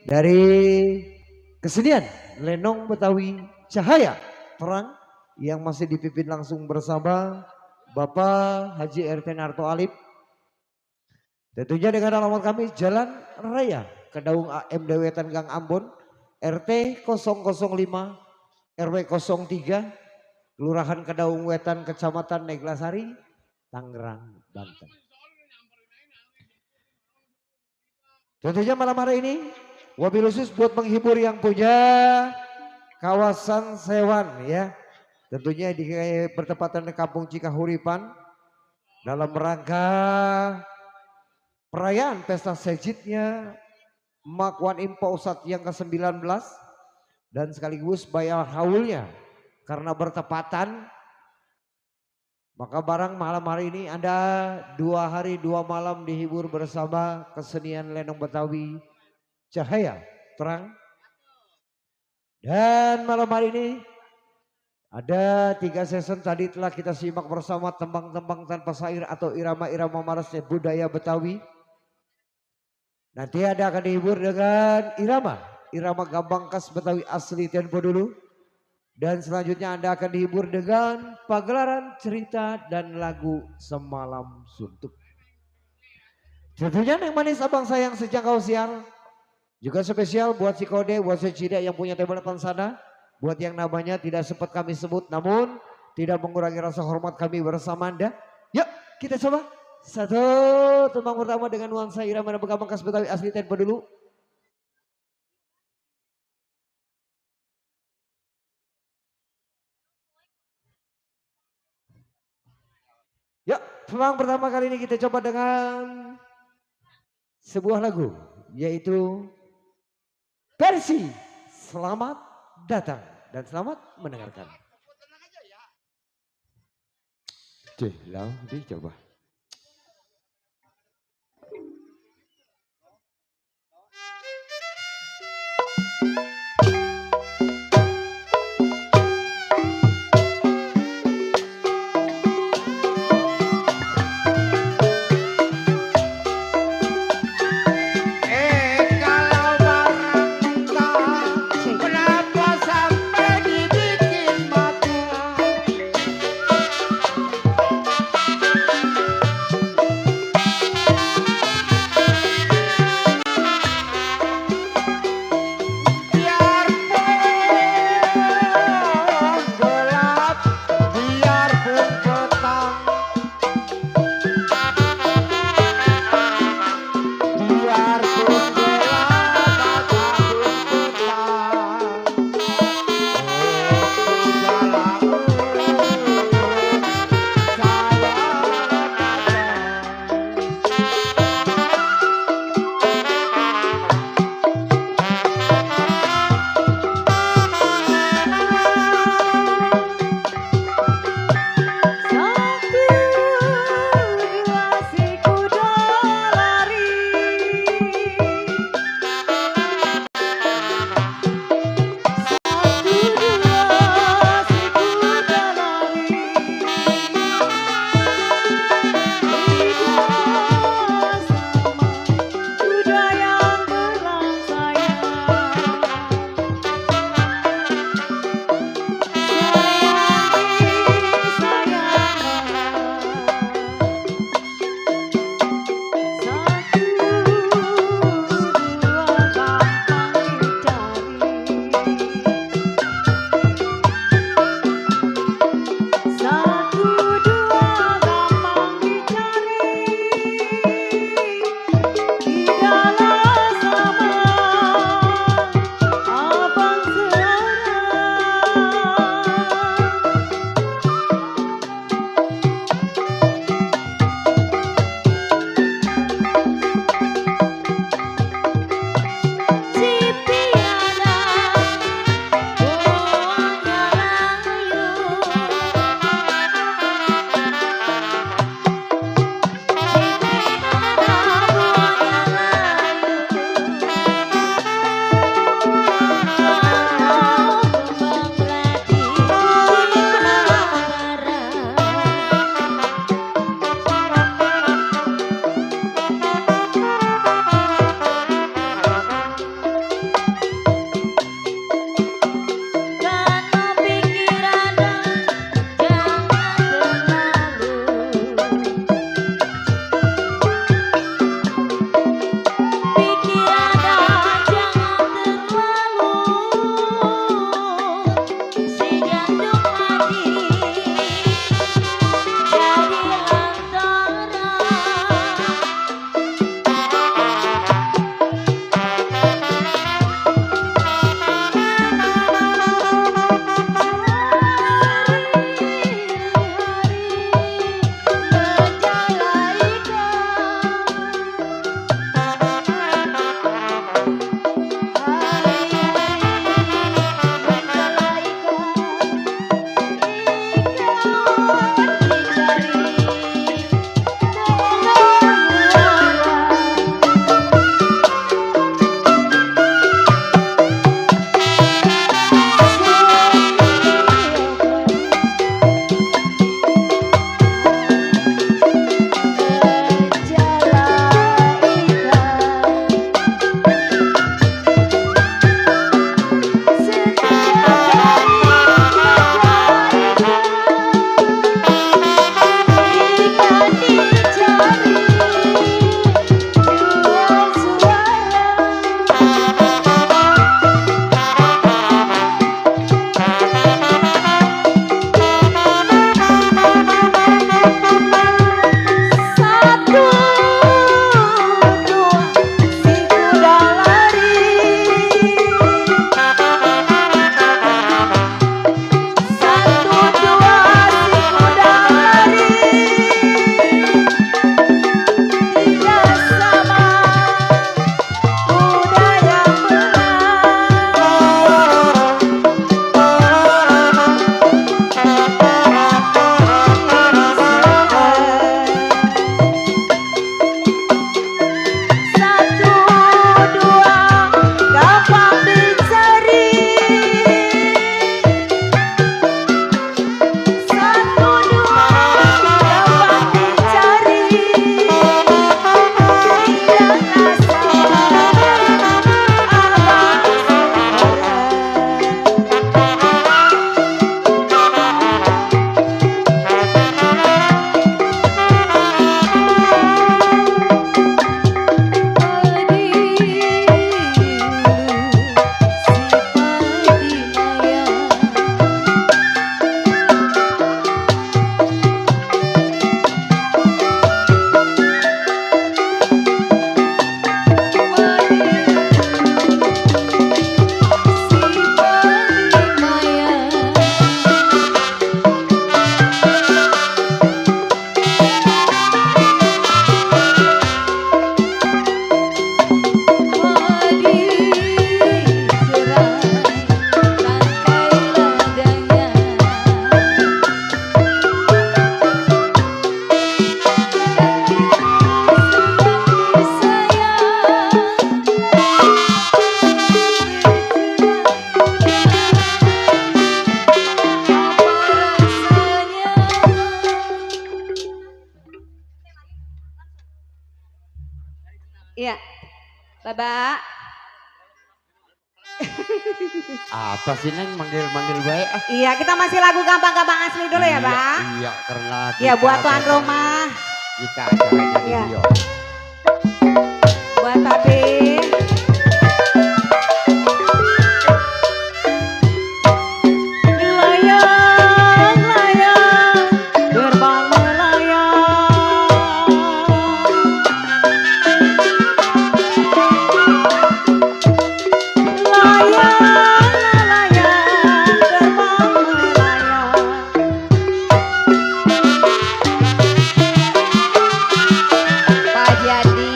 dari kesenian Lenong Betawi Cahaya Terang yang masih dipimpin langsung bersama Bapak Haji RT Narto Alip. Tentunya dengan alamat kami Jalan Raya Kedaung AMD Wetan Gang Ambon RT 005 RW 03 Kelurahan Kedaung Wetan Kecamatan Neglasari Tangerang Banten. Tentunya malam hari ini wabil khusus buat menghibur yang punya kawasan sewan ya. Tentunya di bertepatan di Kampung Cikahuripan dalam rangka perayaan pesta sejidnya Makwan Impo Usat yang ke-19 dan sekaligus bayar haulnya karena bertepatan maka barang malam hari ini Anda 2 hari 2 malam dihibur bersama kesenian Lenong Betawi Cahaya Terang. Dan malam hari ini ada 3 season tadi telah kita simak bersama tembang-tembang tanpa syair atau irama-irama marasnya budaya Betawi. Nanti ada akan dihibur dengan irama gambang khas Betawi asli tempo dulu. Dan selanjutnya Anda akan dihibur dengan pagelaran cerita dan lagu Semalam Suntuk. Tentunya yang manis abang sayang sejak siang. Juga spesial buat si Kode, buat si Cida yang punya table depan sana. Buat yang namanya tidak sempat kami sebut namun tidak mengurangi rasa hormat kami bersama Anda. Yuk kita coba. Satu tembang pertama dengan nuansa irama dan gambang khas Betawi asli tempo dulu. Yuk, tembang pertama kali ini kita coba dengan sebuah lagu yaitu versi Selamat Datang dan selamat mendengarkan. Cih, lau dicoba. Mbak. Apa sih Neng manggil-manggil baik? Iya, kita masih lagu gampang-gampang asli dulu ya, Mbak. Iya, karena Ya, kita buat tuan ada- rumah, Kita acaranya di Iya. Rio. buat Papi. Layang, layang, gerbang melayang. Layang, layang, gerbang melayang. Pak Jadi,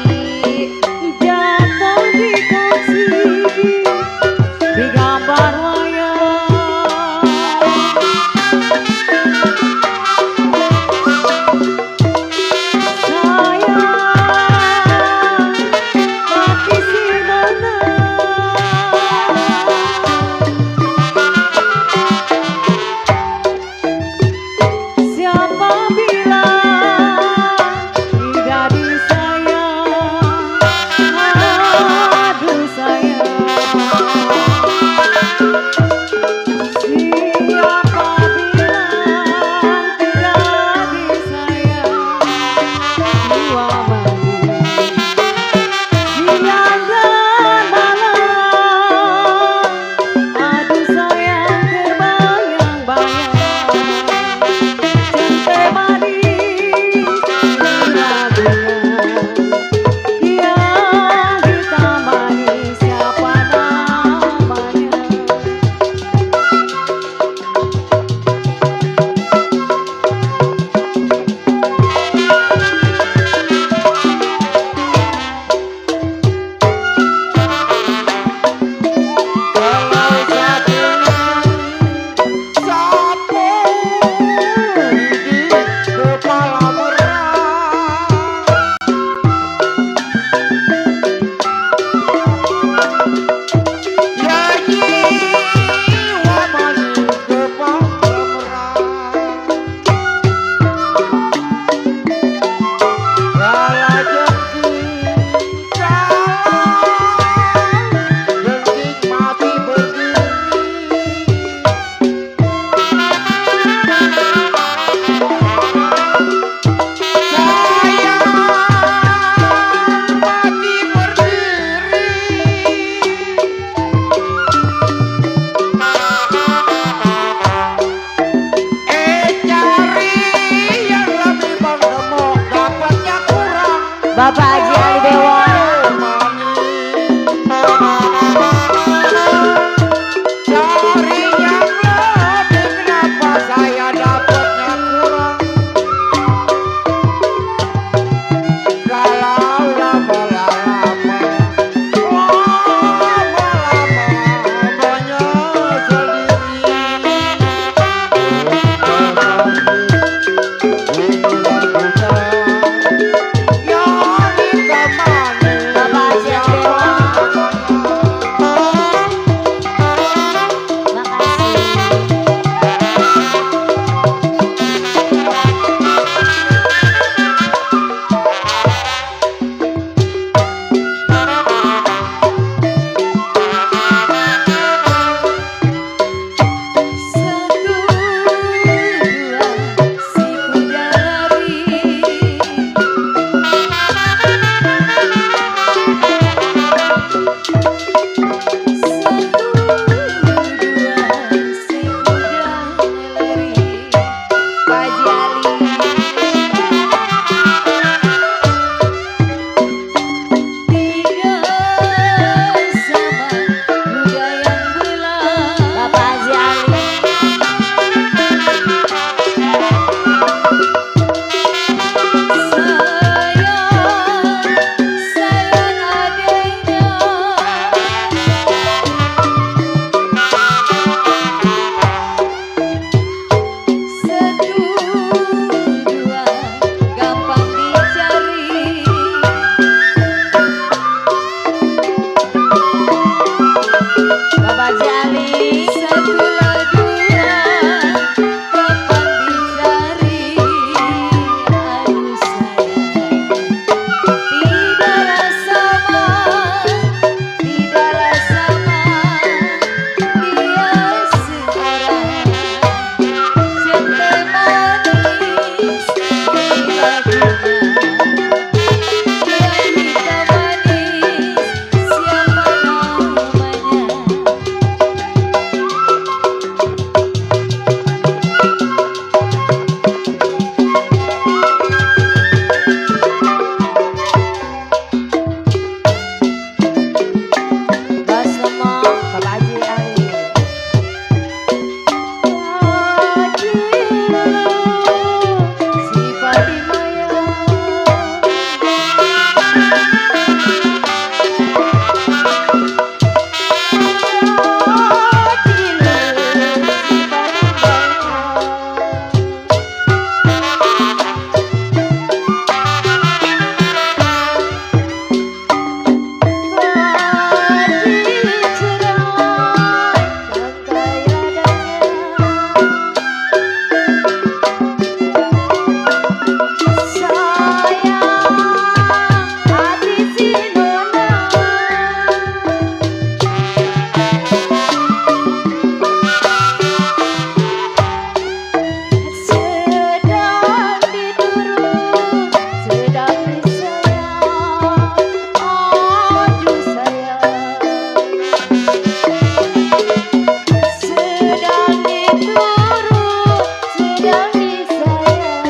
sedang diturut, sedang disayang,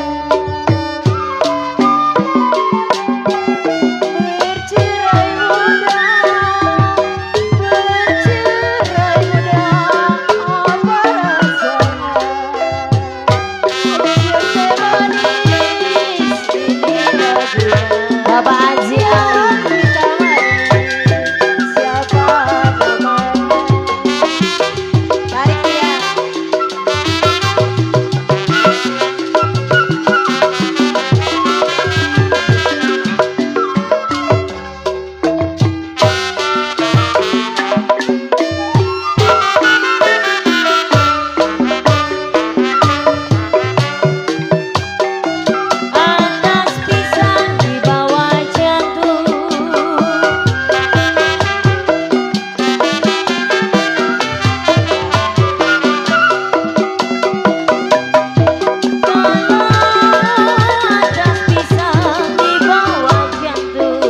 bercerai muda, apa rasanya? Usia manis ini lagunya. Bapak Haji siapa namanya? Tarik dia. Atas pisang di bawah jantung, atas pisang di bawah jantung,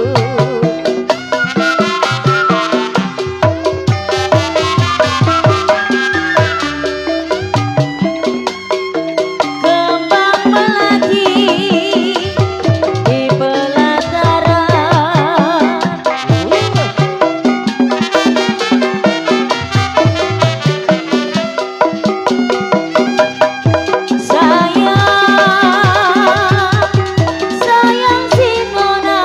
kembang melati di pelataran, sayang si Nona,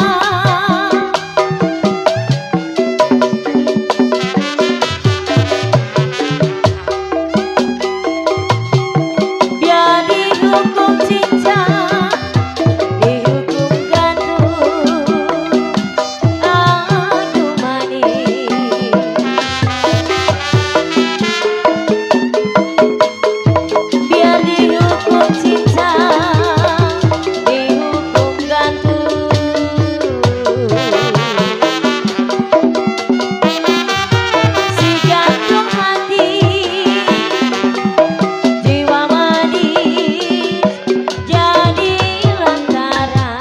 biar dihukum cincang, dihukum gantung, aduh manis, biar dihukum cincang, dihukum gantung, si jantung hati, jiwa manis jadi lantaran,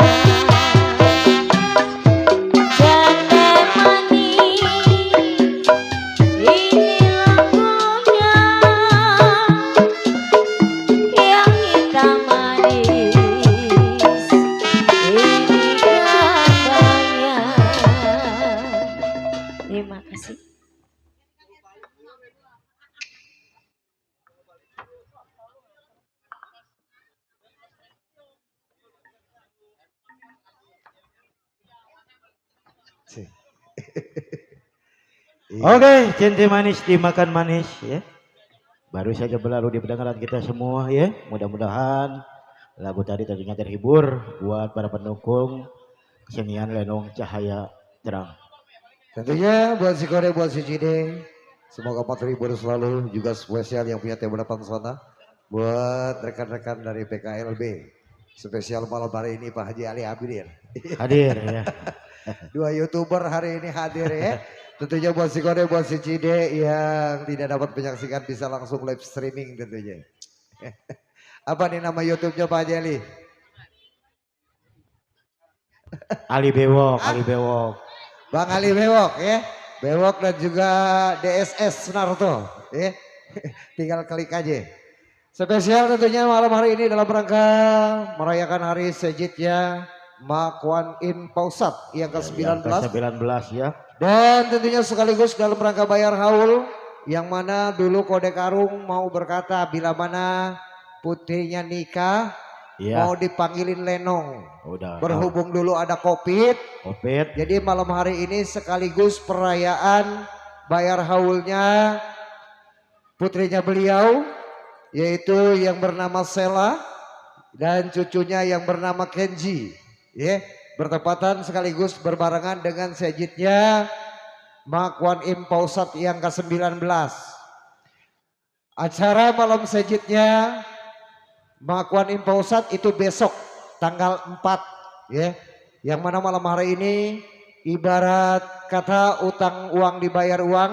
janda manis ini lagunya, yang hitam manis ini katanya. Terima kasih. Cih. Oke, cinta manis dimakan manis ya. Baru saja berlalu di pendengaran kita semua ya. Mudah-mudahan lagu tadi tentunya terhibur buat para pendukung kesenian Lenong Cahaya Terang. Tentunya buat si Kore, buat si Cide, semoga 4.000 selalu, juga spesial yang punya tema depan sana. Buat rekan-rekan dari PKLB, spesial malam hari ini Pak Haji Ali Abidir. Hadir ya. Dua YouTuber hari ini hadir ya. Tentunya buat si Kore, buat si Cide yang tidak dapat menyaksikan bisa langsung live streaming tentunya. Apa nih nama YouTube-nya Pak Haji Ali? Ali Bewok, Ali Bewok. Bang Ali Bewok ya. Bewok dan juga DSS Sunarto ya. Tinggal klik aja. Spesial tentunya malam hari ini dalam rangka merayakan hari sejidnya Ma Kuan Yin Pausat yang ke-19. Yang ke-19 ya. Dan tentunya sekaligus dalam rangka bayar haul yang mana dulu Kode Karung mau berkata bila mana putrinya nikah Iya. mau dipanggilin Lenong. Udah. Berhubung dulu ada Covid, Covid. jadi malam hari ini sekaligus perayaan bayar haulnya putrinya beliau yaitu yang bernama Sela dan cucunya yang bernama Kenji. Ya, bertepatan sekaligus berbarengan dengan sejidnya Ma Kuan Yin Pausat yang ke-19. Acara malam sejidnya Ma Kuan Yin Pausat itu besok tanggal 4 ya. Yang mana malam hari ini ibarat kata utang uang dibayar uang,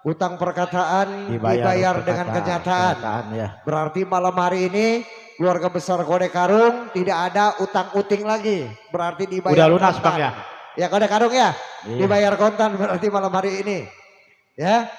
utang perkataan dibayar dengan kenyataan. Ya. Berarti malam hari ini keluarga besar Kode Karung tidak ada utang uting lagi. Berarti dibayar Udah lunas kontan. Bang ya. Ya Kode Karung ya, Iya. dibayar kontan berarti malam hari ini. Ya.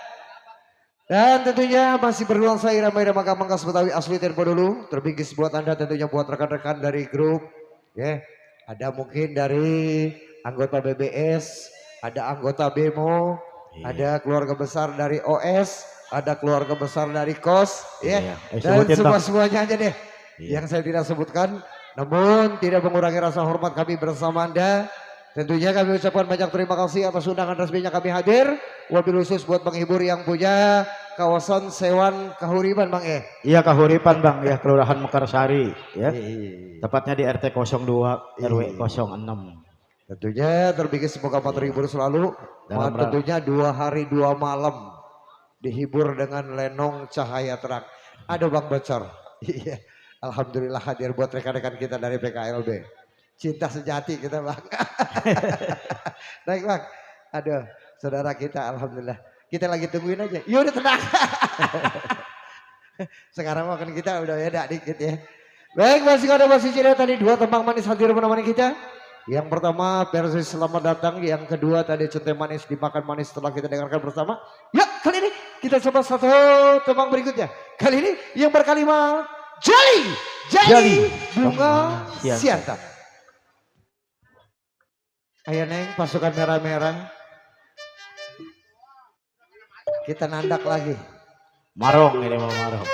Dan tentunya masih berulang saya irama-irama Mangkas Betawi asli tempo dulu. Terbingkis buat Anda tentunya buat rekan-rekan dari grup. Ya. Ada mungkin dari anggota BBS, ada anggota BEMO, ada keluarga besar dari OS, ada keluarga besar dari KOS, ya. Dan sebutin, Bang. semuanya aja deh. Yang saya tidak sebutkan, namun tidak mengurangi rasa hormat kami bersama Anda. Tentunya kami ucapkan banyak terima kasih atas undangan resminya kami hadir. Wabil khusus buat menghibur yang punya kawasan Sewan Kahuriban Bang Iya Kahuripan Bang ya, Kelurahan Mekarsari ya. Iya. Tepatnya di RT 02 RW 06. Tentunya terbingkis semoga terhibur selalu. Dalam Tentunya 2 hari 2 malam dihibur dengan lenong cahaya terang. Ada Bang Bocor. Iya. Alhamdulillah hadir buat rekan-rekan kita dari PKLB. Cinta sejati kita Bang. Baik Bang. Aduh saudara kita alhamdulillah. Kita lagi tungguin aja. Iya udah tenang. Sekarang makan kita udah beda dikit ya. Baik masih ada masih cerita tadi 2 tembang manis hadir menemani kita. Yang pertama versi selamat datang. Yang kedua tadi centeng manis dimakan manis setelah kita dengarkan bersama. Ya kali ini kita coba satu tembang berikutnya. Kali ini yang berkalimat Jali Bunga Sianta. Ayo Neng pasukan merah-merah. Kita nandak lagi. Marong ini mau marong.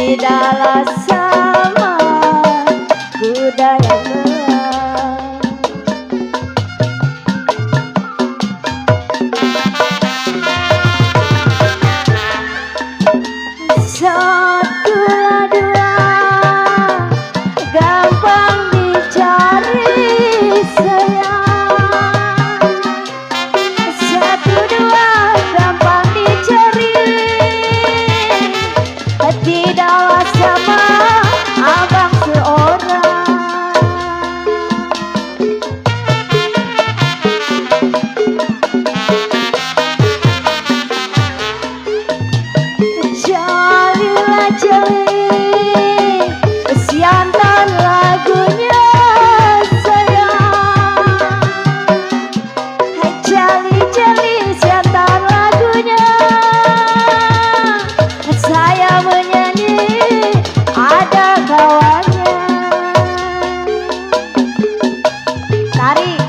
tidaklah sama kuda yang belang. Satu dua gampang dicari sayang. Satu dua gampang dicari, tidaklah sama abang seorang. Jalilah jali, siantan lagunya sayang. Hai jali jali, siantan lagunya. Saya menyanyi ada kawannya. Tarik.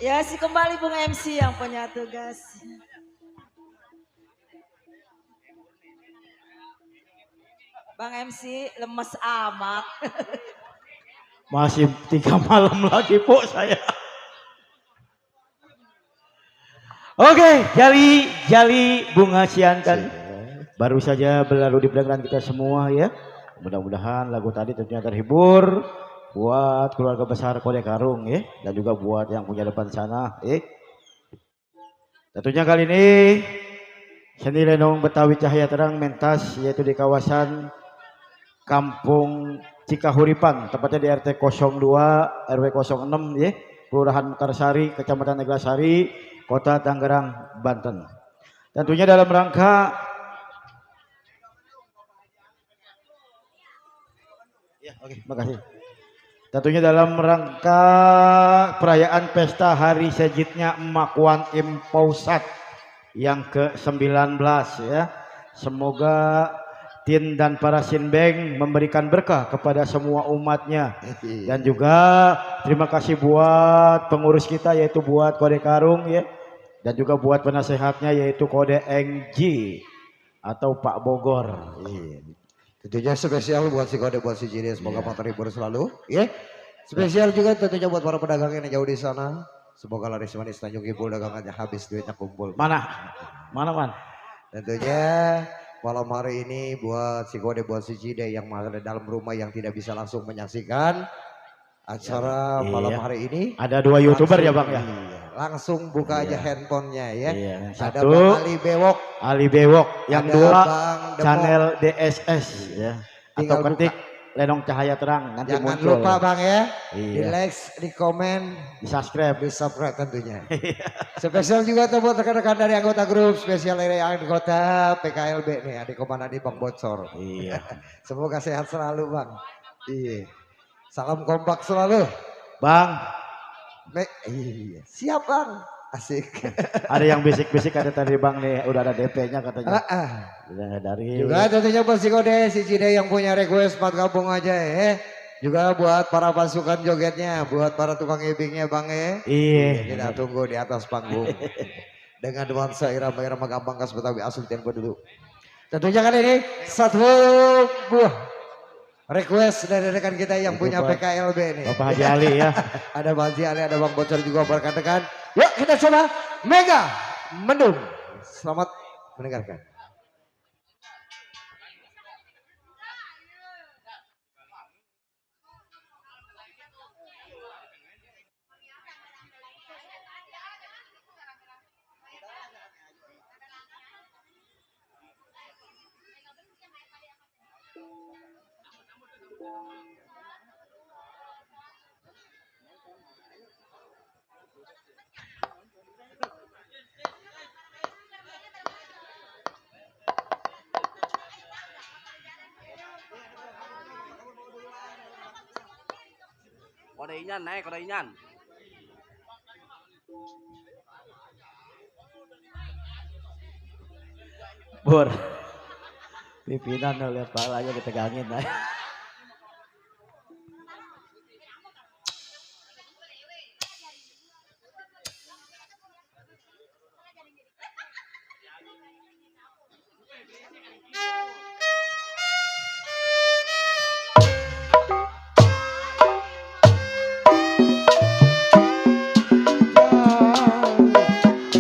Ya, si kembali Bung MC yang punya tugas. Bang MC lemes amat. Masih 3 malam lagi po saya. Oke, jali bunga siantan. Baru saja berlalu di belakang kita semua ya. Mudah-mudahan lagu tadi tentunya terhibur buat keluarga besar Kode Karung ya, dan juga buat yang punya depan sana. Tentunya kali ini seni lenong Betawi Cahaya Terang mentas yaitu di kawasan Kampung Cikahuripan, tepatnya di RT 02 RW 06 ya, Kelurahan Mekarsari, Kecamatan Neglasari, Kota Tangerang, Banten. Tentunya dalam rangka makasih. Tentunya dalam rangka perayaan pesta hari sejitnya Emak Wan Im Pausat yang ke-19 ya. Semoga Tin dan para Sinbeng memberikan berkah kepada semua umatnya. Dan juga terima kasih buat pengurus kita yaitu buat Kode Karung ya. Dan juga buat penasehatnya yaitu Kode Engji atau Pak Bogor. Tentunya spesial buat si Kode, buat si Jiri, semoga terhibur selalu. Ya. Spesial juga tentunya buat para pedagang yang jauh di sana. Semoga laris manis Tanjung Kipul dagangannya habis, duitnya kumpul. Mana man? Tentunya malam hari ini buat si Kode, buat si Jide yang ada dalam rumah yang tidak bisa langsung menyaksikan acara malam hari ini. Ada 2 YouTuber ya Bang ya? Langsung buka aja handphonenya ya. Ada Satu, Bang Ali Bewok. Yang ada 2 Bang Depok. channel DSS ya. Atau Tinggal ketik Lenong Cahaya Terang nanti Jangan muncul. lupa Bang ya. Di Iya. like, di komen, Di subscribe. di subscribe tentunya. Spesial juga tuh buat rekan-rekan dari anggota grup, spesial dari anggota PKLB nih, adik komandan Bang Bocor. Iya. Semoga sehat selalu Bang. Iya. Salam kompak selalu. Bang, Iya. Siap Bang. Asik. ada yang bisik-bisik ada tadi Bang nih, udah ada DP-nya katanya. Udah dari Juga tentunya buat si Kode, si Cide yang punya request buat gabung aja ya. Juga buat para pasukan jogetnya, buat para tukang ibingnya Bang ya. Iya. Kita tunggu di atas panggung. Dengan nuansa irama-irama gampang khas Betawi asli tempo dulu. Tentunya kali ini satu buah request dari rekan kita yang punya PKLB nih. Bapak Haji Ali ya. Ada Bang Haji Ali, ada Bang Bocor juga rekan-rekan. Yuk kita coba Mega Mendung. Selamat mendengarkan. Kode inyan naik, kode inyan. Bur. Pimpinan lo lihat palanya ditegangin.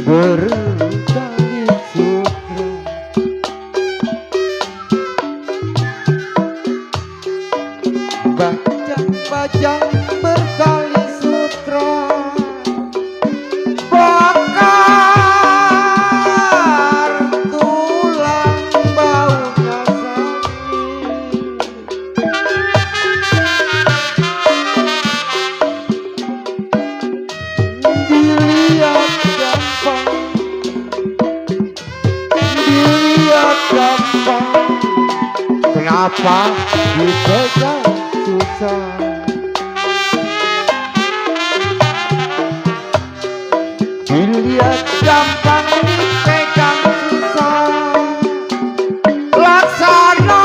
Bertali sutra bajang-bajang bertali sutra bakar tulang baunya sakit dilihat gampang kenapa dipegang susah dilihat gampang dipegang susah laksana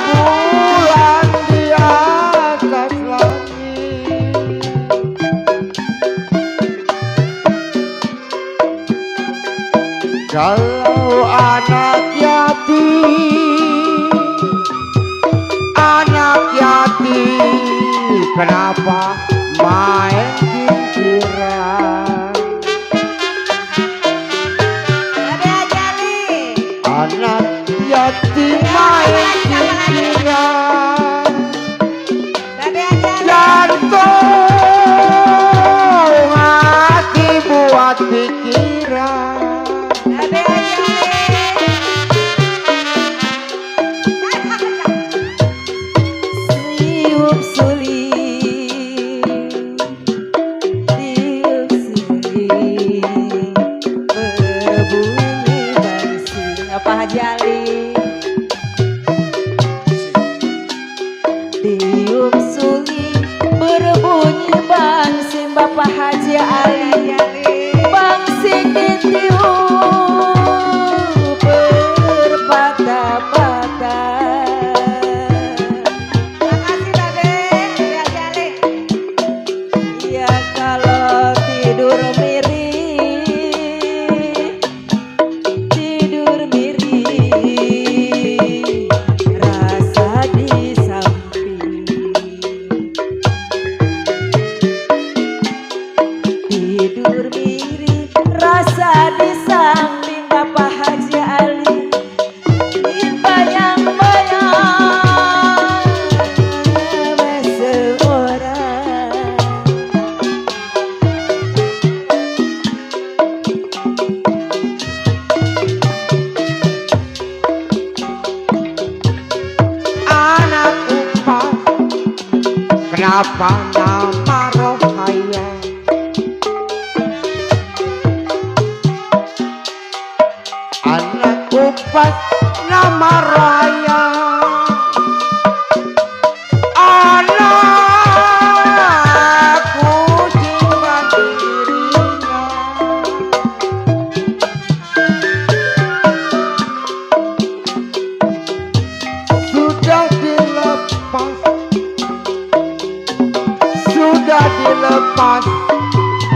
bulan di atas langit. Kalau anak yatim, kenapa main kinkiran? Anak yatim main kinkiran, jantung hati buat pikiran. Seliup sulit kenapa nama Rohaya? Anak kupas nama Rohaya. Anakku cinta dirinya. Sudah dilepas, sudah dilepas.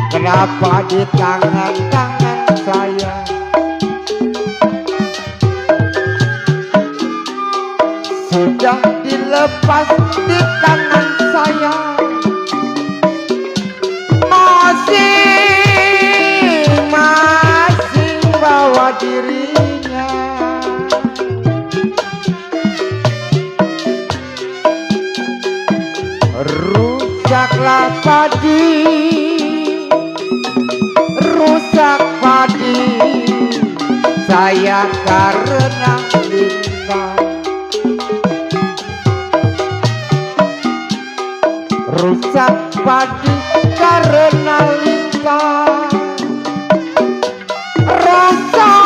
Kenapa di tangan-tangan saya? Sudah dilepas di tangan saya. Masing-masing bawa dirinya. Rusaklah padi, rusak padi saya karena lintah. Rusak padi karena lintah. Rusak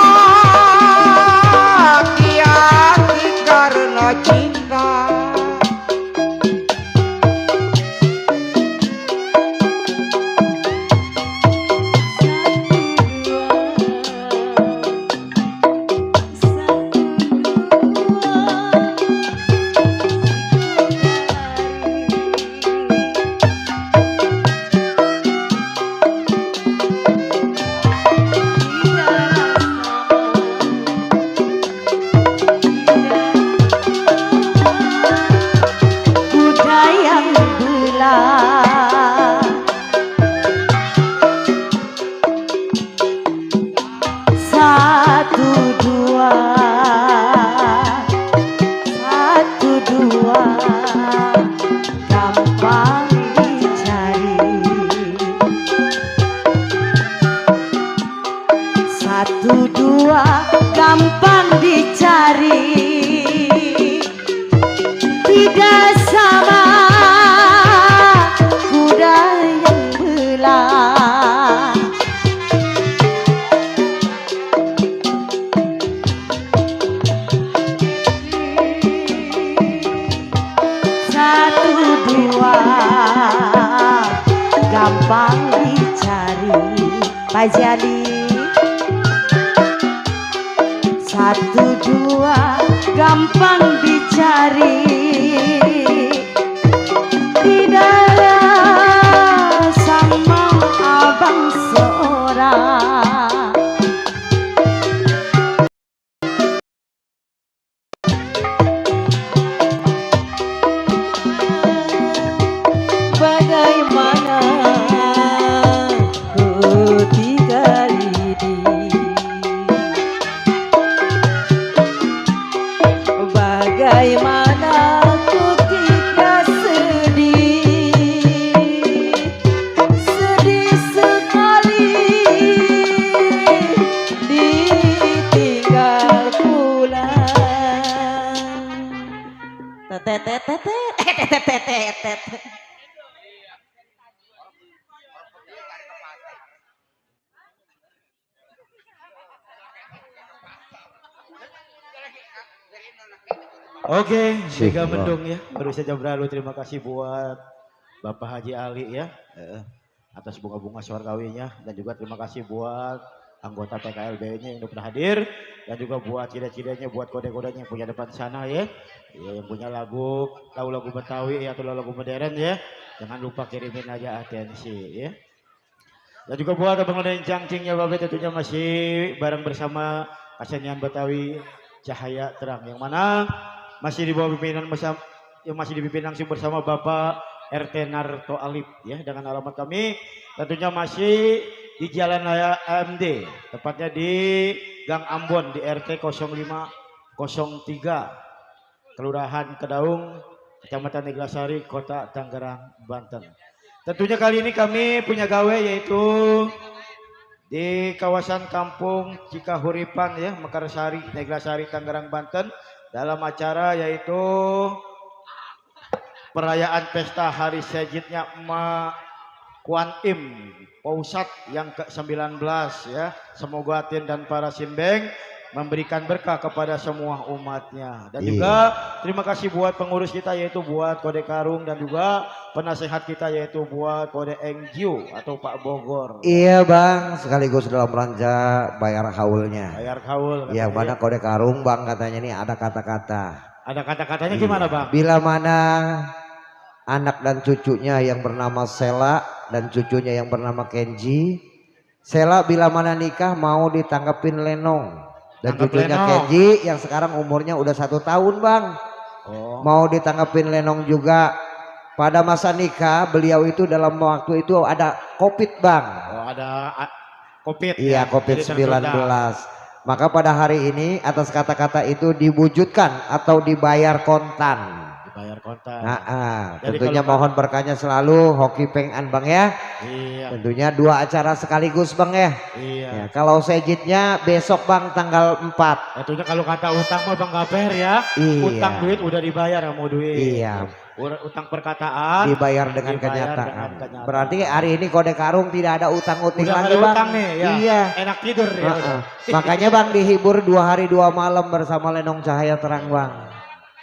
hati karena cinta. Satu dua gampang dicari, tidak sama kuda yang belah. Satu dua gampang dicari, Pak Jali. Satu dua gampang dicari, tidak sama abang seorang. Bagaimana ku tinggal ini, bagaimana ku tidak sedih, sedih sekali ditinggal pulang. Oke, Liga Syukur. Mendung ya, baru saja berlalu. Terima kasih buat Bapak Haji Ali ya, atas bunga-bunga surgawinya, dan juga terima kasih buat anggota PKLB-nya yang udah hadir, dan juga buat cida-cidanya, buat kode-kodenya yang punya depan sana ya, yang punya lagu, tahu lagu Betawi atau lagu modern ya, jangan lupa kirimin aja atensi ya. Dan juga buat abang yang cangcingnya Bapak, tentunya masih bareng bersama kesenian Betawi Cahaya Terang, yang mana masih di bawah pimpinan yang masih dipimpin langsung bersama Bapak RT Narto Alip ya, dengan alamat kami tentunya masih di Jalan Raya AMD, tepatnya di Gang Ambon di RT 0503 Kelurahan Kedaung, Kecamatan Neglasari, Kota Tangerang, Banten. Tentunya kali ini kami punya gawe yaitu di kawasan Kampung Cikahuripan ya, Mekarsari, Neglasari, Tangerang, Banten, dalam acara yaitu perayaan pesta hari sejidnya Emak Kuan Im Pausat yang ke-19 ya. Semoga Tin dan para simbeng memberikan berkah kepada semua umatnya. Dan juga terima kasih buat pengurus kita yaitu buat Kode Karung dan juga penasehat kita yaitu buat Kode Engju atau Pak Bogor. Iya Bang, sekaligus dalam rangka bayar haulnya. Bayar kaul. Yang mana Kode Karung Bang katanya nih ada kata-kata. Ada kata-katanya gimana Bang? Bila mana anak dan cucunya yang bernama Sela dan cucunya yang bernama Kenji. Sela bila mana nikah mau ditanggepin Lenong. Dan Tanggap cucunya Lenong. Kenji yang sekarang umurnya udah 1 tahun Bang. Oh. Mau ditanggepin Lenong juga. Pada masa nikah beliau itu dalam waktu itu ada COVID Bang. Oh, ada COVID. Iya ya. COVID-19. Jadi tertunda. Maka pada hari ini atas kata-kata itu diwujudkan atau dibayar kontan. Dibayar kontan. Jadi Tentunya kalau- mohon berkahnya selalu hoki pengan Bang ya. Iya. Tentunya 2 acara sekaligus Bang ya. Iya. Ya, kalau sejidnya besok Bang tanggal 4. Tentunya kalau kata utang mah Bang Gaper ya. Iya. Utang duit udah dibayar mau duit. Iya. Utang perkataan Dibayar dengan dibayar kenyataan. dengan kenyataan. Berarti hari ini Kode Karung tidak ada utang-uting udah lagi ada Bang. utang nih ya. Iya. Enak tidur ya. Heeh. Makanya Bang dihibur 2 hari 2 malam bersama Lenong Cahaya Terang Bang.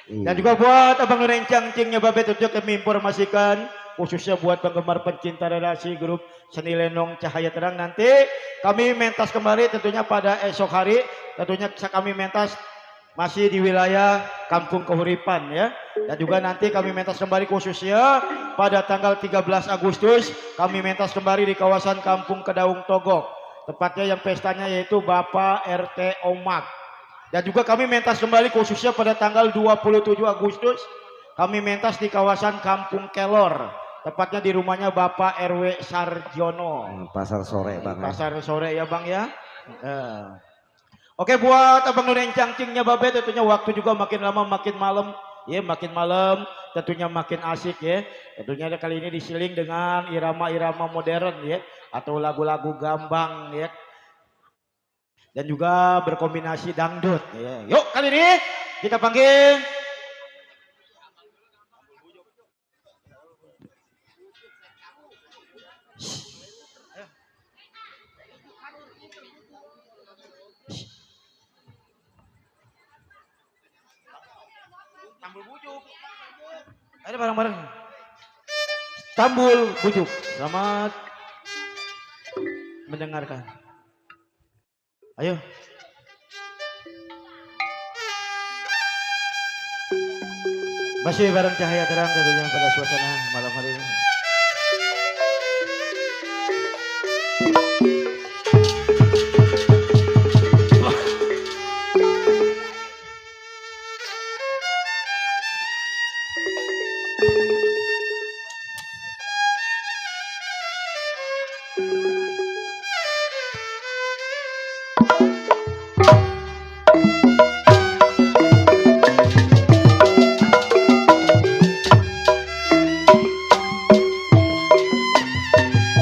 Iya. Dan juga buat Abang Nurencang Cingnya Babe tentunya kami informasikan khususnya buat penggemar pencinta relasi grup Seni Lenong Cahaya Terang nanti kami mentas kembali tentunya pada esok hari tentunya bisa kami mentas masih di wilayah Kampung Kehuripan ya. Dan juga nanti kami mentas kembali khususnya pada tanggal 13 Agustus kami mentas kembali di kawasan Kampung Kedaung Togok. Tepatnya yang pestanya yaitu Bapak RT Omak. Dan juga kami mentas kembali khususnya pada tanggal 27 Agustus kami mentas di kawasan Kampung Kelor. Tepatnya di rumahnya Bapak RW Sarjono. Pasar sore Bang. Pasar sore ya Bang ya. Oke buat Abang Nurencang Cingnya Babe tentunya waktu juga makin lama makin malam. Ya makin malam tentunya makin asik ya. Tentunya kali ini disiling dengan irama-irama modern ya. Atau lagu-lagu gambang ya. Dan juga berkombinasi dangdut ya. Yuk kali ini kita panggil Tambul Bujuk. Ada bareng-bareng. Tambul Bujuk. Selamat mendengarkan. Ayo. Masih bareng Cahaya Terang tentunya pada suasana malam hari ini.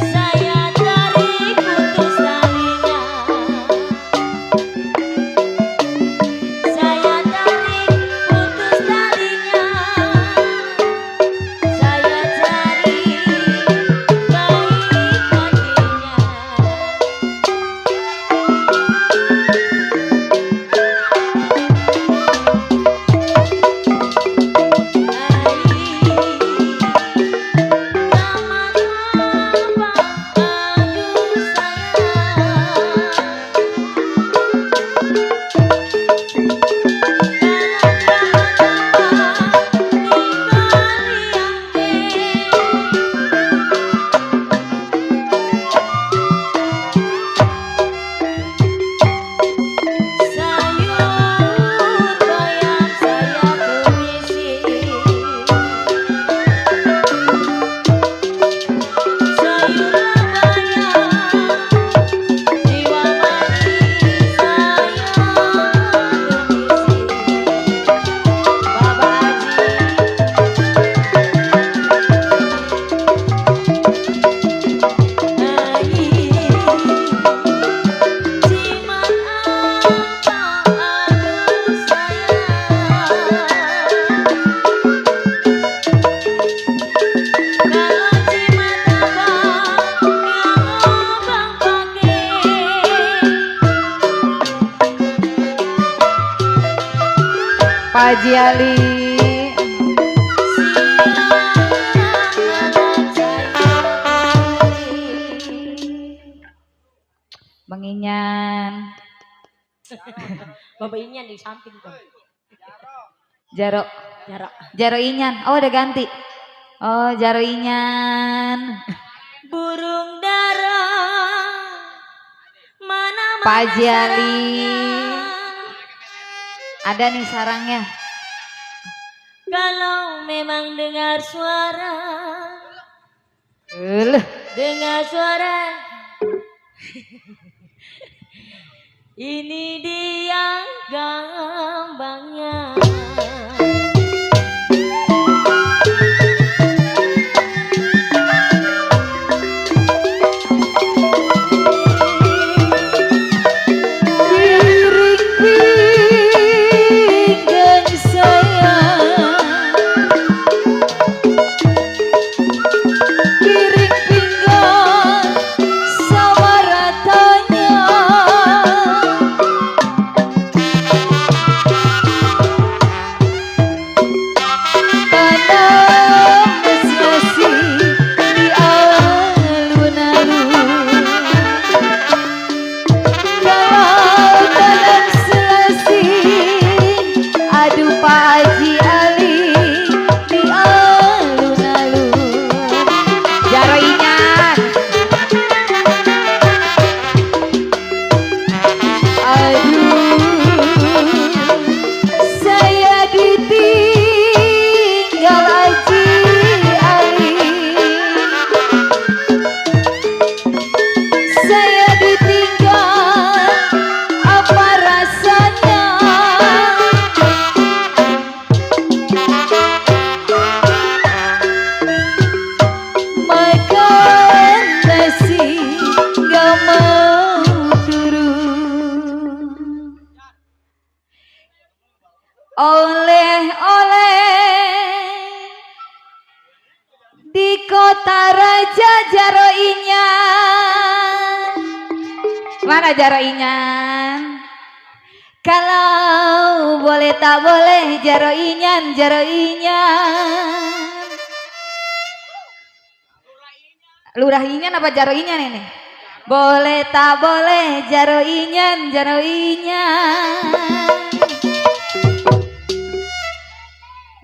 Saya tarik putus talinya. Saya tarik putus talinya. Haji Ali. Bang Inyan. Bapak Inyan di samping tuh. Jaro. Jarak. Jaro Inyan. Oh udah ganti. Oh Jaro Inyan. Burung dara mana Pak Haji Ali. Ada nih sarangnya. Kalau memang dengar suara, dengar suara. Ini dia gambangnya. di kota raja Jaro Inyan. Mana Jaro Inyan? Kalau boleh tak boleh Jaro Inyan, Jaro Inyan. Lurah Inyan apa Jaro Inyan ini? Boleh tak boleh Jaro Inyan, Jaro Inyan.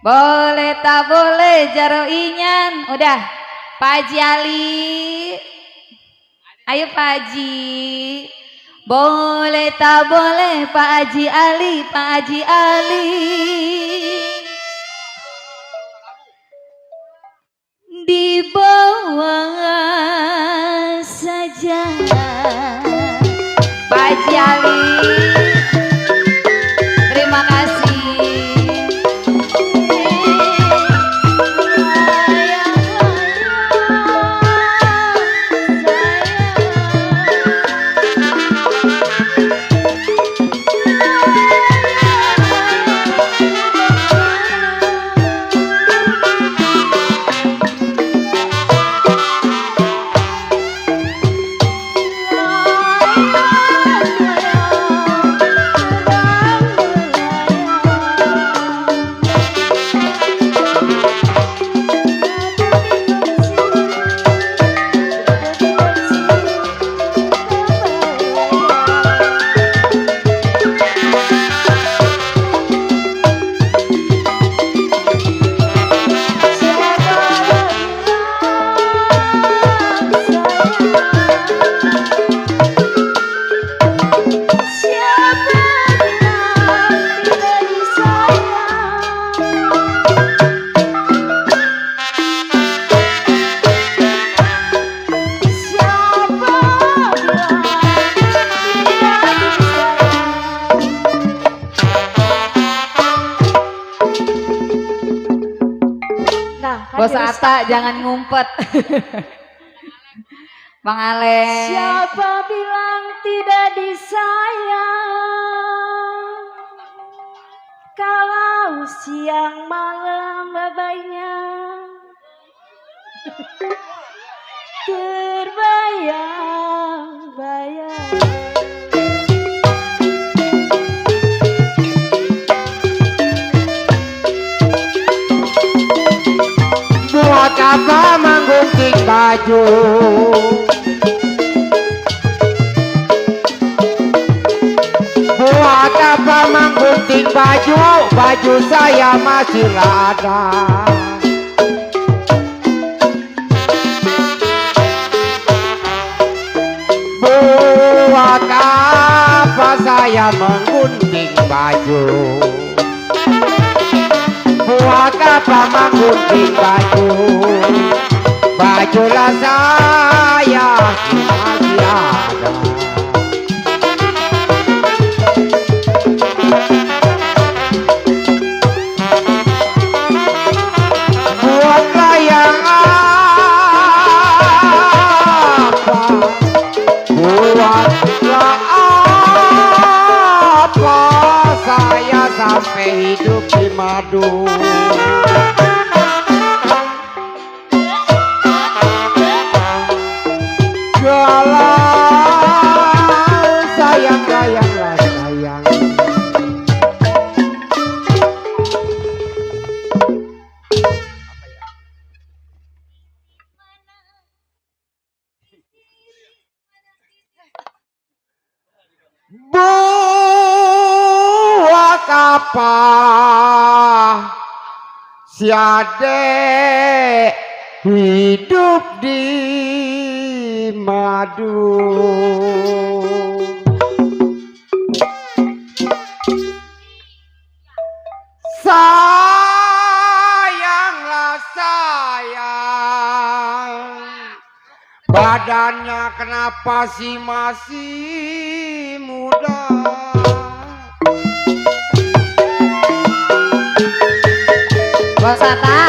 Boleh tak boleh Jaro Inyan. Udah Pak Haji Ali. Ayo Pak Haji. Boleh tak boleh Pak Haji Ali, Pak Haji Ali. Di bawah saja Pak Haji Ali. Terima kasih. Bos Atta jangan ngumpet. Bang Ale. Siapa bilang tidak disayang? Kalau siang malam baiknya terbayang-bayang. apa menggunting baju. Buat apa menggunting baju, baju saya masih ada. Buat apa saya menggunting baju? Buat apa menggunting baju? Bajulah saya masih ada. Buatlah yang apa? Buatlah apa? Saya sampai hidup di madu. Galau sayang, sayanglah sayang. Buat apa si adek hidup di madu? Sayanglah sayang, badannya kenapa sih masih muda? Bos Ata.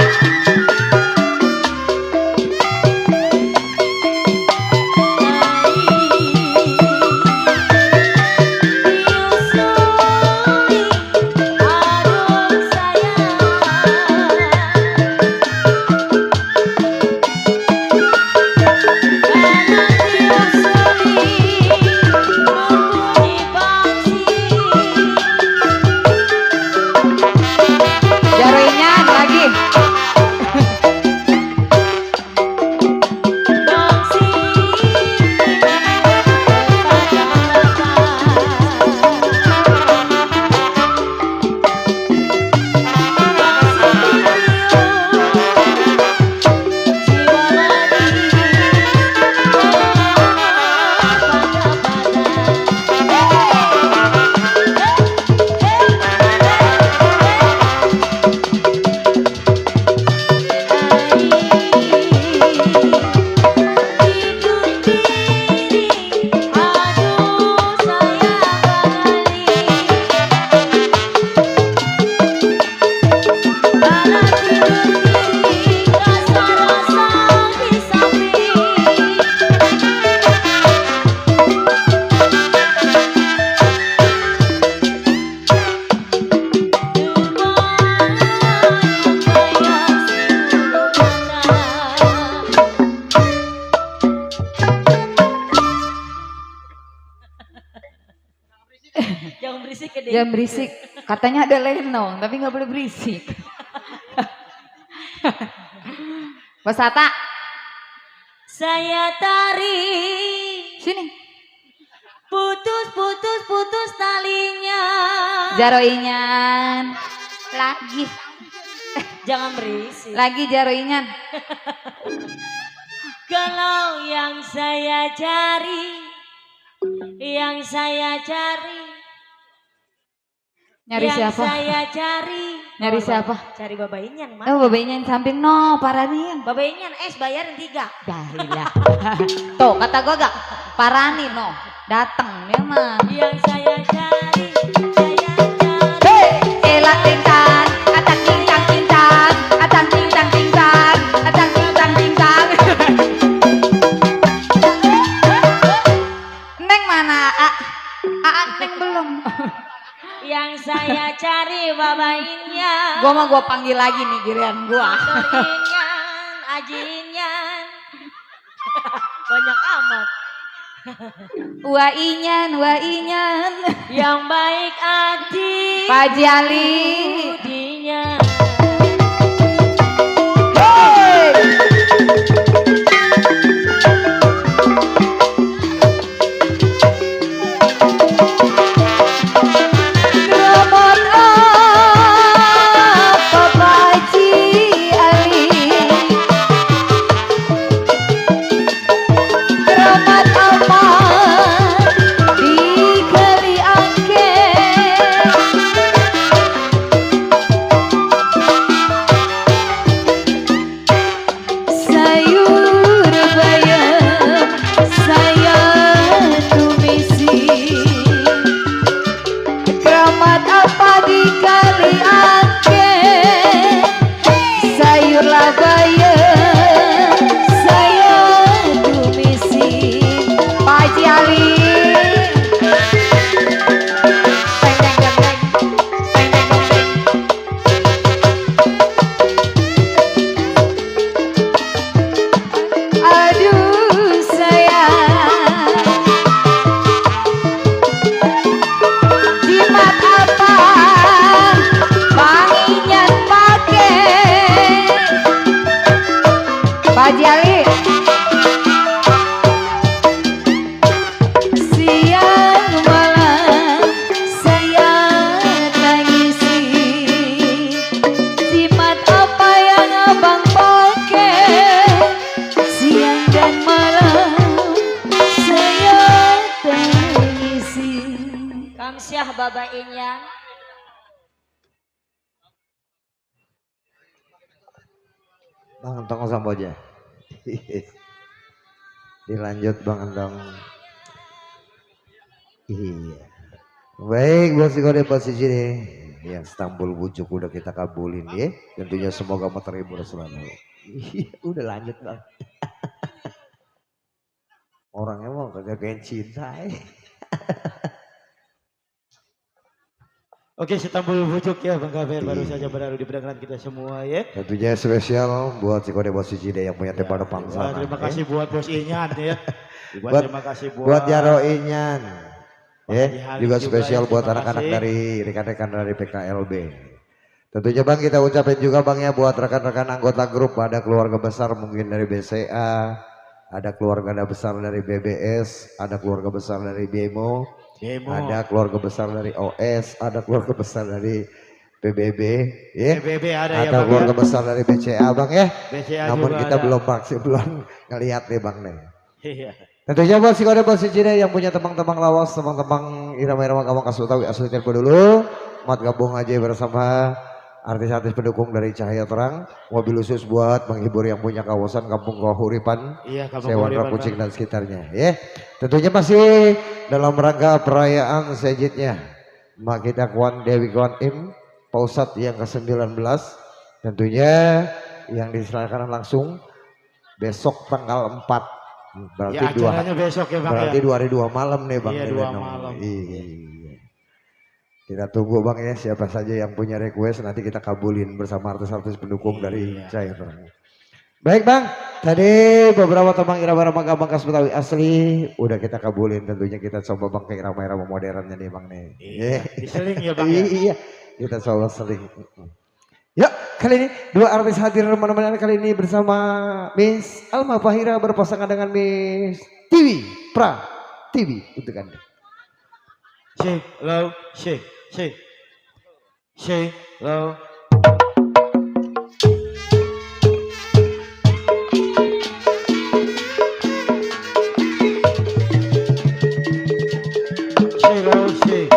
Jaroinyan lagi. Jangan berisik ya, Dek. Jangan berisik. Katanya ada lenong, tapi nggak boleh berisik. Bos Ata, Saya tarik sini. putus talinya. Jaroinyan. Lagi. Jangan berisik. Lagi jaroinyan. Kalau yang saya cari, Nyari yang siapa? saya cari. Nyari siapa? Cari babainyan, Mak. Oh, babainya yang samping no, Paranian. Babainyan bayarin 3. Dahillah. Tuh, kata gua gak Parani no. Dateng dia mah. Yang saya cari. Elak tingtang, atang tingtang tingtang, atang tingtang tingtang, atang tingtang tingtang. Neng mana? Neng belum. Yang saya cari babainyan. Gua panggil lagi nih giliran gua. Motorinyan, ajinyan. Banyak amat. Wainyan. Yang baik hati. Pak Haji Ali. Budinya. Hey! Pak Haji Ali. Siang malam saya tangisi, jimat apa yang abang pakai. Siang dan malam saya tangisi. Kamsyah Baba Inyan. Bang Entong sama aja. Dilanjut Bang Entong. Iya. Baik, buat si kode posisi nih. Yang Istanbul bujuk udah kita kabulin ya. Tentunya semoga mau terhibur selalu. Udah lanjut Bang. Orangnya mau kagak cinta. Oke, Istanbul bujuk ya Bang Gaber baru saja berlalu di pendengaran kita semua ya. Tentunya spesial buat si kode posisi deh yang punya tempat depan sana. Terima kasih buat Bos Inyan ya. Terima kasih buat Jaro Inyan. Ya, juga spesial buat anak-anak dari rekan-rekan dari PKLB. Tentunya Bang kita ucapin juga Bang ya buat rekan-rekan anggota grup, ada keluarga besar mungkin dari BCA, ada keluarga besar dari BBS, ada keluarga besar dari BEMO, ada keluarga besar dari OS, ada keluarga besar dari PBB, ya. PBB ada ya Bang, keluarga ya. besar dari BCA Bang ya. BCA Namun juga kita ada. belum ngelihat nih Bang nih. Iya. Tentunya buat si kode posisi yang punya tembang-tembang lawas, tembang-tembang irama-irama gabung kasih tahu asli tempo dulu. Mat gabung aja bersama artis-artis pendukung dari Cahaya Terang. Mobil khusus buat menghibur yang punya kawasan Kampung Kahuripan, Iya, Kampung Sewan Kahuripan, Rapucing Bang. dan sekitarnya. Ya, tentunya masih dalam rangka perayaan sejitnya Mak kita Kwan Dewi Kwan Im Pausat yang ke-19. Tentunya yang diserahkan langsung besok tanggal 4. Berarti Ya acaranya besok ya Bang berarti ya. 2 malam nih Bang. Iya, nih, 2 Lenong. malam. Iya. Kita tunggu Bang ya siapa saja yang punya request nanti kita kabulin bersama artis-artis pendukung dari Iya. Cahaya Terang. Baik Bang, tadi beberapa tembang irama-irama gabung khas Betawi asli udah kita kabulin, tentunya kita coba Bang ke irama-irama modernnya nih Bang nih. Iya. Diseling ya Bang ya. Iya, kita coba seling. Yuk, kali ini dua artis hadir menemani kali ini bersama Miss Alma Fahira berpasangan dengan Miss Tiwi Tiwi untuk Anda. Shake low, shake low. Shake low, shake.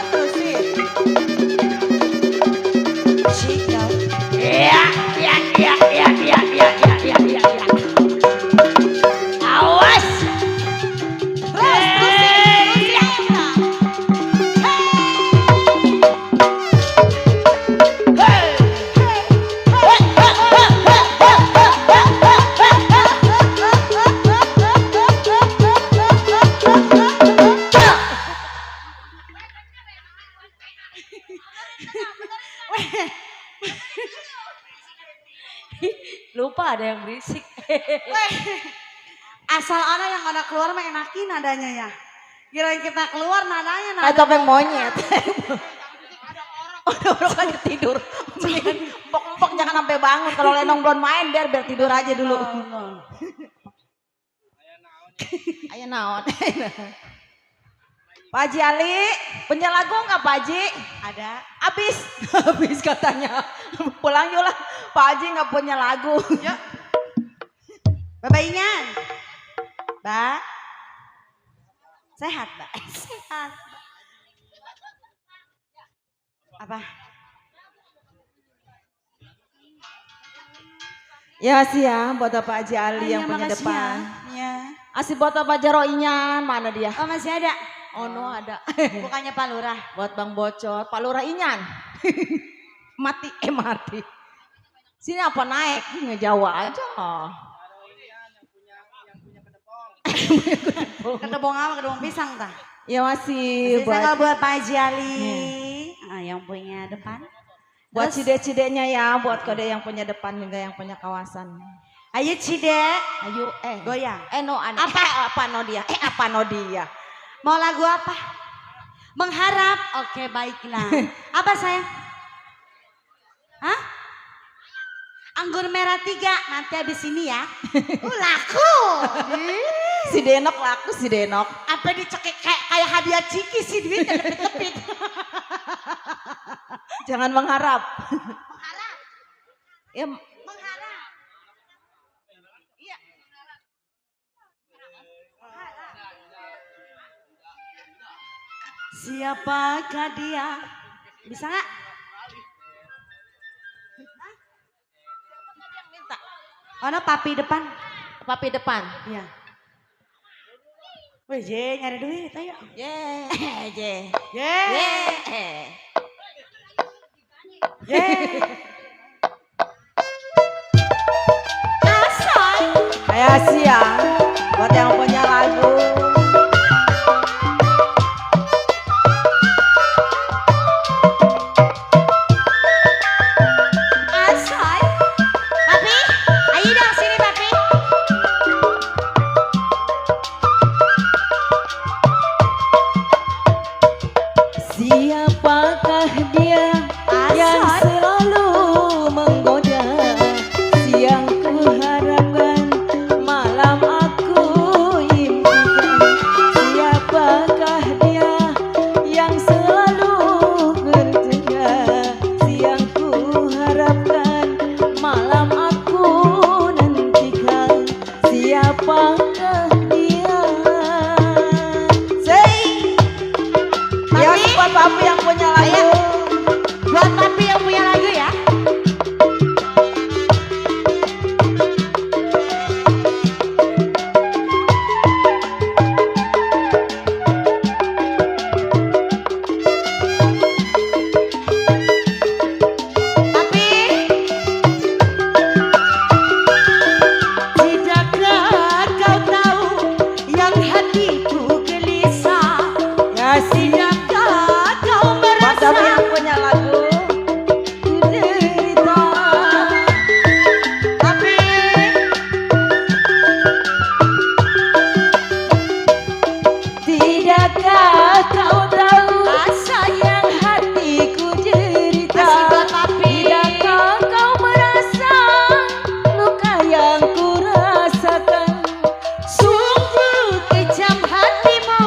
Terusin. Jika awas. Lupa ada yang berisik. Asal ada yang ada keluar mah enakin nadanya ya. Kirain kita keluar nadanya Kayak nada. topeng monyet. Udah orang lagi tidur. Empok-empok jangan sampai bangun. Kalau Lenong belum main biar tidur aja dulu. Ayo naon. Pak Haji Ali, punya lagu nggak Pak Haji? Ada. Habis katanya. Pulang yuk lah. Pak Haji nggak punya lagu. Yuk. Bapak Inyan. Mbak. Sehat, Mbak. Sehat. Apa? Ya sih ya buat Pak Haji Ali yang punya makasih depan. Ya. Asih buat Pak Jaro Inyan, mana dia? Oh masih ada. Oh no ada. Bukannya Pak Lurah. Buat Bang Bocor, Pak Lurah Inyan. mati. Sini apa naik? Ngejawa aja. Kedebong apa? Kedebong pisang tah. Ya masih Saya buat buat Pak Haji Ali. Yang punya depan. Buat cide-cidenya ya, buat kode yang punya depan juga yang punya kawasan. Ayo Cide, Ayo goyang. no aneh. Apa no dia? Apa no dia? Mau lagu apa? Mengharap. Oke, baiklah. Apa sayang? Hah? Anggur merah 3, nanti habis ini ya. Laku. Si Denok laku si Denok. Apa dicekik kayak hadiah Ciki sih duitnya lepit-lepit. Jangan mengharap. Mengharap. Ya, Mengharap. Iya. Siapakah dia? Bisa nggak? Oh, no, papi depan. papi depan. Iya. Wih, Je, nyari duit, ayo. Ye. Je. Je. Asoy. Kayak siang buat yang punya lagu. Asoy. Papi, ayo dong sini papi. Siapakah dia yang Asoy. selalu menggoda? Siang ku harapkan, malam aku impikan. Siapakah dia yang selalu bertengah? Siang ku harapkan, malam aku nantikan. Siapakah dia? Say. Ya buat papi yang punya lagu. Buat papi yang punya lagu ya. Papi. Tidakkah kau tahu yang hatiku gelisah? Ya Tidakkah kau Buat merasa papi yang punya lagu. derita? papi? Tidakkah kau tahu Sayang hatiku derita? Masih buat papi. Tidakkah kau merasa luka yang ku rasakan? Sungguh kejam hatimu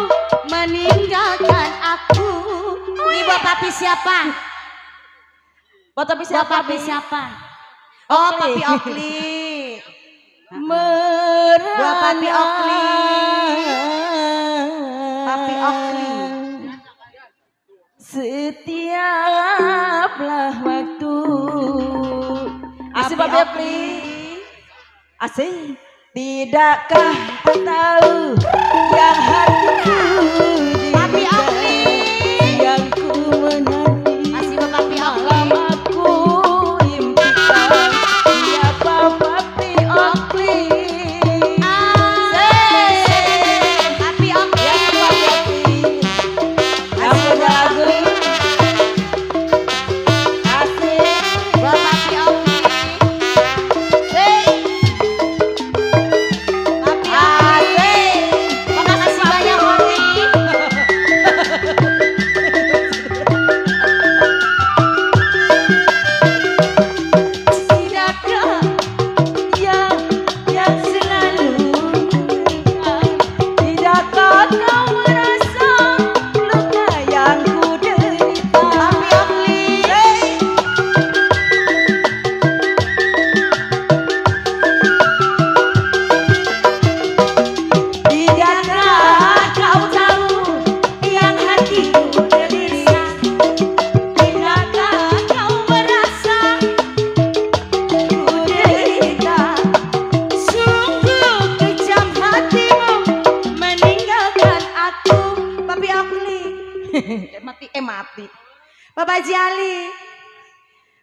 meninggalkan aku. Ini buat papi siapa? Buat papi Buat siapa? papi siapa? Oh, Oakley. papi Oakley. Merana Buat papi Oakley. Papi Oakley. Setiaplah waktu Asih papi Oakley. Asih. tidakkah kau tahu yang hatiku Papi derita? Oakley. Yang ku menanti Masih buat papi malam Oakley. aku impikan. Siapa papi Oakley? Papi Oakley. Yang punya lagu asik. Buat papi Oakley. Papi Oakley. Makasih banyak Oakley. Tidakkah yang selalu mendekat? Tidakkah kau merasa luka yang ku derita? Papi Oakley. Tidakkah kau tahu yang hatiku gelisah? Tidakkah kau merasa ku derita? Sungguh kejam hatimu meninggalkan aku. Papi Oakley. Mati. Bapak Jali.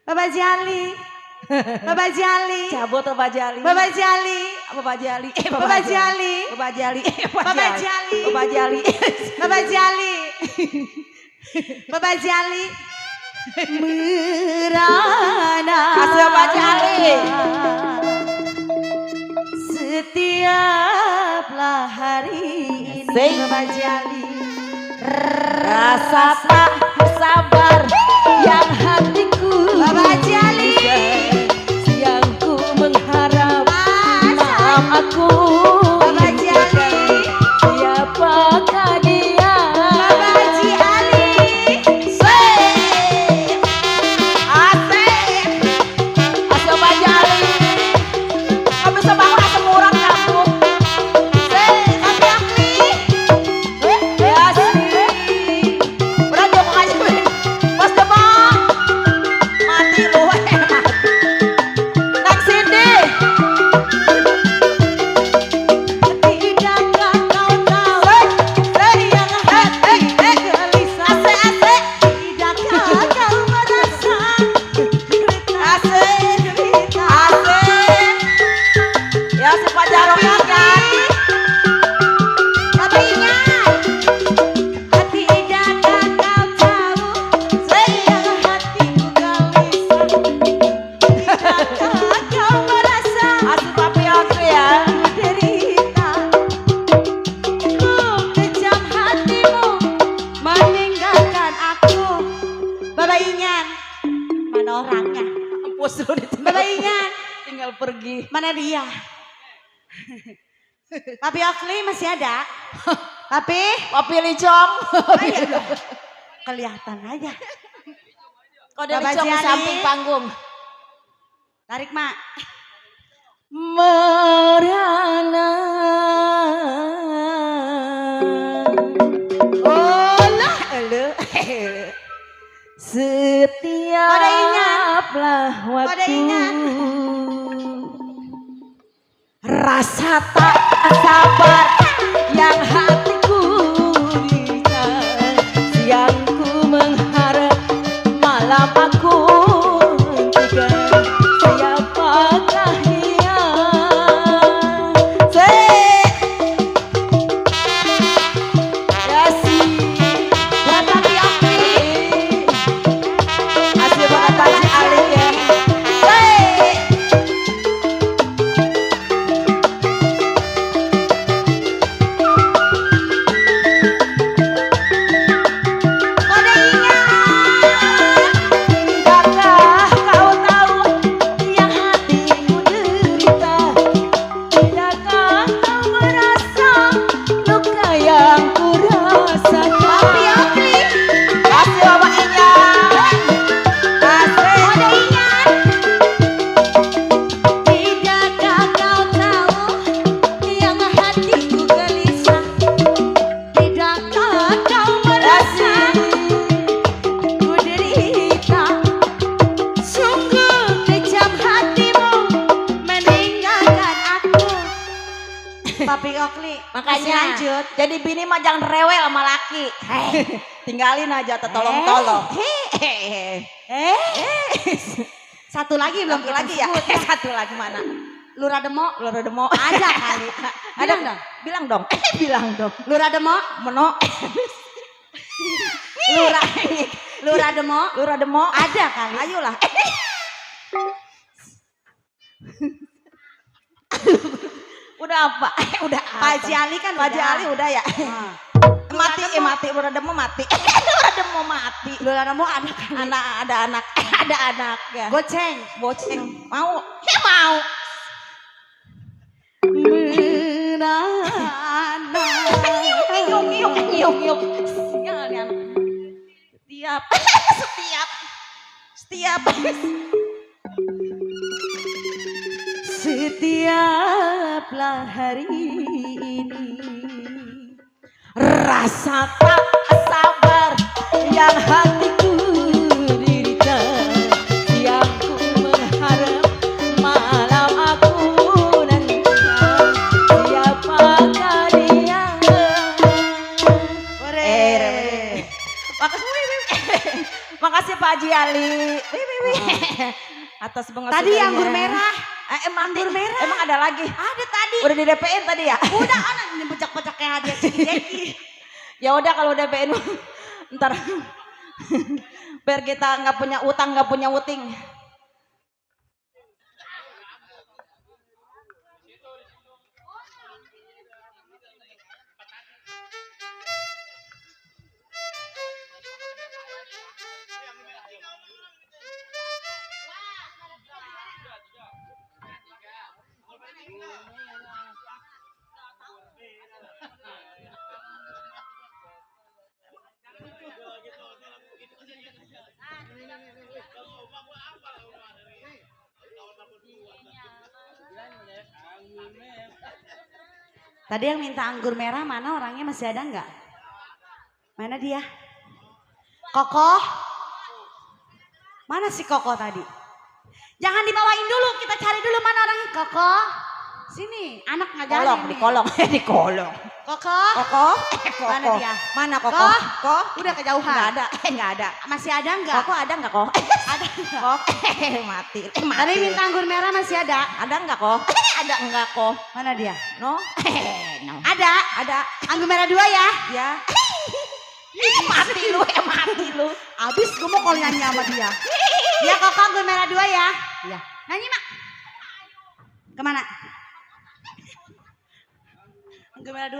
Bapak Jali. Bapak Jali. Cabut Bapak Jali. Bapak Jali. Bapak Jali. Bapak Jali. Bapak Jali. Bapak Jali. Bapak Jali. Bapak Jali. Bapak Jali. merana. Kasih Pak Haji Ali. Setiaplah hari ini Sing. Bapak Haji Ali. Rasa tak sabar yang hatiku. Bapak Haji Ali. Yang ku mengharap maaf aku. Bapak Haji Ali. Siapakah dia? Bapak Haji Ali. Asik. Asal Pak Haji Ali. Kamu bisa bangun asam urat kamu. Tapi Akli. Asik. Udah jongkok aja Win. Mas Demok. Mati lu. Mati. Nang Cindy. Tidakkah kau tahu yang hati gelisah? Asik. Tidakkah kau merasa Asik. derita? Asik. Ya si Pak Jarwo ingat. Tapi ingat, tidakkah kau tahu yang hatiku gelisah? Tidakkah kau merasa Asik Papi Okri ya. derita? Ku kejam hatimu meninggalkan aku. Bapak Inyan, mana orangnya? Mampus lu Bapak Inyan, tinggal pergi. mana dia? Papi Okli masih ada? Papi? Papi Licong. Ayo dong. Kelihatan aja. Kok dia Bapak Licong di Jali. samping panggung. Tarik, Mak. Merana. Oh lah elu. Pada ingat. Setiaplah Pada ingat. rasa tak sabar yang hatiku dirita, siang ku mengharap malam aku hentikan. Siapakah dia? Ya si Papi Okri. Asli banget Haji Ali ya. Pada ingat. Tidakkah kau tahu yang hatiku derita? Tidakkah kau merasa luka yang ku rasakan? Papi Okli. Kasih Bapak Inyan. Kasih. Pada ingat. Tidakkah kau tahu yang hatiku gelisah? Tidakkah kau merasa ku derita? Sungguh kejam hatimu meninggalkan aku. Papi Okli, masih Makanya lanjut. jadi bini mah jangan rewel sama laki. Tinggalin aja tolong-tolong. Satu lagi belum Satu kita lagi ya. sebut. Satu lagi mana? Lurah Demo. Lura demo. Ada kali. Ada Bilang dong. Bilang dong. Bilang dong. Lurah Demo. Meno. Lura. Lurah Demo. Lura demo. Ada kali. Ayolah. Udah apa? Udah apa? Pak Haji Ali kan Pak Haji udah. Ali udah ya. Ah. Mati, Lura Demo. mati. Lura demo mati. Lura demo mati. Lurah Demo ada kali. Anak ada anak. Ada anak ya. Goceng. Boceng. Mau? Ya mau. Menana. Nyuk nyuk nyuk nyuk. Sial nih anak. Setiap. Setiap. Setiap. Setiaplah hari ini Rasa tak sabar yang hatiku dirita, siang ku mengharap malam aku nantikan. Siapakah dia? Makasih Pak Haji Ali. Atas pengasuhannya. Tadi anggur merah. Anggur merah. Emang ada lagi? Ada tadi. Udah di DP-in tadi ya? Udah anak ini becak-becak kayak hadiah Ciki. Ya udah kalau DP-in ntar Biar kita nggak punya utang, nggak punya uting. Tadi yang minta anggur merah mana orangnya masih ada nggak? Mana dia? Kokoh? Mana si Kokoh tadi? Jangan dibawain dulu, kita cari dulu mana orangnya. Kokoh, sini, anak ngajarin Kolong, nih. di kolong, di kolong. Kokoh, Kokoh, mana dia? Mana Kokoh? Kokoh? Kokoh? Udah kejauhan. Nggak ada, nggak ada. Masih ada nggak? Kokoh ada nggak Koh? Ada nggak? Koh, mati. Tadi minta anggur merah masih ada. Ada nggak Koh? Ada nggak Koh? Mana dia? No? No. Ada. Ada. Anggur merah 2 ya. Ya. Mati lu, mati lu. Abis gue mau kalau nyanyi sama dia. Ya Kokoh anggur merah 2 ya. Iya. Nyanyi mak. Kemana? Anggur merah 2.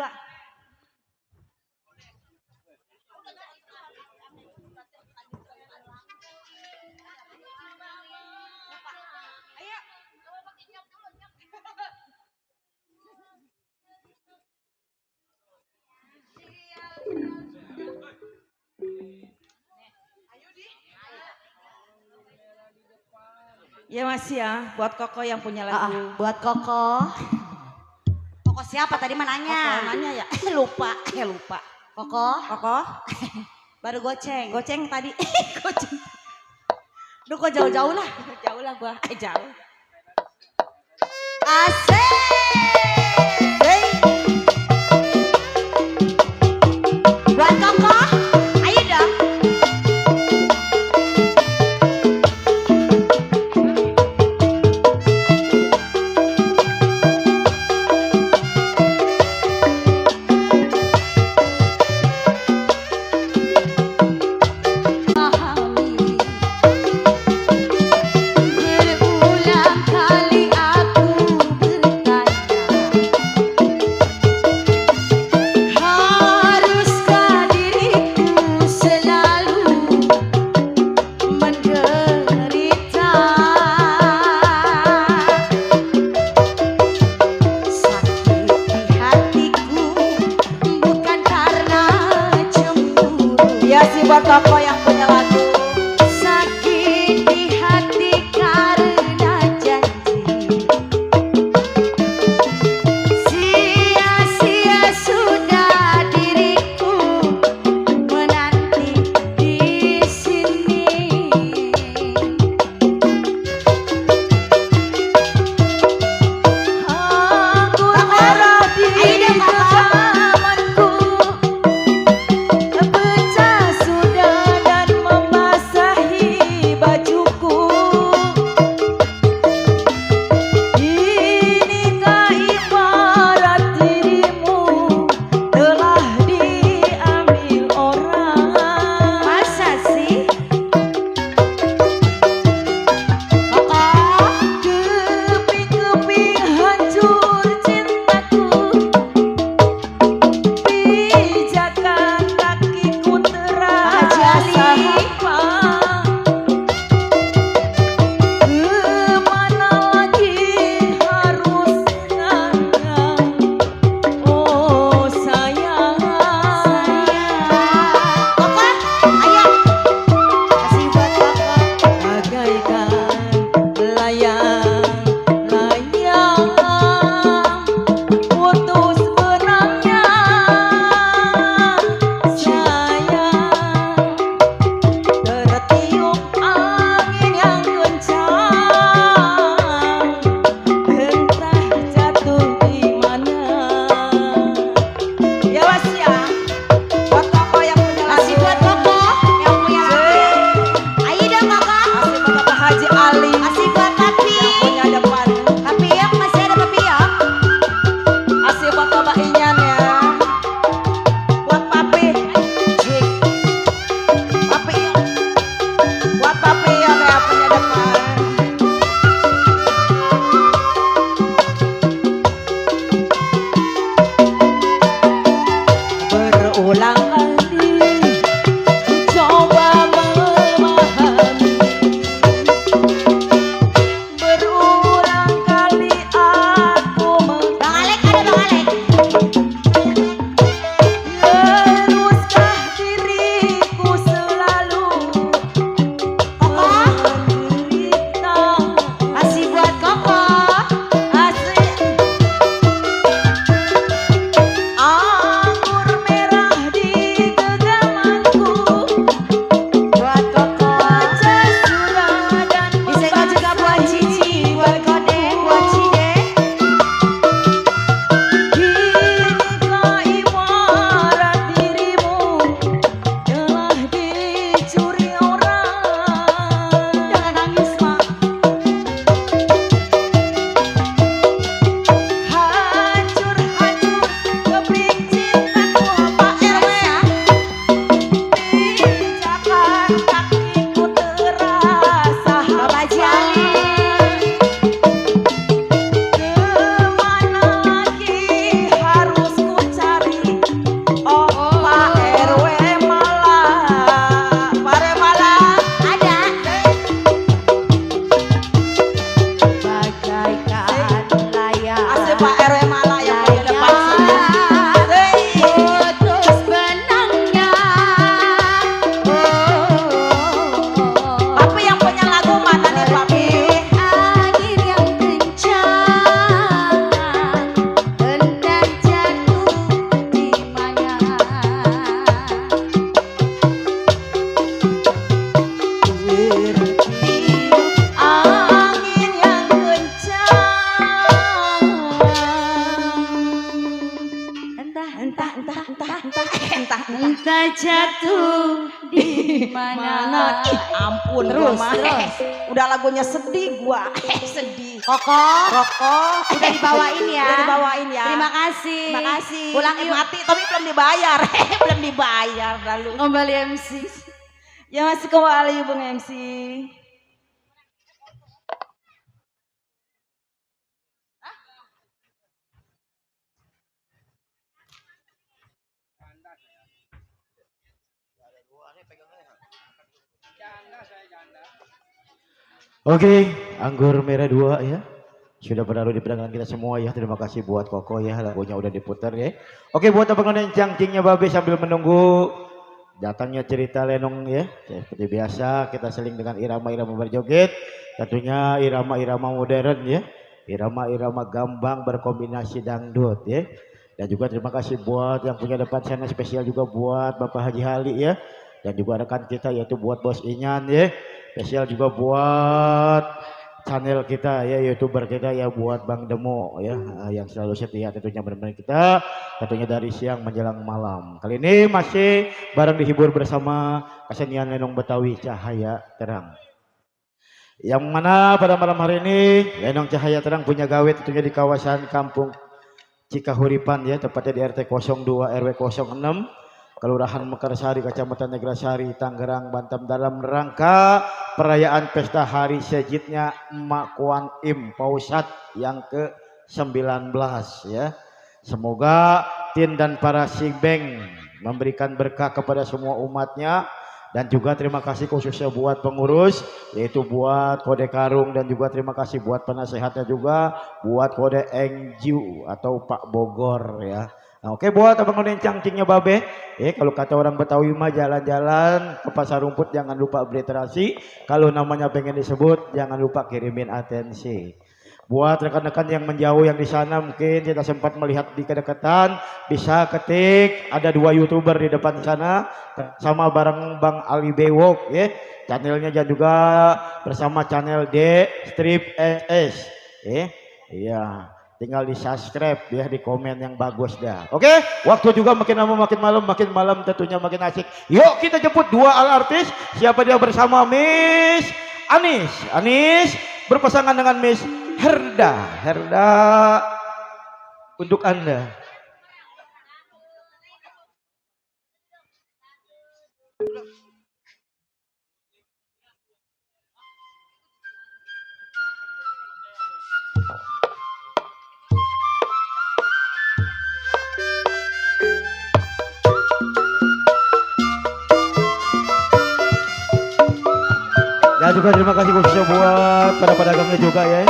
Ya masih ya, buat Koko yang punya lagu. Buat Kokoh. Kokoh siapa tadi mah Koko nanya? nanya ya, lupa. Kokoh. Koko, Baru goceng. goceng tadi. Goceng. Duh kok jauh-jauh lah. Jauh lah gua, jauh. Asik. Buat Kokoh. Ayo dong. Berulang kali aku Entah jatuh di mana. Ih, ampun Terus, gua mah. terus. Udah lagunya sedih gua. Sedih. Koko, Rokok udah dibawain ya. Udah dibawain ya. Terima kasih. Terima kasih. Pulang yuk. Mati tapi belum dibayar. Belum dibayar lalu. Kembali MC. Ya masih kembali Bung MC. Oke, anggur merah 2 ya. Sudah berlalu di pendengaran kita semua ya. Terima kasih buat Koko ya, lagunya udah diputar ya. Oke, buat abang yang cangcingnya Babe sambil menunggu datangnya cerita Lenong ya. Seperti biasa kita seling dengan irama-irama berjoget. Tentunya irama-irama modern ya. Irama-irama gambang berkombinasi dangdut ya. Dan juga terima kasih buat yang punya depan sana, spesial juga buat Bapak Haji Hali ya. Dan juga rekan kita yaitu buat Bos Inyan ya. Spesial juga buat channel kita ya, YouTuber kita ya, buat Bang Demo ya, yang selalu setia tentunya benar-benar kita, tentunya dari siang menjelang malam. Kali ini masih bareng dihibur bersama kesenian Lenong Betawi Cahaya Terang. Yang mana pada malam hari ini Lenong Cahaya Terang punya gawe tentunya di kawasan Kampung Cikahuripan ya, tepatnya di RT 02 RW 06. Kelurahan Mekarsari, Kecamatan Neglasari, Tangerang, Banten, dalam rangka perayaan pesta hari sejidnya Emak Kuan Im Pausat yang ke-19 ya. Semoga Tin dan para Sibeng memberikan berkah kepada semua umatnya, dan juga terima kasih khususnya buat pengurus yaitu buat Kode Karung, dan juga terima kasih buat penasehatnya juga buat Kode Engju atau Pak Bogor ya. Nah, oke, buat abang yang cangcingnya Babe, kalau kata orang Betawi mah jalan-jalan ke pasar rumput jangan lupa beli terasi. Kalau namanya pengen disebut jangan lupa kirimin atensi. Buat rekan-rekan yang menjauh yang di sana mungkin kita sempat melihat di kedekatan, bisa ketik ada 2 YouTuber di depan sana sama bareng Bang Ali Bewok ya. Channelnya dan juga bersama channel D Strip SS iya. Tinggal di subscribe ya, di komen yang bagus dah. Oke, waktu juga makin lama makin malam tentunya makin asik. Yuk kita jemput 2 artis. Siapa dia bersama Miss Anis. Anis berpasangan dengan Miss Herda. Herda untuk Anda. Dan juga terima kasih khususnya buat para pedagangnya juga ya.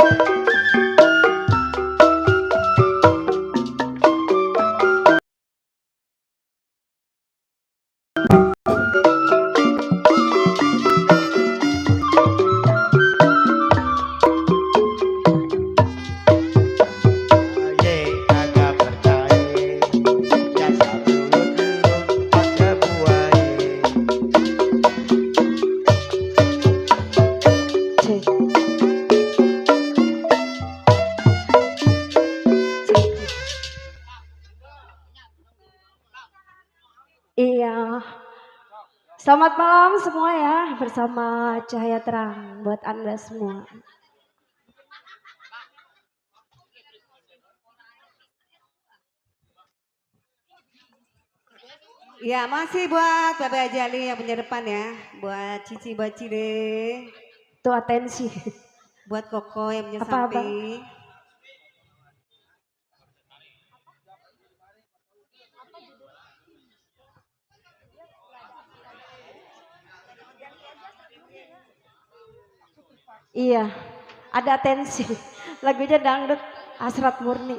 Iya. Selamat malam semua ya, bersama Cahaya Terang buat Anda semua. Ya, masih buat Bapak Haji Ali yang punya depan ya. Buat Cici Bacile. Itu atensi. Buat Koko yang punya Apa, samping. Iya, ada atensi. Lagunya dangdut hasrat murni.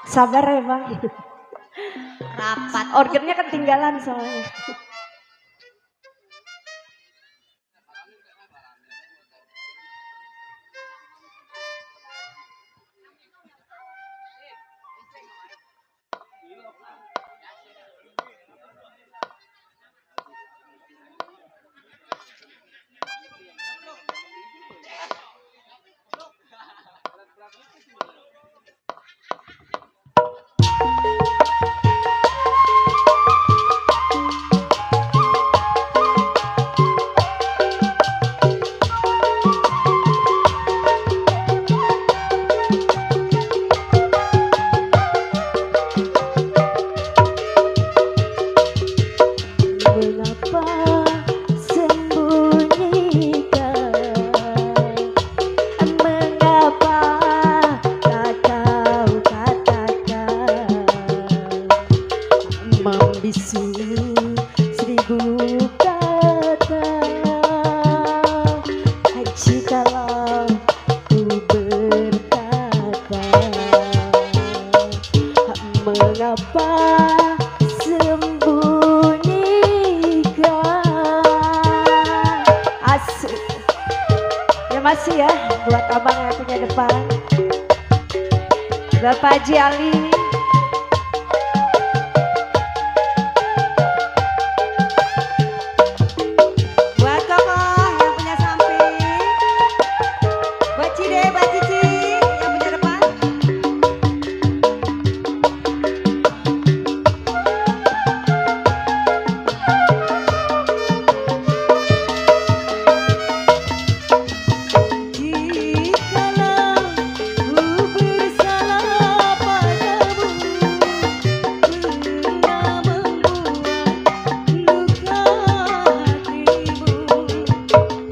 Sabar ya Bang. Rapat. Organnya ketinggalan soalnya. Konfirmasi ya buat abang yang punya depan. Bapak Haji Ali. Buat Kokoh yang punya samping. Buat Cide, buat Cici yang punya depan. Jikalau ku bersalah padamu, pernah membuat luka hatimu,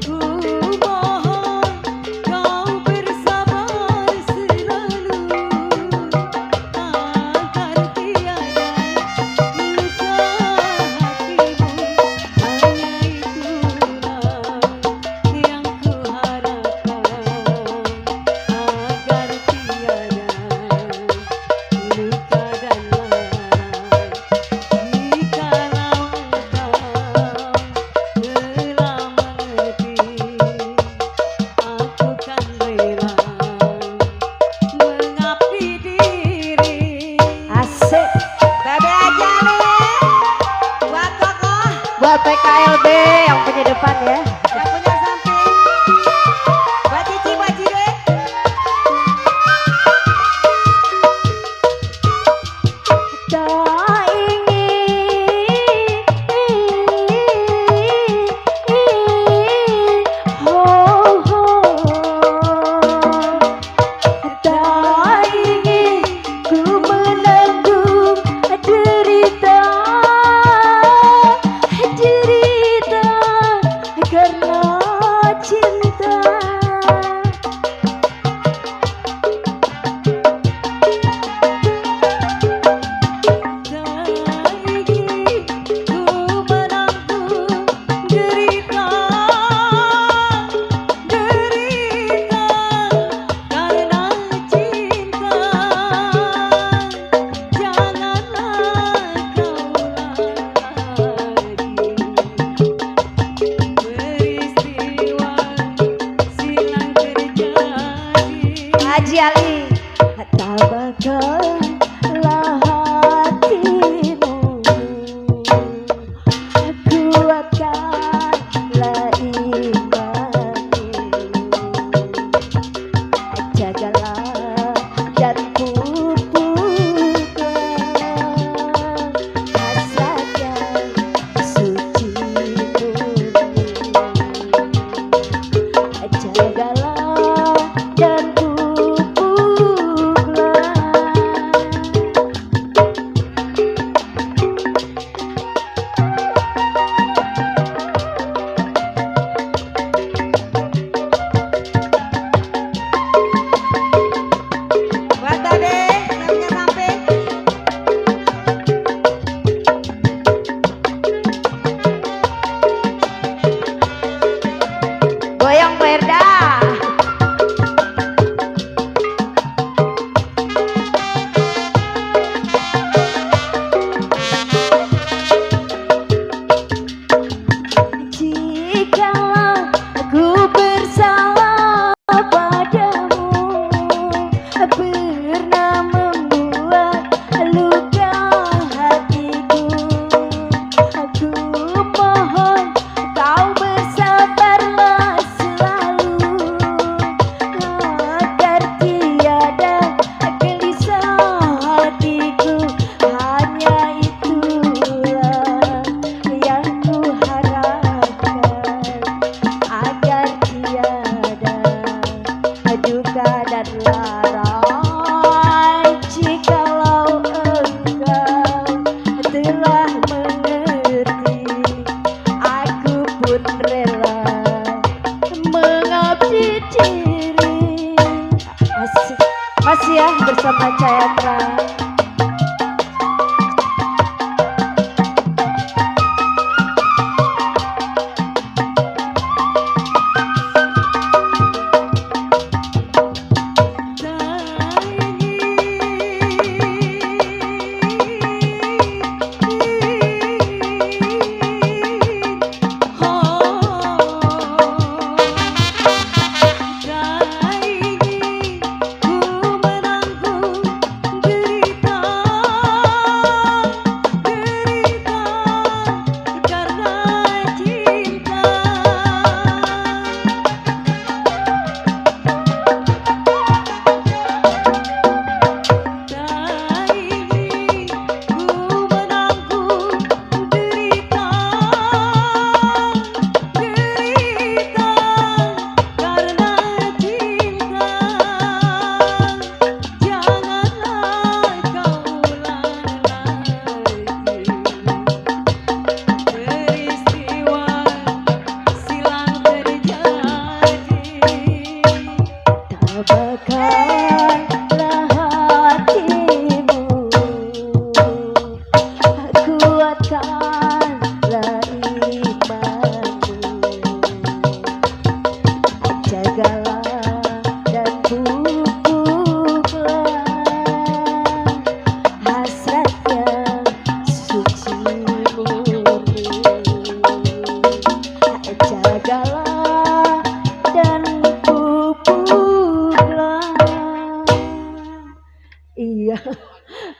ku mohon kau bersabar selalu agar tiada luka hatimu. Hanya itulah yang ku harapkan agar tiada luka dan lara. Jikalau engkau telah mengerti, aku kan rela mengabdi diri. Asik. Bebe aja nih buat Kokoh Buat PKLB yang punya depan ya. yang punya samping. Buat Cici, buat Cide. Tak ingin, oh, tak ingin ku menanggung derita karena cinta. Tak ingin ku menanggung derita karena cinta. Janganlah kau lagi peristiwa silang terjadi. Haji Ali. Tak bakallah hatimu, kuatkanlah imanmu, jagalah dan pupuklah hasrat yang suci murni. Jagalah dan pupuklah. Buat Bebe yang punya samping. Goyang Merda. Jikalau aku bersalah padamu, pernah membuat luka hatiku, aku mohon kau bersabarlah selalu agar tiada gelisah hatiku. Hanya itulah yang ku harapkan agar tiada duka dan lara. Jikalau engkau telah mengerti, aku pun rela mengabdi diri. Asik. Masih ya bersama Chandra.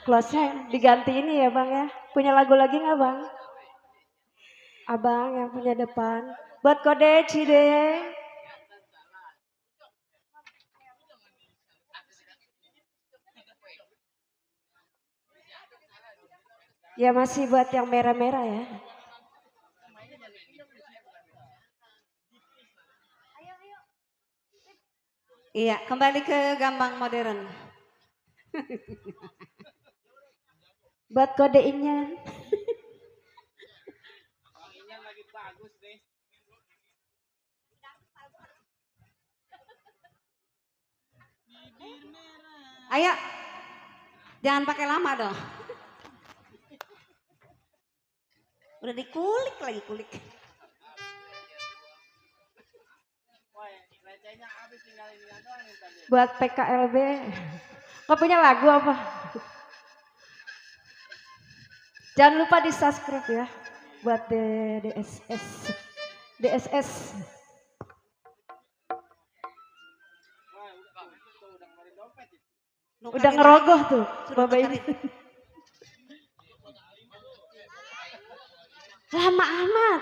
Close-nya diganti ini ya bang ya. Punya lagu lagi nggak bang? Abang yang punya depan. Buat kode Cideng. Ya masih buat yang merah-merah ya. Iya, kembali ke gambang modern. Buat kode Inyan. Ayo, jangan pakai lama dong. Udah dikulik lagi kulik. Buat PKLB. Kau punya lagu apa? Jangan lupa di subscribe ya. Buat DSS. DSS. Udah ngerogoh tuh. Bapak ini. Lama amat.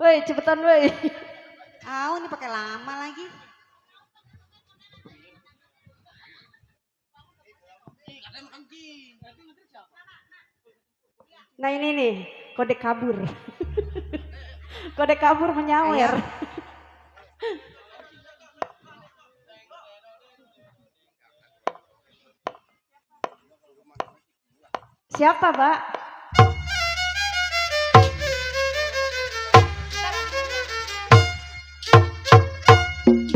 Woi, cepetan woi. Ini pakai lama lagi. Nah ini nih, kode kabur. Kode kabur menyawer. Siapa, Pak?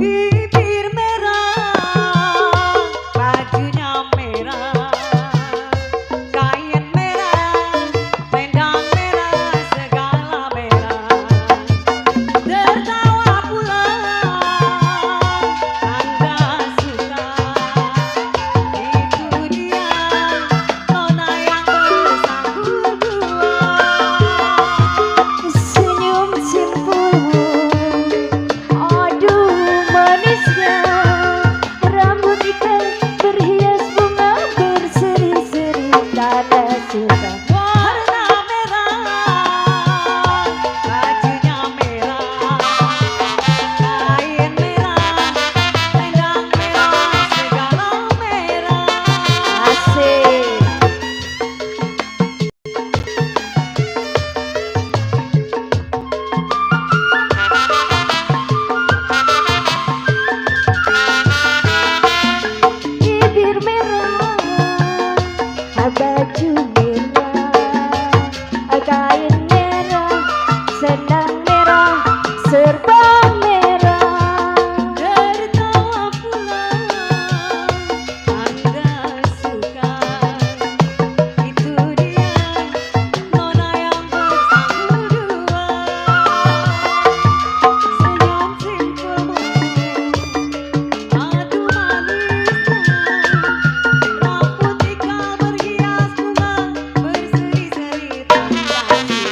Bibir merah, bajunya merah, kain merah, selendang merah, segala merah. Tertawa pula, Anda suka. Itu dia, nona yang bersanggur dua. Senyum simpulmu, aduh manisnya. Rambut ikan berhias bunga berseri-seri tanda suka. Warna merah, bajunya merah, kain merah, selendang merah, segala merah. Asik. Bibir merah, baju merah, kain merah, selendang merah, serba merah. Tertawa pula, Anda suka. Itu dia, nona yang bersanggur dua. Senyum simpulmu, aduh manisnya. Rambut ikal berhias bunga berseri-seri tanda suka.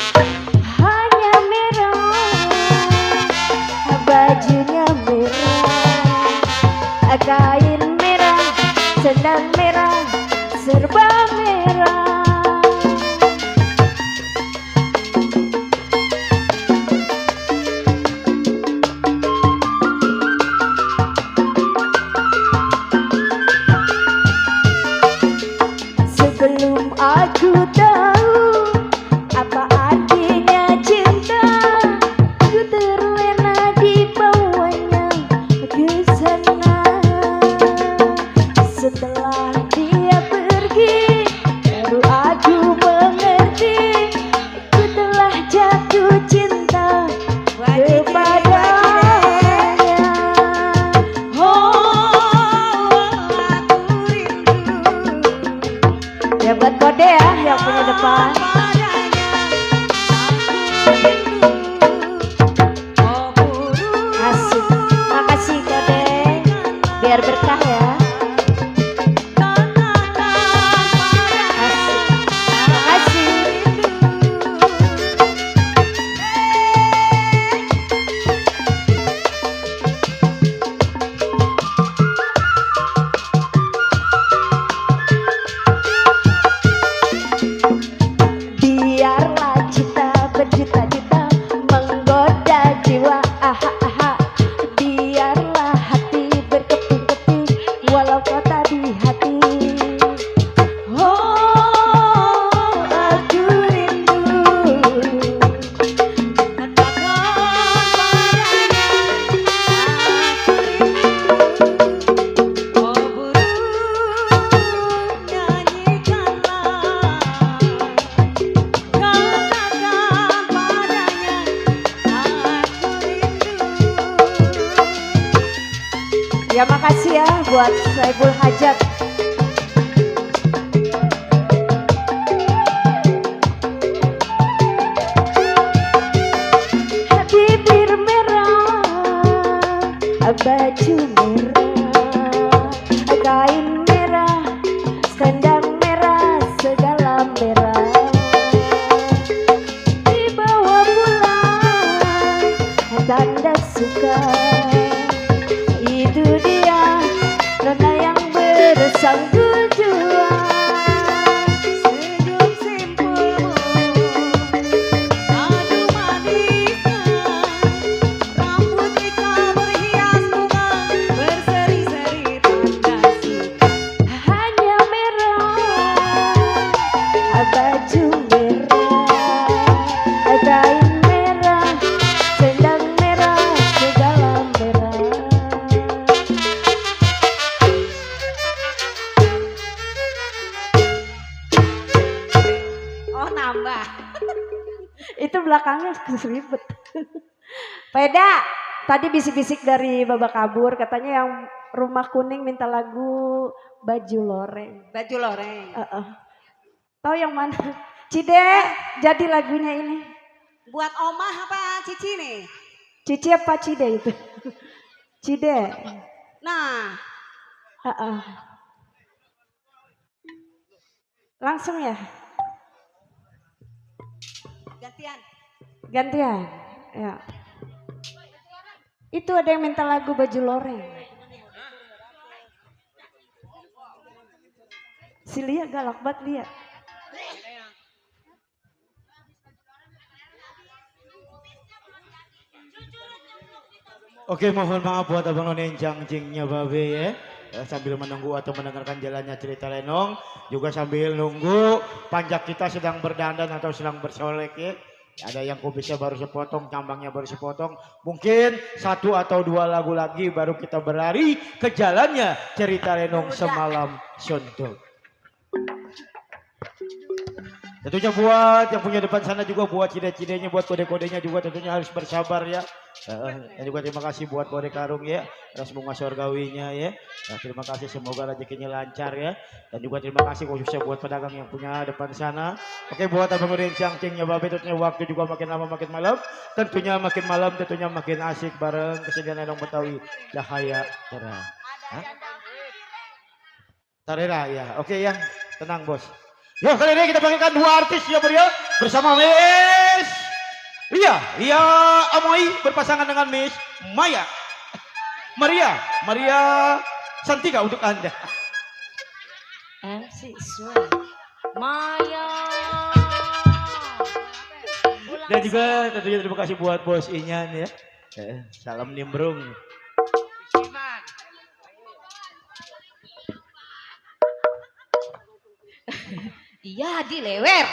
Ya makasih ya buat Saiful Hajat. Bibir merah, baju merah, kain merah, selendang merah, segala merah. Dibawa pulang, tanda suka. Itu dia karena yang bersangkut jua. Senyum simpulmu, aduh manisnya. Rambut kita berhias bunga, berseri-seri tanda suka. Hanya merah, baju merah, kain merah, selendang merah, segala merah. Oh nambah. Itu belakangnya ribet. Peda, tadi bisik-bisik dari Babak Kabur katanya yang rumah kuning minta lagu Baju Loreng. Baju loreng. Tahu yang mana? Cide, jadi lagunya ini. Buat omah apa cici nih? Cici apa Cide itu? Cide. Nah, Langsung ya, gantian. gantian. Ya. Itu ada yang minta lagu Baju Loreng. Si Lia galak banget Lia. Oke, mohon maaf buat abang none jangcingnya babe ya. Sambil menunggu atau mendengarkan jalannya cerita Lenong, juga sambil nunggu panjak kita sedang berdandan atau sedang bersolek ya. Ada yang kubisnya baru sepotong, cambangnya baru sepotong. Mungkin 1 atau 2 lagu lagi baru kita berlari ke jalannya cerita Lenong semalam suntuk. Tentunya buat yang punya depan sana juga, buat cide-cidenya, buat kode-kodenya juga tentunya harus bersabar ya. Dan juga terima kasih buat kode karung ya, atas bunga surgawinya ya. Terima kasih, semoga rezekinya lancar ya. Dan juga terima kasih khususnya buat pedagang yang punya depan sana. Oke, buat abang udah cangcingnya babe, tentunya waktu juga makin lama makin malam. Tentunya makin malam, tentunya makin asik bareng kesedihan Lenong Betawi Cahaya Terang. Tarera ya, oke ya, tenang bos. Ya, kali ini kita panggilkan 2 artis ya beliau bersama Miss Lia Amoy berpasangan dengan Miss Maria Santika untuk Anda. MC Sway. Maya. Dan juga tentunya terima kasih buat Bos Inyan ya. Salam nimbrung. Iya di lewer.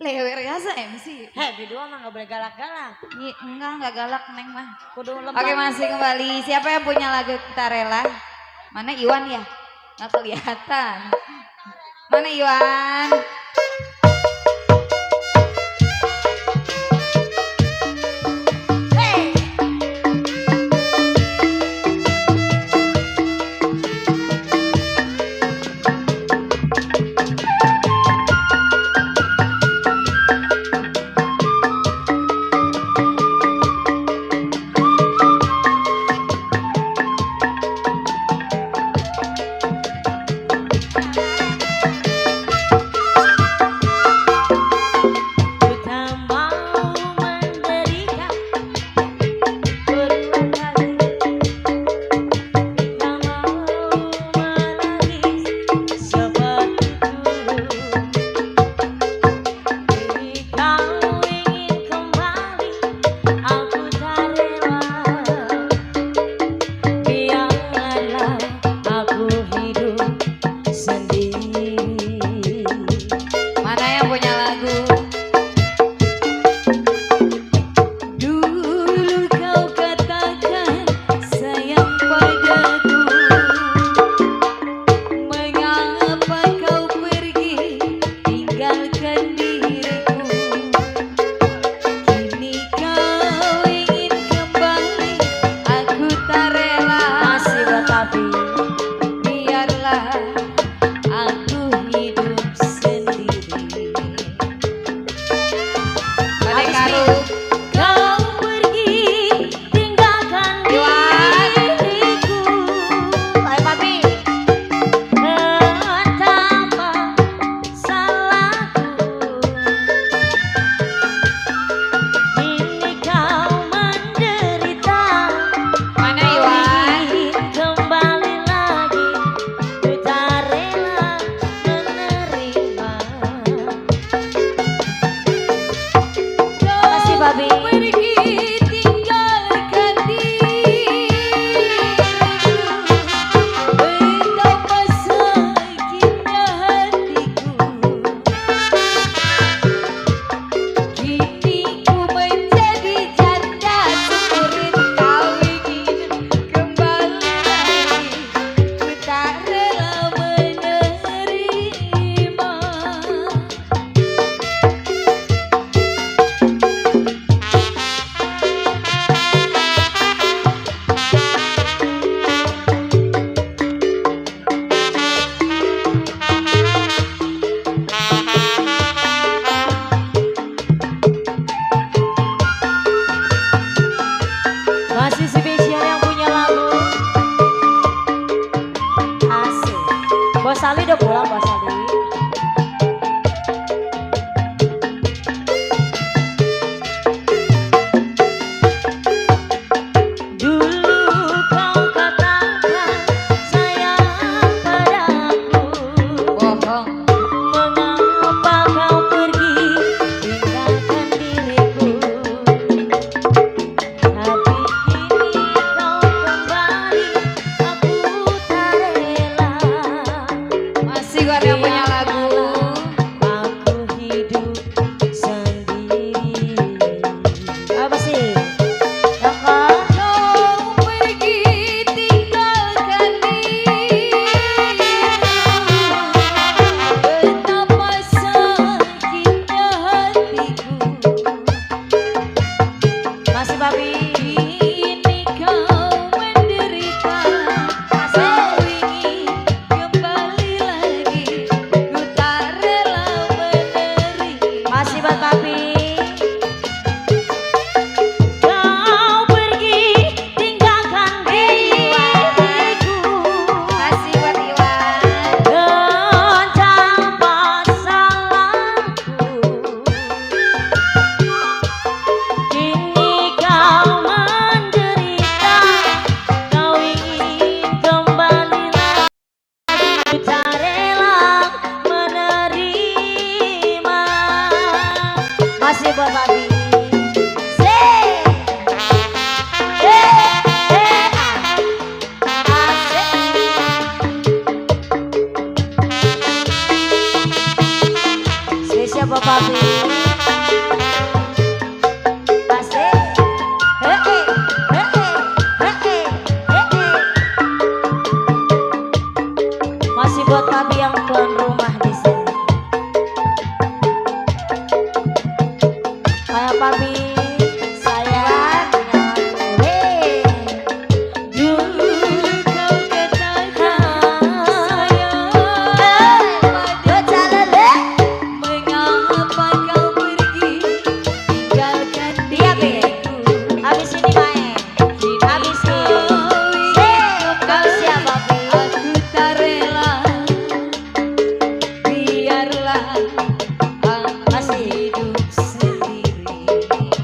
Lewer ya MC. Di dua mah nggak boleh galak-galak. Enggak galak Neng mah. Kudu lembab. Oke, masih kembali. Siapa yang punya lagu Kita Rela? Mana Iwan ya? Nggak kelihatan. Mana Iwan? Babi. Pergi tinggalkan diriku, betapa sakitnya hatiku. Kini ku menjadi janda, syukurin kau ingin kembali lagi. Ku tak rela menerima. Masih spesial yang punya lagu. Asik. Bos Ali udah pulang, Bos Ali. Dulu kau katakan sayang padaku. Bohong. Mengapa kau pergi tinggalkan diriku? Tapi kini kau kembali, aku tak rela. Masih buat yang punya lagu. Aku hidup sendiri. Apa sih? Kakak? Kau pergi tinggalkan diriku, betapa sakitnya hatiku. Masih Babi. Kini kau menderita, kau ingin kembali lagi. Ku tak rela menerima. Masih buat Babi. Kau pergi tinggalkan diriku. Masih buat Iwan. Dan tanpa salahku. Kini kau menderita, kau ingin kembali lagi. Ku tak rela menerima. Masih buat Babi. Spesial buat Babi. Asik. Masih buat Babi yang tuan rumah di sini. Kayak Babi sayang. Dulu kau katakan sayang padaku, mengapa kau pergi tinggalkan Dia Be. diriku? Habis ini main. Habis ini. Kau siapa Babi? Aku tak rela, biarlah aku Masih. hidup sendiri.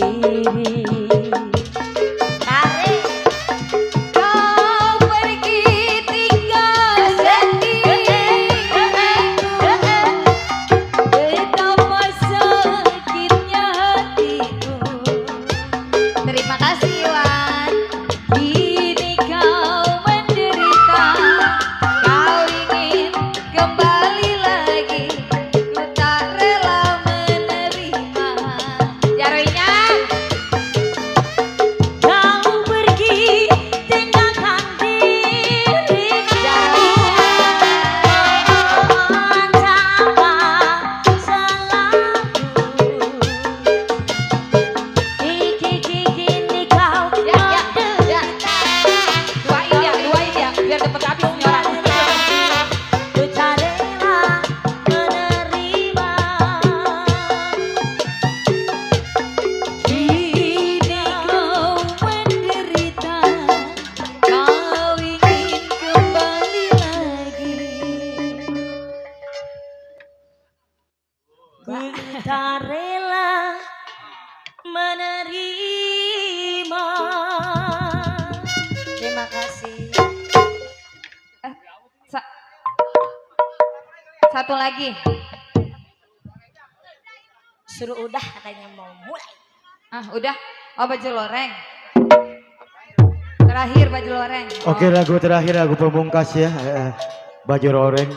sendiri. Tarik. Kau pergi tinggal sendiri. Betapa sakitnya hatiku. Terima kasih Iwan. Kini kau menderita. Kau ingin kembali lagi. Ku tak rela menerima. Jaroinya. Kau pergi tinggalkan diri. Mohon sabar selalu. Kini kau Duain ya, biar cepet habis nih orang. ku tak rela menerima. Kini kau menderita. Kau ingin kembali lagi. Ku tak rela menerima. Terima kasih. Sa- Satu lagi. Suruh udah katanya mau mulai. Udah. Oh, baju loreng. Terakhir baju loreng. Oke, lagu terakhir, lagu pemungkas ya, baju loreng.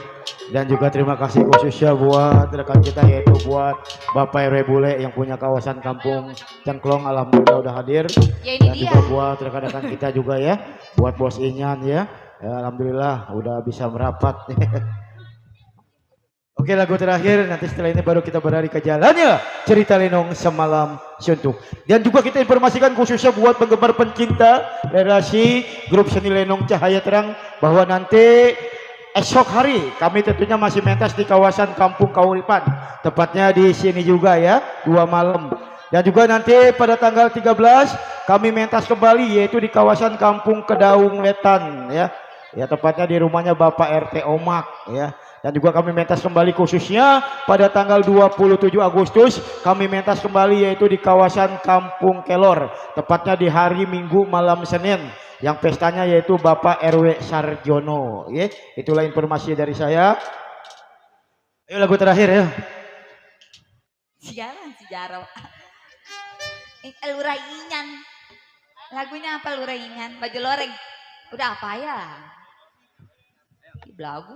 Dan juga terima kasih khususnya buat rekan kita, yaitu buat Bapak RW Bule yang punya kawasan kampung Cengklong, alhamdulillah udah hadir. Ya ini Dan dia. juga buat rekan-rekan kita juga ya, buat Bos Inyan ya, alhamdulillah udah bisa merapat. Oke, lagu terakhir, nanti setelah ini baru kita berlari ke jalannya cerita Lenong Semalam Suntuk. Dan juga kita informasikan khususnya buat penggemar pencinta relasi grup seni Lenong Cahaya Terang bahwa nanti esok hari kami tentunya masih mentas di kawasan Kampung Kauripan, tepatnya di sini juga ya, 2 malam. Dan juga nanti pada tanggal 13 kami mentas kembali, yaitu di kawasan Kampung Kedaung Wetan ya. Ya, tepatnya di rumahnya Bapak RT Omak ya. Dan juga kami mentas kembali khususnya pada tanggal 27 Agustus kami mentas kembali, yaitu di kawasan Kampung Kelor, tepatnya di hari Minggu malam Senin, yang pestanya yaitu Bapak RW Sarjono ya. Itulah informasi dari saya. Ayo lagu terakhir ya. Sialan si Jaro. Luraingan. Lagunya apa Luraingan? Baju loreng. Udah apa ya? Belagu.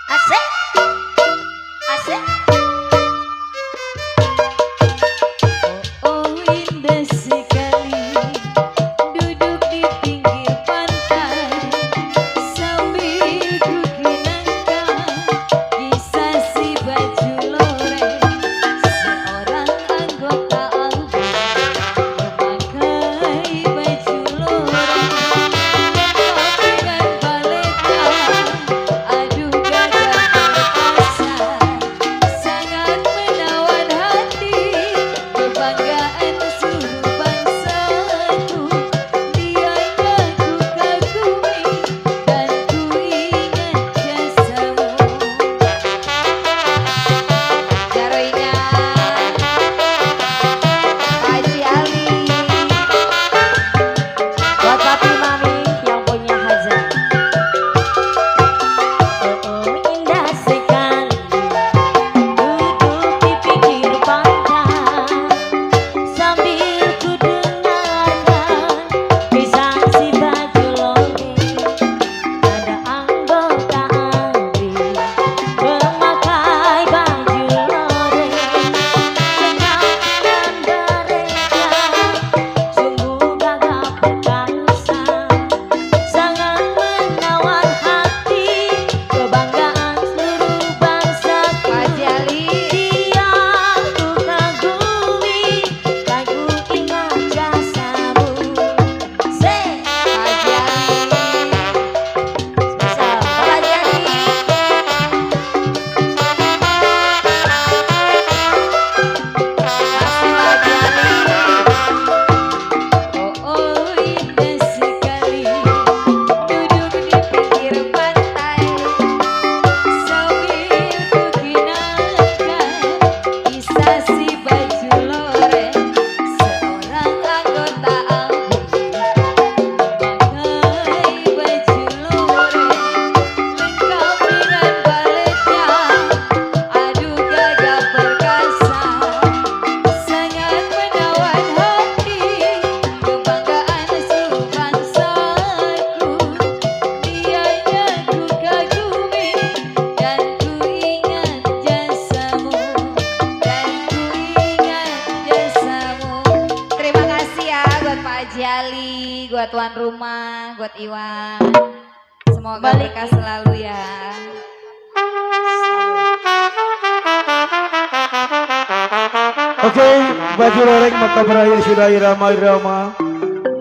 Asik. Asik. Oh indah sekali duduk di pinggir pantai sambil ku kenangkan kisah si baju loreng. buat tuan rumah, buat Iwan. Semoga berkah selalu ya. Oke, baju loreng maka berakhir sudah irama-irama.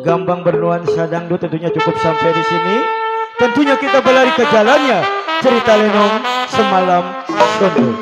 Gambang bernuansa dangdut tentunya cukup sampai di sini. Tentunya kita berlari ke jalannya. Cerita Lenong Semalam Sondu.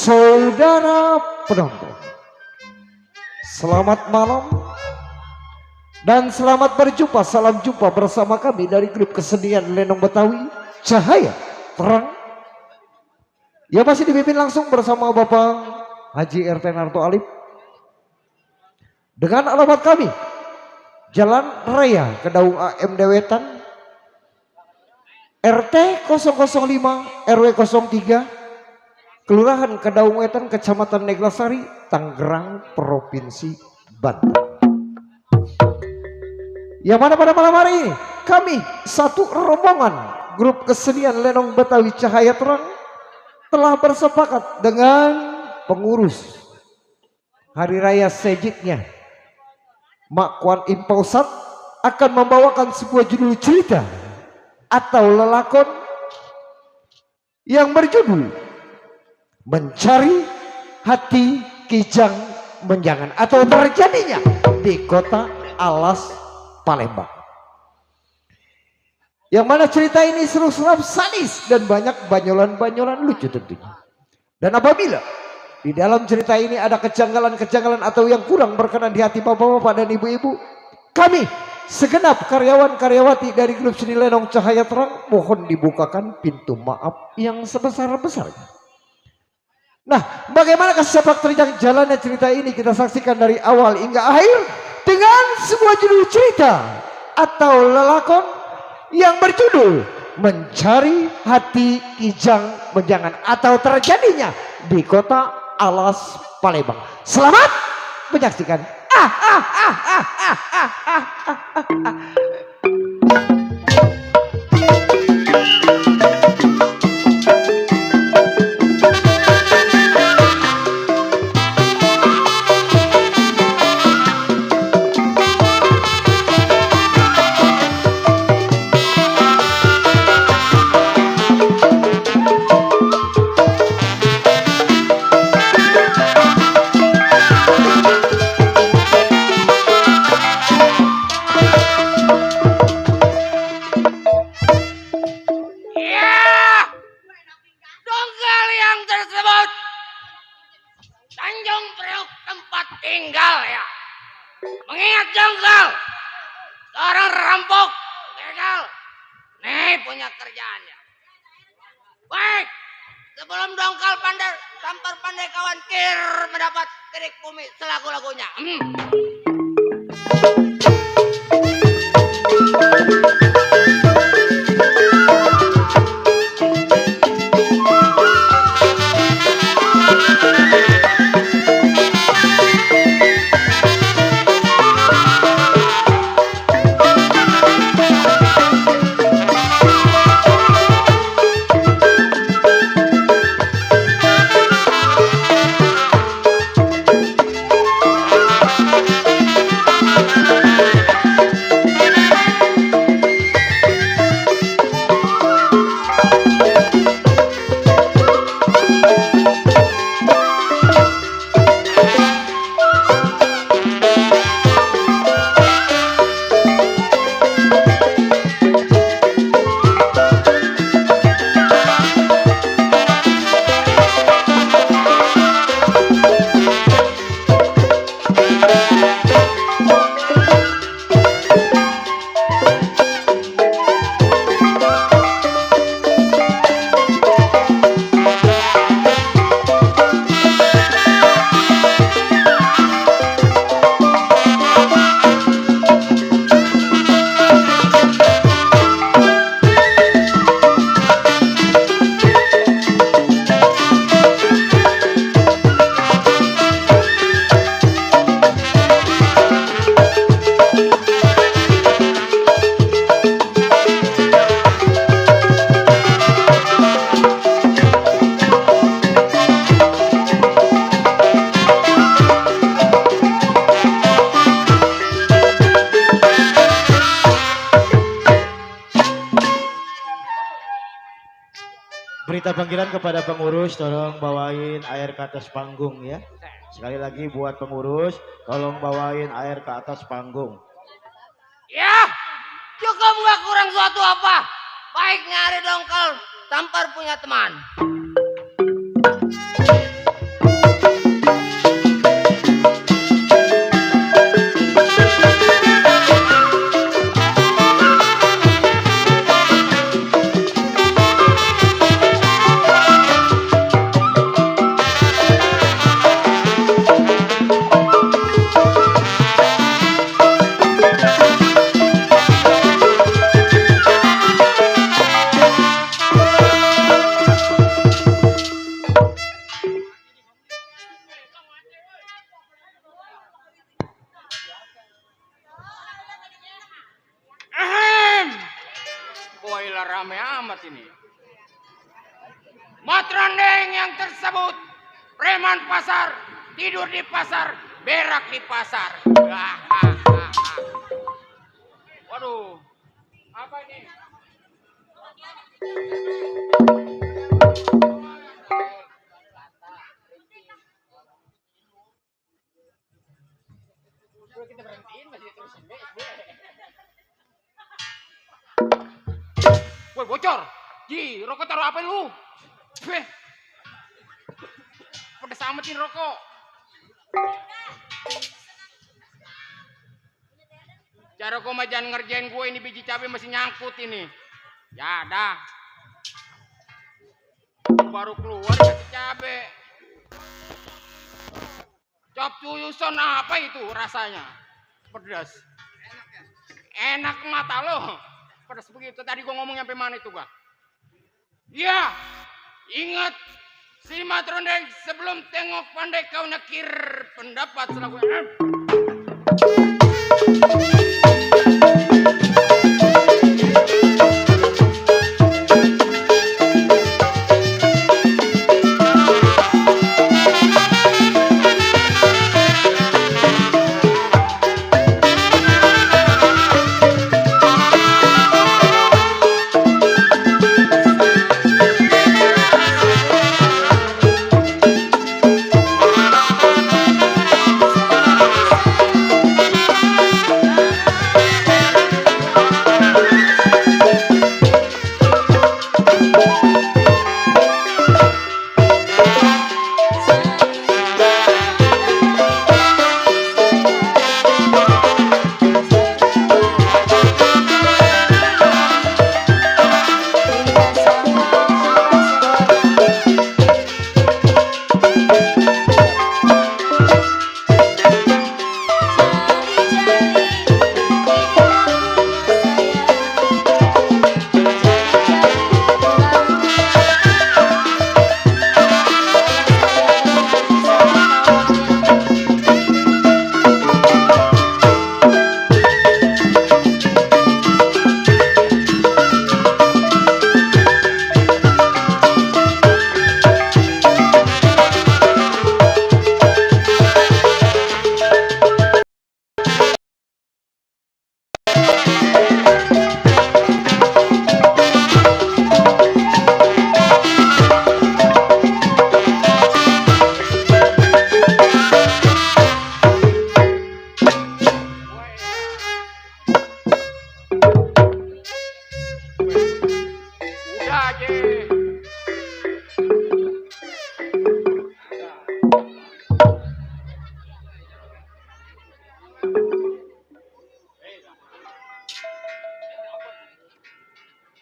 Saudara penonton, selamat malam dan selamat berjumpa. Salam jumpa bersama kami dari grup kesenian Lenong Betawi Cahaya Terang yang masih dipimpin langsung bersama Bapak Haji RT Narto Alip. Dengan alamat kami, Jalan Raya Kedaung AM Dewetan, RT 005 RW 03, Kelurahan Kedaung Wetan, Kecamatan Neglasari, Tangerang, Provinsi Banten. Yang mana pada malam hari ini kami satu rombongan grup kesenian Lenong Betawi Cahaya Terang telah bersepakat dengan pengurus Hari Raya Sejitnya Mak Kuan Im Pausat akan membawakan sebuah judul cerita atau lelakon yang berjudul Mencari Hati Kijang Menjangan atau terjadinya di kota Alas, Palembang. Yang mana cerita ini seru-seru sadis dan banyak banyolan-banyolan lucu tentunya. Dan apabila di dalam cerita ini ada kejanggalan-kejanggalan atau yang kurang berkenan di hati bapak-bapak dan ibu-ibu, kami segenap karyawan-karyawati dari grup seni Lenong Cahaya Terang mohon dibukakan pintu maaf yang sebesar-besarnya. Nah, bagaimana sepak terjang jalannya cerita ini kita saksikan dari awal hingga akhir dengan sebuah judul cerita atau lelakon yang berjudul Mencari Hati Kijang Menjangan atau terjadinya di kota Alas, Palembang. Selamat menyaksikan. Dongkal yang tersebut Tanjung Priok tempat tinggal ya. Mengingat dongkal seorang rampok begal nih punya kerjaannya. Baik, sebelum dongkal pandai tampar pandai kawan kir mendapat kirik bumi selaku lagunya. Berita panggilan kepada pengurus, tolong bawain air ke atas panggung ya. Sekali lagi buat pengurus, tolong bawain air ke atas panggung. Ya, cukup nggak kurang suatu apa. Baik nyari dongkal, tampar punya teman. rame amat ini. Matrandeng yang tersebut preman pasar, tidur di pasar, berak di pasar. Waduh, apa ini? Kita berhentiin masih terusin. Woi bocor, Ji, rokok taruh apa lu? Pedes amat ini rokok. Cara kau mah jangan ngerjain gue, ini biji cabai masih nyangkut ini. Ya dah. Baru keluar kasih cabai. Cop cuyuson apa itu rasanya? Pedas. Enak mata lo. Pedas begitu. Tadi gua ngomong sampai mana itu gua? Iya. Ingat si Matrondeng sebelum tengok pandai kau nakir pendapat selaku.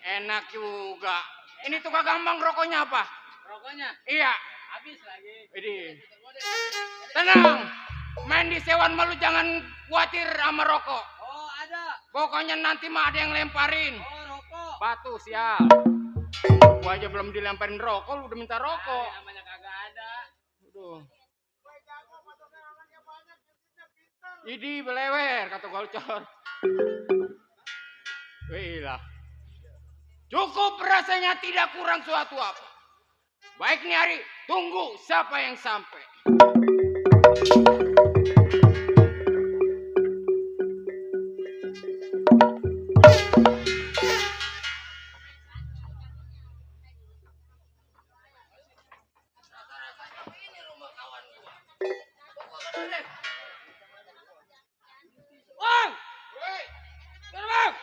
Enak juga. Ini tukang gampang rokoknya apa? Rokoknya Iya. habis lagi. Ini. Tenang. Main di sewan malu jangan khawatir sama rokok. Oh, ada. Pokoknya nanti mah ada yang lemparin. Oh, rokok. Batu sial. Gua aja belum dilemparin rokok, lu udah minta rokok. Namanya kagak ada. Aduh. Idi belewer kata golcor. Wih lah. Cukup rasanya tidak kurang suatu apa. Baik nih Hari, tunggu siapa yang sampai. Bang! Terbang!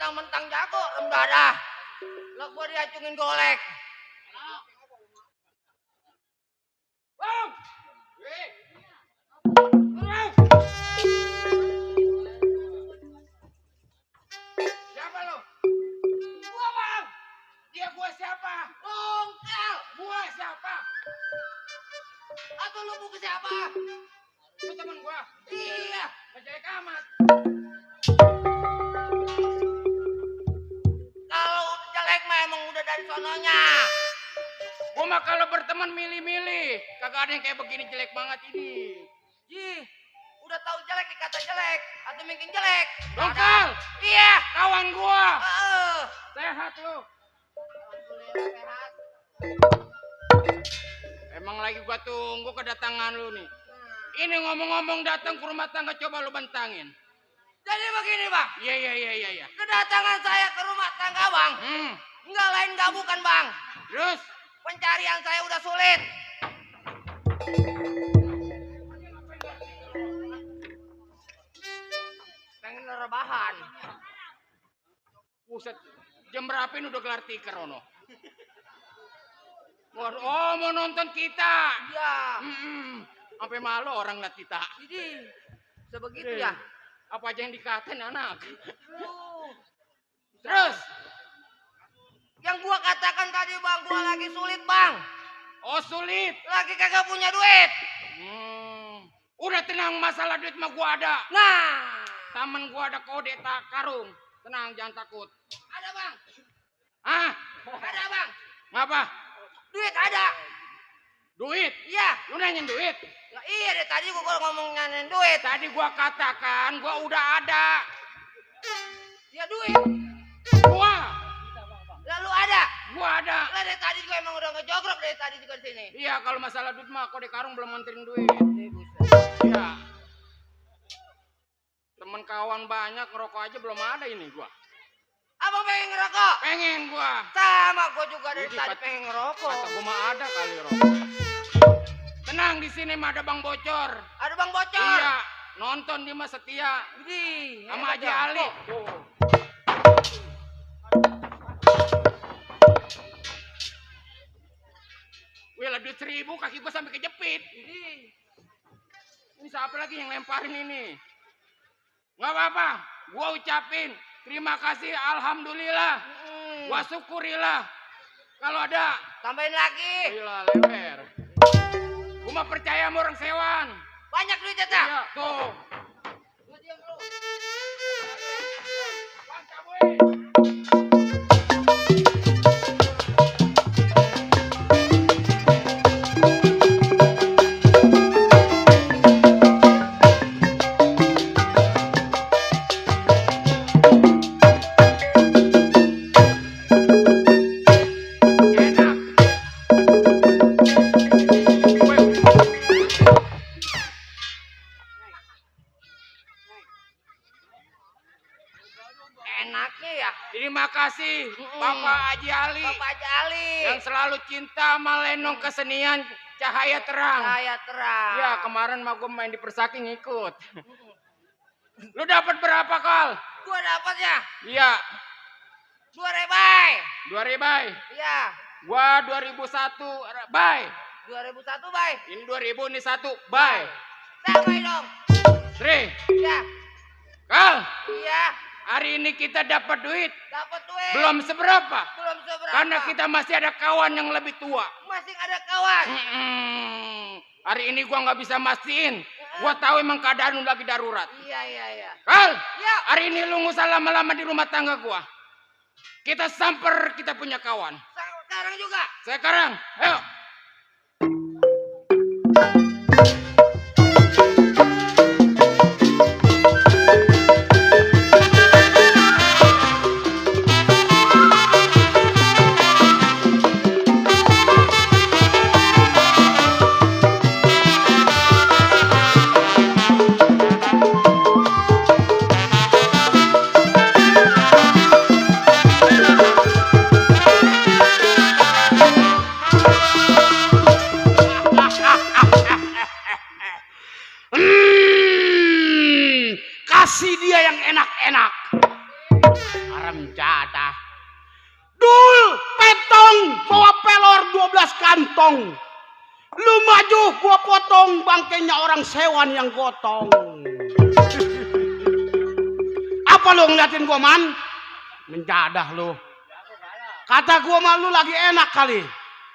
mentang-mentang jago rendah. Lah gua diacungin golek. Bang! Siapa lo? Gua bang! Dia gua siapa? Bongkel! Gua siapa? Atau lu buku siapa? Lu temen gua? Iya! Jelek amat. Kalau jelek mah emang udah dari sononya. Gua mah kalau berteman milih-milih. Kagak ada yang kayak begini jelek banget ini. Ji, udah tahu jelek dikata jelek atau mungkin jelek. Bongkel. Iya, kawan gua. Sehat lu. Alhamdulillah sehat. Emang lagi gua tunggu kedatangan lu nih. Ini ngomong-ngomong datang ke rumah tangga coba lu bentangin. Jadi begini bang. Iya. Kedatangan saya ke rumah tangga bang. Enggak lain enggak bukan bang. Terus? Pencarian saya udah sulit. Pengen rebahan. Buset, jam berapa ini udah gelar tikar ono? Oh mau nonton kita? Iya. Sampai malu orang lihat kita. Jadi sebegitu ya? Apa aja yang dikatain anak? Terus? Yang gua katakan tadi bang, gua lagi sulit bang. Oh sulit? Lagi kagak punya duit. Udah tenang, masalah duit mah gua ada. Nah, taman gua ada kode tak karung. Tenang, jangan takut. Ada bang. Hah? Ada bang. Ngapa? Duit ada. Duit? Iya. Lu nanyain duit? Nah, iya deh, tadi gua ngomong nanyain duit. Tadi gua katakan gua udah ada. Ya duit. Gua. Lalu ada? Gua ada. Lah dari tadi gua emang udah ngejogrok dari tadi juga di sini. Iya, kalau masalah duit mah kode karung belum nganterin duit. Iya. Temen kawan banyak, ngerokok aja belum ada ini gua. Abang pengen ngerokok? Pengen gua. Sama gua juga dari tadi pengen ngerokok. Kata gua mah ada kali rokok. Tenang, di sini mah ada Bang Bocor. Ada Bang Bocor? Iya. Nonton dia mah setia. Sama Haji Ali. Wih lah duit 1000 kaki gua sampai kejepit. Ini siapa lagi yang lemparin ini? Nggak apa-apa. Gua ucapin terima kasih, alhamdulillah. Gua syukurilah. Kalau ada tambahin lagi. Gila leper. Gua mah percaya sama orang sewan. Banyak duitnya tak? Iya, tuh. Lu diam dulu. Enaknya ya. Terima kasih Bapak Haji Ali. Bapak Haji Ali. Yang selalu cinta sama lenong kesenian Cahaya Terang. Cahaya Terang. Ya kemarin mah gue main di Persaki ngikut. Lu dapat berapa kal? Gua dapat ya. Iya. 2 rebai. Iya. Gua 2001 bay. 2001 bay. Ini 2000 ini 1 bay. Sama dong. Sri. Iya. Kal. Iya. Hari ini kita dapat duit. Dapat duit. Belum seberapa. Karena kita masih ada kawan yang lebih tua. Masih ada kawan. Hari ini gua nggak bisa mastiin. Gua tahu emang keadaan lu lagi darurat. Iya. Kal. Iya. Hari ini lu nggak usah lama-lama di rumah tangga gua. Kita samper kita punya kawan. Sekarang juga. Sekarang. Ayo. gotong. Lu maju, gua potong bangkainya orang sewan yang gotong. Apa lu ngeliatin gua, Man? Menjadah lu. Kata gua mah lu lagi enak kali.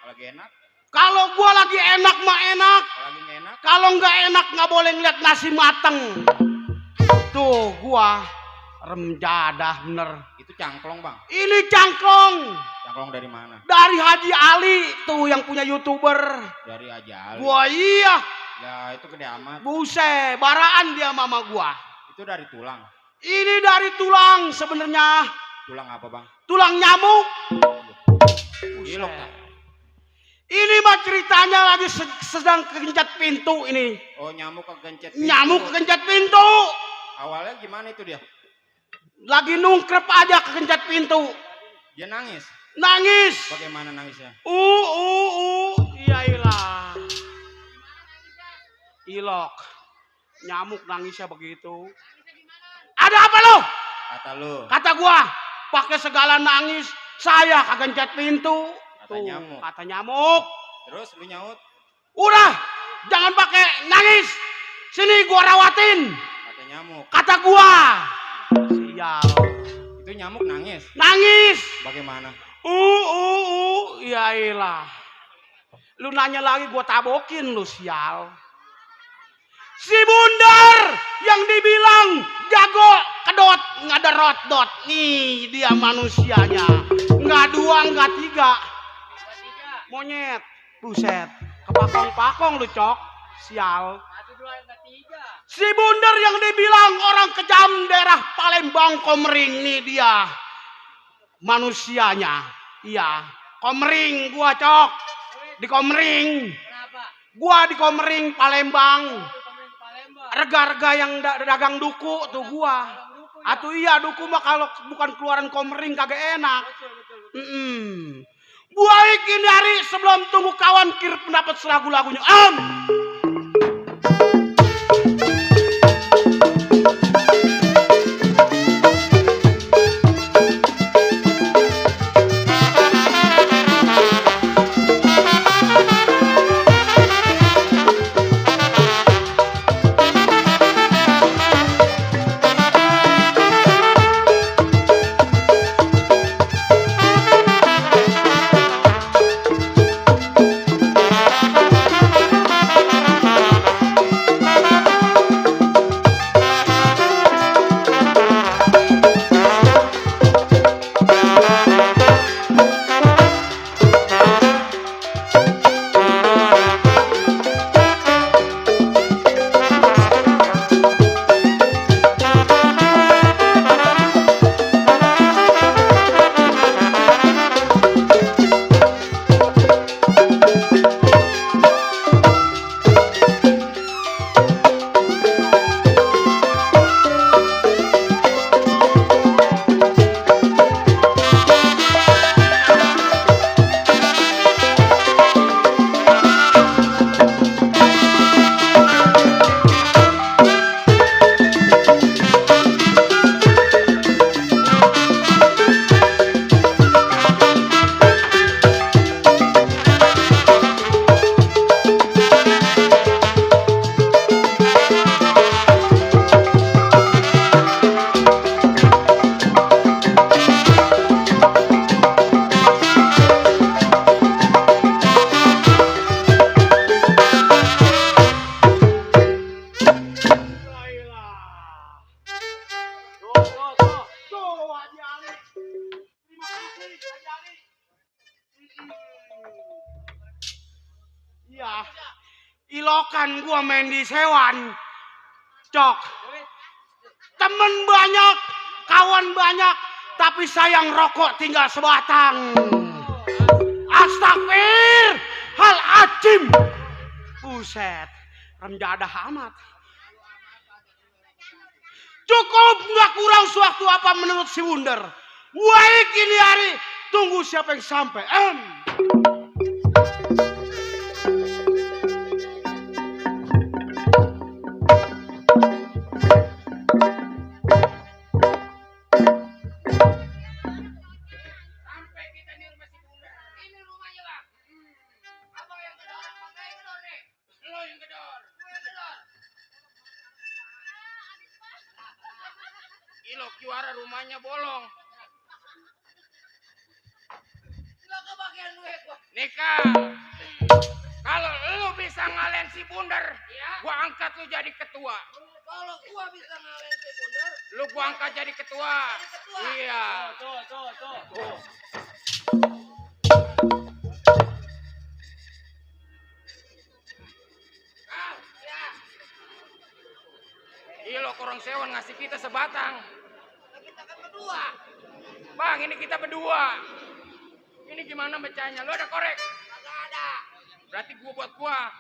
Lagi enak, Kalau gua lagi enak mah enak. lagi nggak enak. Kalau nggak enak nggak boleh ngeliat nasi mateng. Tuh gua remjadah bener. Itu cangklong bang. Ini cangklong Cangklong dari mana? dari Haji Ali tuh yang punya YouTuber. Dari aja. Gua iya, Ya itu gede amat. buset, baraan dia mama gua. Itu dari tulang. Ini dari tulang sebenarnya, Tulang apa bang? tulang nyamuk. Gilok. Buset. Ini mah ceritanya lagi sedang kegencet pintu ini. Oh nyamuk kegencet. Nyamuk pintu. kegencet pintu. Awalnya gimana itu dia? Lagi nungkrep aja kegencet pintu. Dia nangis. Nangis. Bagaimana nangisnya? Iyalah. Ilok. Nyamuk nangisnya begitu. Ada apa lo? Kata lu. Kata gua, pakai segala nangis, saya kegencet pintu. Kata nyamuk. Kata nyamuk. Terus lu nyaut. Udah, jangan pakai nangis. Sini gua rawatin. Kata nyamuk. Kata gua. Sial. Itu nyamuk nangis. Nangis. Bagaimana? Iyalah. Lu nanya lagi gua tabokin lu sial. Si Bundar yang dibilang jago kedot ngaderot dot. Nih dia manusianya. Nggak dua, nggak tiga. Monyet. Buset. Kepakong-pakong lu cok. Sial. 1, 2, 3. Si Bundar yang dibilang orang kejam daerah Palembang Komering. Nih dia. Manusianya. Iya. Komering gua cok. Di Komering. Kenapa? Gua di Komering Palembang. Pemain Palembang. Rega-rega yang dagang duku tuh gua. Atuh iya duku mah kalau bukan keluaran Komering kagak enak. Baik ini hari sebelum tunggu kawan kir pendapat lagu-lagunya. Iya. Ilokan gua main di sewan. Cok. Temen banyak, kawan banyak, tapi sayang rokok tinggal sebatang. Astagfir, hal acim. Buset, remjadah amat. Cukup nggak kurang suatu apa menurut si Wunder. Baik ini hari, tunggu siapa yang sampai. Sampai kita di rumah si Bunda. Ini rumahnya bang. Abang yang juara rumahnya bolong. Nggak kebagian duit gua. Nika, kalau lu bisa ngalahin si Bundar, gua angkat lu jadi ketua. Kalau gua bisa ngalahin si Bundar, lu gua angkat jadi ketua. Iya. Tuh. Iya lo korong sewan ngasih kita sebatang. Kita kan berdua. Bang, ini kita berdua. Ini gimana bacanya? Lu ada korek? Kagak ada. Berarti gua buat gua.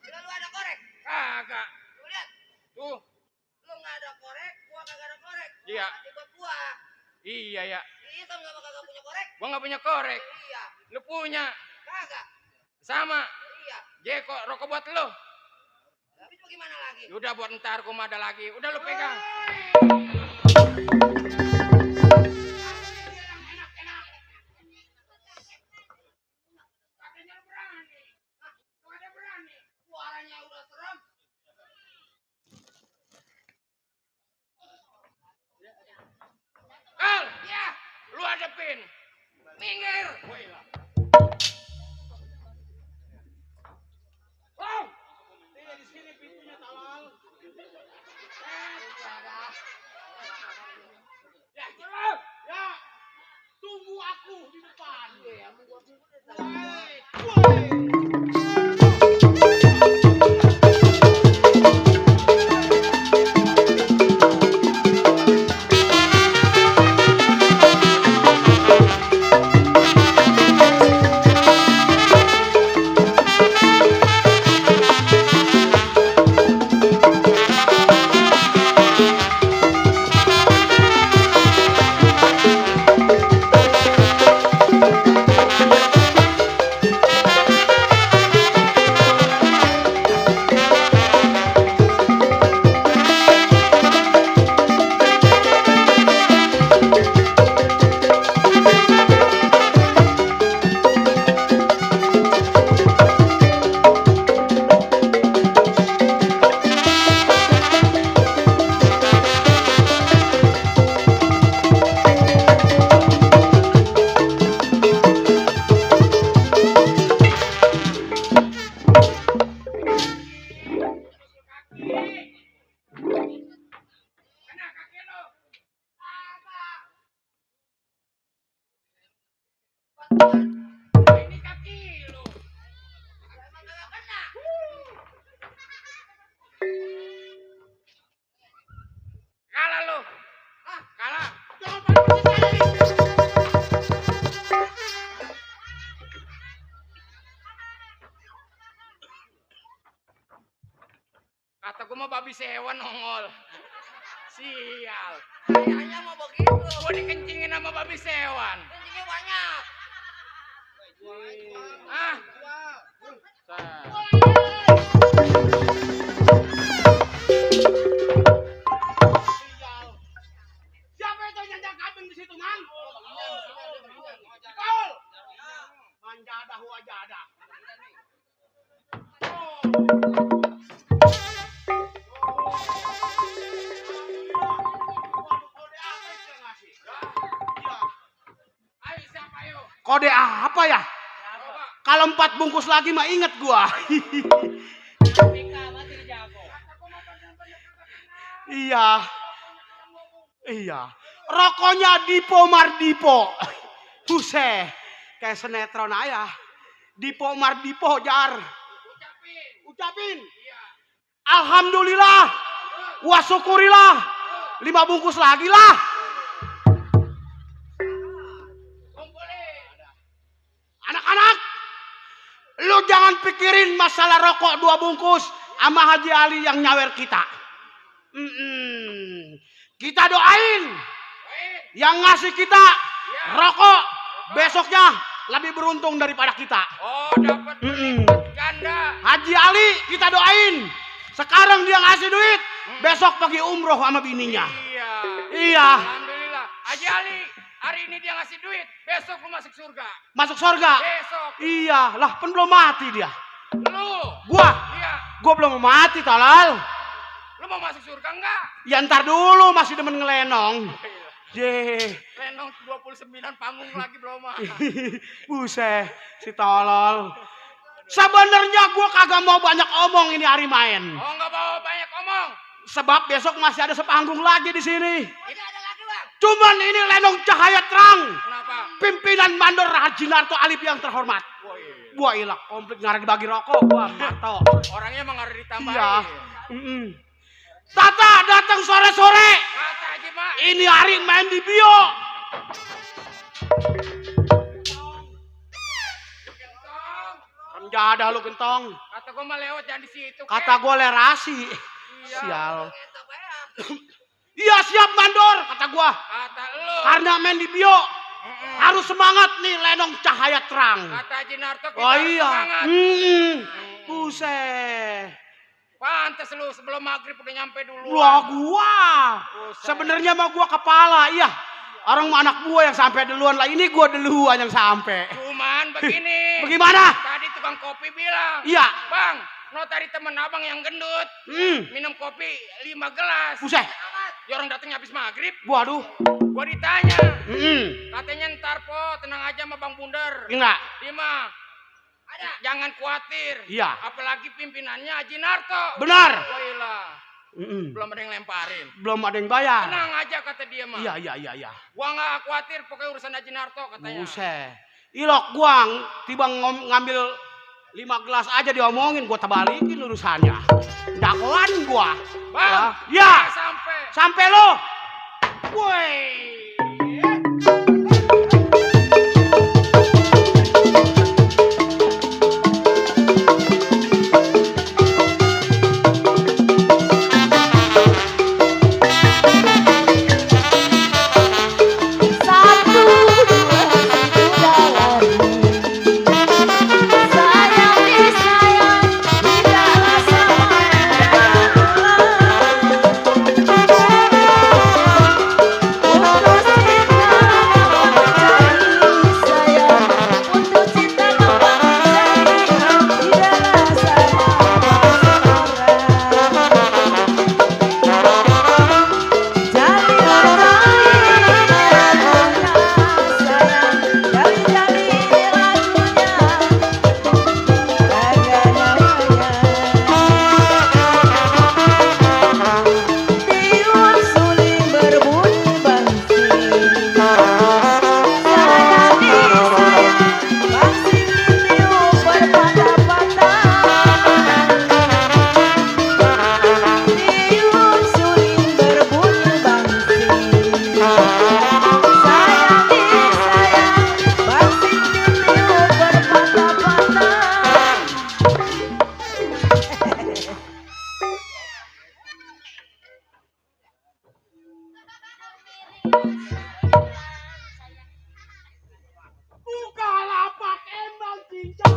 Bila lu ada korek? Kagak. Lu lihat. Tuh. Lu nggak ada korek, gua kagak ada korek. Iya. Berarti buat gua. Iya ya. Iya, sama sama kagak punya korek. Gua nggak punya korek. Iya. Lu punya? Kagak. Sama. Iya. Jeko, rokok buat lu. Tapi bagaimana lagi? Udah buat ntar, gua ada lagi. Udah lu pegang. Al, ya, lu hadepin. Minggir. Wow. Di sini pintunya talal. Ya, tunggu aku di depan. Ini kaki lu. Emang gak kena. Kalah lu. Hah, kalah. Jangan kata gua mah babi sewan nongol. Sial. Kayaknya mau begitu. Gua dikencingin sama babi sewan. Kencingnya banyak. Ah. Siapa itu yang jaga kambing di situ, Man? Paul. Manjadah wajadah. Ayo siapa yuk? Kode apa ya? Kalau 4 bungkus lagi mah inget gua. Iya. Rokoknya Dipo Mardipo. Buset. Kayak sinetron aja. Dipo Mardipo jar. Ucapin. Alhamdulillah. Wa syukurillah. 5 bungkus lagi lah. Anak-anak, lu jangan pikirin masalah rokok 2 bungkus sama Haji Ali yang nyawer kita. Kita doain yang ngasih kita rokok besoknya lebih beruntung daripada kita. Oh, dapat berlipat ganda. Haji Ali kita doain. Sekarang dia ngasih duit, besok pergi umroh sama bininya. Iya. Alhamdulillah. Haji Ali, hari ini dia ngasih duit, besok lu masuk surga. Masuk surga. Besok. Iya, lah kan belum mati dia. Lu. Gua. Iya. Gua belum mati, Talal. Lu mau masuk surga enggak? Ya ntar dulu masih demen ngelenong. Ye. Lenong 29 panggung lagi bro mah. Buset, si tolol. Sebenarnya gue kagak mau banyak omong ini hari main. Oh enggak bawa banyak omong. Sebab besok masih ada sepanggung lagi di sini. Ini ada lagi bang. Cuman ini Lenong Cahaya Terang. Kenapa? Pimpinan Mandor Haji Narto Alip yang terhormat. Gua ilah komplit ngarep dibagi rokok gua Marto. Orangnya emang harus ditambahin. Iya. Tata datang sore-sore. Kata Haji Mak. Ini hari main di bio. Renjada lu gentong. Kata gue mah lewat jangan di situ. Kata gua lerasi. Iya. Sial. Iya siap Mandor kata gua. Kata lu. Karena main di bio. Harus semangat nih Lenong Cahaya Terang. Kata Haji Narto kita Oh harus iya. semangat. Buset. Pantes lu sebelum maghrib udah nyampe dulu. Wah gua. Sebenarnya mah gua kepala. Iya. Orang mah anak gua yang sampai duluan lah. Ini gua duluan yang sampai. Cuman begini. Bagaimana? Tadi tukang kopi bilang. Iya. Bang, no tadi temen abang yang gendut. Minum kopi 5 gelas. Buset. Ya orang datang habis maghrib. Waduh. Gua ditanya. Katanya ntar po tenang aja sama Bang Bundar. Enggak. Dia mah jangan khawatir. Iya. Apalagi pimpinannya Haji Narto. Benar. Wailah. Belum ada yang lemparin. Belum ada yang bayar. Tenang aja kata dia mah. Iya. Gua nggak khawatir pokoknya urusan Haji Narto katanya. Buset. Ilok gua tiba ngambil 5 gelas aja diomongin gua terbalikin urusannya. Dakwaan gua. Bang. Ya. Sampai. Sampai lo. Woi. Bukalapak emang cincang.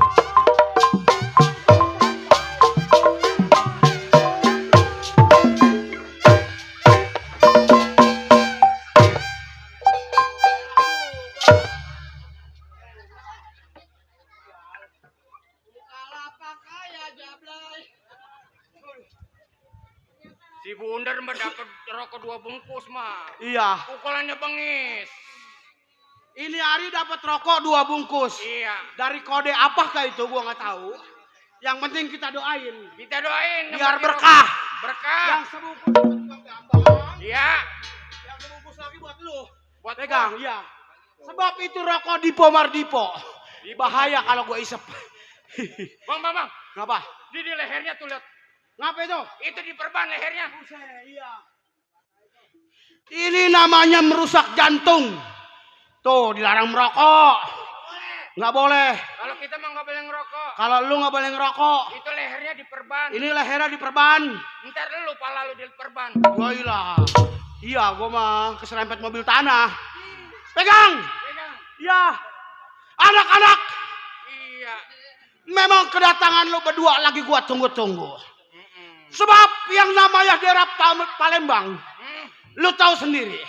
Si Bundar mah dapat rokok 2 bungkus mah. Iya. Pukulannya bengis. Ini hari dapat rokok 2 bungkus. Iya. Dari kode apakah itu gua nggak tahu. Yang penting kita doain. Kita doain. Biar bagi berkah. rokok. Berkah. Yang sebungkus buat Bambang. Iya. Yang sebungkus lagi buat lu. Buat Pegang, gua. iya. Sebab itu rokok Dipo Mardipo. Bahaya kalau gua isep. Bang. Kenapa? Di lehernya tuh lihat. Ngapa itu? Itu diperban lehernya. Iya. Ini namanya merusak jantung. Tuh dilarang merokok. Nggak boleh. Kalau kita mah nggak boleh ngerokok. Kalau lu nggak boleh ngerokok. Itu lehernya diperban. Ini lehernya diperban. Ntar lu pala lu diperban. Wailah. Iya, gua mah keserempet mobil tanah. Pegang. Pegang. Iya. Anak-anak. Iya. Memang kedatangan lu berdua lagi gua tunggu-tunggu. Sebab yang namanya daerah Palembang, lu tahu sendiri.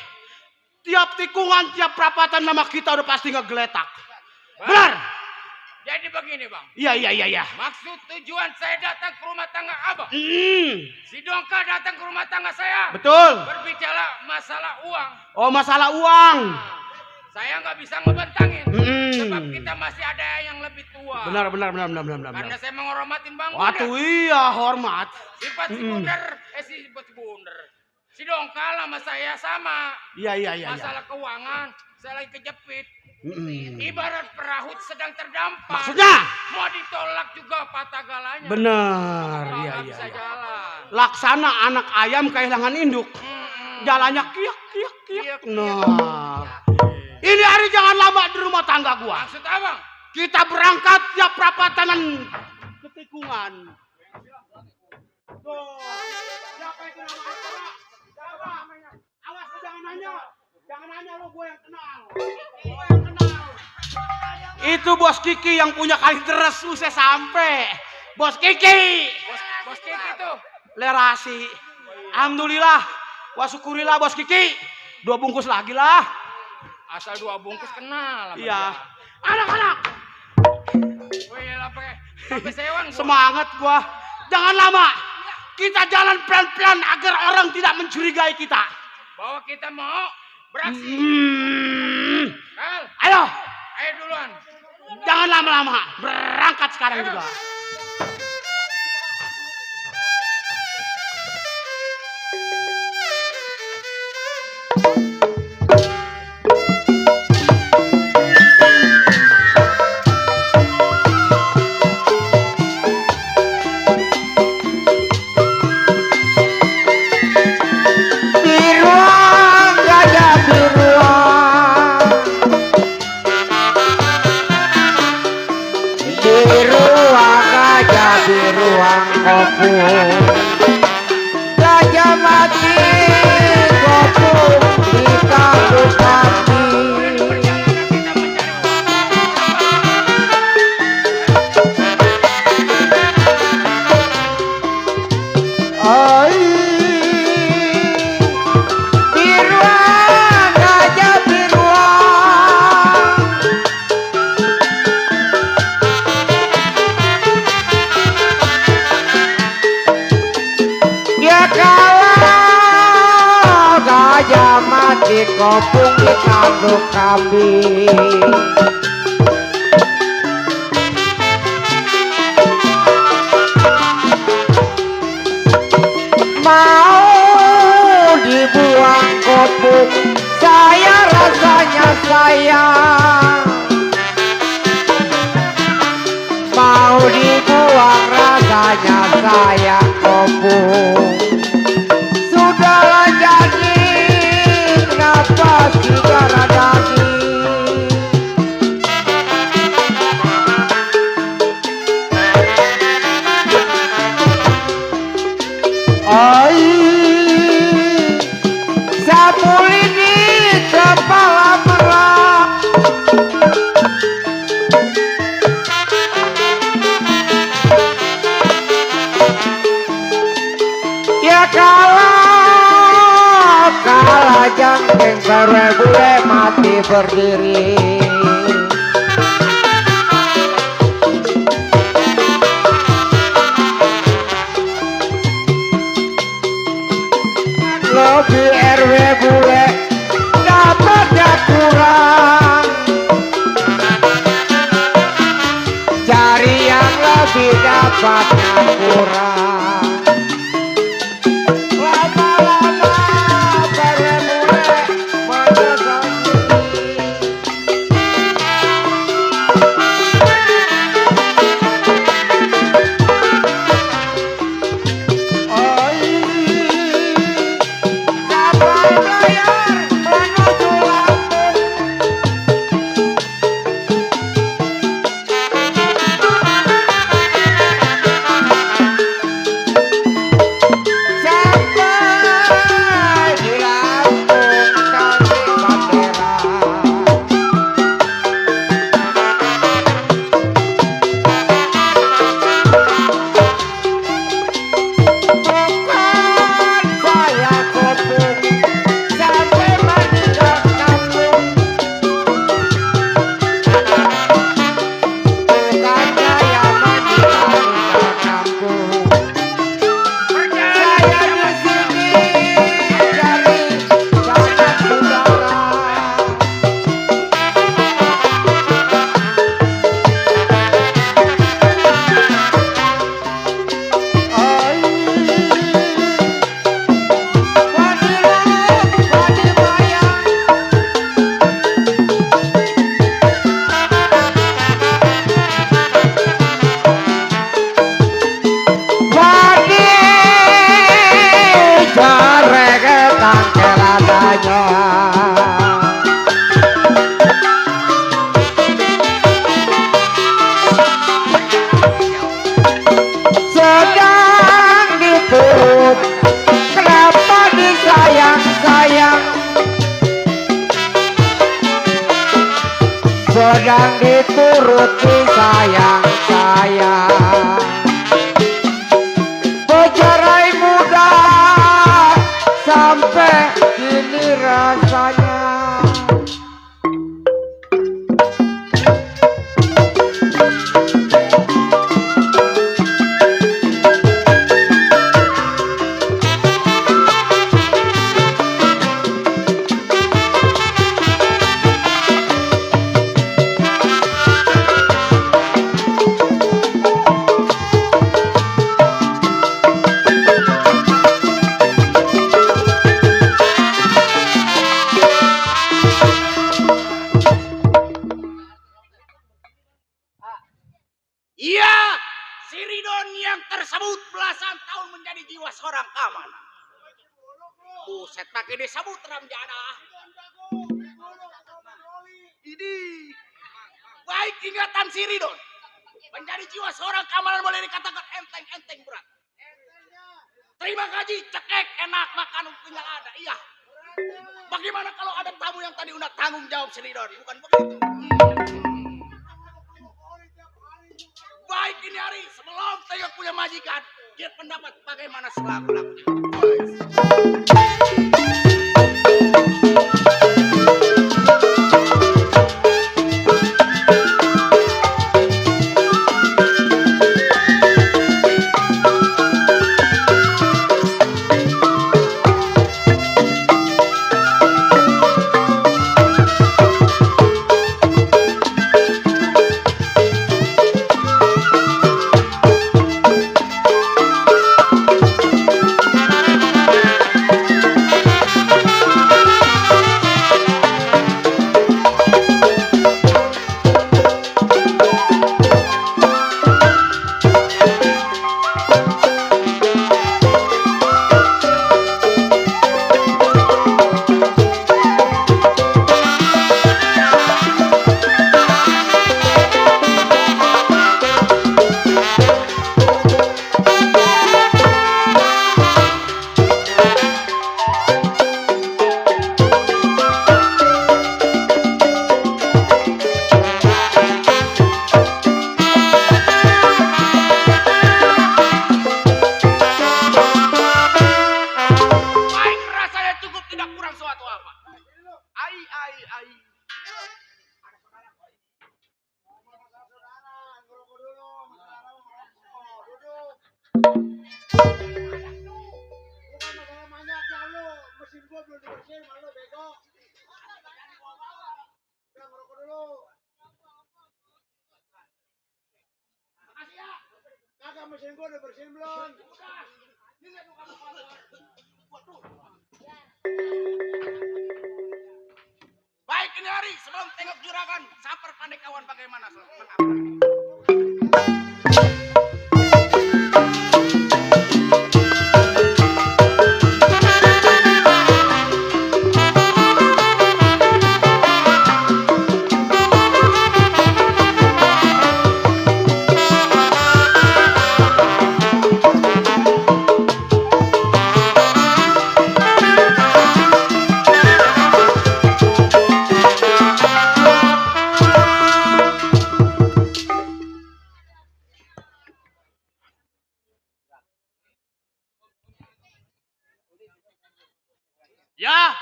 Tiap tikungan, tiap perapatan nama kita udah pasti ngegeletak. Benar? Jadi begini bang. Iya. Maksud tujuan saya datang ke rumah tangga abang. Hmm, Si Dongka datang ke rumah tangga saya. betul. Berbicara masalah uang. Oh, masalah uang. Saya nggak bisa ngebentangin. Hmm. Sebab kita masih ada yang lebih tua. Benar. Karena saya menghormatin Bang Waduh, Bundar. iya, hormat. Sifat si Bundar, si Dongka sama saya sama. Iya. Masalah keuangan, saya lagi kejepit. Mm-mm. Ibarat perahu sedang terdampak. Maksudnya? Mau ditolak juga patah galanya. Benar, iya. Bisa jalan. Laksana anak ayam kehilangan induk. Jalannya kiak. Kiak. Nah, ini hari jangan lama di rumah tangga gua. Maksud abang? Kita berangkat tiap perapatanan ketikungan. Tuh, siapa yang kenal sama Alpara? Siapa? Awas lu jangan nanya. Jangan nanya lu, gue yang kenal. Itu Bos Kiki yang punya kali deres usai sampai. Bos Kiki. Bos Kiki tuh. Lerasi. Alhamdulillah. Wah syukurilah Bos Kiki. 2 bungkus lagi lah. Asal 2 bungkus kenal. Iya. Anak-anak. Wih lapar. Sampai sewan gua. Semangat gua. Jangan lama. Kita jalan pelan-pelan agar orang tidak mencurigai kita. Bahwa kita mau beraksi. Kal, Ayo. ayo duluan. Jangan lama-lama. Berangkat sekarang juga. Biruang gajah biruang, biruang gajah biruang kopung, gajah mati kopung di kandung mati. Oi, biruang gajah biruang, dia kalah gajah mati kopung di kandung kambing. Mau dibuang kopung, saya rasanya sayang. Mau dibuang rasanya sayang kopung. Sudahlah jadi, kenapa sih darah daging? Oi, sapu lidi kepala merah, ya kalah jangkeng bule mati berdiri. Lebih RW bule dapatnya kurang, cari yang lebih dapatnya kurang. Lama-lama RW bule menyesali. Kapan layar menuju Lampung? dituruti sayang-sayang. Berjarai muda sampai kini rasanya. Iya, si Ridon yang tersebut belasan tahun menjadi jiwa seorang keamanan. Buset pakai disebut Ramjana. Ini baik ingatan si Ridon. Menjadi jiwa seorang keamanan boleh dikatakan enteng-enteng berat. Terima gaji, cekek, enak, makan tinggal ada. Iya. Bagaimana kalau ada tamu yang tadi udah tanggung jawab si Ridon? Bukan begitu. Baik ini hari sebelum Tengok punya majikan, dia pendapat bagaimana selaku-lakunya. Mesin gua udah bersihin belum? Baik ini hari sebelum tengok juragan, saper pandai kawan bagaimana? Ya,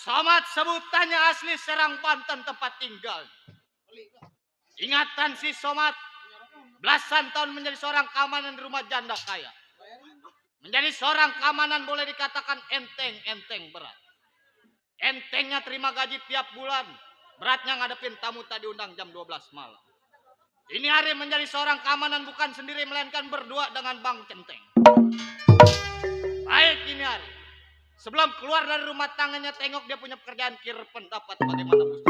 Somad sebutannya asli Serang Banten tempat tinggal. Ingatan si Somad belasan tahun menjadi seorang keamanan di rumah janda kaya. Menjadi seorang keamanan boleh dikatakan enteng-enteng berat. Entengnya terima gaji tiap bulan, beratnya ngadepin tamu tadi undang jam 12 malam. Ini hari menjadi seorang keamanan bukan sendiri melainkan berdua dengan Bang Centeng. Baik ini hari. Sebelum keluar dari rumah tangannya tengok dia punya pekerjaan kir pendapat bagaimana mesti.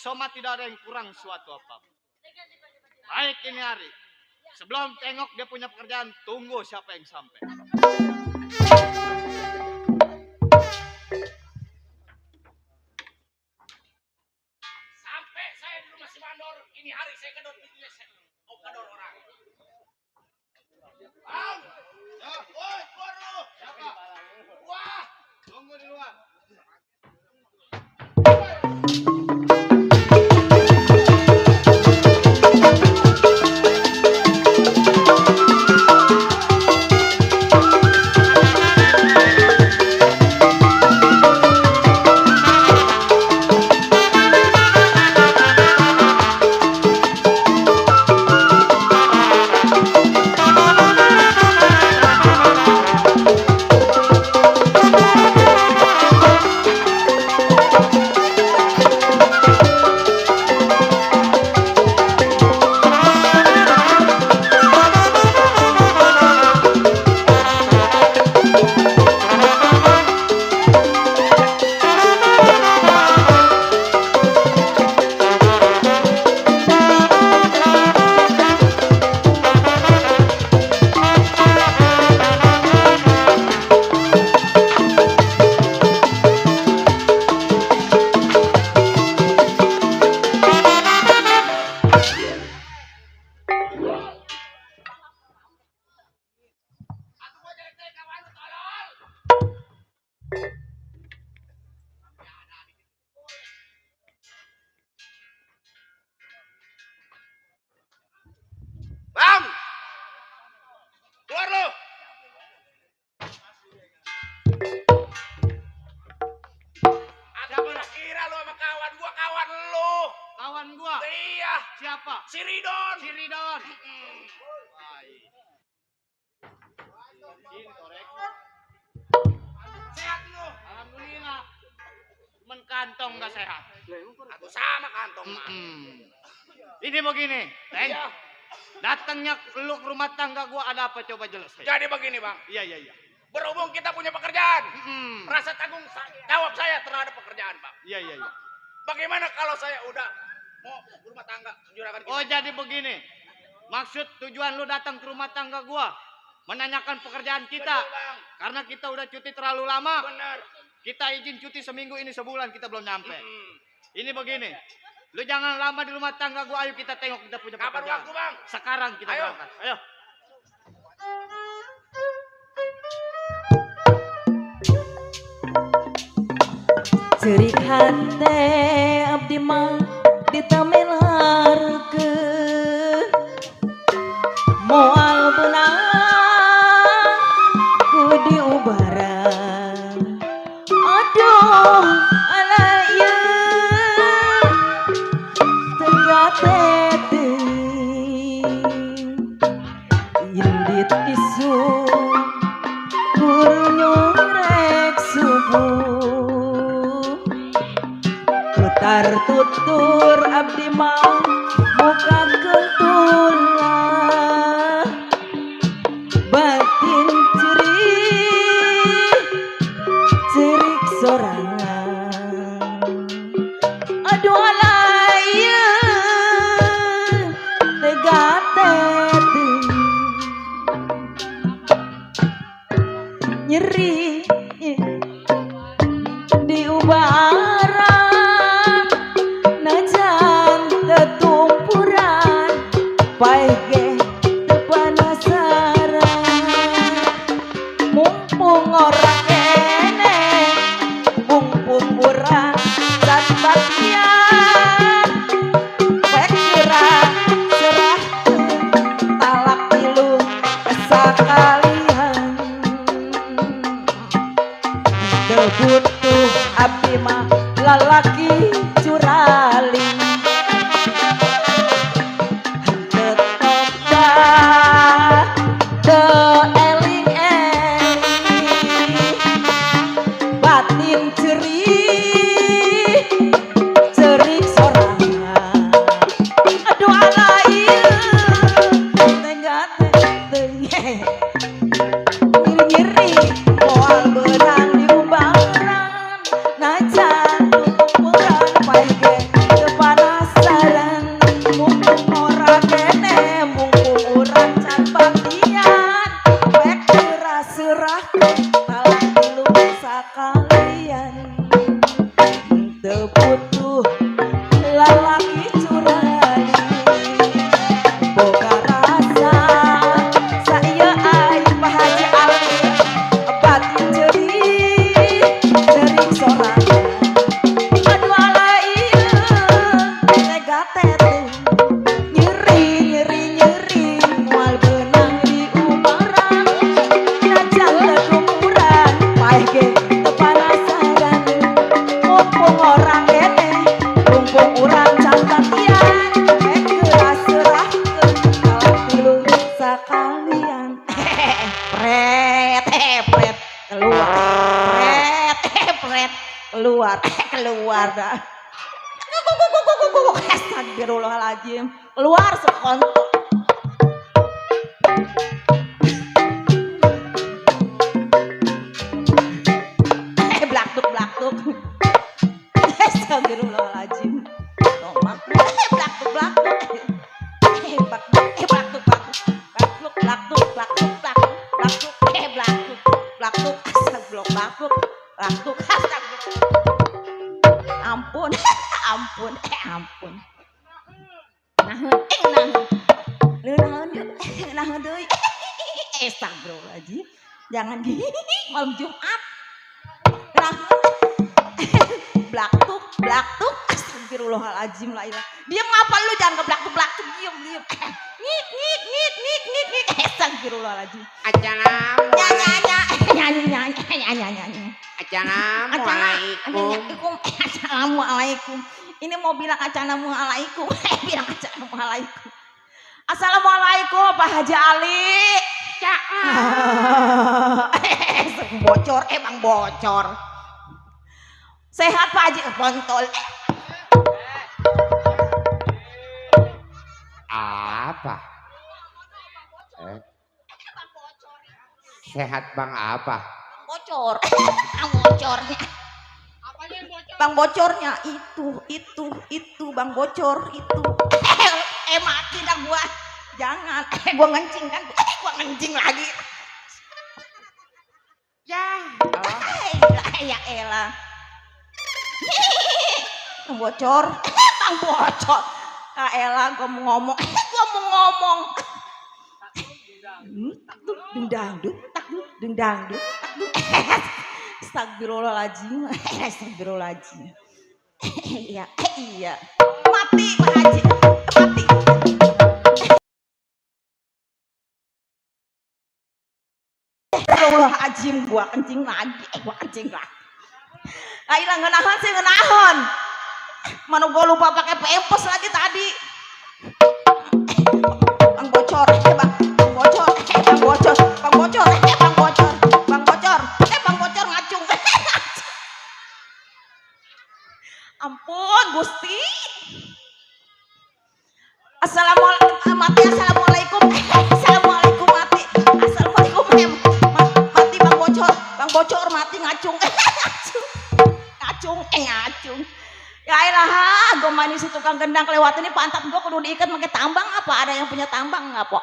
Soma tidak ada yang kurang suatu apapun. Baik ini hari. Sebelum tengok dia punya pekerjaan, tunggu siapa yang sampai. Sampai saya di rumah si Mandor, ini hari saya kedor bisnis. Oh, kedor orang. Bang! Ya, woi, keluar lu. Siapa? Wah, tunggu di luar. Bang! Keluar lu. Aku kira lu sama kawan gua, kawan lu. Kawan gua. Iya. Siapa? Si Ridon. Si Ridon. Sehat lu. Alhamdulillah. Cuman kantong gak sehat. Aku sama kantong mah. Ini begini, Teng. Iya. Datangnya lu ke rumah tangga gua ada apa coba jelas. Jadi begini, Bang. Iya. Berhubung kita punya pekerjaan. Rasa tanggung jawab saya terhadap pekerjaan, Bang. Iya. Bagaimana kalau saya udah mau berumah tangga, juragan kita? Oh jadi begini. Maksud tujuan lu datang ke rumah tangga gua menanyakan pekerjaan kita. Betul, Bang. Karena kita udah cuti terlalu lama. Benar. Kita izin cuti seminggu ini sebulan kita belum nyampe. Ini begini. Lu jangan lama di rumah tangga gua, ayo kita tengok kita punya Kapan pekerjaan. waktu, Bang? Sekarang kita Ayo. berangkat. Ayo. Cerik hate abdi mah ditamelarkeun moal beunang ku diubaran. Aduh alayeuh tegate teuing indit isu kurnyung rek subuh putar tutur abdi mah muka kentulah batin cerik sorangan. Aduh alayeuh tegate teuing nyeri diubara najan tetumpuran paeh ge teu panasaran mumpung ora kene mungpumpuran dan bagian pekirang serahkeun talak tilu sakalian. Teu butuh abdi mah lalaki curaling tetep keluar dah. Astagfirullahaladzim. Keluar sekontok. Blaktuk. Astagfirullahaladzim. Tomak. Blaktuk. Ampun. Nahan deui. Astagfirullahaladzim. Jangan gini malam Jumat. Blaktuk. Astagfirullahaladzim la ilah. Diam ngapa lu, jangan keblaktuk. Diam. Ngik. Astagfirullahaladzim. Nyanyi. Assalamualaikum. Ini mau bilang assalamualaikum. Assalamualaikum Pak Haji Ali. Bocor. Sehat Pak Haji Bontol. Apa? Sehat Bang apa? Bocornya. Bang bocornya itu Bang bocor itu. Mati dah gua. Jangan. Gua ngencing kan. Gua ngencing lagi. Ya elah. Bang bocor. Ya elah gua mau ngomong. Dangdut. Astagfirullahaladzim. Iya. Mati Pak Haji. Mati. Astagfirullahaladzim. Gua kencing lagi. Ailah ngenahan. Mana gua lupa pakai pempes lagi tadi. Bang bocor. Ngacung. Ampun Gusti. Assalamualaikum mati. Bang bocor mati ngacung. Ngacung. Ya elah, gue manis si tukang gendang kelewat ini pantat gue kudu diikat pakai tambang apa? Ada yang punya tambang nggak po?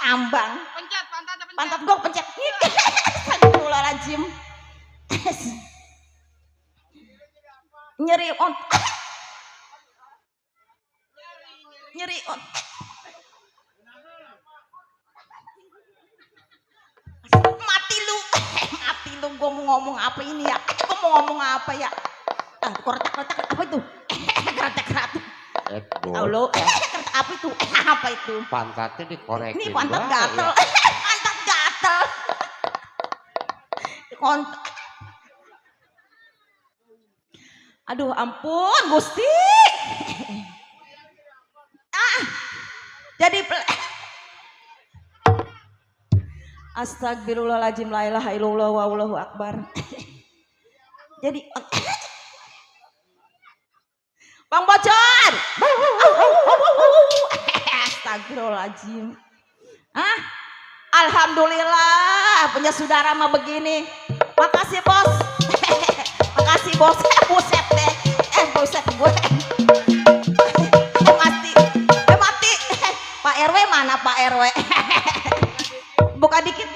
Tambang. Pantat gue pencet. Astagfirullahaladzim. Nyeri on. Mati lu. Gue mau ngomong apa ini ya? Koretak apa itu? Keretak. Allah, apa itu? Apa itu? Pantatnya dikorekin. Ini pantat gatel. Aduh, ampun Gusti. Jadi astagfirullahaladzim, la ilaha illallah wallahu akbar. Jadi Bang bocor. Astagfirullahaladzim. Alhamdulillah punya saudara mah begini. Makasih bos. Buset deh. Buset gue. Mati. Pak RW mana Pak RW? Buka dikit.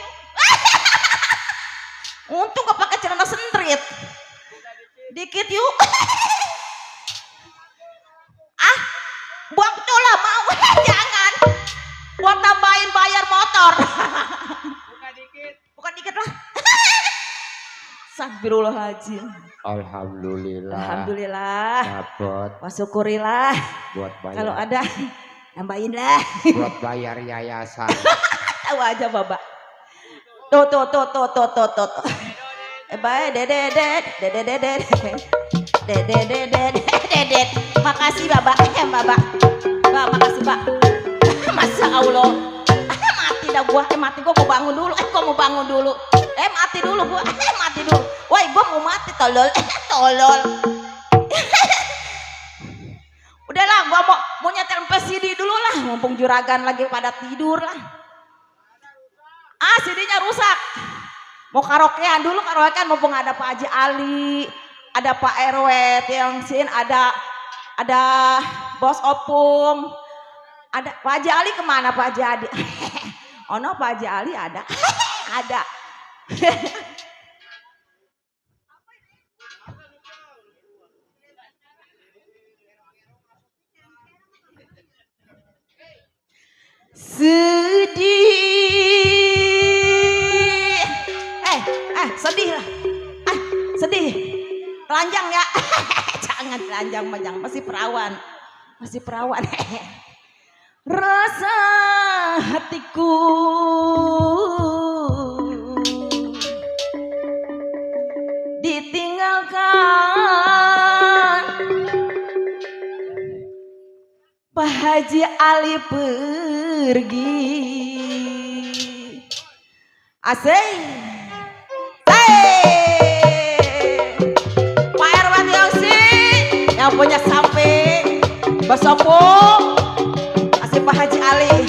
Untung gak pakai celana sentrit. Dikit yuk. Buang lah mau. Jangan. Buat tambahin bayar motor. Buka dikit lah. Astagfirullahaladzim. Alhamdulillah. Dapat. Wasyukurilah. Buat bayar. Kalau ada tambahin lah. Buat bayar yayasan. Tahu aja Bapak. Tuh. Dedet. Makasih Bapak. Bapak, makasih Pak. Masya Allah. Mati dah gua. Mati gua mau bangun dulu. Mati dulu gua. Woi gua mau mati tolol. tolol. Udahlah, gua mau nyetel CD dulu lah, mumpung juragan lagi pada tidur lah. CD-nya rusak. Mau karaokean dulu, karaokean mumpung ada Pak Haji Ali, ada Pak RW Tiongsin, ada Bos Opung. Ada Pak Haji Ali kemana Pak Haji Ali? Oh no, Pak Haji Ali ada. Ada. Sedih. Sedih lah. Sedih. Telanjang ya. Jangan telanjang, jangan, masih perawan. Masih perawan. Rasa hatiku ditinggalkan, Pak Haji Ali pergi. Asik. Pak RW Tiongsi yang punya samping Basopo, asik Pak Haji Ali.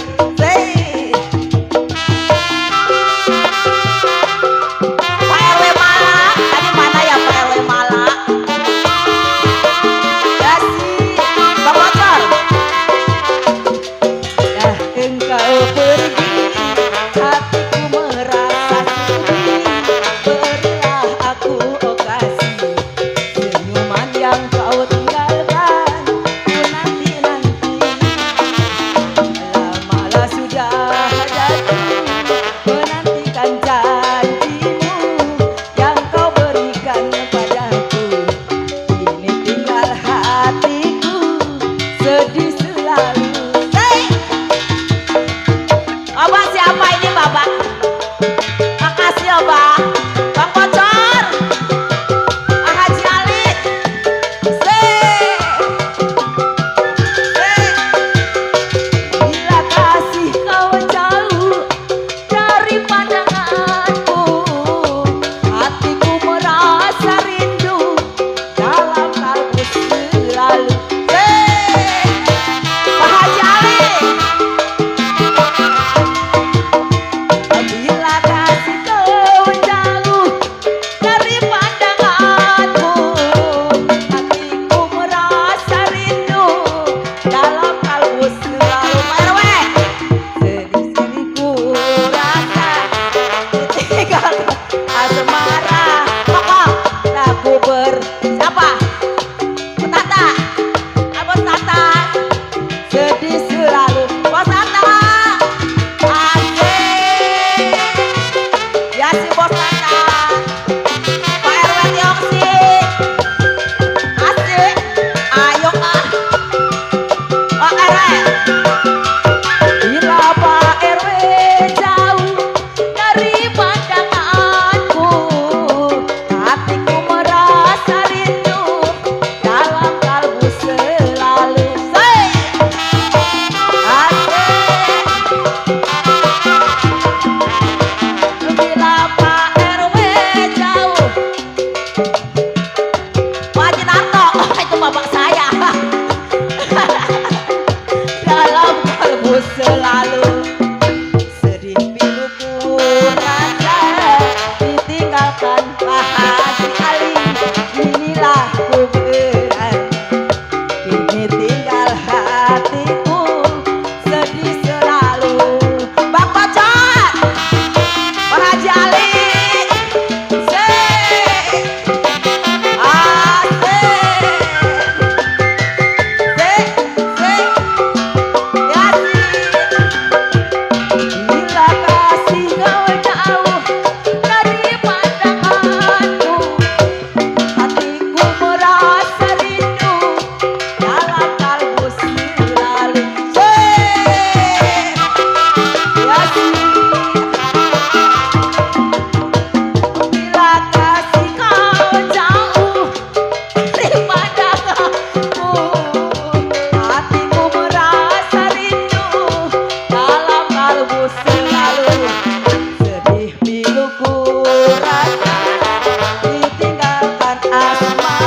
Pak RW Mala, tadi mana ya Pak RW Mala? Kasih Bang Bocor. Dah engkau pergi, hatiku merasa sedih. Berilah aku okasi, senyuman yang kau tinggalkan. Ku nanti-nanti, malah sudah jadi, menantikan janjimu yang kau berikan padaku. Kini tinggal hatiku sedih selalu. Abang siapa ini Bapak? Makasih ya Bang. Bang Bocor, Pak Haji Ali. Bila kasih kau jauh dari pandanganku, hatiku merasa rindu dalam kalbu selalu. Pak Haji Ali. Bila kasih kau jauh dari pandanganku, hatiku merasa rindu dalam kalbu selalu. Pak RW, sedih ku rasa ditinggalkan asmara. Pokok lagu siapa? Tata, Bos Tata, sedih selalu. Bos Tata, asik. Ya si Bos Tata. Pak RW Tiongsi, asik. Ayo ah. Pak RW. Bila Pak RW jauh dari pandanganku, hatiku merasa rindu dalam kalbu selalu. Bila Pak RW jauh, Pak Haji Narto, itu bapak saya. Dalam kalbu selalu sedih piluku rasa ditinggalkan Pak Haji Ali. Inilah ku berani, kini tinggal hatiku sedih selalu. Bang Bocor, Pak Haji Ali. Bila kasih kau jauh dari pandanganku, hatiku merasa rindu dalam kalbu selalu. Bila kasih kau jauh dari pandanganku, hatiku merasa rindu dalam kalbu selalu. Sedih piluku rasa ditinggalkan asmara.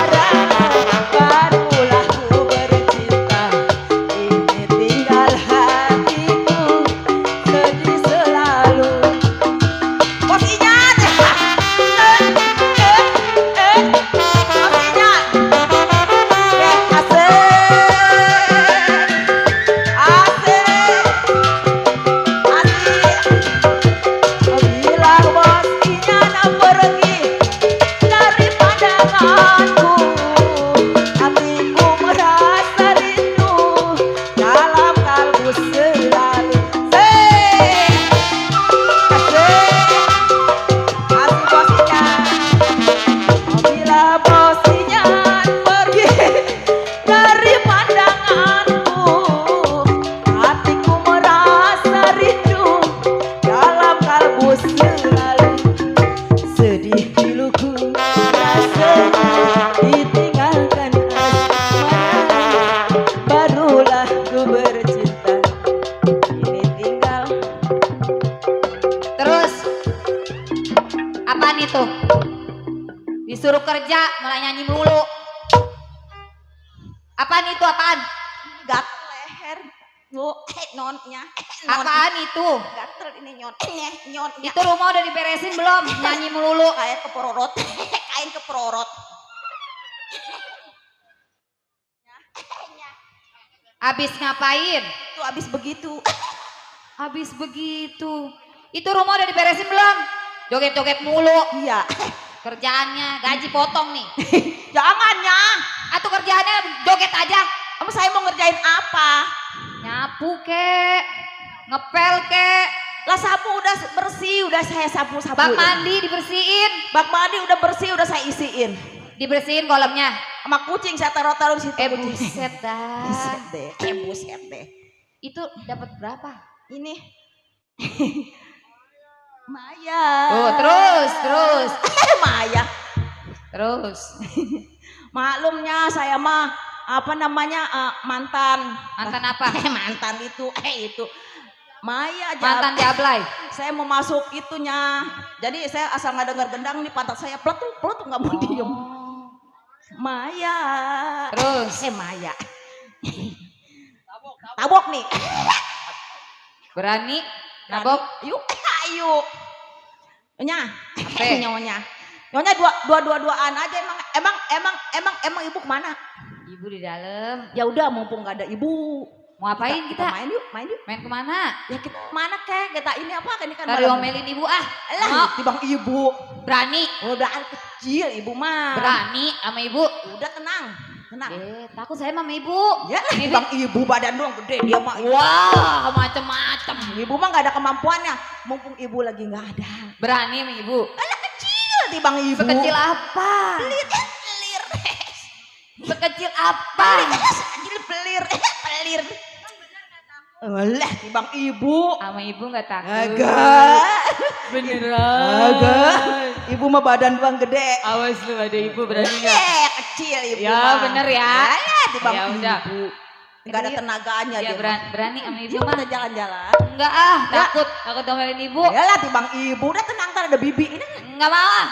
Apaan itu? Disuruh kerja malah nyanyi melulu. Apaan itu apaan? Gatel leher. Bu, nonnya. Apaan itu? Gatel ini nyonnya. Itu rumah udah diberesin belum? Nyanyi melulu. Kain keprorot. Kain keprorot. Habis ngapain? Itu habis begitu. Habis begitu. Itu rumah udah diberesin belum? Joget-joget mulu. Iya. Kerjaannya gaji potong nih. Jangan ya. Atau kerjaannya joget aja. Kamu saya mau ngerjain apa? Nyapu kek, ngepel kek, Lah sapu udah bersih, udah saya sapu-sapu. bak mandi dibersihin. Bak mandi udah bersih, udah saya isiin. Dibersihin kolamnya. Sama kucing saya taruh-taruh di situ. kucing. Buset dah. Buset deh. Buset deh. Itu dapat berapa? Ini. Maya. Oh, terus. Maya. Terus. Maklumnya saya mah apa namanya mantan. Mantan apa? Mantan itu Maya Mantan diablay. Saya mau masuk itunya. Jadi saya asal nggak dengar gendang nih pantat saya peletuk nggak mau diem. Maya. Terus. Maya. Tabok nih. Berani nabok. Yuk, ayo. Nyonya. Apa? Nyonya dua-duaan aja emang ibu kemana? Ibu di dalam. Ya udah mumpung nggak ada ibu. Mau apain kita? main yuk. Main kemana? Ya kita mana kita ini apa ini kan Dari malam- omelin ibu ah. Lah, Mau. tibang ibu. Berani. Udah kecil ibu mah. Berani sama ibu. Udah tenang. Takut saya sama ibu. Ya, tibang ibu badan doang gede dia mah. Wah, macem-macem. Ibu mah nggak ada kemampuannya. Mumpung ibu lagi nggak ada. Berani sama ibu. Anak kecil tibang ibu. Sekecil apa? Pelir. Sekecil apa? Pelir. Lah, tibang ibu. Sama ibu nggak takut. Agak. Beneran. Agak. Ibu mah badan doang gede. Awas lu ada ibu berani nggak? Kecil ibu Ya mah. bener ya. Ya, tibang Ya ibu. udah. Nggak ada tenaganya Ya dia. berani sama ibu Yuk mah. kita jalan-jalan. Enggak ah, takut omelin ibu. Yalah tibang ibu. Udah tenang ntar ada bibi. Ini. Enggak mau ah.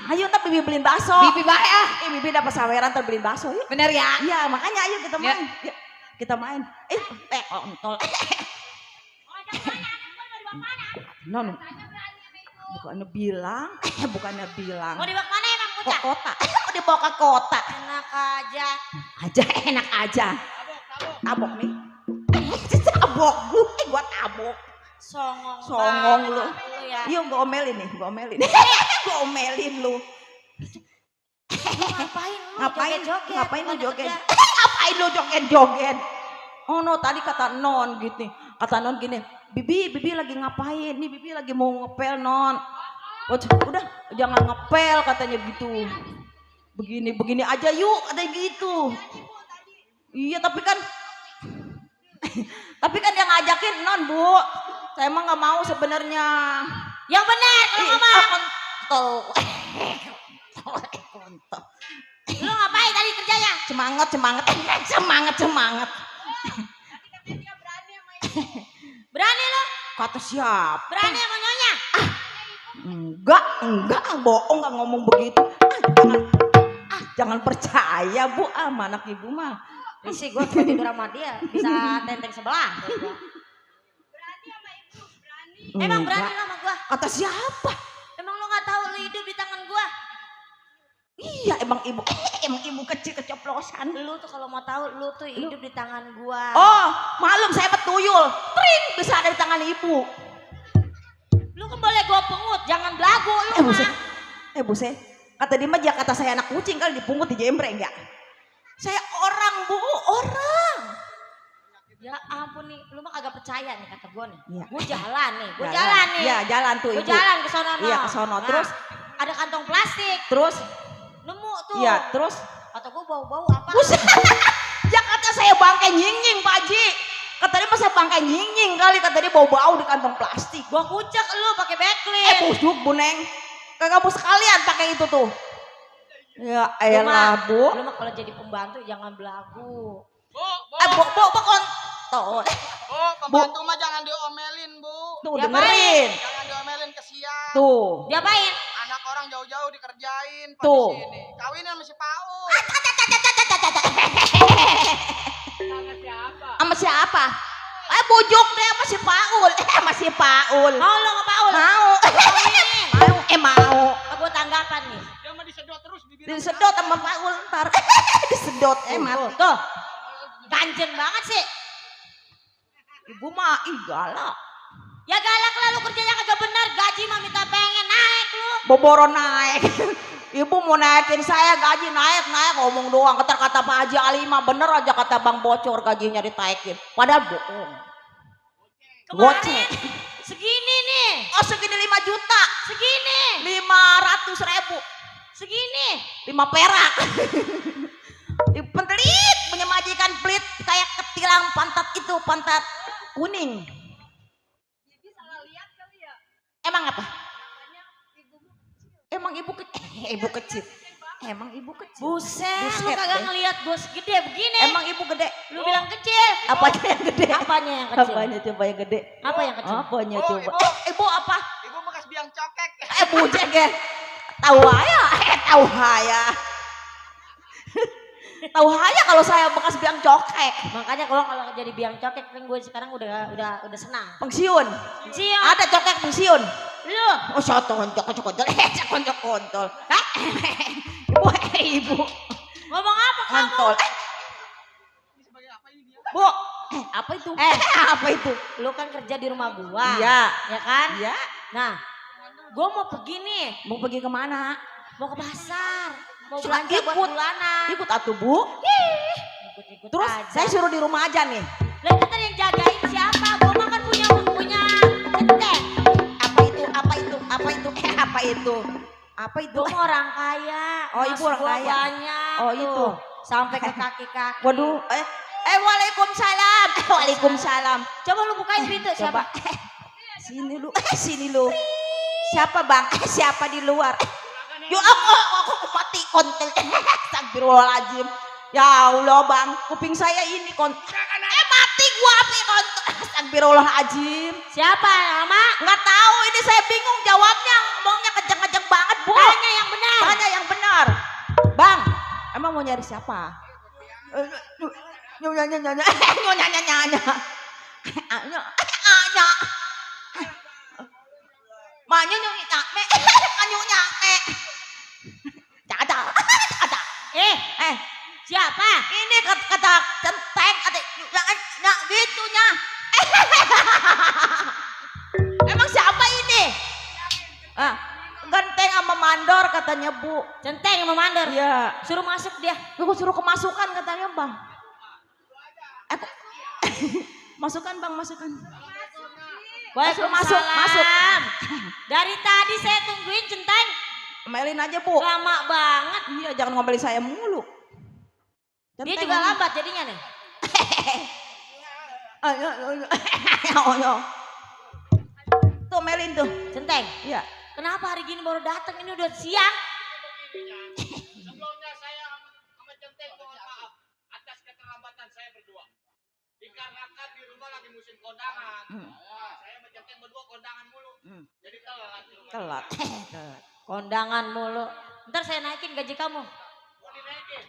Ayo ntar bibi beliin bakso. Bibi baik ah. Bibi dapat saweran ntar beliin bakso yuk. Bener ya. Iya makanya ayo kita Ya. main. Yuk, kita main. Kontol. Non. Bukannya bilang. Mau dibawa mana emang Ke bocah? kota. Mau dibawa ke kota. Enak aja. Enak aja. Tabok nih. Tabok gua tabok. Songong lu. ya. Iya gua omelin nih, gua omelin. Gua omelin lu. Ngapain lu Ngapain? joget-joget? Ngapain lu Bukannya joget? kerja. Ngapain lu joget-joget? Oh no, tadi kata Non gitu. Kata Non gini, Bibi lagi ngapain? Nih Bibi lagi mau ngepel Non. Udah jangan ngepel katanya gitu. Begini aja yuk katanya gitu. Iya tapi kan yang ngajakin Non Bu. Saya emang nggak mau sebenarnya. Yang benar kalau ngomong. Kontol. Lu ngapain tadi kerjanya? Semangat. Berani lu? Kata siapa? Berani sama nyonya? Enggak, bohong nggak ngomong begitu. Jangan percaya Bu, sama anak ibu mah. Risih gue tidur sama dia. Bisa tenteng sebelah. Emang berani lu sama gua? Kata siapa? Emang lu gak tahu lu hidup di tangan gua? Iya, emang ibu kecil keceplosan. Lu tuh kalau mau tahu lu tuh hidup di tangan gua. Oh, maklum saya betuyul. Tring bisa ada di tangan ibu. Lu kan boleh gua pungut, jangan belagu lu mah. Buse. Kata dia mah kata saya anak kucing kali dipungut di jembre enggak? Saya orang Bu, orang. Ya ampun nih, lu mah kagak percaya nih kata gua nih. Iya. Gua jalan nih, gua jalan nih. Iya, jalan tuh Gua ibu. jalan ke sono. Iya, ke sono. Nah, Terus ada kantong plastik, terus nemu tuh. iya, terus Kata gua bau-bau apa? Buset. Ya kata saya bangkai nying-nying Pak Haji. Kata dia masa bangkai nying-nying kali, kata dia bau-bau di kantong plastik. Gua kucek lu pakai backlink. Busuk Bu Neng. Kagak Bu sekalian pakai itu tuh. Ya Lu mah- elah Bu. Lu mah kalau jadi pembantu jangan belagu. Bu kontol. Oh, pembantu mah jangan diomelin, Bu. Tuh Diapain? dengerin. Jangan diomelin kesian. Tuh. Diapain? Anak orang jauh-jauh dikerjain. Pak Tuh. di sini. Kawinan sama si Paul. Sama siapa? Bujuk deh sama si Paul. Sama si Paul. Mau lo sama Paul? Mau. Mau. Aku tanggapan nih. Dia mah disedot terus bibirnya. Disedot sama Paul ntar. Disedot. Mati. Tuh. Ganjen banget sih. Ibu mah galak. Ya galak lah lu kerjanya kagak benar. Gaji mah minta pengen naik lu. Boboro naik. Ibu mau naikin saya gaji naik ngomong doang. Kata Pak Haji Ali mah bener aja kata Bang Bocor gajinya ditaikin. Padahal bohong. Kemarin segini nih. Oh segini 5 juta. Segini. 500.000. Segini. 5 perak. Pentelit punya majikan pelit kayak ketilang pantat itu, pantat kuning. Emang apa? Emang ibu kecil. Emang ibu kecil. Buset, lu Buset kagak deh. ngeliat gue segede begini. Emang ibu gede. Lu bilang kecil. Apanya yang gede? Apanya yang kecil? Apanya coba yang gede? Apa yang kecil? Apanya Oh, coba? Ibu. Ibu apa? Ibu bekas biang cokek. Bujek ya. Tahu haya. Tahu haya. Tahu haya kalau saya bekas biang cokek. Makanya kalau jadi biang cokek kan gue sekarang udah senang. Pensiun. Siap. Ada cokek pensiun. Lu. Oh, soto kontol. Kontol. Hah? Ibu. Ngomong apa kamu? Kontol. Bu, apa itu? Apa itu? Lu kan kerja di rumah gua. Iya. Ya kan? Iya. Nah, gua mau pergi nih. Mau pergi kemana? Mau ke pasar. Mau Suka belanja buat ikut. bulanan. Ikut atuh bu. Ikut-ikut Terus aja. saya suruh di rumah aja nih. Lah itu tadi yang jagain siapa? Gua mah kan punya centeng. Apa itu? Gua mah orang kaya. Oh, ibu Mas orang gua kaya. banyak. Oh, tuh. itu. Sampai ke kaki-kaki. Waduh. Waalaikumsalam. Waalaikumsalam. Coba lu bukain pintu siapa? Sini lu. Sini lu. Siapa bang? Siapa di luar? Yo aku mati kontel. Astagfirullahaladzim. Ya Allah bang, kuping saya ini mati gua api kontel. Astagfirullahaladzim. Siapa nama? Nggak tahu ini saya bingung jawabnya. Ngomongnya kenceng-kenceng banget bu. Tanya yang benar. Tanya yang benar. Bang, emang mau nyari siapa? Nyonya. Maknya nyonyi nyame. Nyame. Ada. Siapa? Ini kata centeng kata gitunya. Emang siapa ini? Genteng sama mandor katanya bu. Centeng sama mandor. Iya. Suruh masuk dia. Gue suruh kemasukan katanya bang. Masukan bang, masukan. Waalaikumsalam. Masuk. Dari tadi saya tungguin centeng. Melin aja bu. Lama banget. Iya jangan ngomelin saya mulu. Dia juga lambat jadinya nih. Ayo. Tuh Melin tuh. Centeng. Iya. Kenapa hari gini baru datang? Ini udah siang. Sebelumnya saya sama Centeng mohon maaf atas keterlambatan saya berdua. Dikarenakan di rumah lagi musim kondangan. Saya sama Centeng berdua kondangan mulu. Jadi telat. Telat. Kondangan mulu. Ntar saya naikin gaji kamu. Mau dinaikin.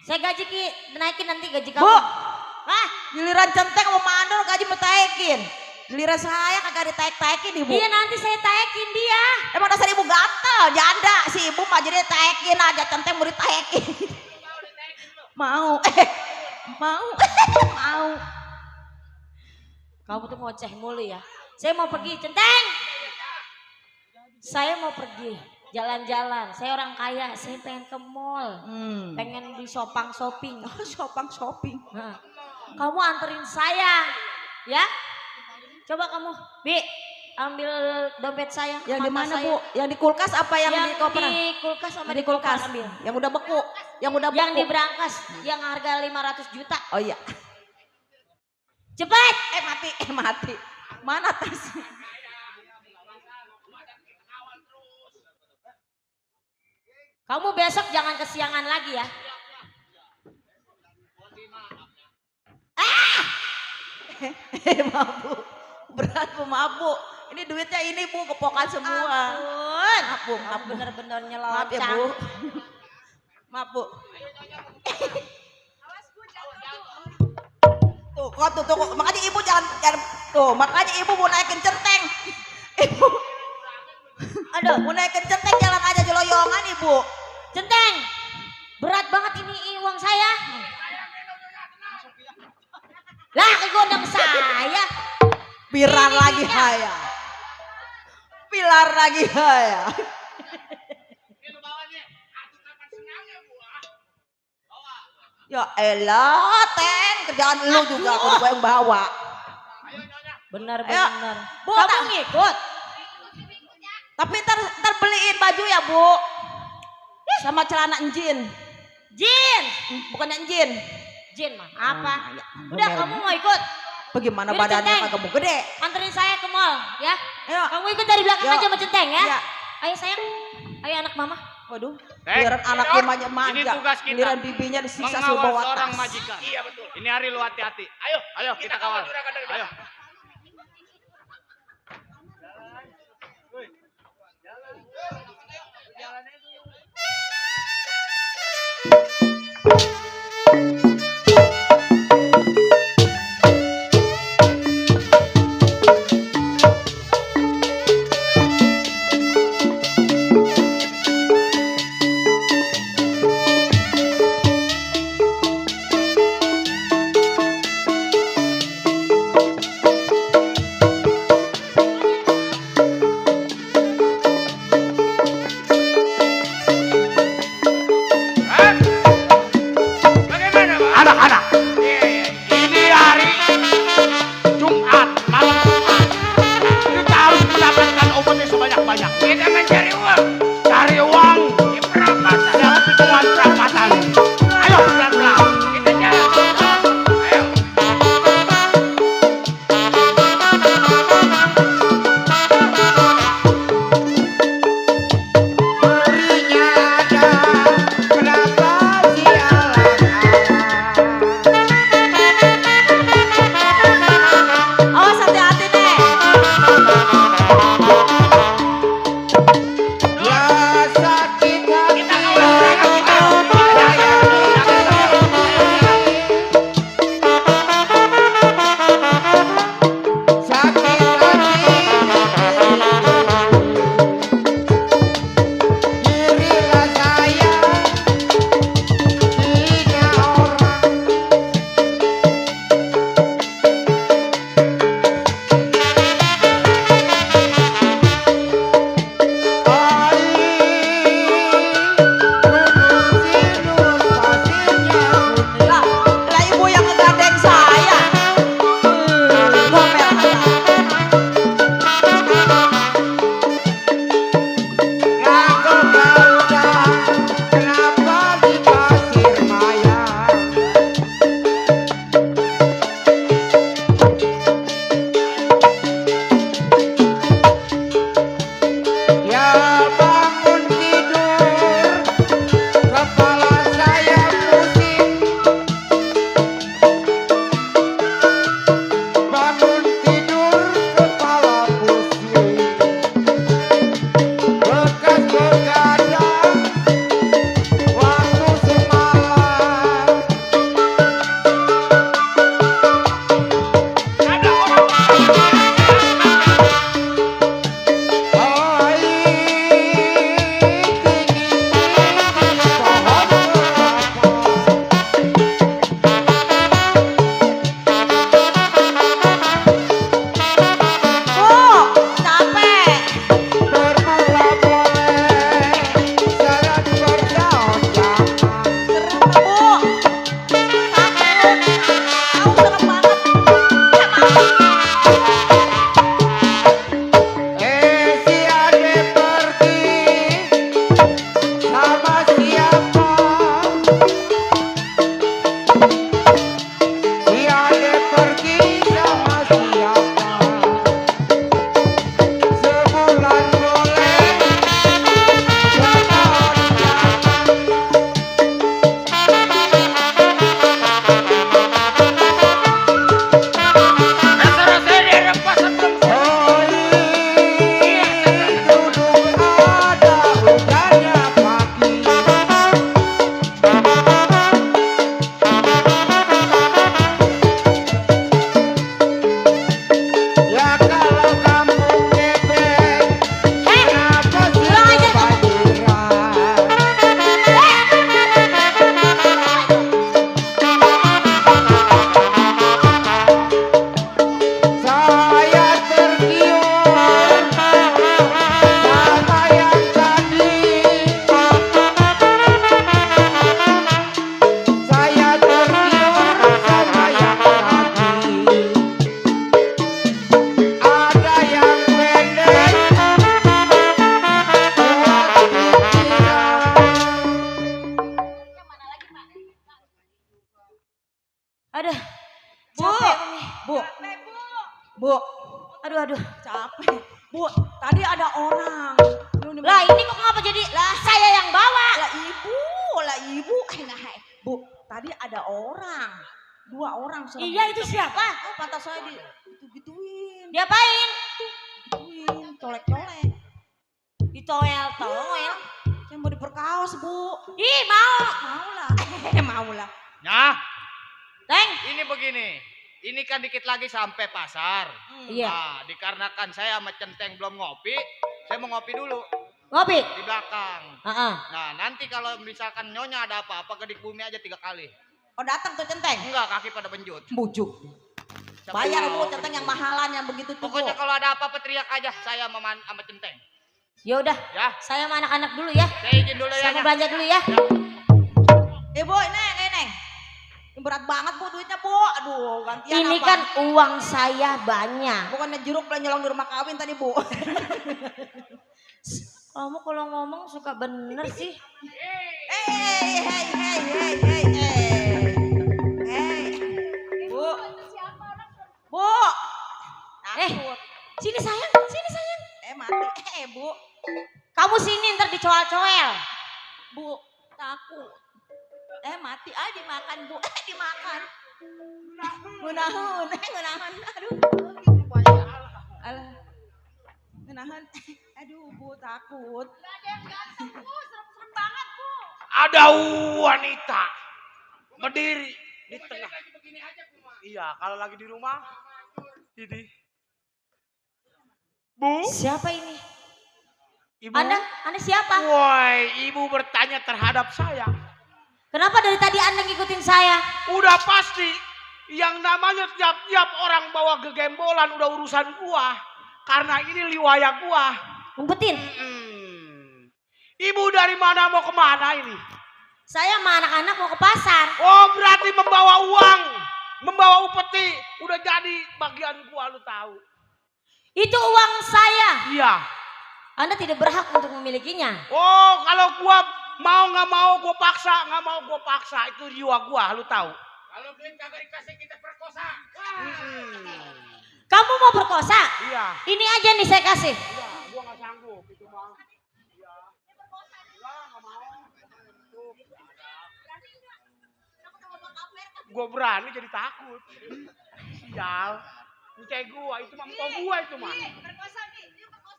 Saya naikin nanti gaji kamu. Bu. Giliran centeng sama mandor gaji mau taikin. Giliran saya kagak ditaik-taikin ibu. Iya nanti saya taikin dia. Emang dasar ibu gatel, janda. Si ibu mah jadi taikin aja, centeng mau ditaikin. Mau. Mau. Kamu tuh ngoceh mulu ya. Saya mau pergi, Centeng. Saya mau pergi jalan-jalan. Saya orang kaya, saya pengen ke mall. Pengen di shopping. Shopping. Nah, kamu anterin saya, ya? Coba kamu, Bi, ambil dompet saya. Yang di mata mana saya. bu? Yang di kulkas apa yang di koper? Di kulkas sama Di kulkas. ambil. Yang udah beku. Yang di brankas, yang harga 500 juta. Oh iya. Cepet. Mati. Mana tasnya? Kamu besok jangan kesiangan lagi ya. Mabuk. Berat bu mabuk. Ini duitnya ini Bu, kepokan semua. Ampun. Maaf Bu, maaf Bu. Bener-bener Maaf ya nyelocang. Bu. Maaf Bu. Tuh, makanya ibu jangan, tuh, makanya ibu mau naikin centeng. Ibu, aduh, mau naikin centeng jalan aja jeloyongan ibu. Centeng. Berat banget ini uang saya. Lah, kegodam saya. Pilar lagi haya. Pilar lagi haya. Ya elah, Teng, kerjaan lu juga kalau gue yang bawa. Bener-bener. Bu, Kamu tak- ngikut? Tapi ntar beliin baju ya Bu. Sama celana enjin. Jin. Bukannya enjin. Jin mah. Apa? ya, Udah, bener. kamu mau ikut? Bagaimana Yuk, badannya Centeng. kagak mau gede? Anterin saya ke mall, ya. Ayo. Kamu ikut dari belakang Yuk. aja sama Centeng ya. Iya. Ayo sayang. Ayo anak mama. Waduh, Teng, giliran anaknya Teng, manja-manja. ini tugas kita. Giliran bibinya disiksa suruh Mengawal bawa seorang tas. majikan. Iya betul. Ini hari lu hati-hati. Ayo kita kawal. Ayo. apa? Bu, tadi ada orang. Lah ini kok ngapa jadi lah saya yang bawa? Lah ibu. Nah, Bu, tadi ada orang. 2 orang. Iya itu siapa? Oh, pantas saya gitu-gituin. Diapain? Gituin, colek-colek. Ditoel-toel. Saya mau diperkaos, Bu. Ih mau. Mau lah. Nah, Teng. ini begini. Ini kan dikit lagi sampai pasar. Iya. Nah, dikarenakan saya sama Centeng belum ngopi, saya mau ngopi dulu Ngopi. di belakang. Heeh. Nah, nanti kalau misalkan nyonya ada apa-apa gedik bumi aja 3 kali. Oh, datang tuh Centeng. Enggak, kaki pada benjut. Bujuk. Siapa Bayar tahu. Bu, Centeng yang mahalan yang begitu tuh. Pokoknya Bu. kalau ada apa-apa teriak aja saya sama Centeng. Ya udah. Ya, Saya sama anak-anak dulu ya. saya izin dulu ya. Saya mau Nya. belanja dulu ya. Bu, Neng. Ini berat banget Bu duitnya Bu. Aduh, gantian Ini apa? kan uang saya banyak. Bukannya jeruk nyolong di rumah kawin tadi Bu. Kamu kalau ngomong suka bener sih. Hey. Bu. Bu. Takut. Sini sayang, sini sayang. Mati. Bu. Kamu sini ntar dicoel-coel. Bu, takut. Mati aja dimakan Bu. Dimakan. Ngunahan. Aduh. Alah. Ngunahan. Aduh, Bu, takut. Serem banget, Bu. Ada wanita berdiri di tengah. Iya, kalau lagi di rumah ini. Bu, Siapa ini? ibu. Anda siapa? Woi, ibu bertanya terhadap saya. Kenapa dari tadi Anda ngikutin saya? Udah pasti yang namanya tiap-tiap orang bawa gegembolan udah urusan gua. Karena ini liwaya gua. Umpetin. Ibu dari mana mau kemana ini? Saya sama anak-anak mau ke pasar. Oh, berarti membawa uang, membawa upeti. Udah jadi bagian gua, lu tahu. Itu uang saya. Iya. Anda tidak berhak untuk memilikinya. Oh, kalau gua mau nggak mau gua paksa, nggak mau gua paksa, itu jiwa gua, lu tahu. Kalau duit kagak dikasih kita perkosa. Kamu mau perkosa? Iya. Ini aja nih saya kasih. Iya, gua nggak sanggup itu mah. Iya. Enggak mau. Gua berani jadi takut. Sial. Cek gua itu mah empok gua itu mah.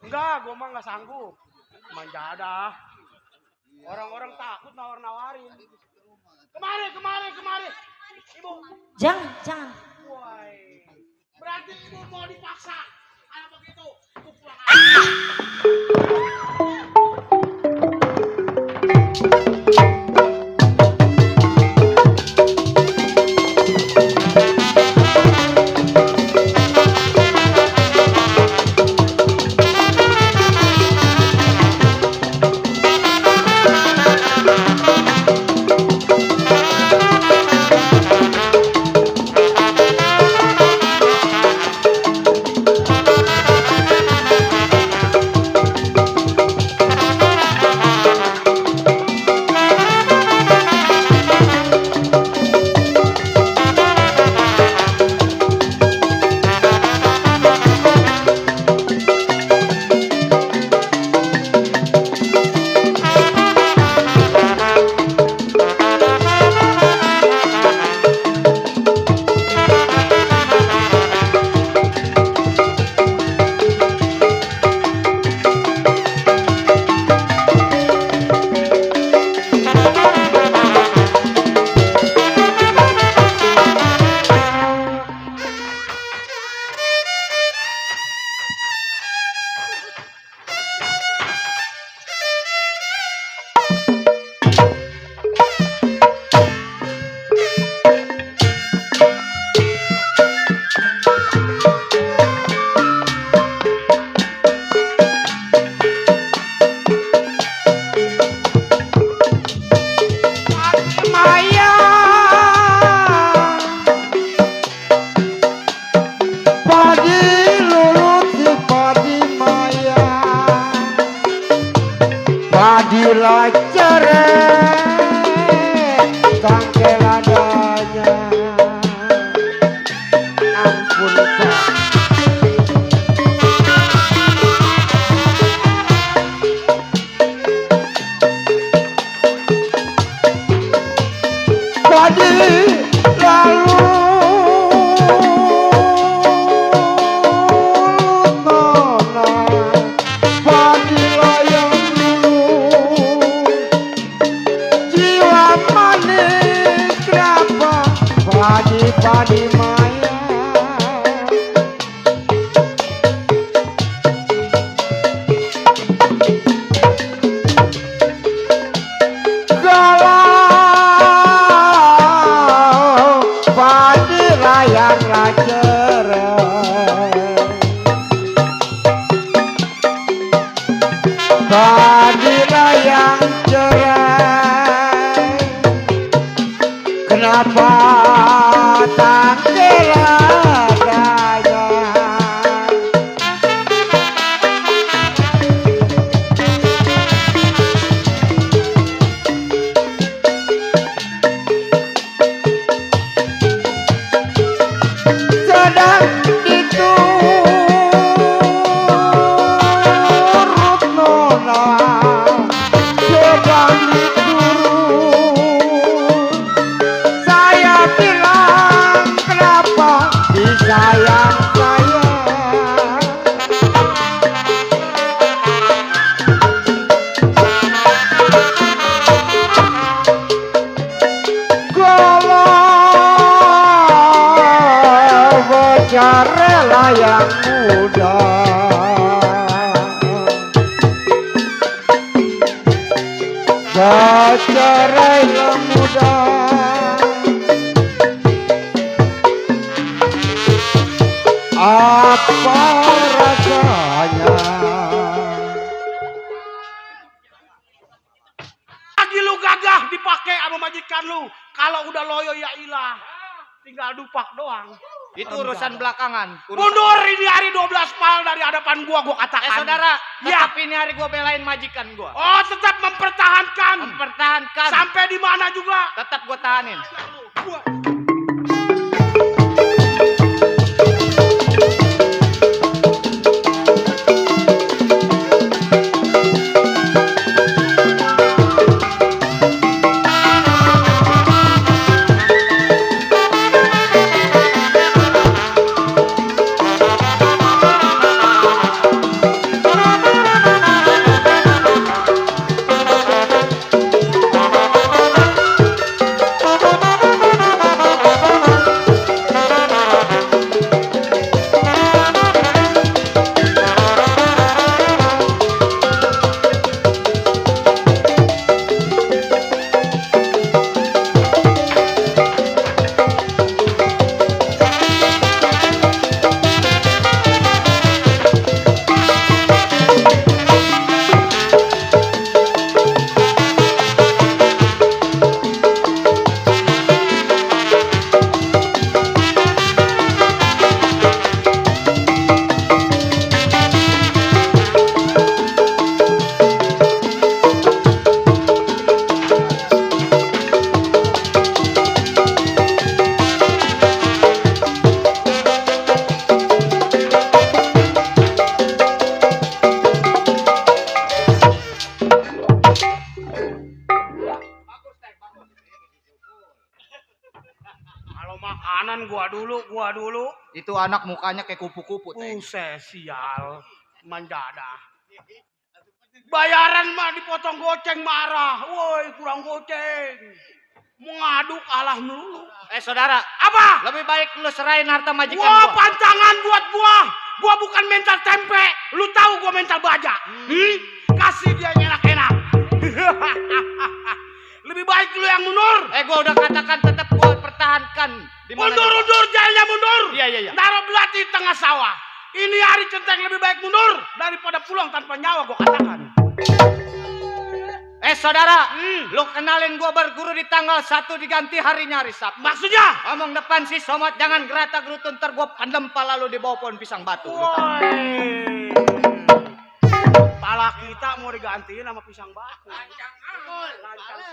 Enggak, gua mah nggak sanggup. Manja dah. Orang-orang takut nawar-nawarin. Kemari. Ibu. Jangan. Woi. Berarti ibu mau dipaksa. Kalau begitu, ibu pulang Ampun Pak. Badira yang cerai, kenapa tak keladanya? Sedang diturut nona, sedang diturut. Saya bilang kenapa disayang saya? Kalau bocah rela yang muda, bercerai yang muda, apa rasanya? Lagi lu gagah dipakai sama majikan lu. Kalau udah loyo ya ilah. Tinggal dupak doang. Itu urusan belakangan. Mundur ini hari 12 pal dari hadapan gua katakan. Saudara, Ya. tetap ini hari gua belain majikan gua. Oh, tetap mempertahankan. Mempertahankan. Sampai di mana juga. Tetap gua tahanin. Kalau makanan gua dulu. Itu anak mukanya kayak kupu-kupu. Sial. Manjada. Bayaran mah dipotong goceng marah. Woi, kurang goceng. Mengaduk kalah melulu. Saudara. Apa? Lebih baik lu serahin harta majikan Wah, gua. pantangan buat gua. Gua bukan mental tempe. Lu tahu gua mental baja. Kasih dia yang enak-enak. Lebih baik lu yang mundur. Gua udah katakan tetap gua pertahankan. Dimana juga. Mundur, jalannya mundur. Iya. Naruh belati di tengah sawah. Ini hari centeng lebih baik mundur daripada pulang tanpa nyawa, gua katakan. Saudara, lu kenalin gua berguru di tanggal 1 diganti harinya hari Sabtu. Maksudnya? Ngomong depan si Somot, jangan gerata gerutun, ntar gua pandem pala lu di bawah pohon pisang batu. Woi. Pala kita mau digantiin sama pisang batu. Lancang sekali.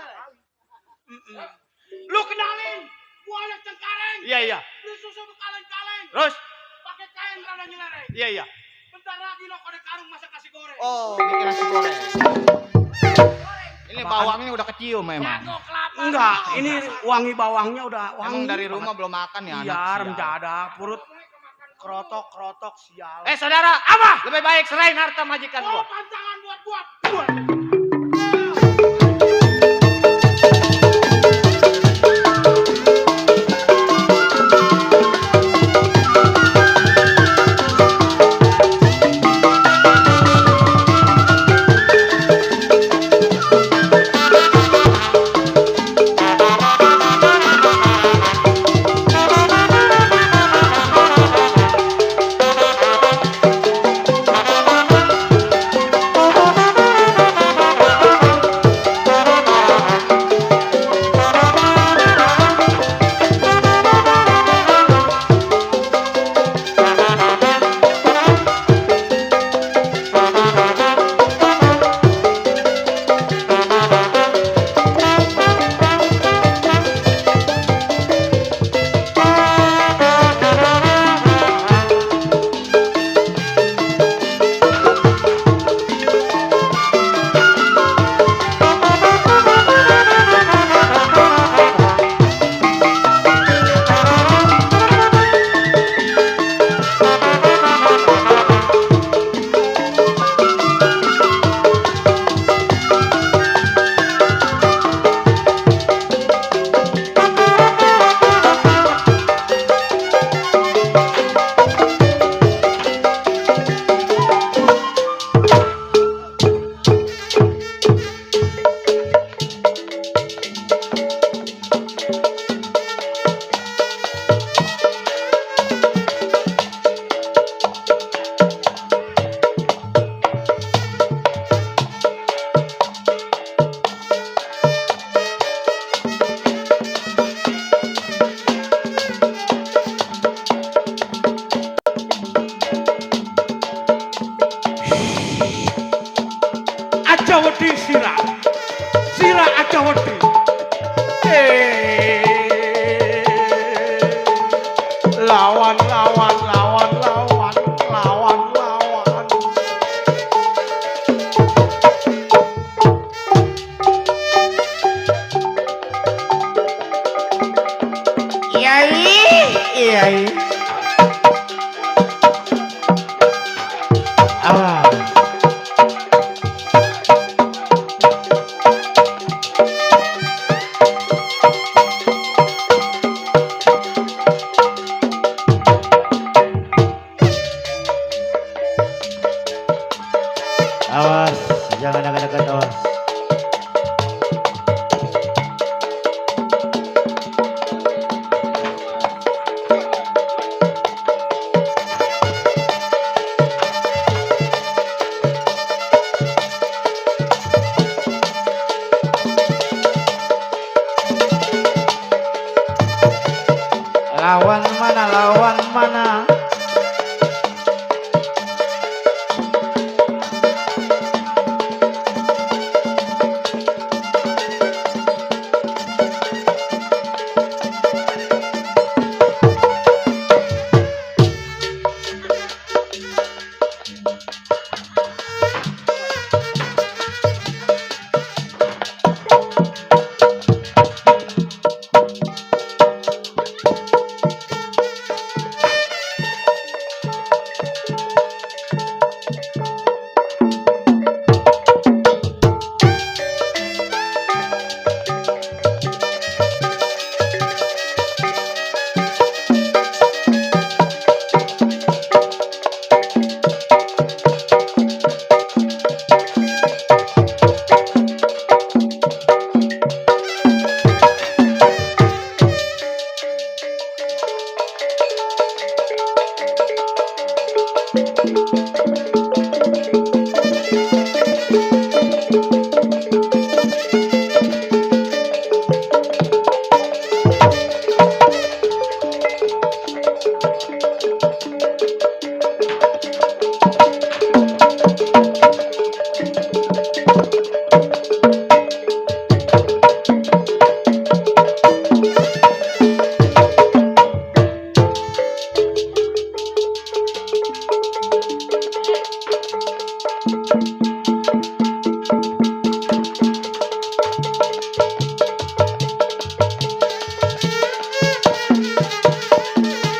Lu kenalin, gua anak Cengkareng. Iya. Lu susu kaleng-kaleng. Terus? Pakai kain rada nyelereng. Iya. Bentar lagi lo kode karung masak nasi goreng. Oh, bikin nasi goreng. Ini bawangnya udah kecium memang. Enggak, ini wangi bawangnya udah wangi. Emang dari rumah belum makan ya Iya, anak menjadak, perut kerotok sial. saudara, Apa? lebih baik serahin harta majikan Oh, gua. pantangan buat gua. Awas. Awas, jangan dekat-dekat, awas. Lawan mana, lawan mana?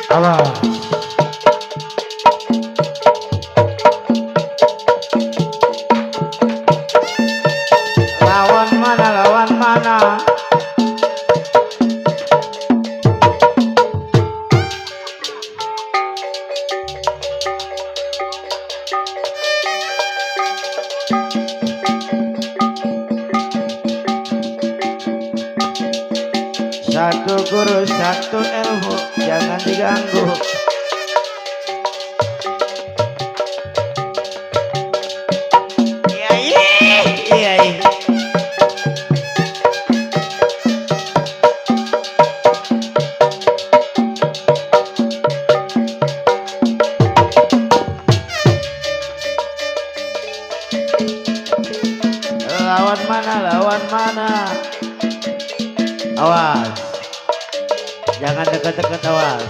Awas. Lawan mana, lawan mana? Satu guru, satu ilmu, jangan diganggu. Iya, iya, iya, iya. Lawan mana, lawan mana? Awas, jangan dekat-dekat, awas.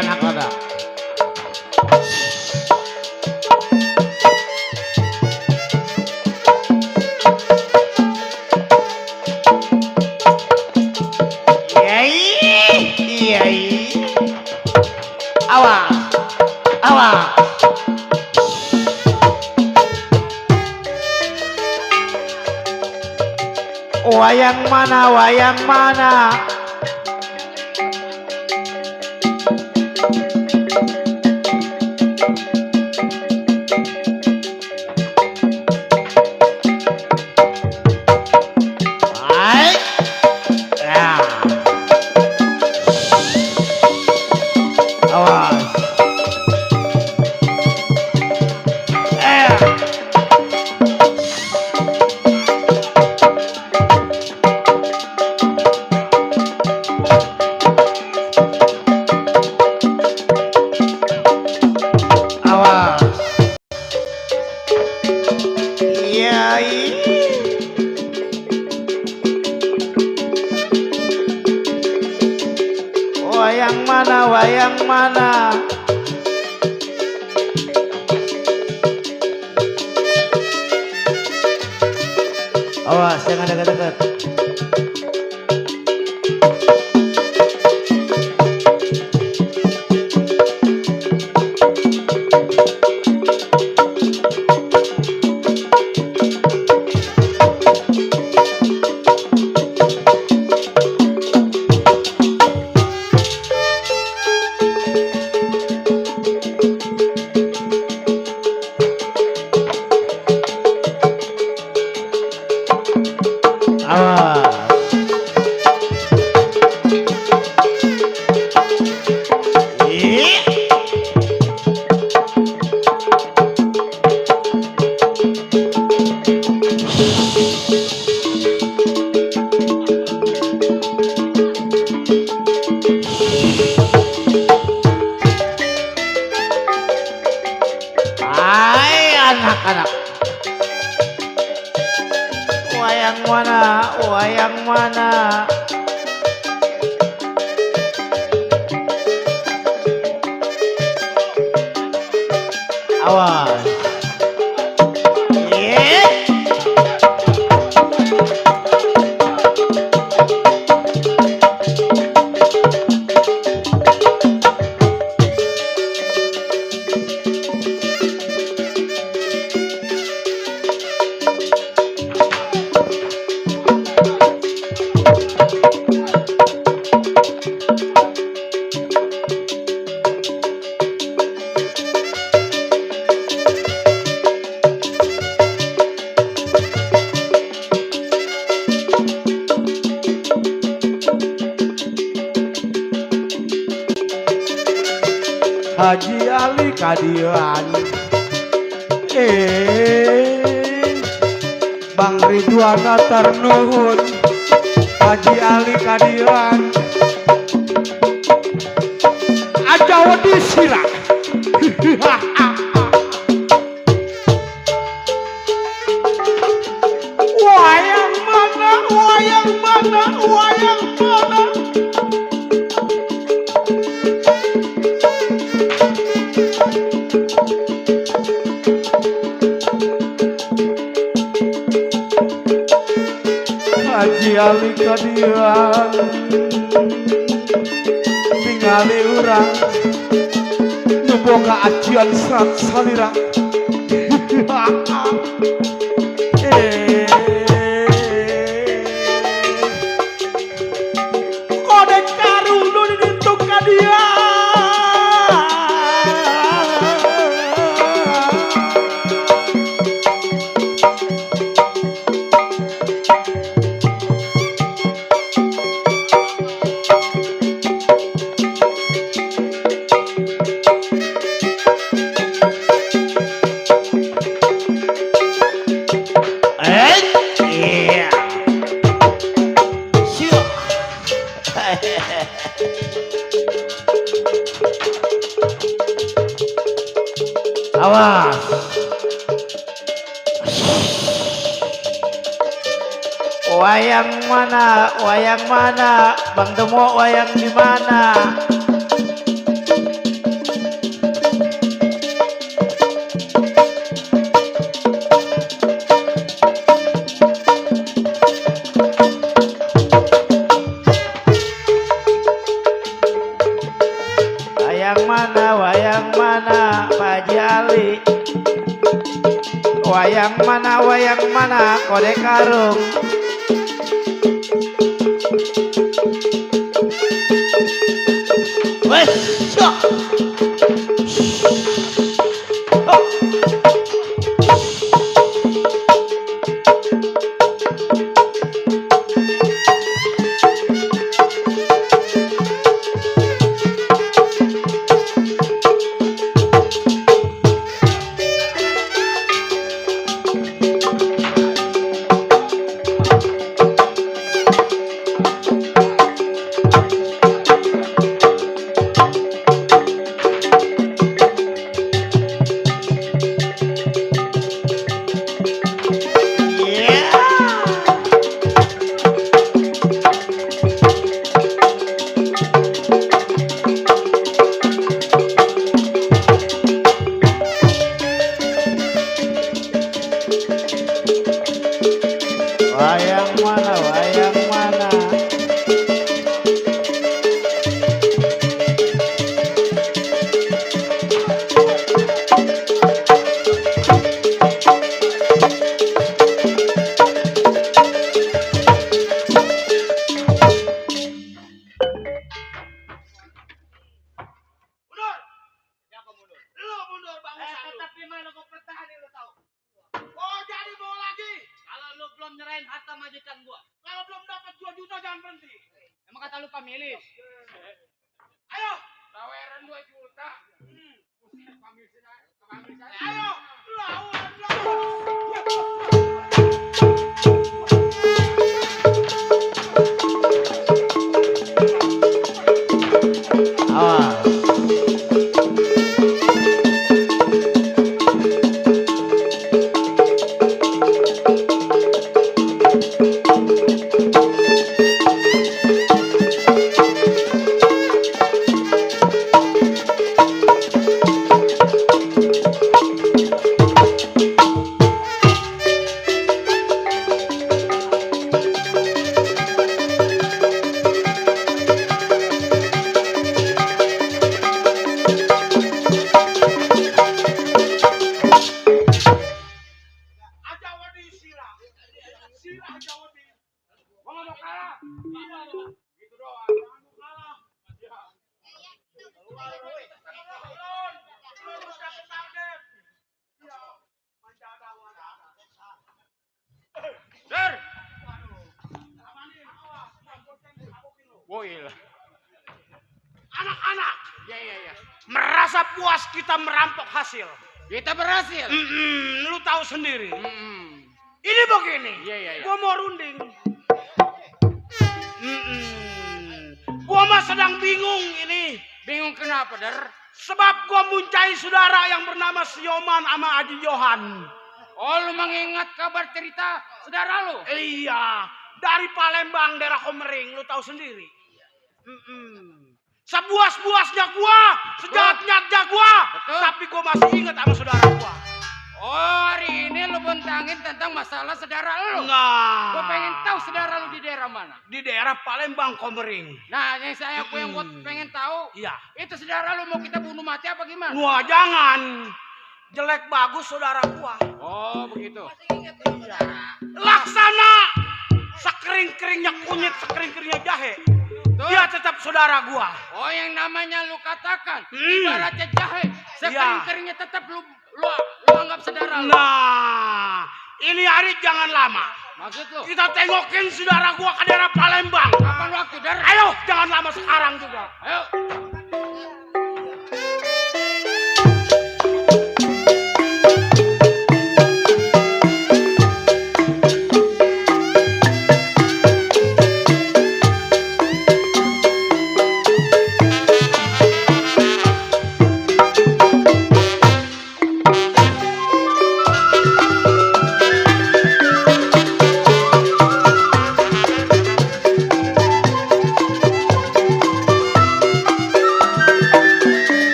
Anak-anak. Iya, awas, awas. Wayang mana, wayang mana? wayang mana. Awas jangan dekat-dekat. Hai anak-anak. Wayang mana? Wayang mana? Awas. Haji Ali kadian, Bang Ridwan atar nuhun. Haji Ali kadian, aja wedi sira. Wayang mana? Wayang mana? Wayang mana? Haji Ali kadian ningali urang nu boga ajian serat salira. Kode karung nu didituk ka dia. Awas. Wayang mana? Wayang mana? Bang Demo wayang di mana? Wayang mana? Wayang mana? Pak Haji Ali. Wayang mana? Wayang mana? Kode karung. Wes, syok. wayang mana. Mundur. Siapa mundur? Lu mundur Bang Musa. Tetap di mana gua pertahanin lu tahu. Oh jadi mau lagi. Kalau lu belum nyerahin harta majikan gua. Kalau belum dapat 2 juta jangan berhenti. Emang kata lu pamilis. Ayo. Tawaran 2 juta. Pamilisin aja. Ayo. Lawan. Awas. Ajawadi sirah. Sirah Ajawadi. Gua nggak mau kalah. Gitu doang. Jangan mau kalah. Lu siapa target? Iya. Manjada mana? Sir. Amanin, awas. Woil. Anak-anak. Ya. Merasa puas kita merampok hasil. Kita berhasil. Lu tahu sendiri. Ini begini. Iya. Gua mau runding. Gua mah sedang bingung ini. Bingung kenapa, Der? Sebab gua muncai saudara yang bernama Sioman sama Haji Johan. Oh, lu mengingat kabar cerita saudara lu? Iya, dari Palembang daerah Komering, lu tahu sendiri. Sebuas-buasnya gua, sejahat-jahatnya gua, Betul. tapi gua masih ingat sama saudara gua. Oh, hari ini lu bentangin tentang masalah saudara lu. Nah, Gua pengen tahu saudara lu di daerah mana. di daerah Palembang Komering. Nah, yang saya buat pengen tahu, Iya. itu saudara lu mau kita bunuh mati apa gimana? Wah, jangan. Jelek bagus saudara gua. Oh, begitu. Laksana sekering-keringnya kunyit, sekering-keringnya jahe. Tuh. Dia tetap saudara gua. Oh, yang namanya lu katakan, ibaratnya jahe, sekering-keringnya tetap lu anggap saudara lu. Nah, ini hari jangan lama. Maksud lu? Kita tengokin saudara gua ke daerah Palembang. Kapan waktu, Der? Ayo, jangan lama sekarang juga. Ayo.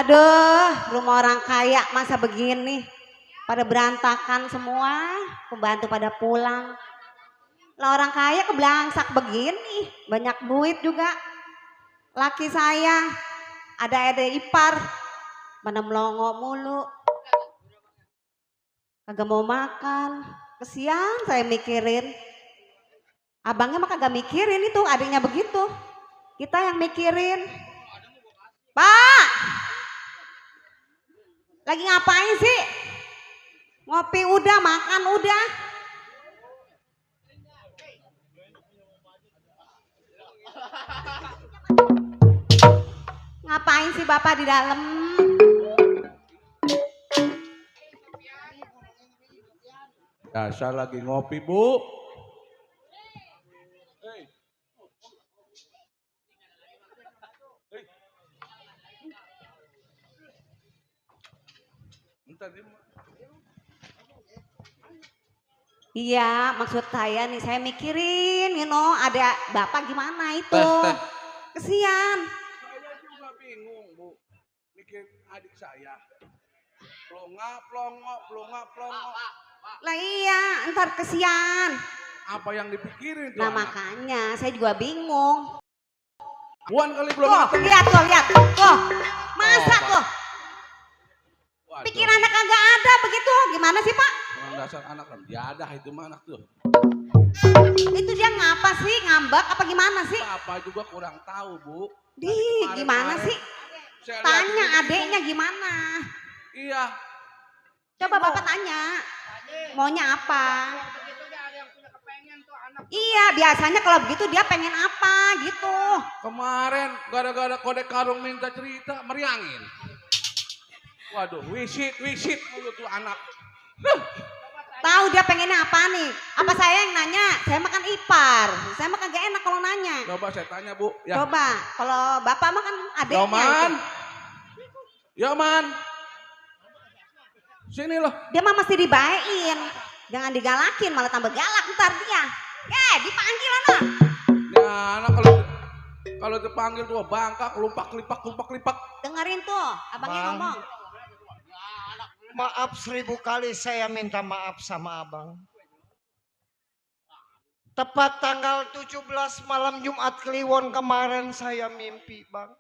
Aduh, rumah orang kaya masa begini. Pada berantakan semua, pembantu pada pulang. Lah orang kaya kebelangsak begini, banyak duit juga. Laki saya ada ipar, mana melongo mulu. Kagak mau makan, kesian saya mikirin. Abangnya mah kagak mikirin itu, adiknya begitu. Kita yang mikirin. Pak! Lagi ngapain sih? Ngopi udah, makan udah. Ngapain sih Bapak di dalam? Dasar lagi ngopi, Bu. Iya, maksud saya nih, saya mikirin, ada bapak gimana itu. Teh. Kesian. Saya juga bingung, Bu. Mikir adik saya. Plonga. Lah iya, ntar kesian. Apa yang dipikirin tuh Nah anak? makanya saya juga bingung. Buan kali belum Tuh, mateng. lihat. Tuh, masa Oh, tuh. Waduh, Pikirannya kagak ada begitu. Gimana sih Pak? orang dasar anak kan jadah itu mah anak tuh. Itu dia ngapa sih? Ngambek apa gimana sih? Apa juga kurang tahu, Bu. Di, Kemarin-kemarin gimana sih? saya lihat Tanya ini- adeknya gimana? Iya. Coba Bapak tanya. Maunya apa? Iya, biasanya kalau begitu dia pengen apa gitu. Kemarin gara-gara kode karung minta cerita meriangin. Waduh, wisit mulu tuh anak. Tahu dia pengennya apa nih? Apa saya yang nanya? Saya makan ipar. Saya makan gak enak kalau nanya. Coba saya tanya, Bu. Ya. Coba, kalau Bapak mah kan adeknya. Yoman. itu. Yoman. Sini loh. Dia mah mesti dibayain. Jangan digalakin, malah tambah galak ntar dia. Dipanggil anak. Nah, anak kalau dipanggil tuh bangka, kelumpak-kelipak. Dengerin tuh, abangnya Bang. ngomong. Maaf 1000 kali saya minta maaf sama abang. Tepat tanggal 17 malam Jumat Kliwon kemarin saya mimpi, Bang.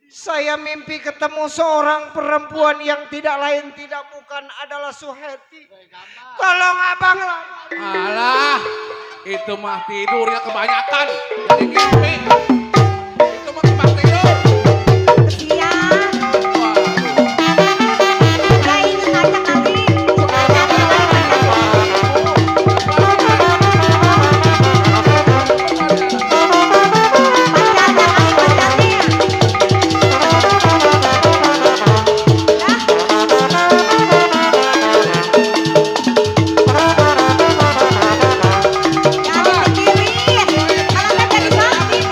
Saya mimpi ketemu seorang perempuan yang tidak lain tidak bukan adalah Suheti. Tolong abang lah. Alah, itu mah tidurnya kebanyakan. Jadi ngimpi. Itu mah kebak tidur. Kesian. Waduh. Dia inget aja kali. Pacarnya kali pacarnya. Jangan dipikirin. Kalau nggak jadi sakit.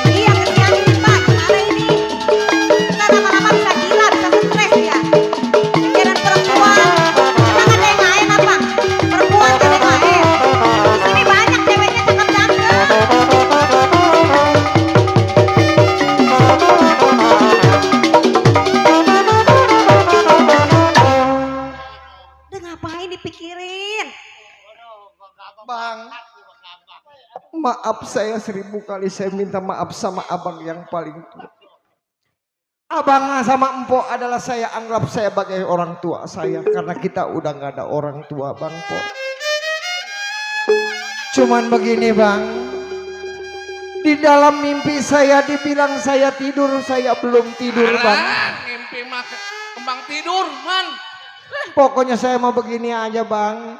Iya kesian ini Pak, gimana ini? Ntar lama-lama bisa gila, bisa stres dia. Pikiran perempuan, emang ada yang lain apa? Perempuan ada yang lain. Di sini banyak ceweknya cakep-cakep. Udah ngapain dipikirin? Bang, maaf saya 1000 kali saya minta maaf sama abang yang paling tua. Abang sama empok adalah saya anggap saya sebagai orang tua saya. Karena kita udah gak ada orang tua Bang Po. Cuman begini Bang. Di dalam mimpi saya dibilang saya tidur, saya belum tidur Bang. Alah, ngimpi mah kembang tidur, man. Pokoknya saya mau begini aja Bang.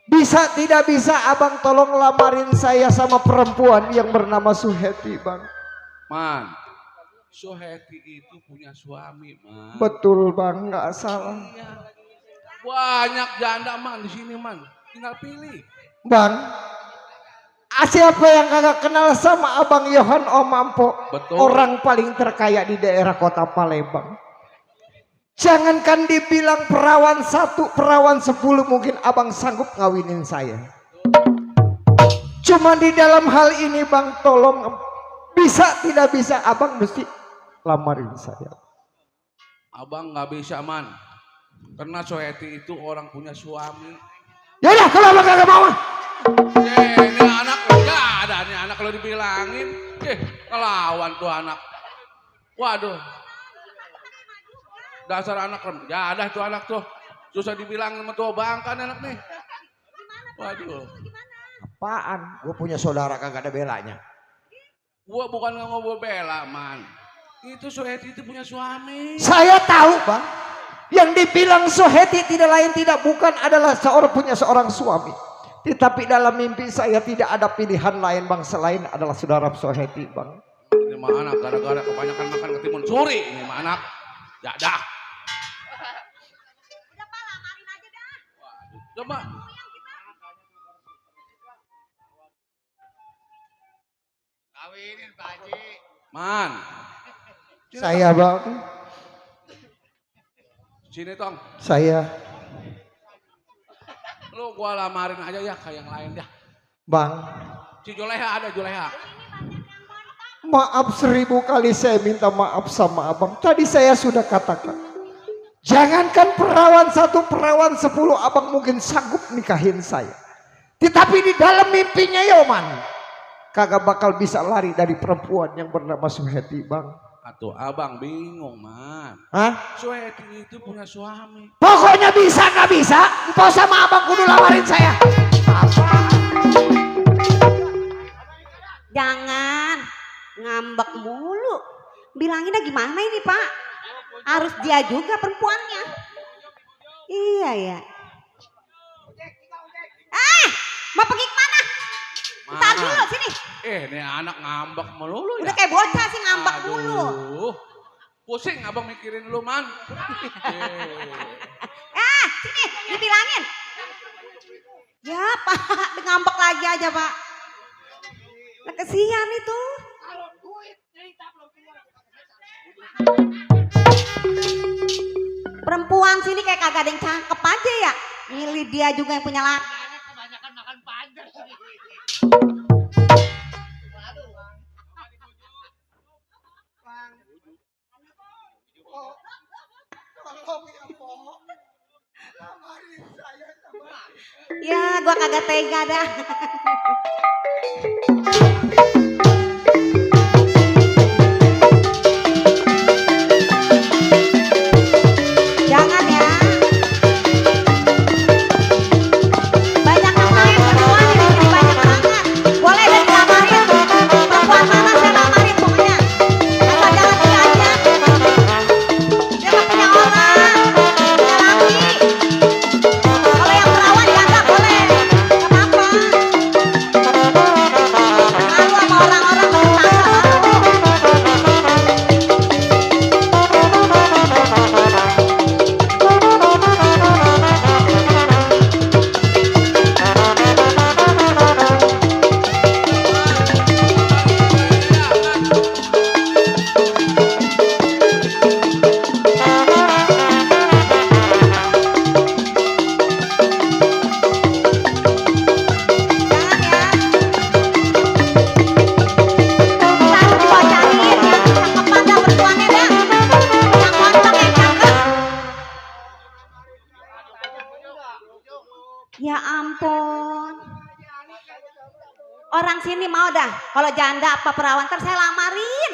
Bisa tidak bisa abang tolong lamarin saya sama perempuan yang bernama Suheti Bang. Man, Suheti itu punya suami, man. Betul Bang, nggak salah. Iya. Banyak janda man di sini man. Tinggal pilih. Bang, siapa yang kagak kenal sama abang Yohan Omampo? Betul. Orang paling terkaya di daerah kota Palembang. Jangankan dibilang perawan 1, perawan 10 mungkin abang sanggup ngawinin saya. Cuma di dalam hal ini Bang tolong bisa tidak bisa abang mesti lamarin saya. Abang nggak bisa man. Karena Suheti itu orang punya suami. Yaudah kalau abang kagak mau. Ini anak enggak ada nih anak kalau dibilangin. Ngelawan tuh anak. Waduh. Dasar anak rem. Ya ada tuh anak tuh. Susah dibilang sama tuh bang kan anak nih. Waduh. Apaan? Gue punya saudara kagak ada belanya. Gua bukan ngomong bela man. Itu Suheti itu punya suami. Saya tahu Bang. Yang dibilang Suheti tidak lain tidak bukan adalah punya seorang suami. Tetapi dalam mimpi saya tidak ada pilihan lain Bang selain adalah saudara Suheti Bang. Ini mah anak gara-gara kebanyakan makan ketimun suri. Ini mah anak. Jadah. Coba. Kawinin Pak Haji. Man. Saya bang, Sini tong. saya Lu gua lamarin aja ya kayak yang lain dah. bang. Si Juleha ada Juleha. Maaf 1000 kali saya minta maaf sama abang. Tadi saya sudah katakan. Jangankan perawan 1, perawan 10 abang mungkin sanggup nikahin saya. Tetapi di dalam mimpinya Yoman. Kagak bakal bisa lari dari perempuan yang bernama Suheti bang. Atuh abang bingung man. Hah? Suheti itu punya suami. Pokoknya bisa gak bisa. Empau sama abang kudu lamarin saya. Jangan ngambek mulu. Bilanginnya gimana ini Pak? Harus dia juga perempuannya. Iya ya. Mau pergi kemana? Ntar dulu sini. Nih anak ngambek melulu ya. Udah kayak bocah sih ngambek mulu. Aduh. Pusing abang mikirin lu man. Sini dibilangin. Ya Pak, ngambek lagi aja Pak. Nah, kesian itu. Perempuan sini kayak kagak ada yang cakep aja ya. Milih dia juga yang punya laki. Kebanyakan makan pandas. Ya gua kagak tega dah. Jangan ya. Banyak yang lain perempuan di sini banyak banget. Boleh dan dilamarin. Perempuan mana saya lamarin pokoknya. Asal jangan diajak. Dia mah punya orang, punya laki. Kalau yang perawan dianggap boleh, nggak apa-apa. Malu sama orang-orang bertetangga malu. Jangan ya. Ntar gua cariin yang cakep pada perempuannya dah. Yang montok yang cakep. Ya ampun. Orang sini mau dah. Kalau janda apa perawan ntar saya lamarin.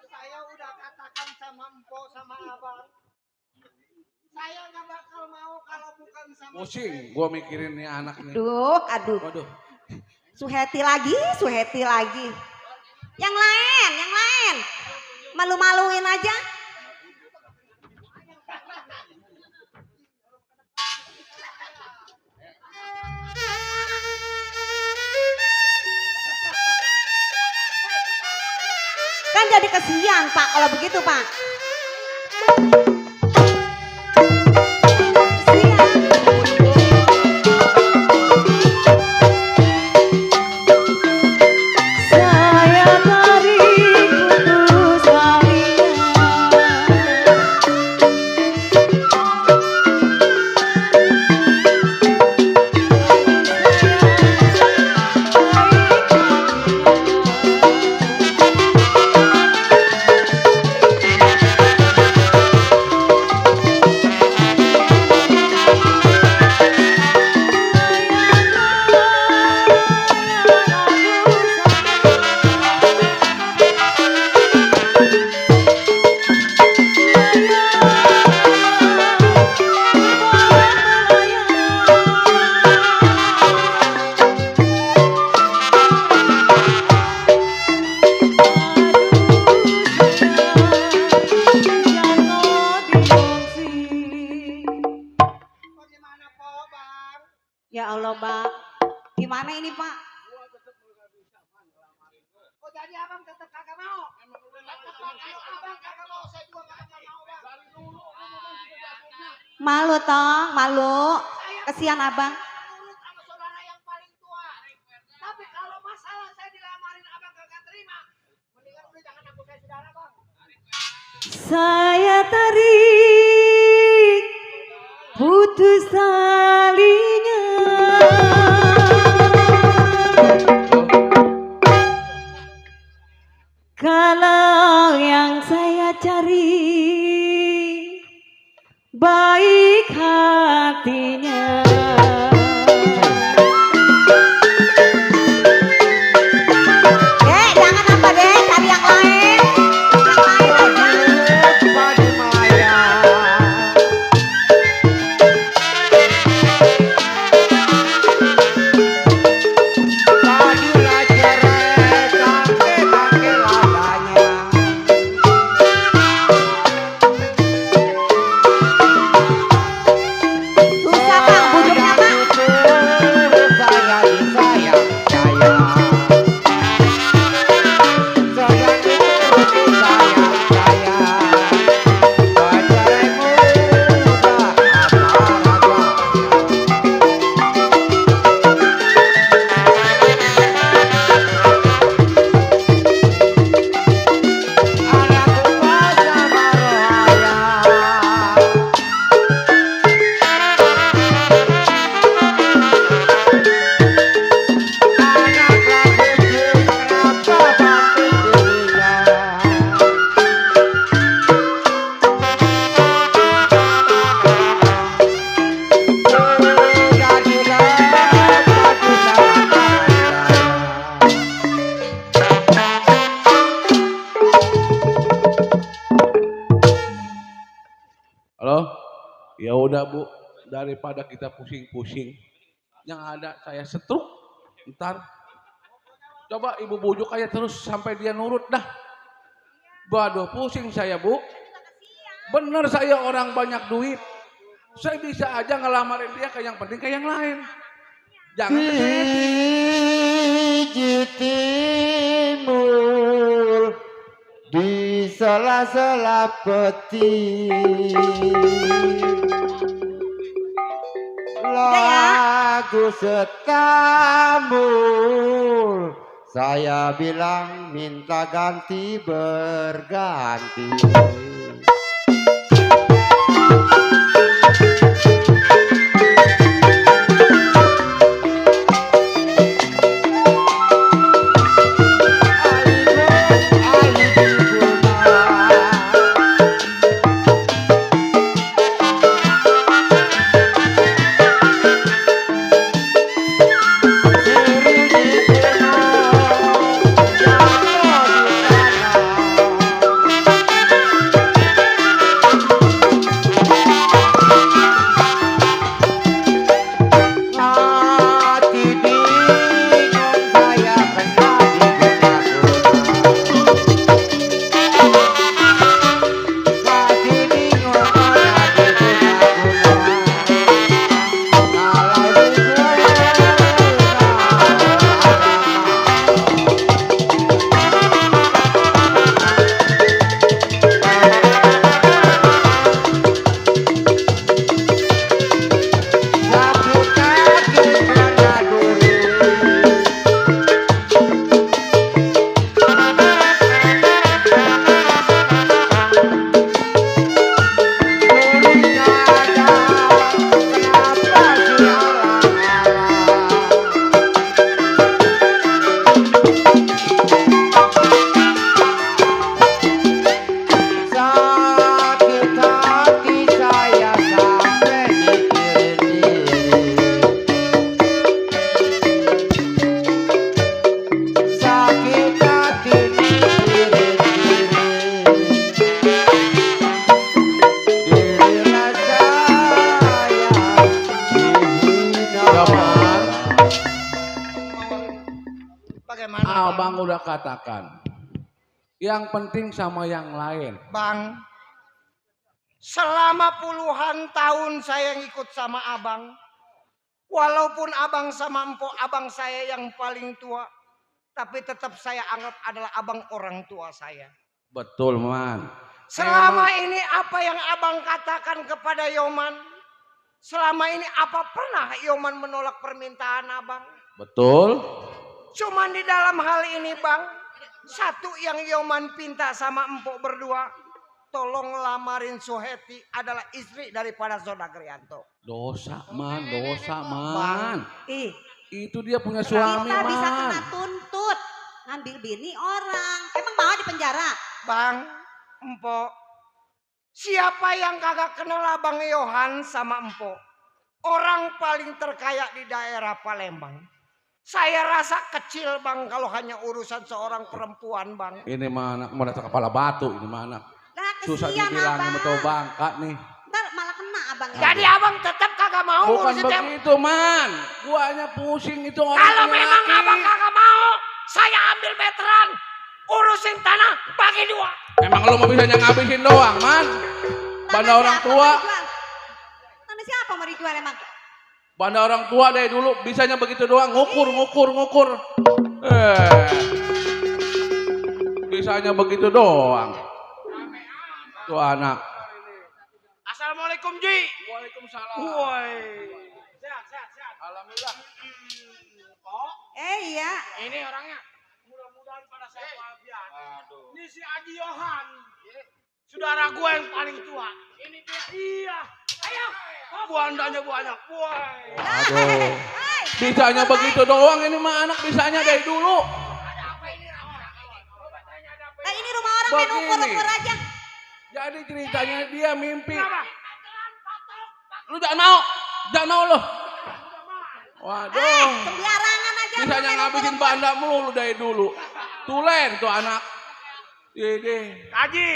Saya udah katakan sama Empo sama Abang. Saya nggak bakal mau kalau bukan sama Pusing gua mikirin nih anak nih. Aduh. Waduh. Suheti lagi. Yang lain. Malu-maluin aja. Kan jadi kesian Pak kalau begitu Pak. Kesian. Saya tarik putus Ya Allah, Pak. Gimana ini, Pak? Oh jadi abang tetap kagak mau. Abang kagak mau, saya juga kagak mau, Bang. Malu toh, malu. Kesian abang. Nurut sama saudara yang paling tua. Tapi kalau masalah saya dilamarin abang kagak terima. Mendingan udah jangan aku saya saudara bang. Saya tarik putus talinya. Kalau yang saya cari baik hatinya. Dek, jangan apa dek, cari yang lain. Yang lain aja. Susah bang, bujuknya bang. Halo? Ya udah Bu, daripada kita pusing-pusing, yang ada saya setruk. Ntar, coba Ibu bujuk aja terus sampai dia nurut dah. Waduh, pusing saya Bu. Bener saya orang banyak duit. Saya bisa aja ngelamarin dia ke yang penting ke yang lain. Jangan ke saya. Biji timbul di sela-sela peti. Lagu setambul, saya bilang minta ganti berganti. Abang udah katakan. Yang penting sama yang lain. Bang, selama puluhan tahun saya ngikut sama abang. Walaupun abang sama empok abang saya yang paling tua. Tapi tetap saya anggap adalah abang orang tua saya. Betul, Man. Selama ini apa yang abang katakan kepada Yoman? Selama ini apa pernah Yoman menolak permintaan abang? Betul. Cuman di dalam hal ini bang, satu yang Yoman pinta sama empok berdua, tolong lamarin Suheti adalah istri daripada Saudara Krianto. Dosa man. Ih, Itu dia punya suami kita bisa kena man. tuntut. Ngambil bini orang. Emang mau di penjara? Bang, empok, siapa yang kagak kenal abang Yohan sama empok? Orang paling terkaya di daerah Palembang. Saya rasa kecil bang kalau hanya urusan seorang perempuan bang. Ini mah anak mau datang kepala batu, ini mah anak. Lah Susah kesian dibilangin abang. betul bangka nih. Ntar malah kena abang. Jadi abang tetap kagak mau Bukan ngurusin cewek. begitu man. Guanya pusing itu orang Kalau punya memang laki. abang kagak mau, saya ambil veteran. Urusin tanah bagi dua. Emang lu mau bisa ngabisin doang man. Banda orang tua. Tanah siapa mau dijual emang? Banda orang tua dari dulu bisanya begitu doang. Ngukur. Bisanya begitu doang. Tuh anak. Assalamualaikum Ji. Waalaikumsalam. Woi. Sehat. Alhamdulillah. Iya. Ini orangnya. Mudah-mudahan pada saat walafiat. Ini si Haji Yohan. Saudara gue yang paling tua. Ini dia. Iya. Ayo. Buandanya banyak. Woi. Aduh. Bisanya begitu doang ini mah anak bisanya dari dulu. Nah ini rumah orang main Begini. ukur-ukur aja. Jadi ceritanya dia mimpi. Lu jangan mau lu. Waduh. Sembarangan aja. Bisanya main ngabisin ukur-ukur. banda mulu dari dulu. Tulen tuh anak. Ini. Haji,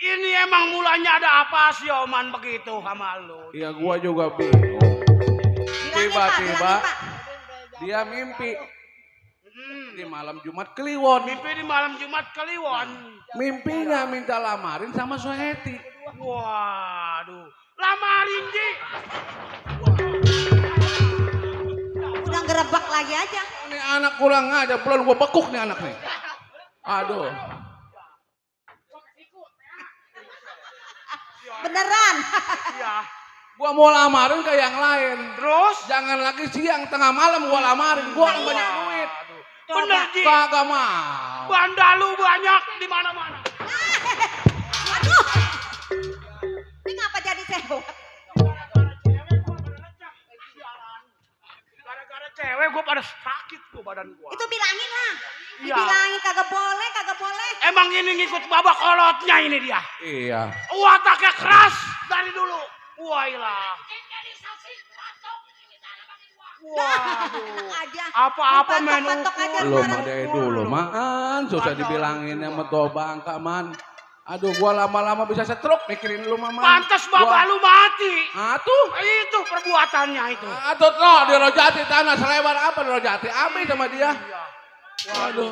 ini emang mulanya ada apa sih Oman begitu sama lu? Ya gua juga bingung. Tiba-tiba dia mimpi di malam Jumat Kliwon. Mimpi di malam Jumat Kliwon. Mimpinya minta lamarin sama Suheti. Waduh, lamarin Ji. Udah gerebek lagi aja. Ini anak kurang aja, belum gua bekuk nih anak nih. Aduh. Beneran. Iya. Gua mau lamarin ke yang lain. Terus? Jangan lagi siang tengah malam gua lamarin. Gua kan banyak duit. Bener Ji. Kagak mau. Banda lu banyak di mana-mana. Aduh. Ini ngapa jadi cewek? Gara-gara cewek gue pada sakit gue badan gue. Itu bilangin lah. Iya. Dibilangin kagak boleh. Emang ini ngikut babak kolotnya ini dia. Iya. Wataknya keras dari dulu. Wailah. Waduh. Aja. Apa-apa main Patok-patok aja ukur. Belum sekarang. ada dulu man. Susah dibilangin sama tua bangka man. Aduh gua lama-lama bisa stroke mikirin lu mama. Pantas bapak lu mati. Atuh. Itu perbuatannya itu. Atuh no di Rojati tanah selebar apa di Rojati. Ambil sama dia. Waduh.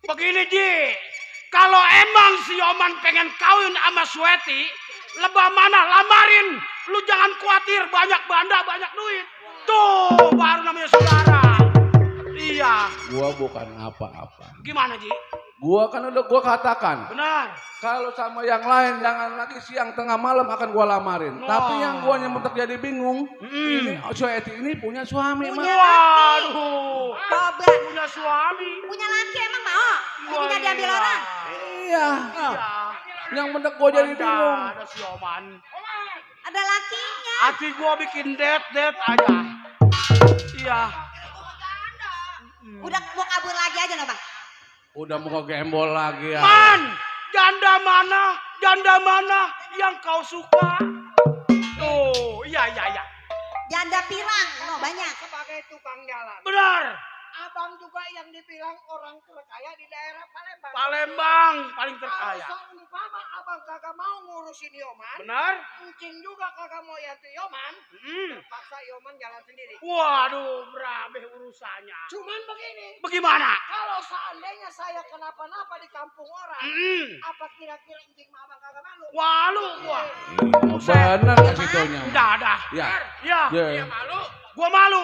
Begini Ji. Kalau emang si Oman pengen kawin sama Suheti, lebah mana lamarin. Lu jangan khawatir, banyak banda, banyak duit. Tuh, baru namanya saudara. Iya. Gua bukan apa-apa. Gimana Ji? Gua kan udah gua katakan. Benar. Kalau sama yang lain jangan lagi siang tengah malam akan gua lamarin. Wah. Tapi yang gua yang terjadi bingung. Ini Suheti ini punya suami mah. Waduh. Coba. Punya suami. Punya laki emang mau? Ini diambil orang. Iya. Iya. Yang bener gua jadi bingung. Ada si Oman. Ada lakinya. Hati gua bikin det aja. Iya. Udah mau kabur lagi aja nggak bang? Udah mau gembol lagi ya. Man, janda mana yang kau suka? Tuh, iya. Janda pirang, no banyak. Sebagai tukang jalan. Benar. Abang juga yang dibilang orang terkaya di daerah Palembang. Palembang paling terkaya. Kalau seumpama abang kagak mau ngurusin Yoman, Benar? Encing juga kagak mau yanti Yoman, terpaksa Yoman jalan sendiri. Waduh, berabe urusannya. Cuman begini, Bagaimana? kalau seandainya saya kenapa-napa di kampung orang, apa kira-kira Encing sama abang kagak malu? Walu gua. Bener kasih taunya. Udah. Ya. Ya. Ya. Gua malu.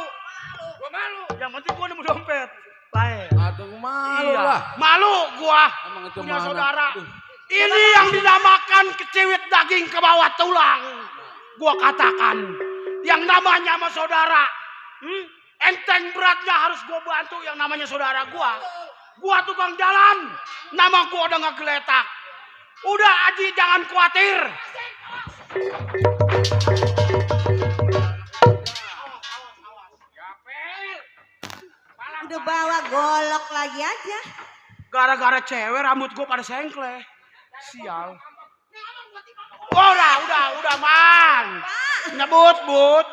Yang penting gua nemu dompet. Baik. Aduh malu Iya. lah. Malu gua Emang itu punya mana? saudara. Aduh. Ini yang dinamakan keciwit daging ke bawah tulang. Gua katakan, yang namanya sama saudara, enteng beratnya harus gua bantu yang namanya saudara gua. Gua tukang jalan, nama gua udah nggak geletak. Udah Aji jangan khawatir. Udah bawa golok lagi aja. Gara-gara cewek rambut gua pada sengkleh. Sial. Oh, udah man. Nyebut, but.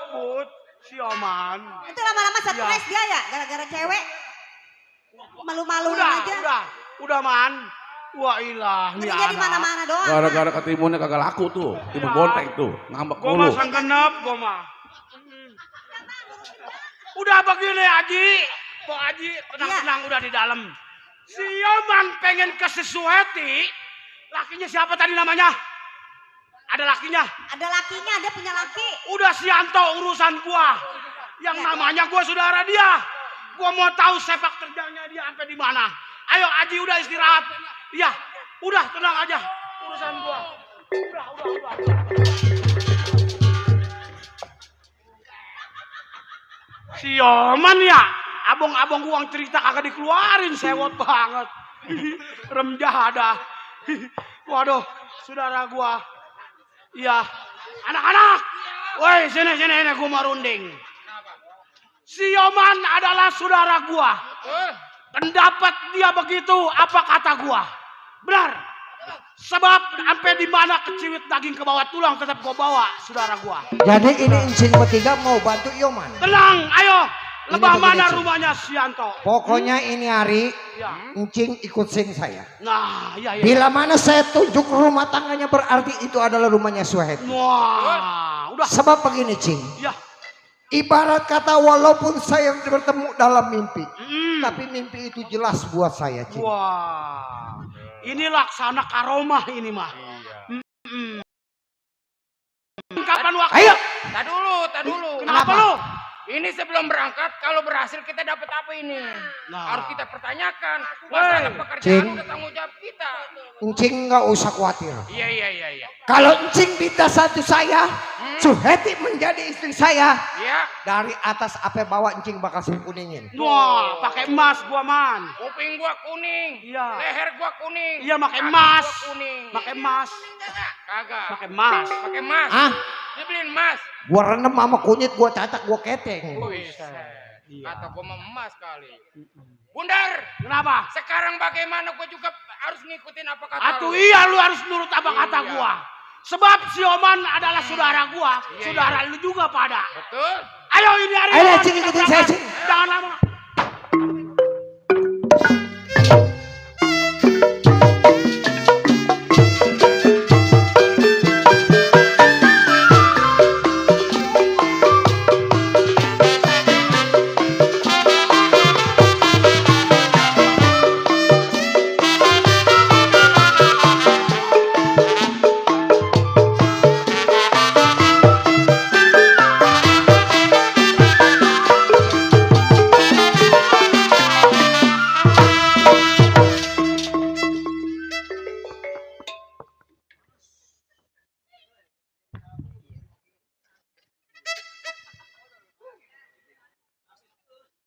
Sioman. Itu lama-lama stres Iya. dia ya gara-gara cewek. Malu-maluin aja. Udah man. Wah ilah nih Kerja di anak. mana-mana doang. Gara-gara ketimunnya kagak laku tuh. Timun bonteng tuh. Ngambek Gua mulu. mah sang genep, gua mah. Udah begini Haji. Pak Haji tenang-tenang udah di dalam. Si Yoman pengen ke Sesuheti. Lakinya siapa tadi namanya? Ada lakinya. Ada lakinya, dia punya laki. Udah Sianto urusan gua. Yang namanya gua saudara dia. Gua mau tahu sepak terjangnya dia sampai di mana. Ayo Haji udah istirahat. Iya, udah tenang aja urusan gua. Udah. Si Yoman ya, abang-abang uang cerita kagak dikeluarin, sewot banget. Rem jahadah. Waduh, saudara gua. Iya, anak-anak. Woi, sini gua mau runding. Si Yoman adalah saudara gua. Pendapat dia begitu, apa kata gua? Benar. Sebab sampai di mana keciwit daging ke bawah tulang tetap gua bawa, saudara gua. Jadi ini encing bertiga mau bantu Yoman. Tenang, ayo. Lebah begini, mana Cing. rumahnya Sianto? Pokoknya ini hari Ya. encing ikut sing saya. Nah, iya. Bila mana saya tunjuk rumah tangganya berarti itu adalah rumahnya Suheti. Wah, udah. Sebab begini Cing. Ya. Ibarat kata walaupun saya bertemu dalam mimpi. Mm. Tapi mimpi itu jelas buat saya Cing. Wah, ini laksana karomah ini mah. Kapan waktu? Ayo. Tak dulu. Kenapa lu? Ini sebelum berangkat, kalau berhasil kita dapat apa ini? Nah. Harus kita pertanyakan. Woi, Masalah pekerjaan Cing. udah tanggung jawab kita. Encing nggak usah khawatir. Iya. Kalau encing minta satu saya, Suheti menjadi istri saya. Iya. Dari atas apa bawa encing bakal saya kuningin. Wah, pakai emas gua man. Kuping gua kuning. Iya. Leher gua kuning. Iya, pakai kaki emas. gua kuning. Pakai emas. Kagak. Pakai emas. Pakai emas. Ah, Dia beliin emas. gua rendam sama kunyit, gua catak, gua keteng. Wih, Iya. kata gua mah emas kali. Bundar, Kenapa? sekarang bagaimana gua juga harus ngikutin apa kata Atuh lu? iya lu harus nurut apa kata Iya. gua. Sebab si Oman adalah saudara gua, Iya, saudara lu juga pada. Betul? Ayo ini hari Ayo, Oman, Cing, kita ikutin saya, berangkat. Cing. Jangan lama.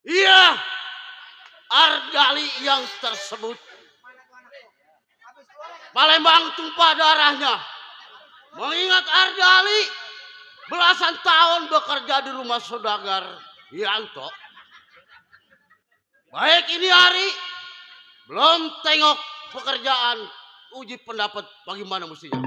Iya, Ardali yang tersebut. Palembang tumpah darahnya. Mengingat Ardali belasan tahun bekerja di rumah saudagar Yanto. Baik ini hari belum tengok pekerjaan, uji pendapat bagaimana mestinya.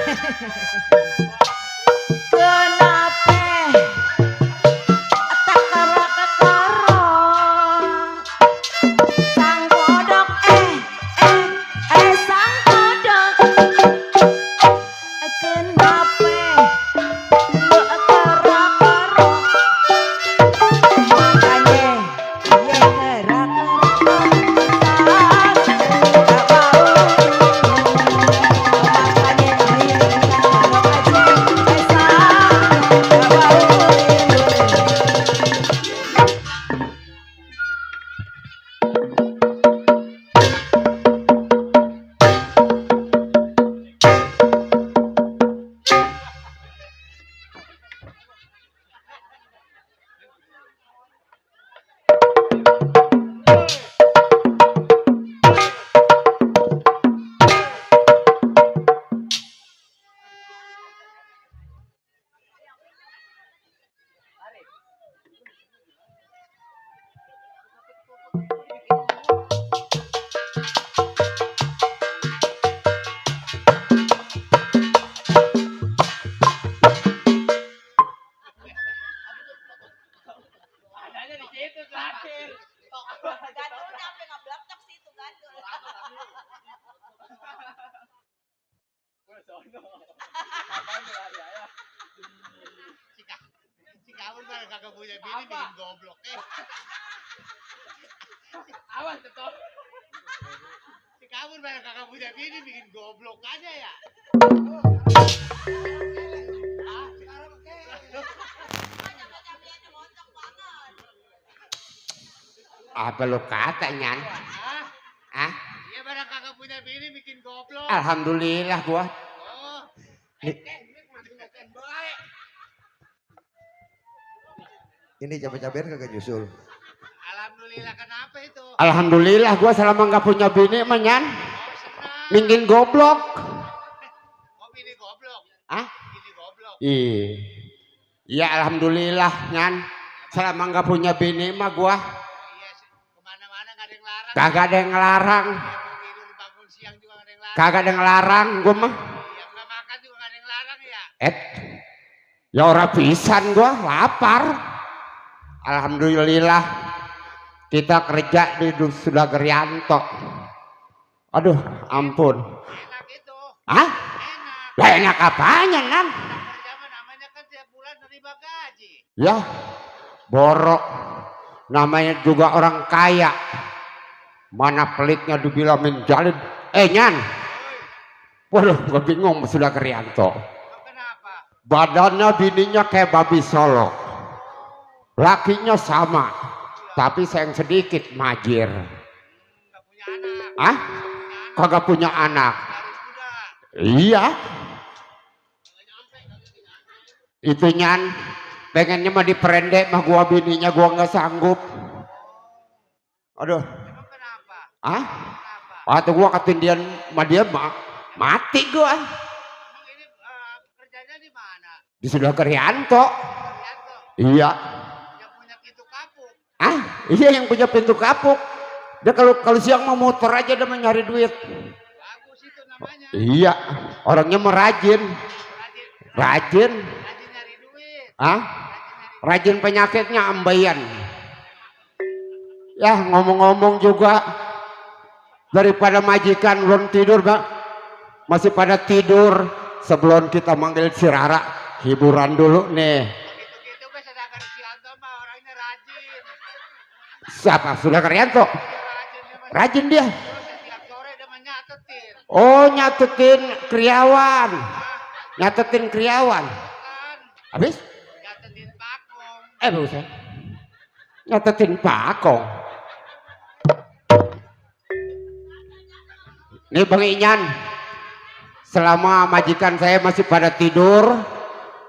Si kamu mah kagak punya bini bikin goblok. Awas tetap. Si kamu mah kagak punya bini bikin goblok aja ya. Apa lu kata Nyan? Ah? Iya pada kagak punya bini bikin goblok. Alhamdulillah gua. Oh. Ini cabai-cabean kagak nyusul. Alhamdulillah kenapa itu? Alhamdulillah gua selama nggak punya bini mah Nyan. Mingin goblok. Oh bini goblok. Ah? Bini goblok. Iya alhamdulillah Nyan. Selama nggak punya bini mah gua Iya kemana-mana nggak ada yang larang. kagak ada yang ngelarang. Mau tidur bangun siang juga nggak ada yang larang. Kagak ada yang ngelarang gua mah. Iya nggak makan juga nggak ada yang larang ya. Ya ora pisan gua lapar. Alhamdulillah kita kerja di Sudah Gerianto. Aduh ampun. Enak itu. Hah? Enak. Lah enak apanya Nan? Kerja mah namanya kan tiap bulan nerima gaji. Ya borok. Namanya juga orang kaya. Mana pelitnya dibilang menjalin. Nyan. Waduh gue bingung Sudah Gerianto. Kenapa? Badannya bininya kayak babi Solo. Lakinya sama. Tapi sayang sedikit majir. Nggak punya anak. Ah? Kagak punya anak. Harus muda. Iya. Itu Nyan. Pengennya mah diperendek mah gua bininya gua nggak sanggup. Aduh. Emang kenapa? Ah? Kenapa? Waktu gua ketindian sama dia mati gua. Emang ini kerjanya di mana? Di Sudah Gerianto. Rianto. Iya. Yang punya pintu kapuk. Ah? Iya yang punya pintu kapuk. Dia kalau siang mau motor aja dia mau nyari duit. Bagus itu namanya. Iya. Orangnya merajin. Rajin. Rajin nyari duit. Ah? Rajin penyakitnya ambeien. Ya ngomong-ngomong juga daripada majikan belum tidur Bang. Masih pada tidur sebelum kita manggil si Rara hiburan dulu nih. Gitu-gitu gue sedangkan si Anto mah orangnya rajin. Siapa? Sudah Gerianto? Rajin dia. Setiap sore dia mah nyatetin. Oh nyatetin kriawan. Nyatetin kriawan. Kan Habis? nyatetin pakong. Buset. Nyatetin pakong. Nih Bang Inyan. Selama majikan saya masih pada tidur,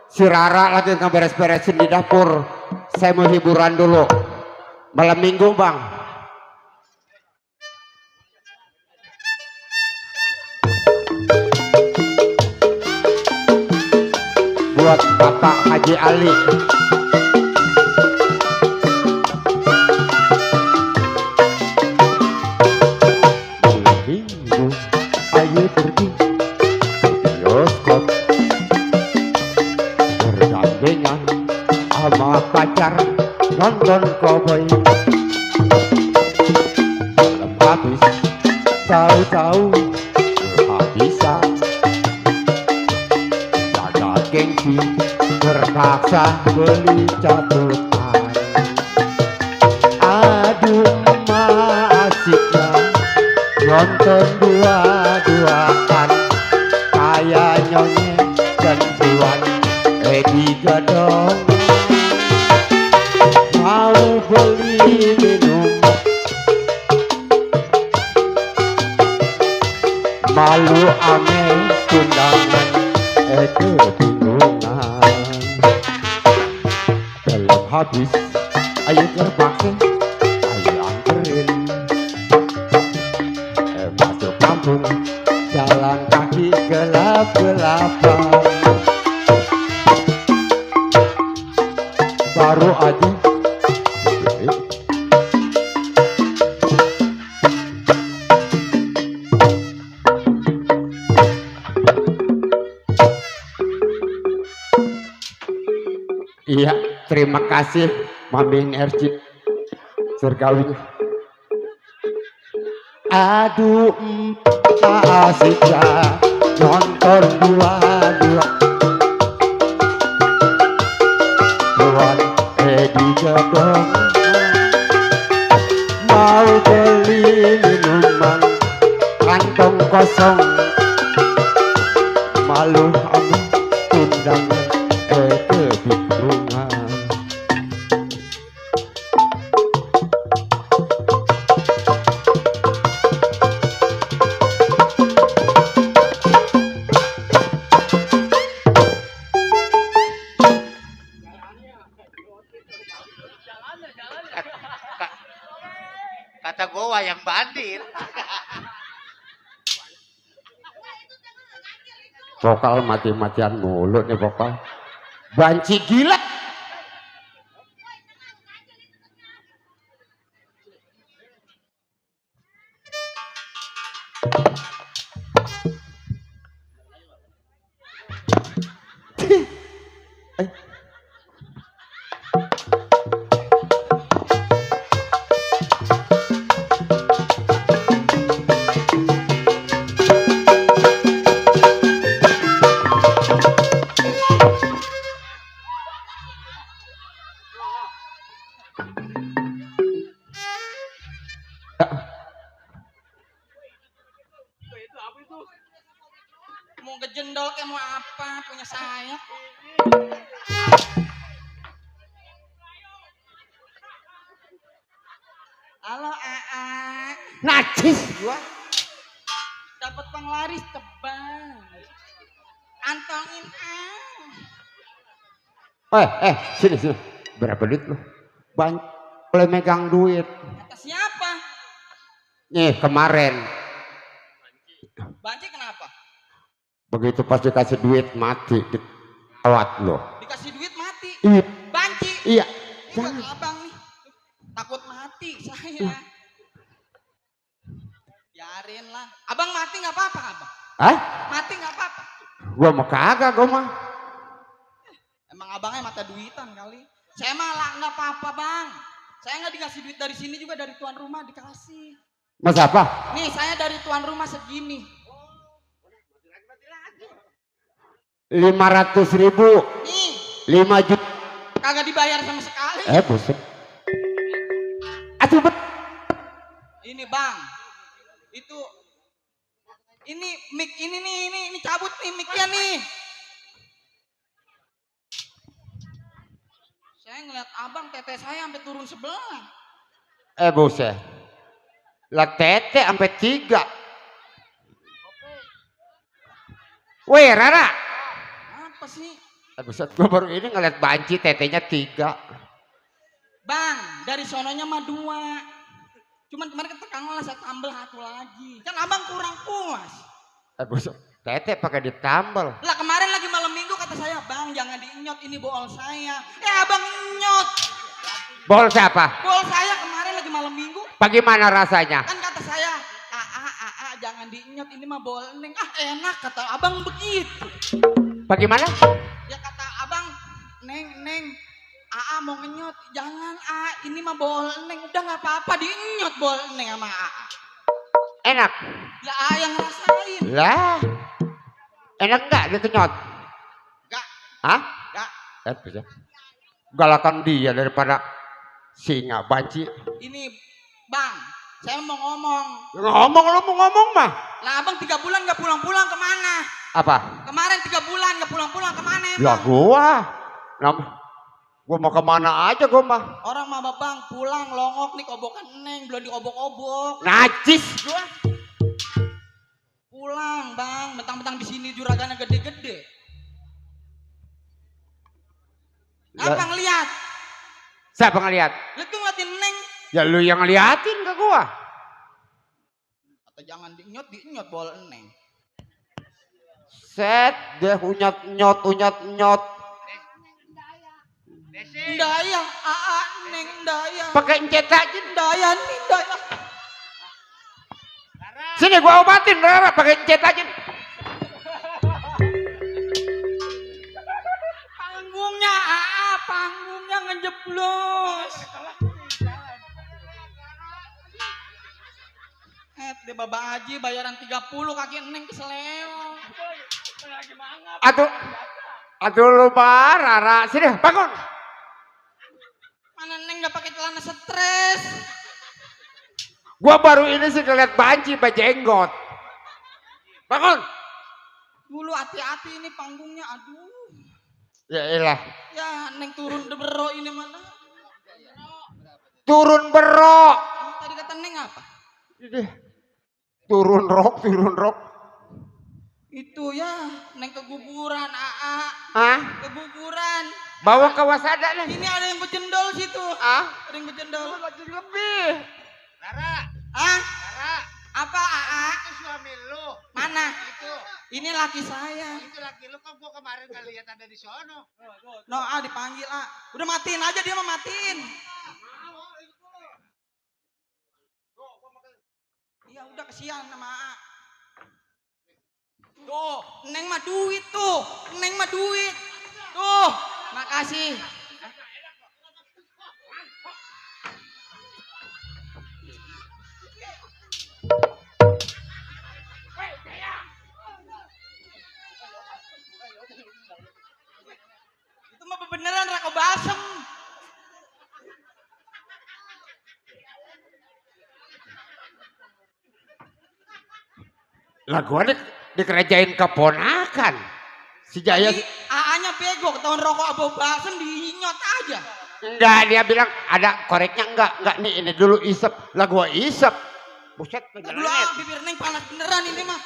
si Rara lagi ngeberes-beresin di dapur. Saya mau hiburan dulu. Malam minggu Bang. Buat Bapak Haji Ali. Malam minggu, ayo pergi ke bioskop. tahu-tahu kehabisan. Jaga gengsi terpaksa beli catatan. Aduh mah asiknya nonton dua-duaan kayak nyonya dan tuan Edi Gadong. Mau beli minum malu ame tundangan kebingungan. Belum habis ayo terpaksa ayo anterin. Masuk kampung jalan kaki gelap-gelapan. Baru aja iya, terima kasih Mami Erci surgawinya. Aduh asik ya nonton dua-dua tuan Edi Gadong. Mau beli minuman kantong kosong malu ame tundangan kebingungan. Kata gua yang bandir. Vokal mati-matian mulu nih vokal. Banci gila. Mau ngejendol kayak mau apa punya saya. Halo AA. Najis gua. Dapat penglaris tebal. Antongin Sini sini. Berapa duit lu? Boleh megang duit. Kata siapa? Nih kemarin. Banci kenapa? Begitu pas dikasih duit mati awat lo. Dikasih duit mati. Iya. Banci. Iya. Ini buat abang nih. Takut mati saya. Biarin lah. Abang mati nggak apa-apa abang. Hah? Mati nggak apa-apa. Gua mah kagak gua mah. Emang abangnya mata duitan kali. Saya malah nggak apa-apa bang. Saya nggak dikasih duit dari sini juga dari tuan rumah dikasih. Mas apa? Nih saya dari tuan rumah segini. 500.000. Nih 5 juta. kagak dibayar sama sekali. Buset. Atuh bet. Ini bang. Itu. Ini mic ini nih ini cabut nih micnya nih. Saya ngeliat abang tete saya sampai turun sebelah. Buset. Lah tete sampai 3. Weh Rara. Apa sih? Buset, gua baru ini ngeliat banci tetenya 3. Bang, dari sononya mah 2. Cuman kemarin ketekan lah saya tambah 1 lagi. Kan abang kurang puas. Buset, tete pakai ditambal. Lah kemarin lagi malam minggu kata saya, bang jangan diinyot ini bool saya. Abang inyot. Bol siapa? Bool saya kemarin lagi malam minggu. Bagaimana rasanya? Kan kata saya, jangan diinyot ini mah bool neng. Enak kata abang begitu. Bagaimana? Ya kata abang, neng, mau ngenyot. Jangan ini mah bool neng. Udah gak apa-apa diinyot bool neng sama Enak. Ya yang ngerasain. Lah. Enak enggak dikenyot? Enggak. Hah? Enggak. Bisa. Galakan dia daripada singa banci. Ini Bang, saya mau ngomong. Ngomong lu mau ngomong mah. Lah abang 3 bulan gak pulang-pulang kemana? Apa? Kemarin 3 bulan gak pulang-pulang kemana ya Lah Bang? gua mau kemana aja gua mah. Orang mama Bang pulang longok nih kobokan Neng belum diobok-obok. Najis gua. Pulang Bang, mentang-mentang di sini juragannya gede-gede. Apa ngeliat? Siapa ngeliat? Lu tuh ngeliatin Neng. Ya lu yang ngeliatin ke gua. Atau jangan dinyot bola Neng. Set deh unyat-nyot. Ndaya, Neng Ndaya. Pakai encet aja. Ndaya nih, Ndaya. Sini gua obatin Rara pakai encet aja. Panggungnya ngejeblos. Deh Baba Haji bayaran 30 kaki Neng keseleo. Aduh lu mah Rara, sini bangun. Mana Neng gak pakai celana stres. Gua baru ini sih ngeliat banci bajenggot. Bangun. Dulu hati-hati ini panggungnya, aduh. Ya elah. Ya Neng turun bero ini mana? Turun berok. Tadi kata Neng apa? Turun rok. Itu ya Neng keguguran Hah? Keguguran. Bawa ke wasada nih. Ini ada yang bejendol situ. Ada yang bejendol. Lebih. Lara. Lara. Apa Itu suami lu. Mana? Itu. Ini laki saya. Itu laki lu kan gua kemarin gak lihat ada di sono. No, dipanggil Udah matiin aja dia mah matiin. Iya udah kesian sama Tuh, Neng mah duit tuh. Neng mah duit. Tuh, makasih. Itu mah beneran Rako Balsem. Lah gua dikerjain keponakan. Si Jaya. AA-nya bego, ketahuan rokok abau balsem dinyot aja. Enggak, dia bilang ada koreknya enggak nih ini dulu isep. Lah gua isep. Buset, Dulu bibir Neng panas beneran ini mah.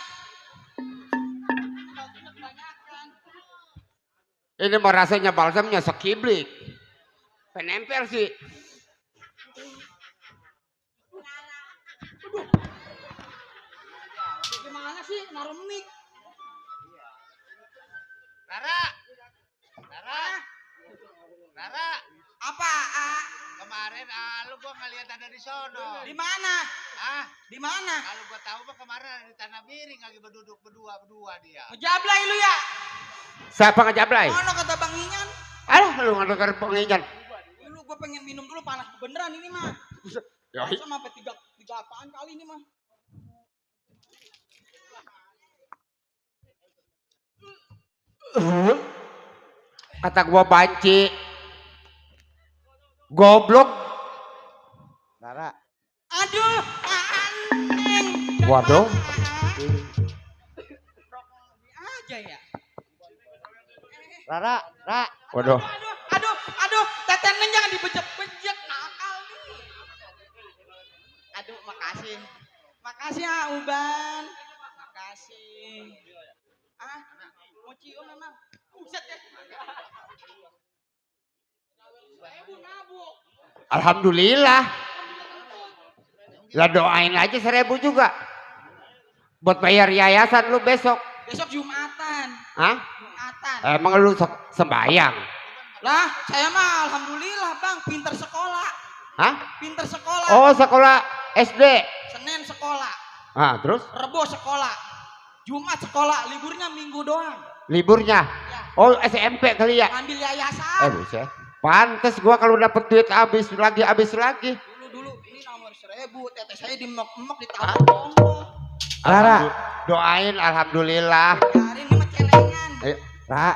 Ini mah rasanya balsamnya sekiblik. Penempel sih. Gimana sih naruh mic? Lara. Apa? Kemarin lu gua ngeliat ada di sono. Di mana? Di mana? Kalau gua tahu mah kemarin ada di Tanah Miring lagi berduduk berdua dia. Ngejablay lu ya? Siapa ngejablay? Mana kata Bang Inyan? Alah lu ngedenger penginjan. Dulu gua pengen minum dulu panas beneran ini mah. Ya, Sama sampai tiga apaan kali ini mah. kata gua banci. Goblok. Rara. Aduh, Neng. Waduh. Aja ya. Rara. Waduh. Aduh, teten Neng jangan dibejek-bejek, nakal nih. Aduh, makasih. Makasih ya, Uban. Makasih. Mau cium memang. Buset ya. Nabuk. Alhamdulillah. Lah doain aja 1000 juga. Buat bayar yayasan lu besok. Besok Jumatan. Hah? Jumatan. Emang lu sembayang? Lah, saya mah alhamdulillah Bang, pinter sekolah. Hah? Pinter sekolah. Oh, sekolah SD. Senin sekolah. Terus? Rebo sekolah. Jumat sekolah, liburnya minggu doang. Liburnya? Ya. Oh, SMP kali ya? Ambil yayasan. Buset. Pantes gua kalau dapet duit habis lagi. Dulu ini nomor 1000, teteh saya di mek-mek di tabung. Rara. Doain alhamdulillah. Biarin ini mah celengan. Ra,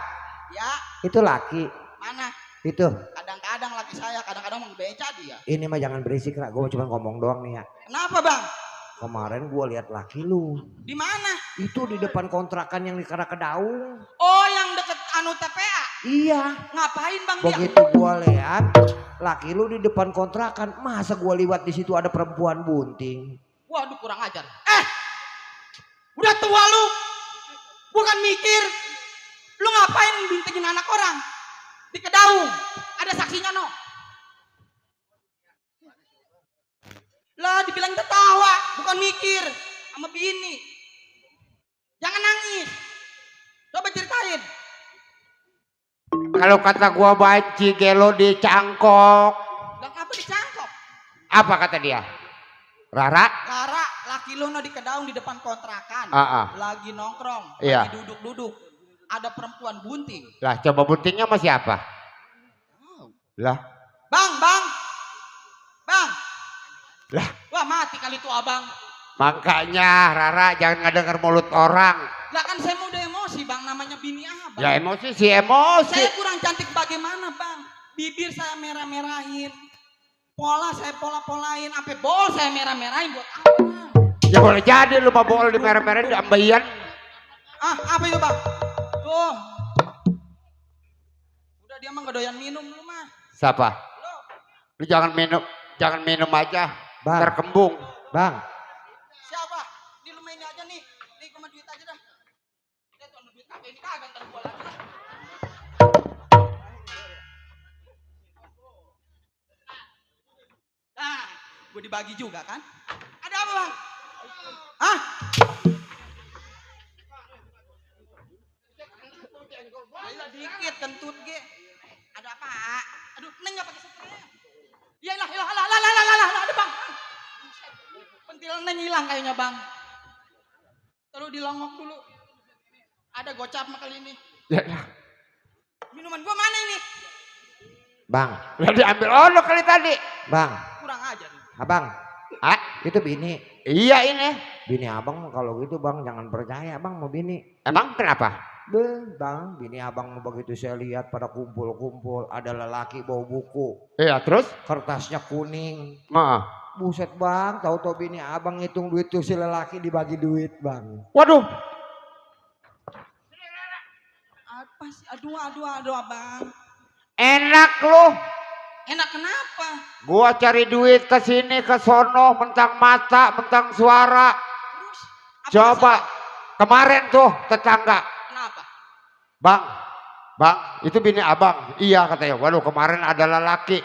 Ya, itu laki. mana? Itu. Kadang-kadang laki saya, kadang-kadang mau beca dia. Ini mah jangan berisik, Ra. Gue cuma ngomong doang nih ya. Kenapa, Bang? Kemarin gue lihat laki lu. Di mana? Itu di depan kontrakan yang di Karakadaung. Oh, yang deket anu TPA. Iya. Ngapain, Bang, dia? Begitu gue lihat laki lu di depan kontrakan. Masa gue liwat di situ ada perempuan bunting. Waduh, kurang ajar. Udah tua lu. Bukan mikir. Lu ngapain bintingin anak orang? Di Kedaung. Ada saksinya, no? Lah, dibilang tertawa. Bukan mikir. Sama bini. Jangan nangis. Coba ceritain. Kalau kata gua banci gelo dicangkok. Lah, kenapa dicangkok? Apa kata dia? Rara? Lara, laki lu no di Kedaung di depan kontrakan. Lagi nongkrong. Iya. Lagi duduk-duduk. Ada perempuan bunting. Lah coba buntingnya sama siapa? Lah. Bang. Lah. Wah, mati kali itu abang. Makanya Rara jangan ngedenger mulut orang. Lah kan saya mau udah emosi, Bang. Namanya bini abang. Ya emosi sih emosi. Saya kurang cantik bagaimana, Bang? Bibir saya merah-merahin. Pola saya pola-polain. Sampai bol saya merah-merahin buat apa? Ya boleh jadi lu mau bol di merah-merahin di ambeien. Apa itu, Bang? Tuh. Udah dia mah gak doyan minum lu mah. Siapa? Lu jangan minum aja. Bang. Terkembung. Bang. Siapa? Ini lu main aja nih. Nih gua mah duit aja dah. Lihat tuh duit apa ini kagak ntar gua lagi. Nah, gua dibagi juga kan? Ada apa, Bang? Hah? Ya dikit kentut ge. Ada apa? Aduh, Neng enggak pakai spray. Ya lah, ada, Bang. Pentil Neng hilang kayaknya, Bang. Terus dilongok dulu. Ada gocap mah kali ini. Ya. Minuman gua mana ini? Bang. Udah diambil ono kali tadi. Bang. Kurang ajar. Abang. Itu bini. Iya ini. Bini abang kalau gitu bang jangan percaya bang mau bini. Emang kenapa? Bang, bini abang begitu saya lihat pada kumpul-kumpul ada lelaki bawa buku. Iya terus? Kertasnya kuning. Maaf. Buset bang, tahu-tahu bini abang ngitung duit tuh si lelaki dibagi duit bang. Waduh. Apa sih? Aduh, abang. Enak lu. Enak kenapa? Gua cari duit ke sini ke sono mentang mata, mentang suara. Terus? Coba kemarin tuh tetangga. Kenapa? Bang, itu bini abang. Iya katanya. Waduh kemarin ada lelaki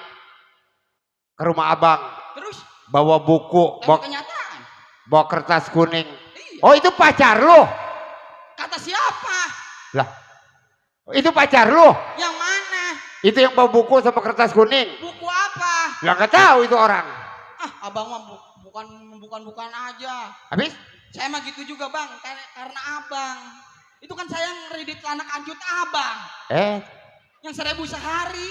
ke rumah abang. Terus? Bawa buku, Tapi kenyataan. bawa kertas kuning. Iya. Oh itu pacar lu? Kata siapa? Lah, itu pacar lu? Yang mana? Itu yang bawa buku sama kertas kuning. Buku apa? Lah gak tahu itu orang. Abang mah bukan aja. Habis? Saya mah gitu juga, Bang. Karena abang. Itu kan saya ngredit celana kanjut abang. Yang 1.000 sehari.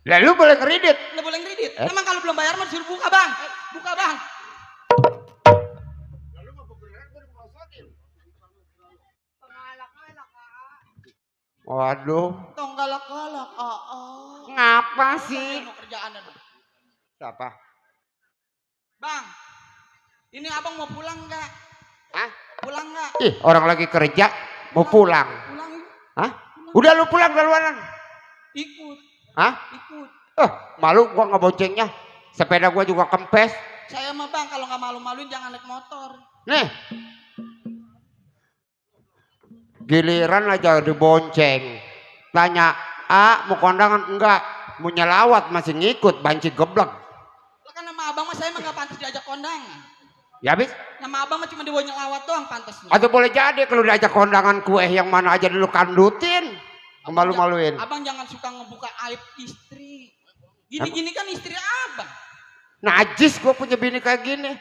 Lah lu boleh kredit? Nggak boleh ngredit. Emang kalau belum bayar mah disuruh buka, Bang. Buka, Bang. Waduh. Tong galak-galak. Ngapa sih? Mau kerjaan dan. Siapa? Bang. Ini abang mau pulang nggak? Hah? Pulang nggak? Ih, orang lagi kerja mau pulang. Pulang yuk. Hah? Udah lu pulang duluan. Ikut. Hah? Ikut. Malu gua ngeboncengnya. Sepeda gua juga kempes. Saya mah Bang kalau nggak malu-maluin jangan naik motor. Nih. Giliran aja dibonceng. Tanya, mau kondangan? Enggak. Mau nyelawat masih ngikut, banci geblek. Lah kan nama abang mah saya mah nggak pantas diajak kondangan. Ya habis? Nama abang mah cuma dibawa nyelawat doang pantasnya. Atau boleh jadi kalau diajak kondangan kue yang mana aja dulu kandutin. Malu-maluin. Abang jangan suka ngebuka aib istri. Gini-gini kan istri abang. Najis gue punya bini kayak gini.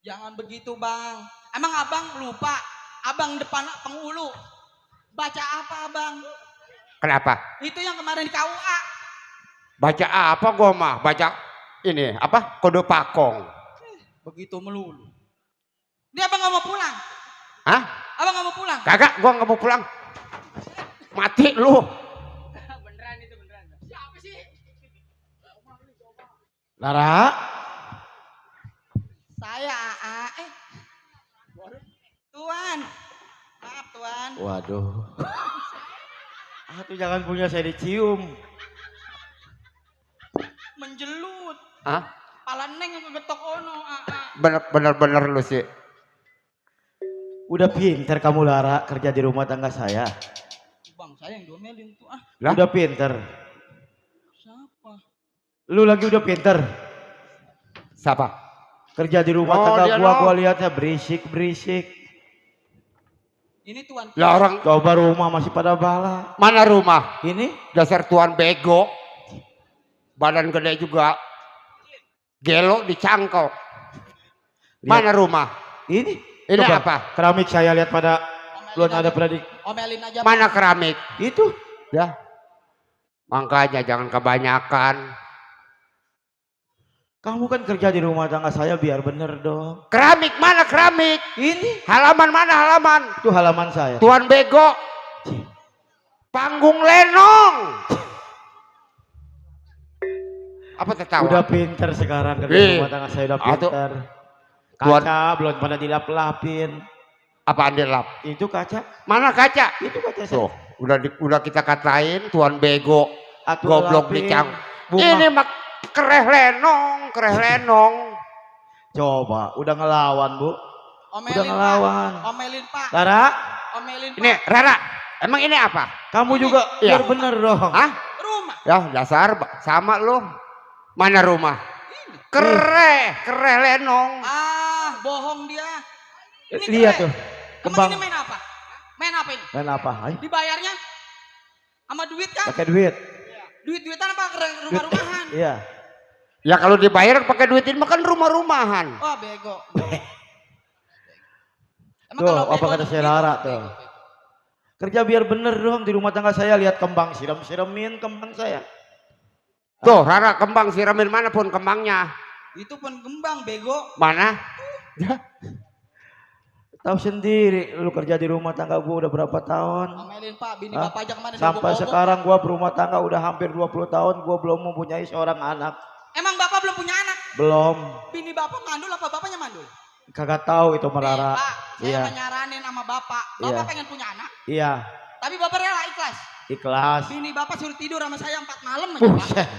Jangan begitu Bang. Emang abang lupa. Abang depan penghulu. Baca apa abang? Kenapa? Itu yang kemarin di KUA. Baca apa gue mah? Baca ini apa? Kode pakong. Begitu melulu. Dia abang nggak mau pulang. Hah? Abang nggak mau pulang. Kagak, gua nggak mau pulang. Mati lu. Beneran itu beneran. Siapa sih? Lara, Saya AA. Tuan. Maaf Tuan. waduh. Tuh jangan punya saya dicium. Menjelut. Hah? Pala neng yang kegetok ono AA. Bener lu sih. Udah pinter kamu Lara kerja di rumah tangga saya. Bang saya yang domelin tuh ah. Lah? Udah pinter. Siapa? Lu lagi udah pinter. Siapa? Kerja di rumah Oh, tangga dia gua no. lihatnya berisik. Ini Tuan. Lah orang Coba rumah masih pada bala. mana rumah? Ini Dasar tuan bego. Badan gede juga. Gelo dicangkok. Mana rumah? ini Ini Coba, apa? keramik saya lihat pada belum ada pada di Omelin aja. Mana keramik? itu. Ya. Makanya jangan kebanyakan. Kamu kan kerja di rumah tangga saya biar bener dong. Keramik mana keramik? Ini Halaman mana halaman? itu halaman saya. Tuan bego. Panggung lenong. Apa tertawa? Udah pinter sekarang kerja di Ih, rumah tangga saya udah atuh. pinter. Tuan- Kaca belum pada dilap-lapin. Apaan dilap? Itu kaca, Mana kaca? itu kaca saya. Tuh, udah kita katain tuan bego. Atuh Goblok lapin. dicang. Bunga. Ini mah kereh lenong. Coba, udah ngelawan bu. Omelin Udah ngelawan. Pak. Omelin Pak. Lara, Omelin Pak. Ini Rara, emang ini apa? kamu juga Iya. biar bener dong. Hah? Rumah. Ya dasar sama lu. Mana rumah? Kereh lenong. Ah, bohong dia. Ini Lihat keren. tuh, Emang kembang. ini main apa? Main apa ini? Main apa? Hai, Dibayarnya? Sama duit kan? pakai duit. Duit-duitan apa rumah-rumahan? Iya. Ya kalau dibayar pakai duitin mah kan rumah-rumahan. Wah bego. Tuh, apa kata saya Lara tuh. Kerja biar bener dong di rumah tangga saya, lihat kembang siram-siramin kembang saya. Tuh Rara kembang siramin mana pun kembangnya. Itu pun kembang bego. Mana? Tahu sendiri lu kerja di rumah tangga gua udah berapa tahun. Omelin Pak, bini Hah? bapak aja kemana? Sampai sekarang gua berumah tangga udah hampir 20 tahun gua belum mempunyai seorang anak. Emang bapak belum punya anak? Belum. Bini bapak mandul apa bapaknya mandul? Kagak tahu itu Nih, Merara. Pak, saya Iya. menyaranin sama bapak. Bapak Iya. pengen punya anak, Iya, tapi bapak rela ikhlas. ikhlas. Bini bapak suruh tidur sama saya 4 malam aja, Pak. Buset.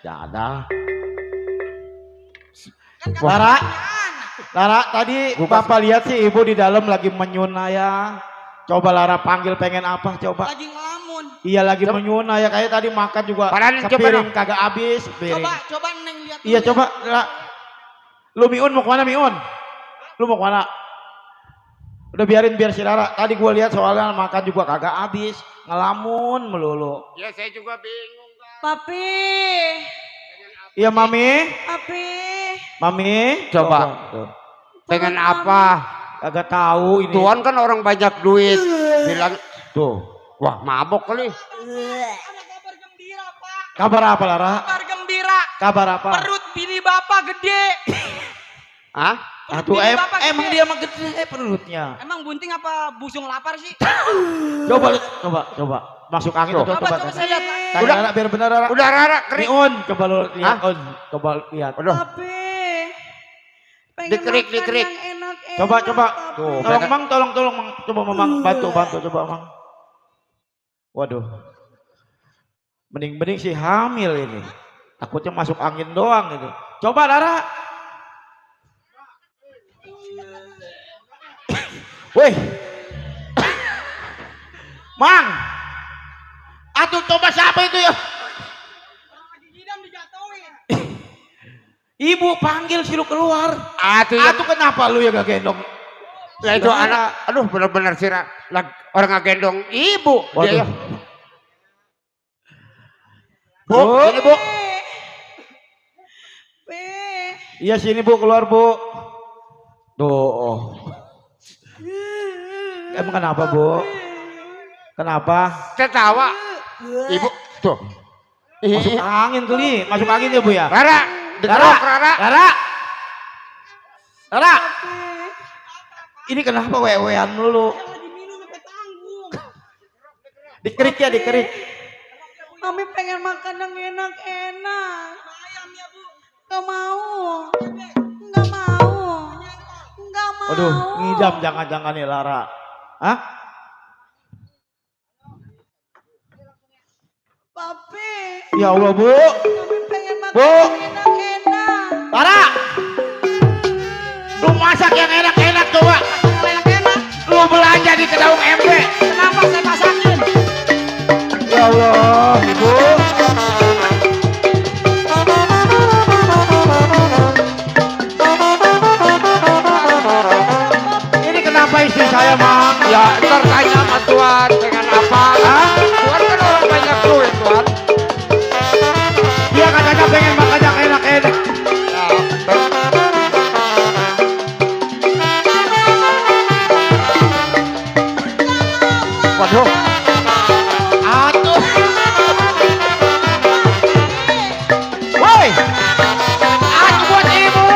Ya ada. Kan kata Lara. punya anak. Lara, tadi Bapak lihat sih ibu di dalam lagi menyun ya. Coba Lara panggil pengen apa coba. Lagi ngelamun. Iya lagi menyun ya, kayak tadi makan juga Paranin, coba sepiring dong. kagak habis piring. Coba Neng lihat. Iya dulu coba ya. Lara. Lu Miun mau kemana Miun? Lu mau kemana? Udah biarin biar si Lara. Tadi gua lihat soalnya makan juga kagak habis, ngelamun melulu. Ya saya juga bingung. Papi, Iya Mami, Papi. Mami. Coba. Tuh. Pengen apa? Kagak tahu ini. Tuan kan orang banyak duit. Bilang, Tuh. wah mabok kali. Ada kabar gembira, Pak. Kabar apa Lara? Kabar gembira. Kabar apa? Perut bini bapak gede. Hah? Atuh bini bapak emang gede. dia mah gede perutnya. Emang bunting apa busung lapar sih? Coba. Masuk angin Tuh. tuh, Coba saya lihat. Tanya Udah. Lara, biar benar Lara. Udah Rara kering. Miun, coba lu lihat Hah? On. Coba lihat. Aduh. Papi. Pengen Dikerik, makan dikerik. yang enak-enak, Coba. Papi. Tuh, tolong Mang. Coba Mamang bantu coba Mang. Waduh. Mending sih hamil ini. Takutnya masuk angin doang ini. Coba Lara. Weh. Mang. Atuh coba siapa itu ya? Idam dijatuhin. Ibu panggil si lu keluar. Atuh yang Atuh kenapa lu yang gak gendong? lah itu anak. Aduh benar-benar sih orang ngagendong ibu. Dia Waduh. ya. Bu, ini bu. Pi. Iya sini Bu, keluar Bu. Tuh. Emang kenapa Bu? Kenapa? Tertawa. Ibu, tuh. Masuk angin kali, masuk angin ya Bu ya? Rara, dikerok Rara. Lara. Ini kenapa wewean melulu? Dikerik ya, dikerik. Mami pengen makan yang enak-enak. Gak mau. Gak mau. Gak mau. Waduh, ngidam jangan-jangan nih Lara. Hah? Papi. Ya Allah, Bu. Mami pengen makan Bu. yang enak-enak. Lara. Lu masak yang enak-enak coba. Lu belanja di Kedaung MB. Kenapa saya masakin? Ya Allah, Ibu. Ini kenapa istri saya, Mang? Ya ntar tanya sama Tuan pengen apa? Hah? Tuan kan orang banyak duit Tuan. Dia katanya pengen makan yang enak-enak. Ya, ntar Waduh. Atuh. Woi. Atuh buat ibu.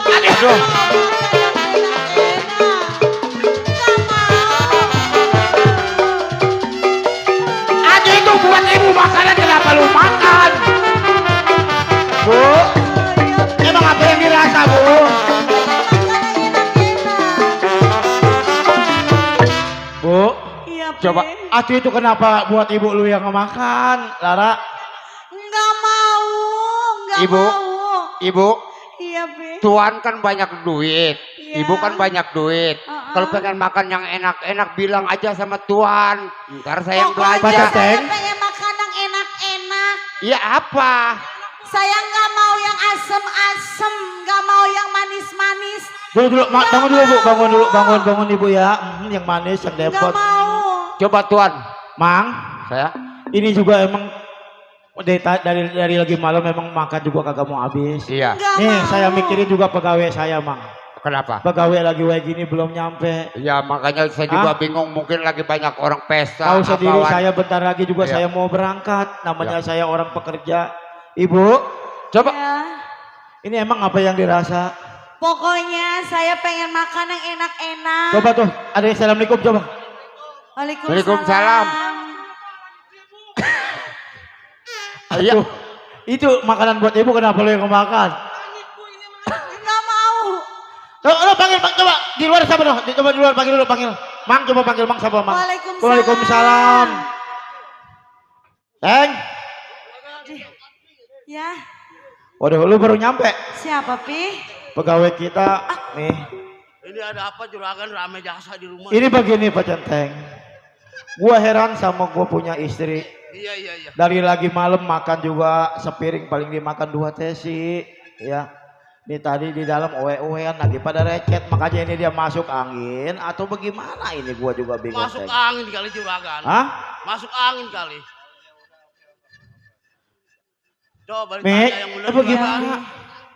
Aduh. Atuh itu buat ibu makanan kenapa lu makan? Bu. Emang apa yang dirasa, Bu? Bu, Iya, Pi. coba aduh itu kenapa buat ibu lu yang makan, Lara? Nggak mau. Nggak Ibu. mau. Ibu, Iya, Pi. Tuan kan banyak duit. Iya. Ibu kan banyak duit. Kalau pengen makan yang enak-enak bilang aja sama Tuan. Ntar saya yang Pokoknya belanja. saya pengen makan yang enak-enak. Iya apa? Saya nggak mau yang asem-asem, nggak mau yang manis-manis, Dulu dulu, bangun dulu Bu, bangun Ibu ya. Yang manis, yang nggak depot. mau. Coba Tuan. Mang, Saya. ini juga emang dari lagi malam memang makan juga kagak mau habis. Iya. Nggak Nih, mau. saya mikirin juga pegawai saya, Mang. Kenapa? Pegawai lagi kayak gini belum nyampe. Ya makanya saya juga bingung, mungkin lagi banyak orang pesta. Tahu sendiri apawan. saya bentar lagi juga Iya. saya mau berangkat. Namanya saya orang pekerja. Ibu, Coba. Ya. ini emang apa yang dirasa? Pokoknya saya pengen makan yang enak-enak. Coba tuh, ada yang assalamualaikum coba. Waalaikumsalam. Iya. Aduh, itu makanan buat ibu kenapa lo yang makan? Nggak mau. Lo panggil Mang, coba di luar siapa dong? Coba di luar panggil dulu, panggil. Mang, coba panggil Mang siapa Mang? Waalaikumsalam. Waalaikumsalam. Teng. Ya, Waduh, lu baru nyampe. siapa Pi? Pegawai kita nih. Ini ada apa juragan rame jasa di rumah? Ini begini Pak Centeng. Gua heran sama gua punya istri. Iya. Dari lagi malam makan juga sepiring paling dimakan 2 tesi. Ya. Ini tadi di dalam owe-owean lagi pada recet. Makanya ini dia masuk angin atau bagaimana ini gua juga bingung. Masuk Teng. angin kali juragan. Hah? Masuk angin kali. Coba Mik, ditanya yang bener. bagaimana? juragan.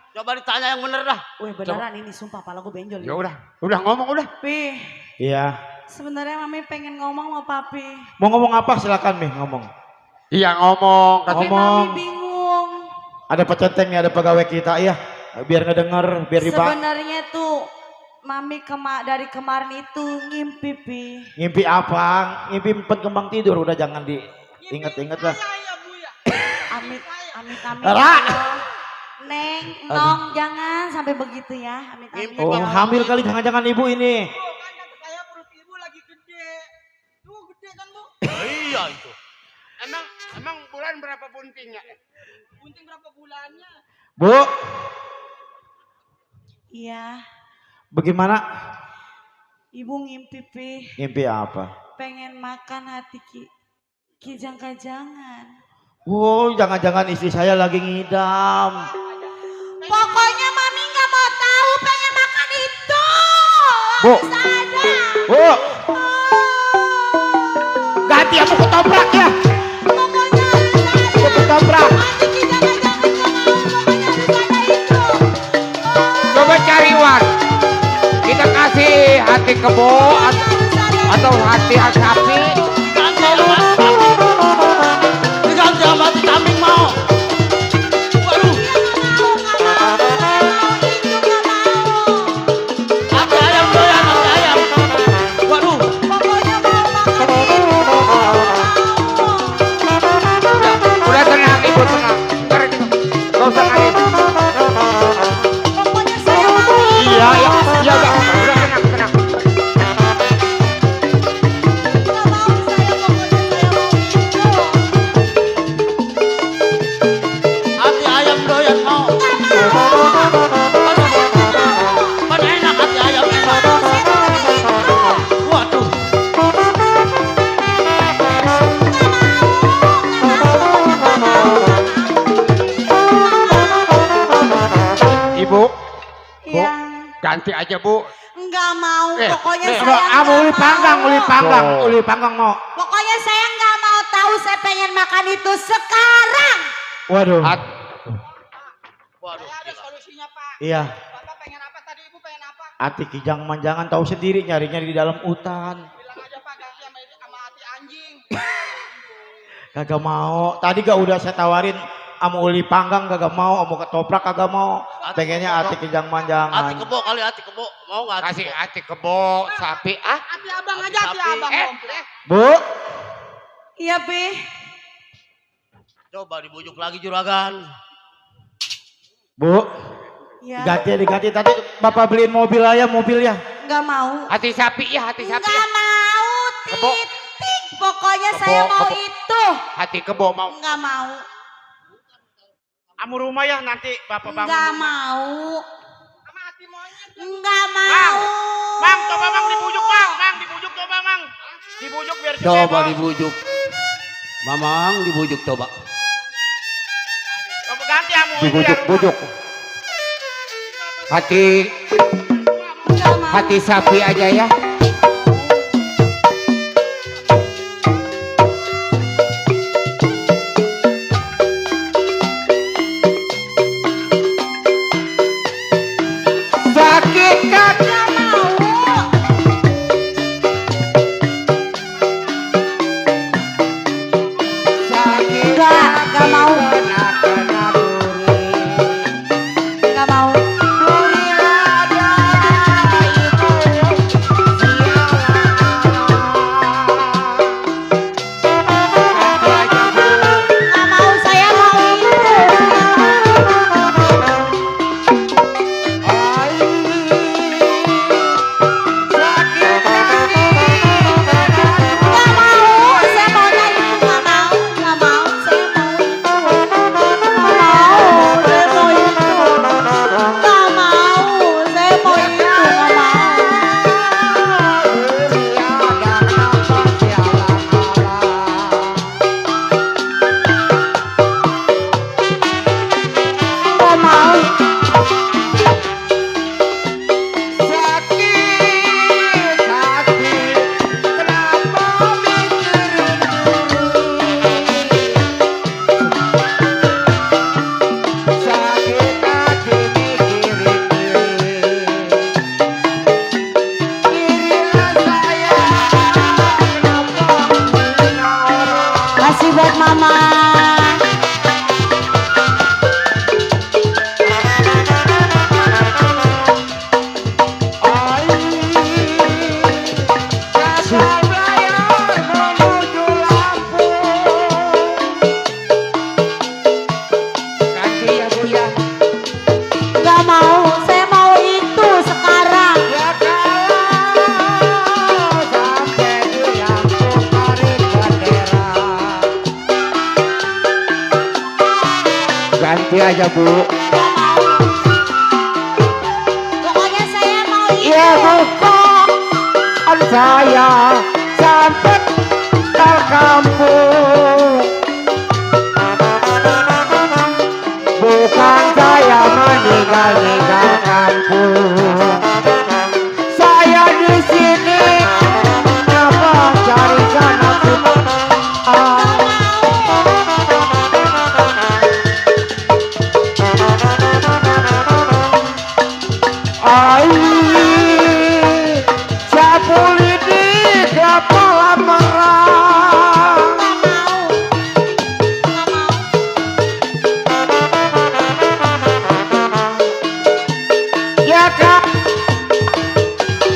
Coba ditanya yang bener dah. Wih beneran ini sumpah pala gue benjol. Ya udah ngomong udah. Pi, Iya. sebenarnya Mami pengen ngomong sama Papi. Mau ngomong apa silakan Mi ngomong. Iya ngomong. Tapi Ngomong. Mami bingung. Ada Pak Centeng nih, ada pegawai kita. Iya. Biar ngedenger, biar dibahas. Sebenarnya tuh Mami dari kemarin itu ngimpi Pi. Ngimpi apa? Ngimpi empat kembang tidur. Udah jangan diinget-inget lah. Amit. Ra. Neng, Nong, jangan sampai begitu ya. Amit. Oh, hamil kali jangan-jangan ibu ini. Iya itu. Emang bulan berapa buntingnya? Bu, Iya, bagaimana? Ibu ngimpi Pi. Ngimpi apa? Pengen makan hati kijang-kajangan. Oh, jangan-jangan istri saya lagi ngidam. Pokoknya Mami nggak mau tahu pengen makan itu. Bu. Bisa aja. Bu, ganti aku ketoprak ya. Pokoknya harus ada. Aku ketoprak. Hati kijang-kajangan nggak mau. Pokoknya harus ada itu. Coba cari Wan. Kita kasih hati kebo atau hati sapi. Diganti sama hati kambing mau. Waduh. ya, udah tenang. Hati ayam doyan mau. Kan enak hati ayam enak. Waduh. Ibu, Iya. ganti aja Bu. Nggak mau, Eh, pokoknya nih, saya Kamu nggak uli panggang, mau. uli panggang mau. Pokoknya saya nggak mau tahu, saya pengen makan itu sekarang. Waduh. Waduh. Ada solusinya Pak. Iya. Bapak pengen apa tadi, Ibu pengen apa? Hati kijang manjangan tahu sendiri nyarinya di dalam hutan. Bilang aja Pak ganti sama hati anjing. Kagak mau. Tadi gak udah saya tawarin amu uli panggang kagak mau, amu ketoprak kagak mau. Pengennya hati kijang Hati manjangan. kebo kali hati kebo. Mau nggak hati Kasih kebo? hati kebo sapi ah. Hati abang aja, hati sapi. abang komplek. Bu, Iya, Pi. Coba dibujuk lagi juragan. Bu, Iya. diganti tadi Bapak beliin mobil aja, mobil ya. Nggak mau. Hati sapi ya, hati sapi. Nggak mau, Kebo. titik. Pokoknya Kebo, saya mau kebo. itu. Hati kebo mau. Nggak mau. Kamu rumah ya nanti Bapak bangun. Nggak rumah. mau. Sama hati monyet. Nggak mau. Mang, coba Mang dibujuk Mang. Mang dibujuk coba Mang. Dibujuk biar si Coba Bebo. dibujuk. Mamang dibujuk coba. Coba ganti amu ini ya, Dibujuk-bujuk. Hati Nggak mau. hati sapi aja ya. Sakit kaki. Nggak mau. Nggak mau. Nggak mau, saya mau itu. Nggak mau, saya maunya itu. Nggak mau, nggak mau, saya mau itu. Nggak mau, saya mau itu. Nggak mau, saya mau itu. Nggak mau. Nggak mau. Kasih buat mama. Ganti ya Bu ya. Nggak mau, saya mau itu sekarang. Ganti aja Bu. Nggak mau. Pokoknya saya mau itu. Ya bukan saya sampai ke kampung. Bukan saya meninggal kampung. Saya di sini apa cari sana Sapuli di kepala merah. Ya kan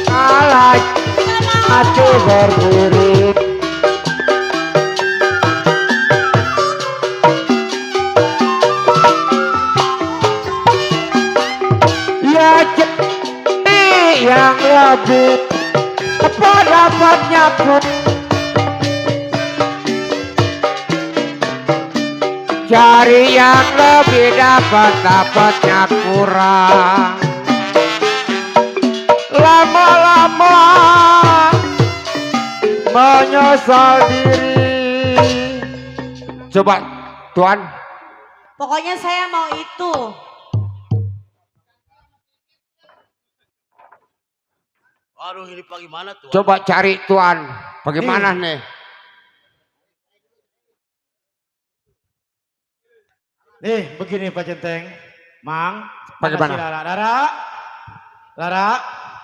alay hati berburu. Ya nyaku. Cari yang lebih dapatnya kurang. Lama-lama menyesal diri. Coba Tuan. Pokoknya saya mau itu. Aduh ini bagaimana tuh? Coba cari Tuan. Bagaimana nih? Nih begini Pak Centeng. Mang. Bagaimana? Lara. Lara. Lara.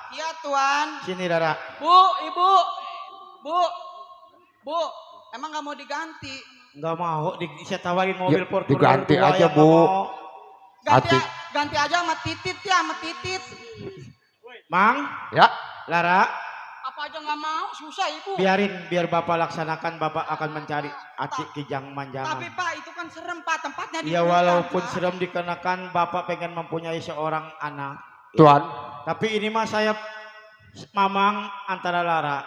Iya Tuan. Sini Lara. Bu, Ibu. Bu. Emang gak mau diganti? Enggak mau. Saya tawarin mobil Ya, Fortuner diganti 2 aja, yang Bu. nggak mau. Ganti aja sama Titit ya, sama Titit. Mang. Ya. Lara. Apa aja gak mau, susah Ibu. Biar Bapak laksanakan. Bapak akan mencari Acik Kijang Manjangan. Tapi Pak, itu kan serem Pak, tempatnya di Ya hutan, walaupun Pak. serem dikenakan Bapak pengen mempunyai seorang anak. Tuan. Tapi ini mah saya mamang antara Lara.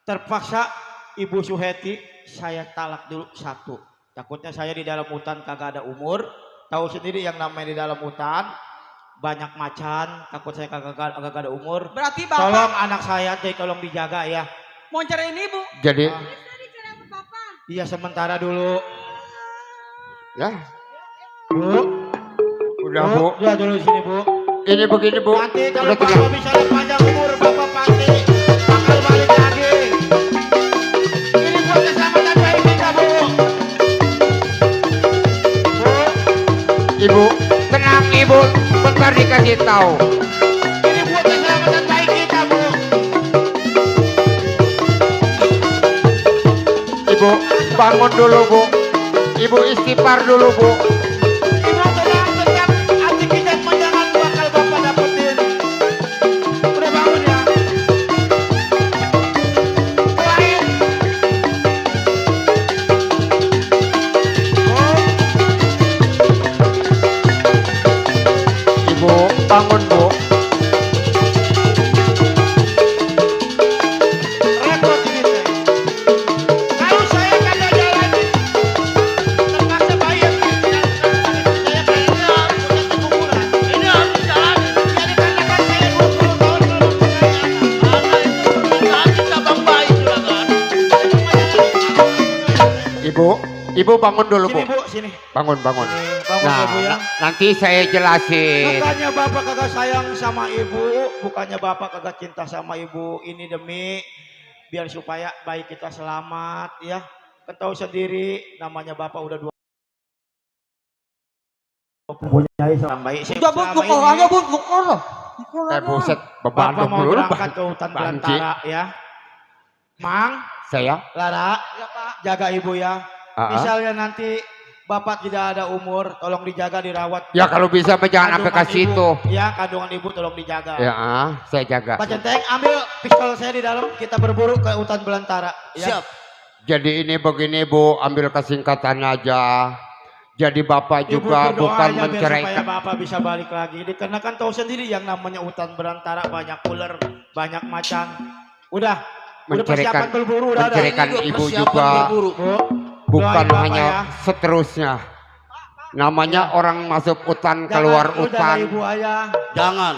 Terpaksa Ibu Suheti saya talak dulu satu. Takutnya saya di dalam hutan kagak ada umur. Tahu sendiri yang namanya di dalam hutan banyak macan. Takut saya kagak ada umur. Berarti Bapak Tolong anak saya tolong dijaga ya. mau cariin Ibu. Jadi Iya sementara dulu. ya. Bu. Udah Bu. Udah dulu sini Bu. Ini begini Bu. Nanti kalau Udah Bapak bisa panjang umur Bapak pasti bakal balik lagi. Ini buat keselamatan baik kita Bu. Bu. Ibu, tenang Ibu, bentar dikasih tahu. Ini buat keselamatan baik kita Bu. Ibu, bangun dulu Bu. Ibu istighfar dulu Bu. Ibu tenang tetap Acik Kijang Manjangan bakal Bapak dapetin. Udah bangun ya. Doain. Ibu, bangun Bu. Repot ini teh. Kalau saya kagak jalan, terpaksa bayar. Saya bayar bukan kuburan. Ini harus jalan. Ya dikarenakan saya 20 tahun belum punya anak. Karena itu nanti cabang bayi juragan. Ibu bangun dulu Bu. Sini Bu, sini. Bangun. Bangun Nah, ya Bu ya. nanti saya jelasin. Bukannya Bapak kagak sayang sama Ibu, bukannya Bapak kagak cinta sama Ibu. Ini demi biar supaya bayi kita selamat ya. Kan tahu sendiri namanya Bapak udah 20 mempunyai seorang bayi. Udah Bu, pukul aja Bu, pukul. Buset, beban Bapak mau 20 berangkat ke hutan Banci. belantara ya. Mang, Saya. Lara, Ya Pak. jaga Ibu ya. Misalnya nanti Bapak tidak ada umur, tolong dijaga, dirawat. Ya kalau bisa mah jangan sampai Kandungan kasih Ibu. itu. Ya, kandungan Ibu tolong dijaga. Ya, saya jaga. Pak Centeng, ambil pistol saya di dalam, kita berburu ke hutan belantara. Ya. Siap. Jadi ini begini Bu, ambil kesingkatan aja. Jadi Bapak Ibu juga berdoa bukan aja biar supaya menceraikan. Bapak bisa balik lagi. Dikarenakan tahu sendiri yang namanya hutan belantara banyak ular, banyak macan. Udah persiapan berburu udah ada. Menceraikan Ini Ibu persiapan juga. berburu. Bu, Bukan doain Bapak hanya ya. seterusnya. Namanya orang masuk hutan, keluar Jangan, lu jaga hutan. Ibu ayah. Jangan.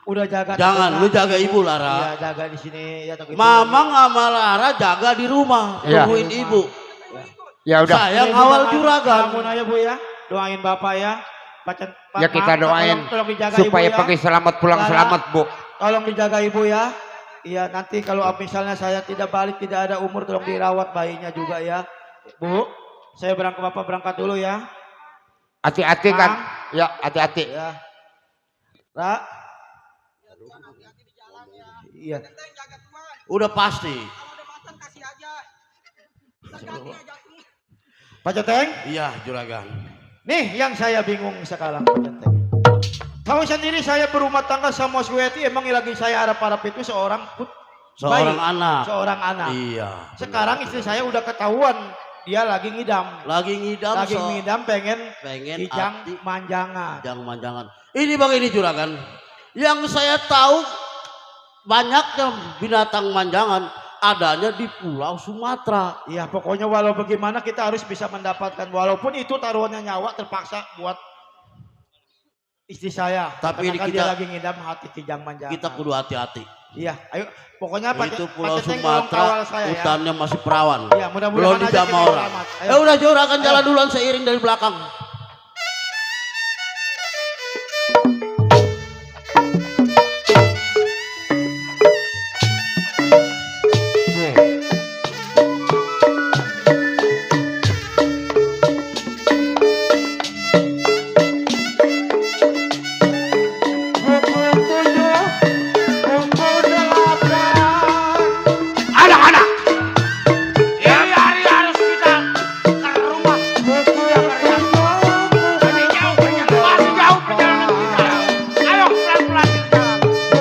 Udah jaga. Jangan, terus, lu nah. jaga Ibu Lara. Iya, jaga di sini ya. Mamang sama Lara jaga di rumah. Iya. Tungguin Ibu. Ya udah. Sayang awal juragan. Bangun aja Bu ya. Doain Bapak ya. Ya kita doain tolong dijaga supaya Ibu ya. pergi selamat pulang Lara. selamat Bu. Tolong dijaga Ibu ya. Iya, nanti kalau misalnya saya tidak balik, tidak ada umur, tolong dirawat bayinya juga ya. Bu, saya Bapak berangkat dulu ya. Hati-hati kan. Ya hati-hati. Ya. Ra. Iya. Udah pasti. Pak Centeng, Iya juragan. nih yang saya bingung sekarang Pak Centeng. Tahu sendiri saya berumah tangga sama Sweti, emang lagi saya harap-harap itu seorang Seorang bayi, anak. seorang anak. Iya. Sekarang istri saya udah ketahuan dia lagi ngidam. Lagi ngidam. Lagi ngidam pengen kijang Ati- manjangan. Jangan manjangan. Ini bang ini juragan. Yang saya tahu banyaknya binatang manjangan adanya di Pulau Sumatera. Ya pokoknya walau bagaimana kita harus bisa mendapatkan, walaupun itu taruhannya nyawa terpaksa buat istri saya. Tapi karena kan kita dia lagi ngidam hati kijang manjangan. Kita kudu hati-hati. Iya, ayo pokoknya Itu Pulau Pak Ceteng tolong Sumatera, kawal saya, hutannya masih perawan. Ya, mudah-mudahan Belum aja dijamah kita orang. selamat. Ayo. Ya udah Jor akan jalan duluan seiring dari belakang. Anak-anak, ini hari harus kita ke rumah. Masih jauh perjalanan kita. Ayo pelan-pelan kita jalan.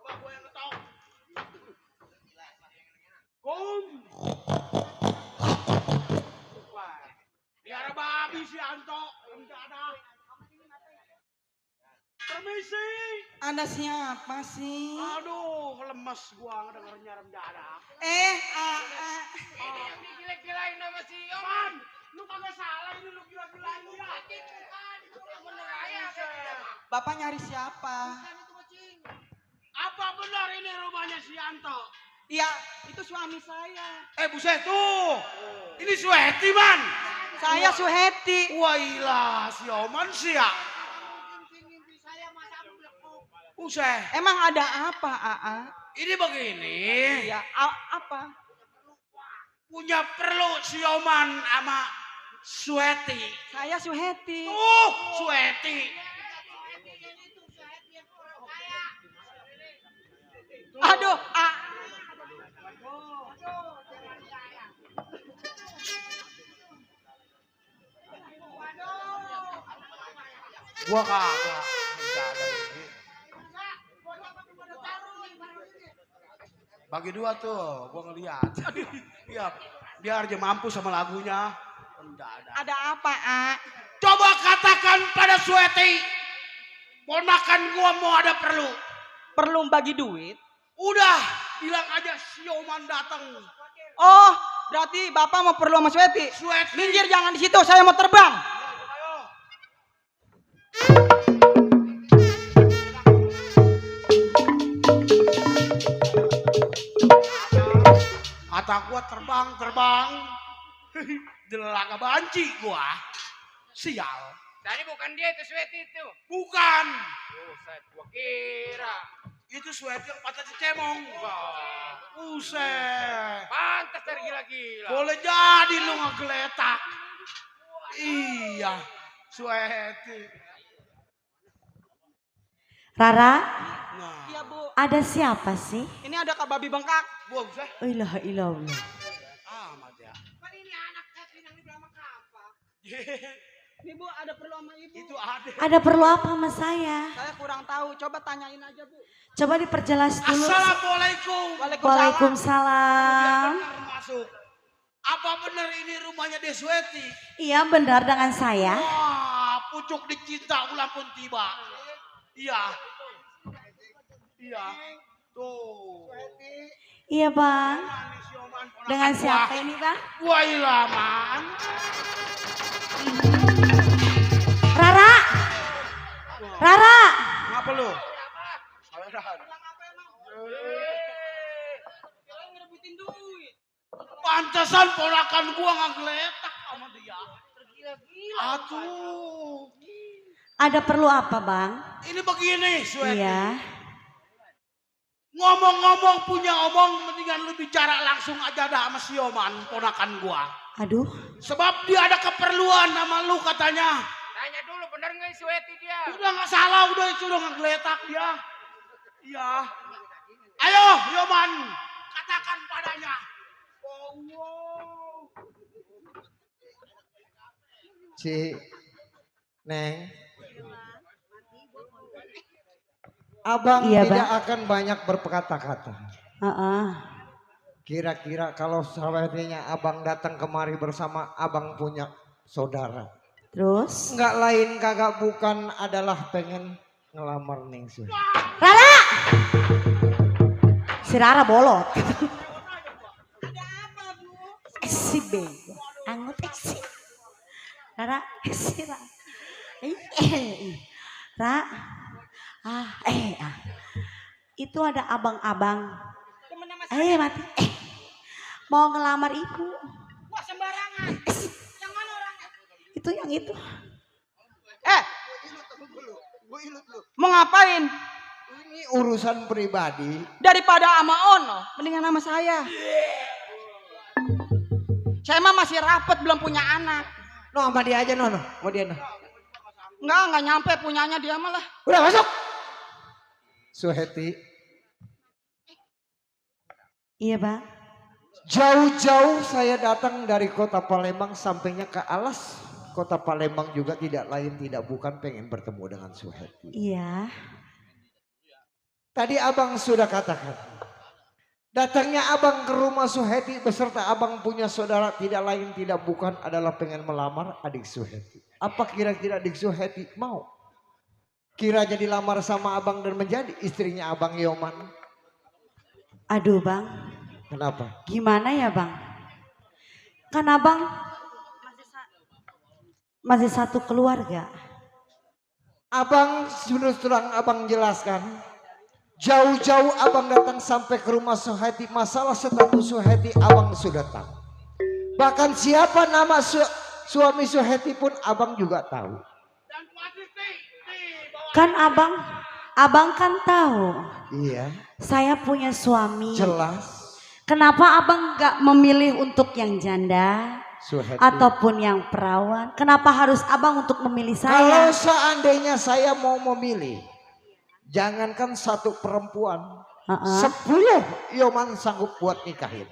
Coba gue yang ngetok. Bum. Biar babi si Anto. Enggak ada. Permisi. Anda siapa sih? Aduh, lemes gua ngedengernya remjada. Gila-gilain nama si Man, lu kagak salah ini lu gila-gilain dia. Bener aja. Bapak nyari siapa? Apa benar ini rumahnya si Anto? Iya, itu suami saya. Buset tuh. Ini Suheti, Man. Saya Suheti. Wah, ilah, si Oman sih ya. Buset. Emang ada apa, Aa? Ini begini. Iya, apa? Punya perlu si Oman sama Suheti. Saya Suheti. Suheti. Aduh, Gua kagak. Enggak ada ini. Bagi dua tuh, gua ngeliat. Iya, biar aja mampu sama lagunya. Enggak ada. ada apa, A? Coba katakan pada Suheti. Ponakan gua mau ada perlu. Perlu bagi duit? Udah, bilang aja si Oman datang. Oh, berarti Bapak mau perlu sama Suheti? Suheti. Minggir, jangan di situ, saya mau terbang. Kata gua terbang. Delaka banci gua. Sial. Tadi bukan dia itu Suheti itu. Bukan. Buset, gua kira. Itu Suheti yang patah cemong. Buset. Pantas dari gila-gila. Boleh jadi lu ngegeletak. Iya, Suheti. Rara, Nah, Iya, Bu. ada siapa sih? Ini ada Kak Babi bengkak. buset. Ilah ilah. Amat ya. Kan ini anak Kevin yang dibilang apa? Ini Bu, ada perlu sama Ibu. Itu ada. Ada perlu apa sama saya? Saya kurang tahu, coba tanyain aja, Bu. Coba diperjelas dulu. Assalamualaikum. Waalaikumsalam. Benar masuk. Apa benar ini rumahnya Desweti? Iya benar dengan saya. Wah, pucuk dicinta ulang pun tiba. Iya. Iya. Tuh. Iya bang. Manis Yoman, ponakan Dengan siapa gua. ini bang? Wah, ilaman. Rara. Rara. Ngapa lu? Pantesan ponakan gua nggak geletak sama dia. Atuh. Ada perlu apa bang? Ini begini, Suheti. Iya. Ngomong-ngomong punya omong, mendingan lu bicara langsung aja dah sama si Yoman, ponakan gua. Aduh. Sebab dia ada keperluan sama lu katanya. Tanya dulu bener nggak Suheti dia? Udah nggak salah, udah itu udah ngegeletak dia. Iya. Ayo, Yoman, katakan padanya. Oh, wow. Si Neng, Abang Iya, tidak Bang. akan banyak berkata-kata. Heeh. Kira-kira kalau sahabatnya Abang datang kemari bersama Abang punya saudara. Terus? Enggak lain kagak bukan adalah pengen ngelamar Neng Su. Rara. Si Rara bolot. Si bego. Angut si. Rara. Si Rara. Ra. Itu ada abang-abang. Mati. Mau ngelamar ibu. Wah, sembarangan. Yang mana orangnya? Itu yang itu. Mau ngapain? Ini urusan pribadi. Daripada sama Ono, mendingan sama saya. Saya mah masih rapet, belum punya anak. No, sama dia aja no. Mau dia no. Enggak nyampe punyanya dia malah. Udah masuk. Suheti. Iya bang. Jauh-jauh saya datang dari kota Palembang sampainya ke Alas. Kota Palembang juga tidak lain tidak bukan pengen bertemu dengan Suheti. Iya. Tadi abang sudah katakan. Datangnya abang ke rumah Suheti beserta abang punya saudara tidak lain tidak bukan adalah pengen melamar adik Suheti. Apa kira-kira adik Suheti mau? Kiranya dilamar sama abang dan menjadi istrinya abang Yoman. Aduh bang, Kenapa? gimana ya bang? Kan abang masih satu keluarga. Abang sudah terang abang jelaskan. Jauh-jauh abang datang sampai ke rumah Suheti. Masalah status Suheti abang sudah tahu. Bahkan siapa nama suami Suheti pun abang juga tahu. Kan abang kan tahu. Iya. Saya punya suami. Jelas. Kenapa abang gak memilih untuk yang janda? Suheti. Ataupun yang perawan? Kenapa harus abang untuk memilih Kalau saya? seandainya saya mau memilih. Jangankan satu perempuan. 10 Yoman sanggup buat nikahin.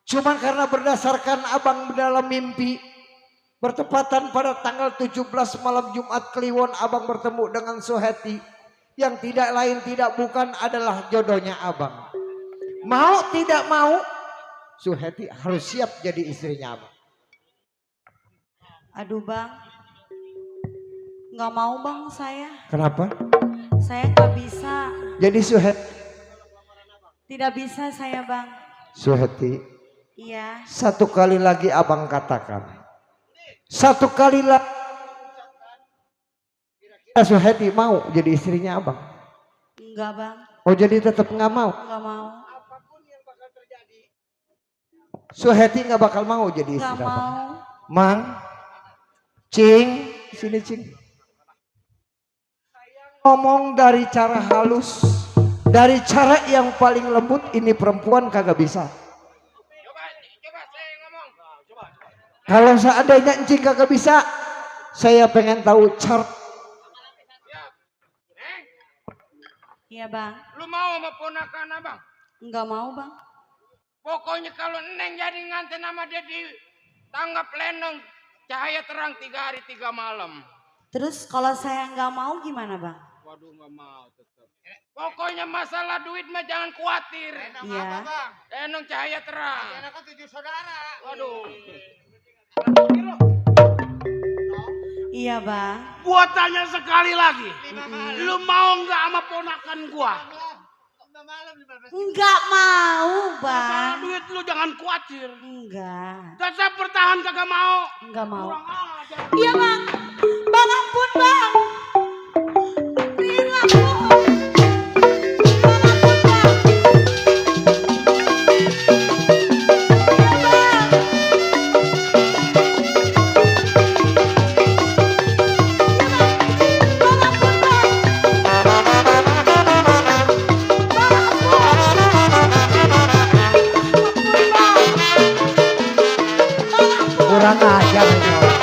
Cuman karena berdasarkan abang dalam mimpi. Bertepatan pada tanggal 17 malam Jumat Kliwon abang bertemu dengan Suheti. Yang tidak lain tidak bukan adalah jodohnya abang. Mau tidak mau Suheti harus siap jadi istrinya abang. Aduh bang, gak mau bang saya. Kenapa? Saya gak bisa. Jadi Suheti. Tidak bisa saya bang. Suheti. Iya. Satu kali lagi abang katakan. Satu kali lagi Suheti mau jadi istrinya abang. Enggak bang. Oh jadi tetap nggak mau. Enggak mau. Suheti nggak bakal mau jadi istri Enggak abang. mau. Mang, Cing, sini Cing. Ngomong dari cara halus, dari cara yang paling lembut, ini perempuan kagak bisa. Kalau seandainya Encing kagak bisa, saya pengen tahu cara. Iya bang. Lu mau sama ponakan abang? Enggak mau bang. Pokoknya kalau Neng jadi nganten sama dia di tangga Lenong, cahaya terang 3 hari 3 malam. Terus kalau saya nggak mau gimana bang? Waduh nggak mau tetap. Pokoknya masalah duit mah jangan khawatir. Iya. Lenong cahaya terang. Anak kan 7 saudara. Waduh. Iya bang. Gua tanya sekali lagi. Lu mau nggak sama ponakan gua? Enggak mau Masalah bang. duit lu jangan khawatir. Enggak. Tetap bertahan kagak mau. Enggak mau. Kurang ajar. Iya bang. Bang ampun bang. Rila bu. Kurang ajar ini orang.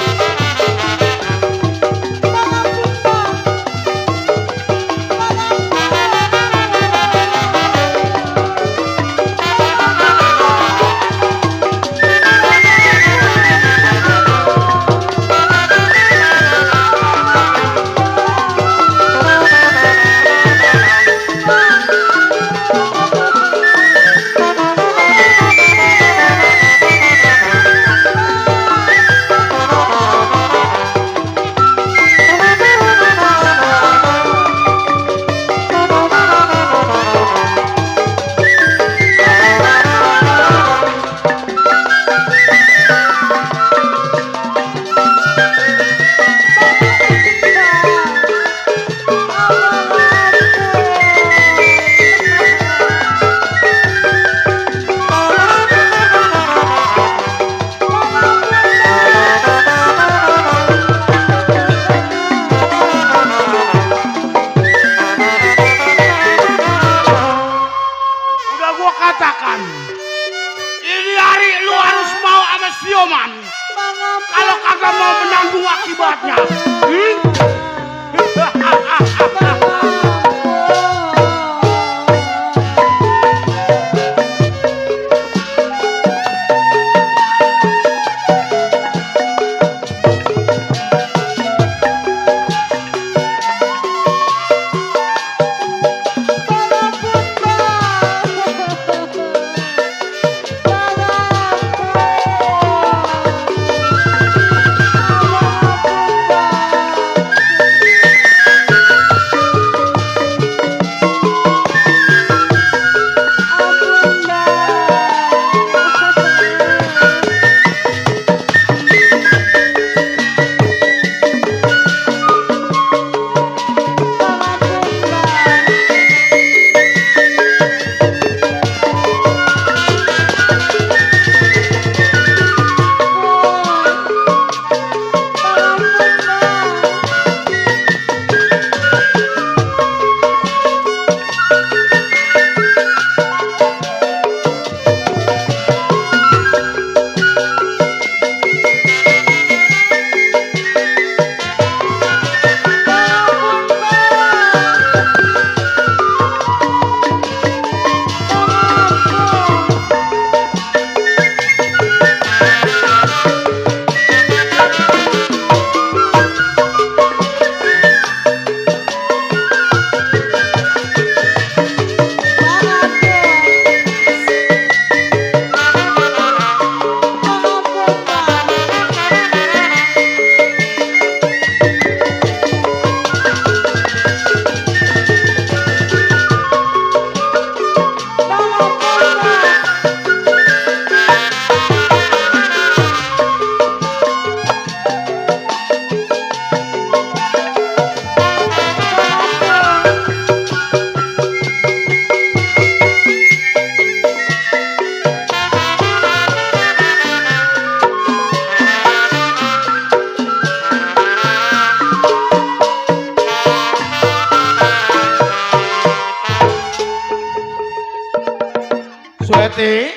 Sweti,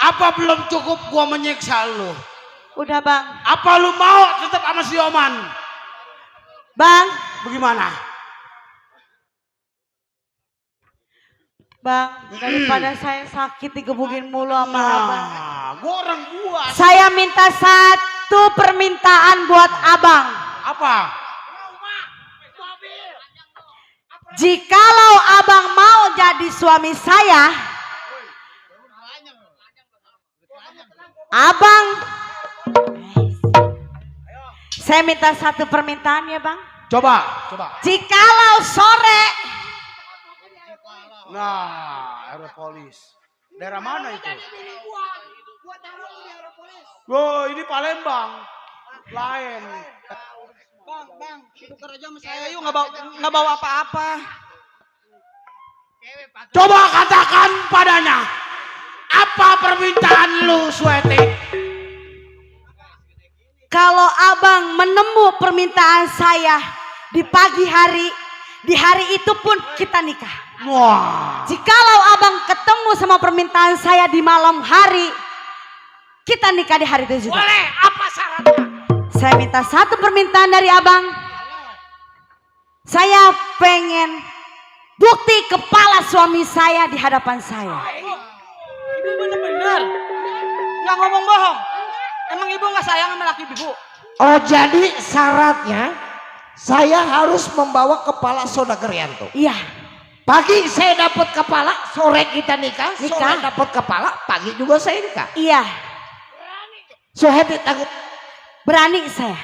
apa belum cukup gua menyiksa lu? Udah bang. Apa lu mau tetap sama si Oman? Bang. Bagaimana? Bang, daripada saya sakit digebukin mulu sama abang. Gua orang buat. Saya minta satu permintaan buat abang. Apa? Jikalau abang mau jadi suami saya, abang, saya minta satu permintaan ya bang. Coba. Jikalau sore, Nah, Aeropolis. Daerah mana itu? Wah, ini Palembang. Lain. Bang, bukan aja sama saya yuk nggak bawa apa-apa. Coba katakan padanya. Apa permintaan lu, Sweti? kalau abang menemu permintaan saya di pagi hari, di hari itu pun kita nikah. Wah. Jikalau abang ketemu sama permintaan saya di malam hari, kita nikah di hari itu juga. Boleh, apa syaratnya? Saya minta satu permintaan dari abang. Saya pengen bukti kepala suami saya di hadapan saya. Ibu bener-bener nggak ngomong bohong. Emang ibu nggak sayang sama laki ibu? Oh, jadi syaratnya saya harus membawa kepala Saudagar Rianto. Iya. Pagi saya dapat kepala, sore kita nikah. Sore dapat kepala, pagi juga saya nikah. Iya. Soheti takut. Berani saya.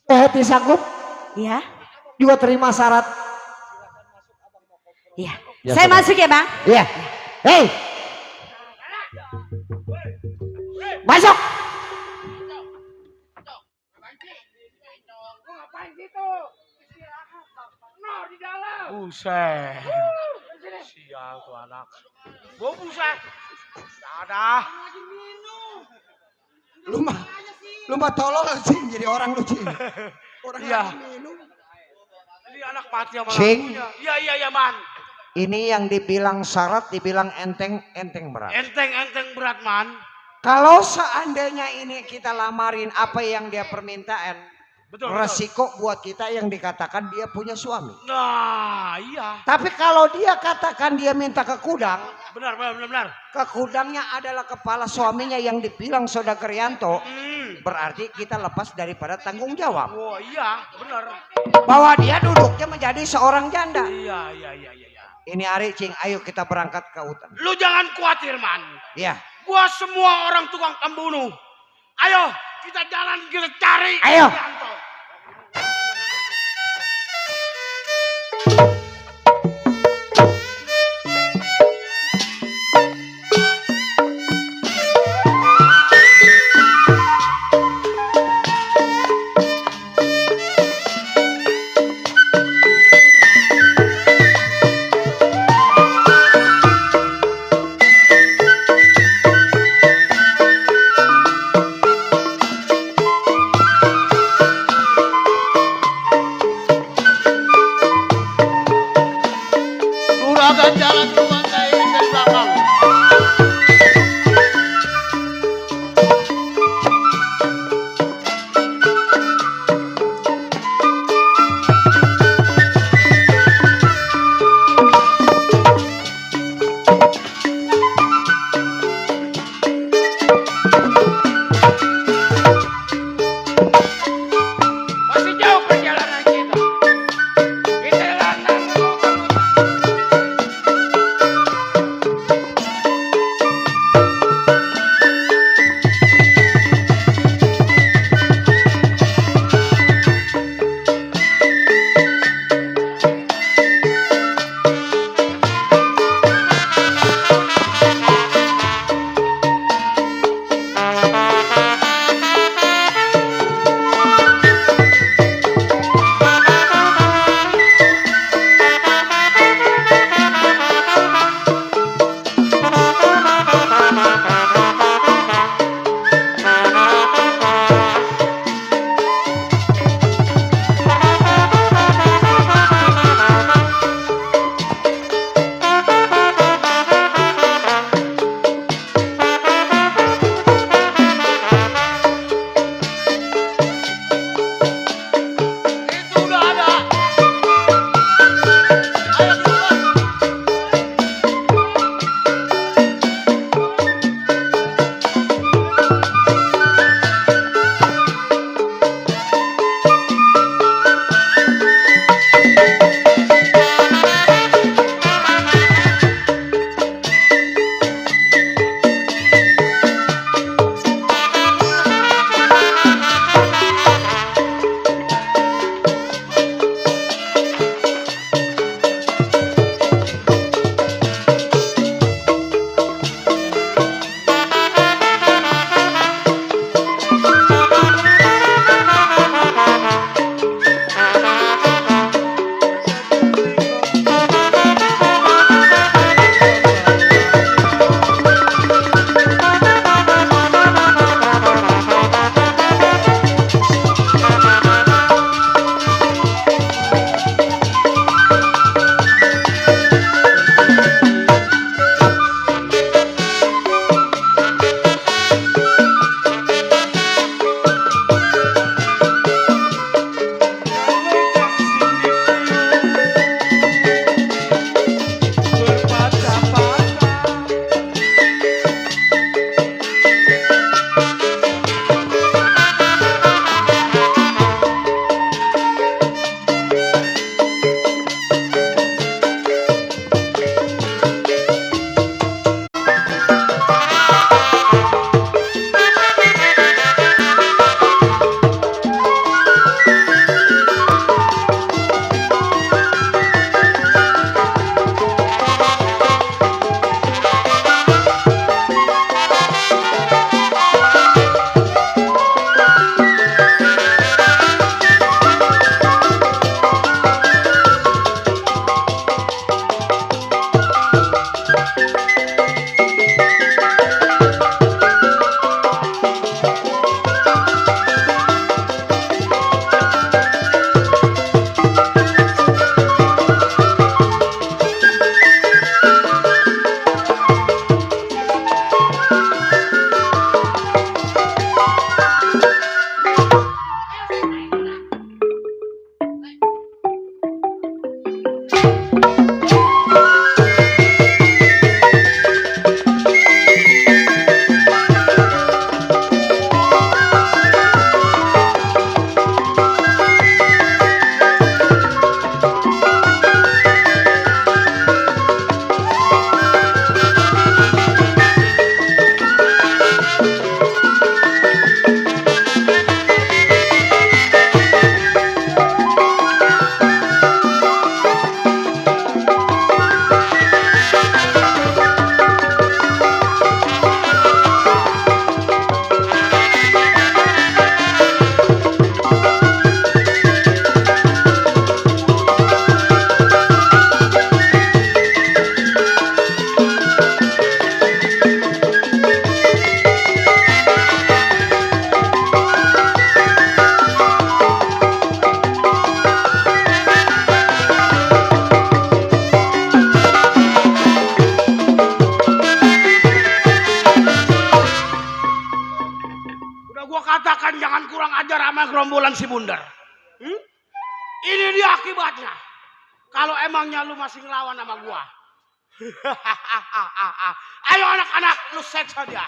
Soheti sanggup. Iya. Juga terima syarat. Iya. Ya, Saya sudah. masuk ya bang. Iya. Hei. Masuk. Buset. Sial tuh anak. Gua buset. Dadah. Lu mah tolol sih jadi orang lu Cing. Orang Iya. lagi minum. Ini anak mati sama Cing. lagunya. Iya, Man. Ini yang dibilang syarat dibilang enteng berat. Enteng berat, Man. Kalau seandainya ini kita lamarin apa yang dia permintaan, Betul. resiko buat kita yang dikatakan dia punya suami. Nah, iya. Tapi kalau dia katakan dia minta ke Kudang, Benar. ke Kudangnya adalah kepala suaminya yang dibilang Saudagar Rianto, berarti kita lepas daripada tanggung jawab. Oh iya, benar. Bahwa dia duduknya menjadi seorang janda. Iya. Ini hari Cing, ayo kita berangkat ke hutan. Lu jangan khawatir, Man. Iya. Gua semua orang tukang pembunuh. Ayo, kita jalan, kita cari. Ayo. Rianto. Juragan jalan duluan saya dari belakang. Masih jauh perjalanan kita. Kita jalan keturunan si Bundar. Ini dia akibatnya. Kalau emangnya lu masih ngelawan sama gua. Ayo anak-anak, lu seks saja.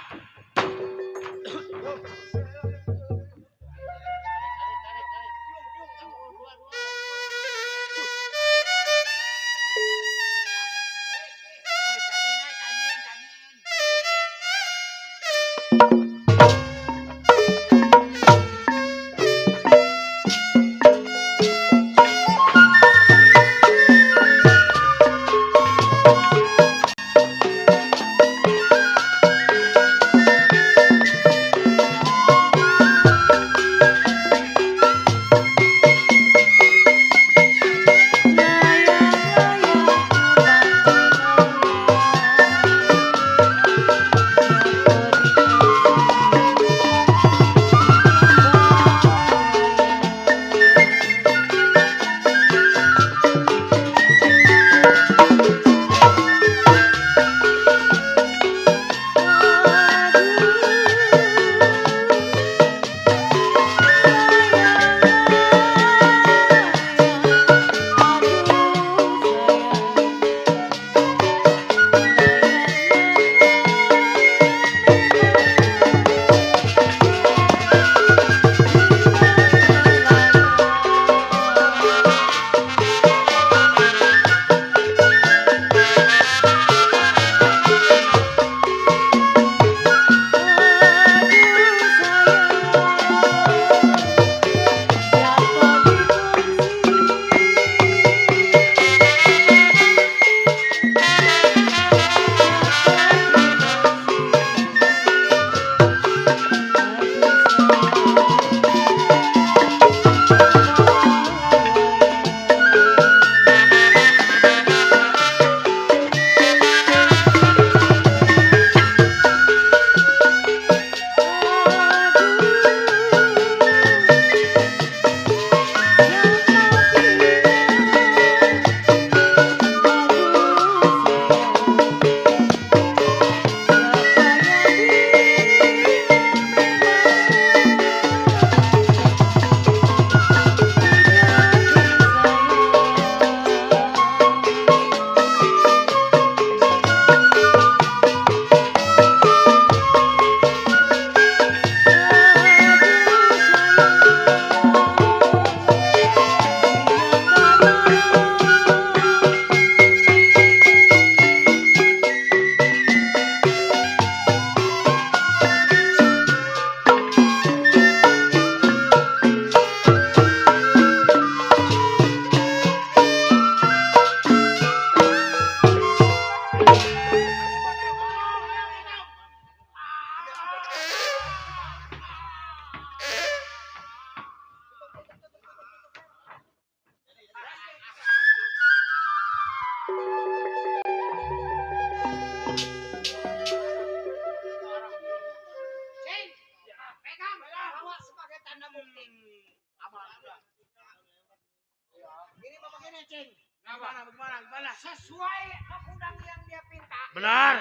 Gimana? Sesuai undang yang dia pinta. Benar.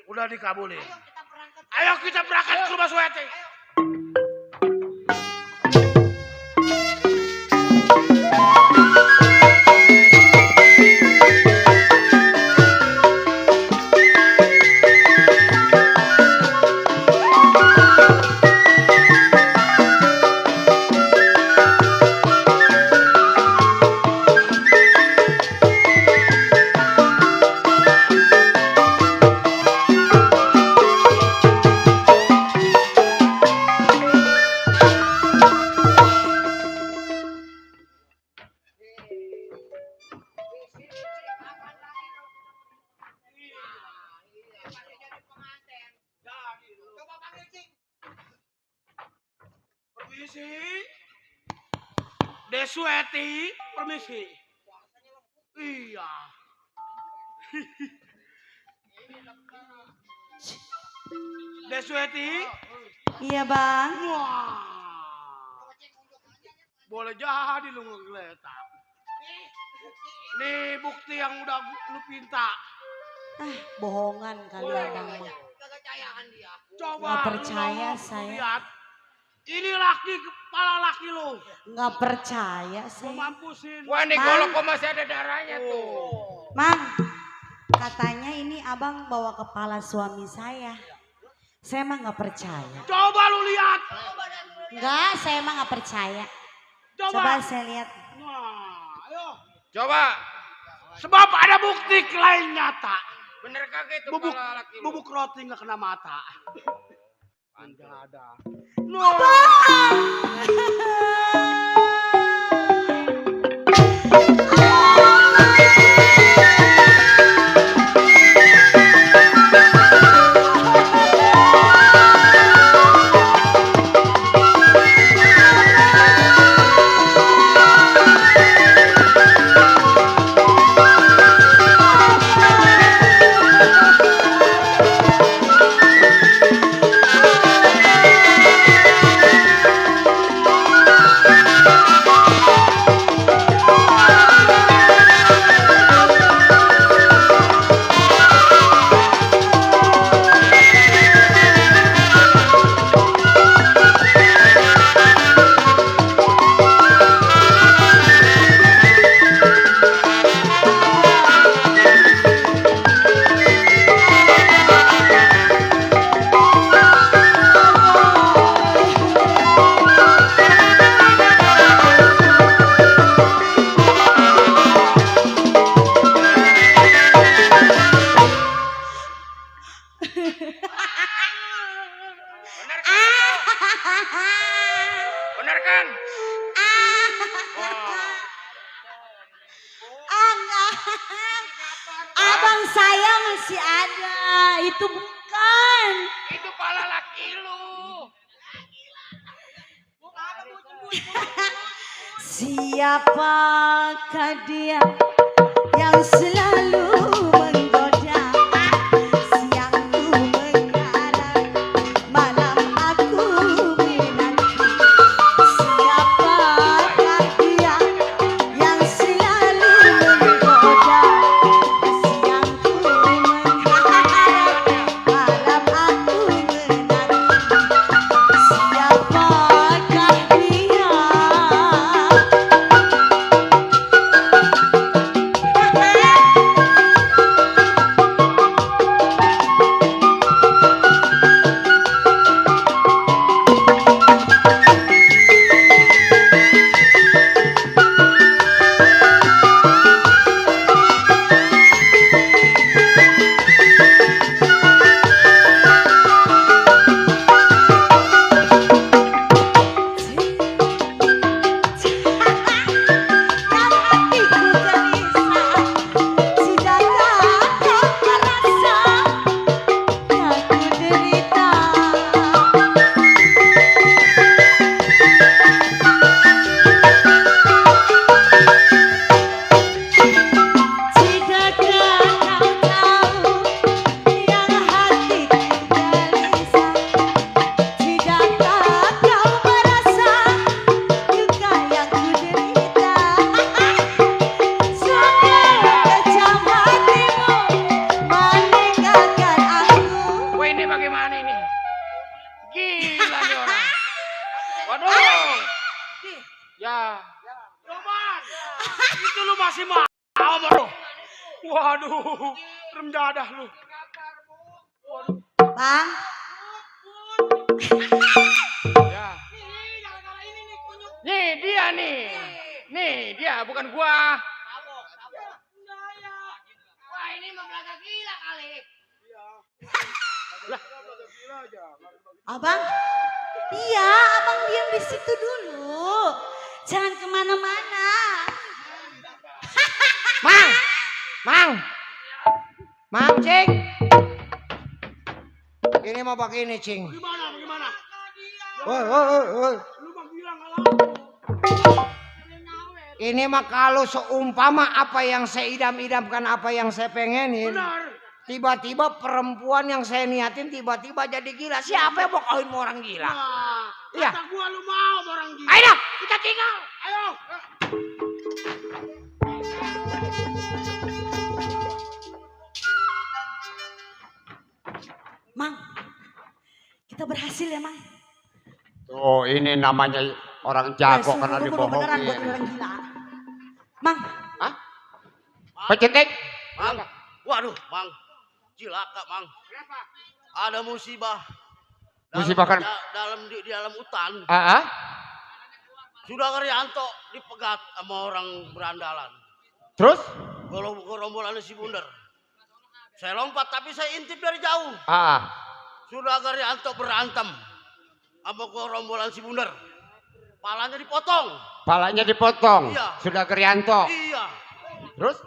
Udah dikabulin. Ayo kita berangkat ke rumah Suweti. Permisi. Desueti, permisi. Iya. Desueti. Iya bang. Wah. Boleh jadi lu ngegeletak. Nih bukti yang udah lu pinta. Bohongan kali abang mah. Coba Nggak percaya lu saya. lihat Ini laki, kepala laki lu. Nggak percaya Gua sih. mampusin. Wah, ini golok kok masih ada darahnya tuh. Mang, katanya ini abang bawa kepala suami saya. Saya mah nggak percaya. Coba lu lihat. Enggak, saya mah nggak percaya. Coba. Coba saya lihat. Nah, ayo. Coba. Sebab ada bukti lain nyata. Bener kagak itu Bubuk, kepala laki lu? bubuk roti nggak kena mata. Anda ada. Bener kan? Abang saya masih ada. Itu bukan. Itu pala laki lu. Siapakah dia yang selalu menggoda? Siang ku mengharap, malam aku menanti. Siapakah dia yang selalu menggoda? Siang ku mengharap, malam aku menanti. Siapakah dia? Wah, ini bagaimana ini? Gila nih orang. Waduh. Ya. Coban, itu lu masih mau bro? Waduh, rem dadah lu. Bang, Ya. Nih dia nih. Nih dia bukan gua. Wah, ini mah belaga gila kali. abang, iya, abang diam di situ dulu, jangan kemana-mana. Mang, Cing. Ini mau begini, Cing. Gimana? Woi. Lu mah bilang kalau Ini mah kalau seumpama apa yang saya idam-idamkan, apa yang saya pengenin. benar. Tiba-tiba perempuan yang saya niatin tiba-tiba jadi gila. Siapa yang mau kawin sama orang gila? Nah, Iya. kata gua lu mau orang gila. Ayo dah, kita tinggal. Ayo. Mang, kita berhasil ya, Mang. Oh, ini namanya orang jago karena Beneran buat dibohongin. orang gila. Mang, Pak Cetek, Mang, waduh, Mang, cilaka, Mang. Ada musibah. Musibah kan? Di dalam hutan. Sudah Rianto dipegat sama orang berandalan. Terus? Kalau gerombolan si Bundar. Saya lompat tapi saya intip dari jauh. Sudah Rianto berantem sama gerombolan si Bundar. Palanya dipotong. Palanya dipotong. Iya. Sudah Gerianto. Iya. Terus?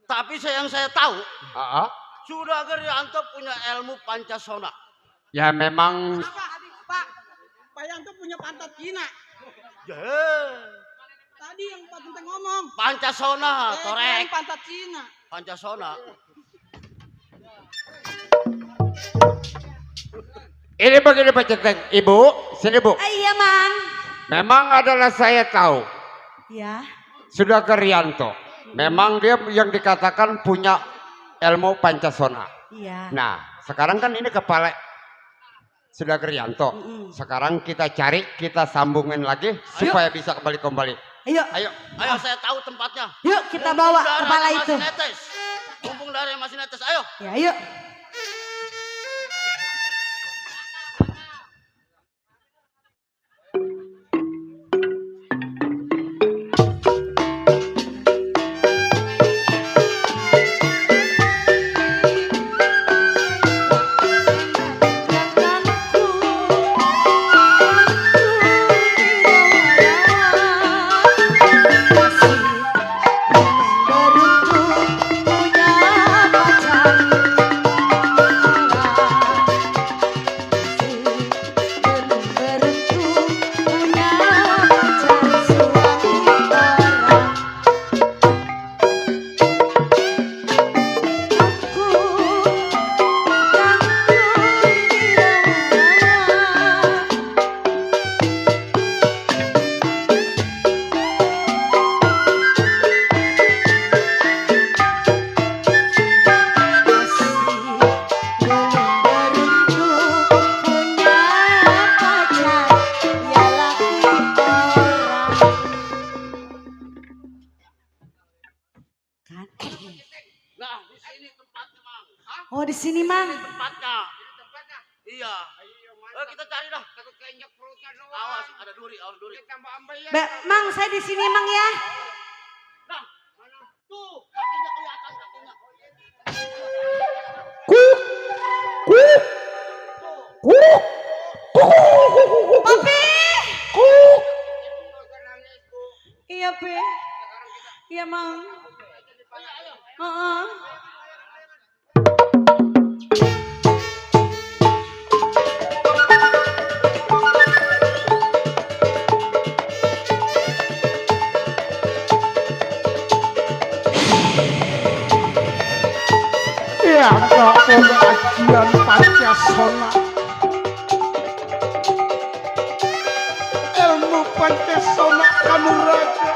Tapi yang saya tahu, Ah, sudah Gerianto punya ilmu Pancasona. ya memang Pak Yanto punya pantat Cina. Tadi yang Pak Tenteng ngomong. Pancasona, Kirain korek. pantat Cina. Pancasona. ini begini Pak Cetek. Ibu, sini Bu. iya Mang. Memang adalah saya tahu. Ya. Sudah Gerianto. Memang dia yang dikatakan punya ilmu Pancasona. Iya. Nah, sekarang kan ini kepala sudah Gerianto. Sekarang kita cari, kita sambungin lagi supaya bisa kembali. Ayo. Ayo saya tahu tempatnya. Yuk kita bawa Mumpung kepala darahnya itu. masih netes. Mumpung darahnya masih netes, ayo. Ya, yuk. Oh di sini Mang. Tempatnya. Iya. Kita cari dah. Awas, ada duri, awas duri. Mang saya di sini Mang ya. Nah, mana? Tuh, kakinya kelihatan kakinya. Papi. Iya Pi. Iya Mang. Ya enggak pengajian Pancasona. Ilmu Pancasona Kanuraga.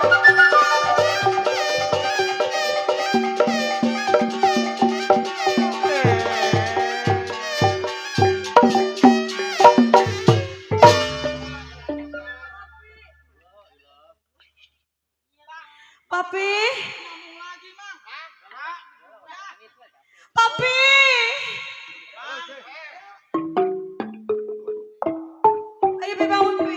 Papi. Papi. Ayo Pi bangun Pi.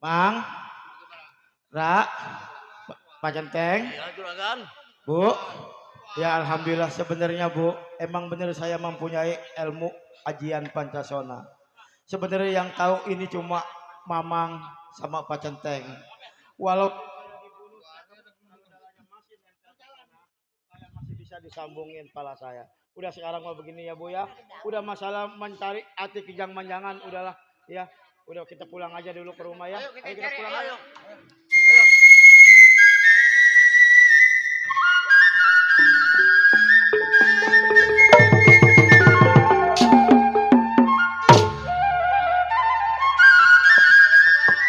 Mang, Ra, Pak Centeng, Ya, juragan. Bu. Ya alhamdulillah sebenarnya Bu, emang benar saya mempunyai ilmu ajian Pancasona. Sebenarnya yang tahu ini cuma Mamang sama Pak Centeng. Walau saya masih bisa disambungin kepala saya. Udah sekarang mau begini ya Bu ya. Udah masalah mencari hati kejang manjangan udahlah ya. Udah kita pulang aja dulu ke rumah ya. Ayo kita kita cari, pulang ayo. ayo.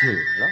Gila.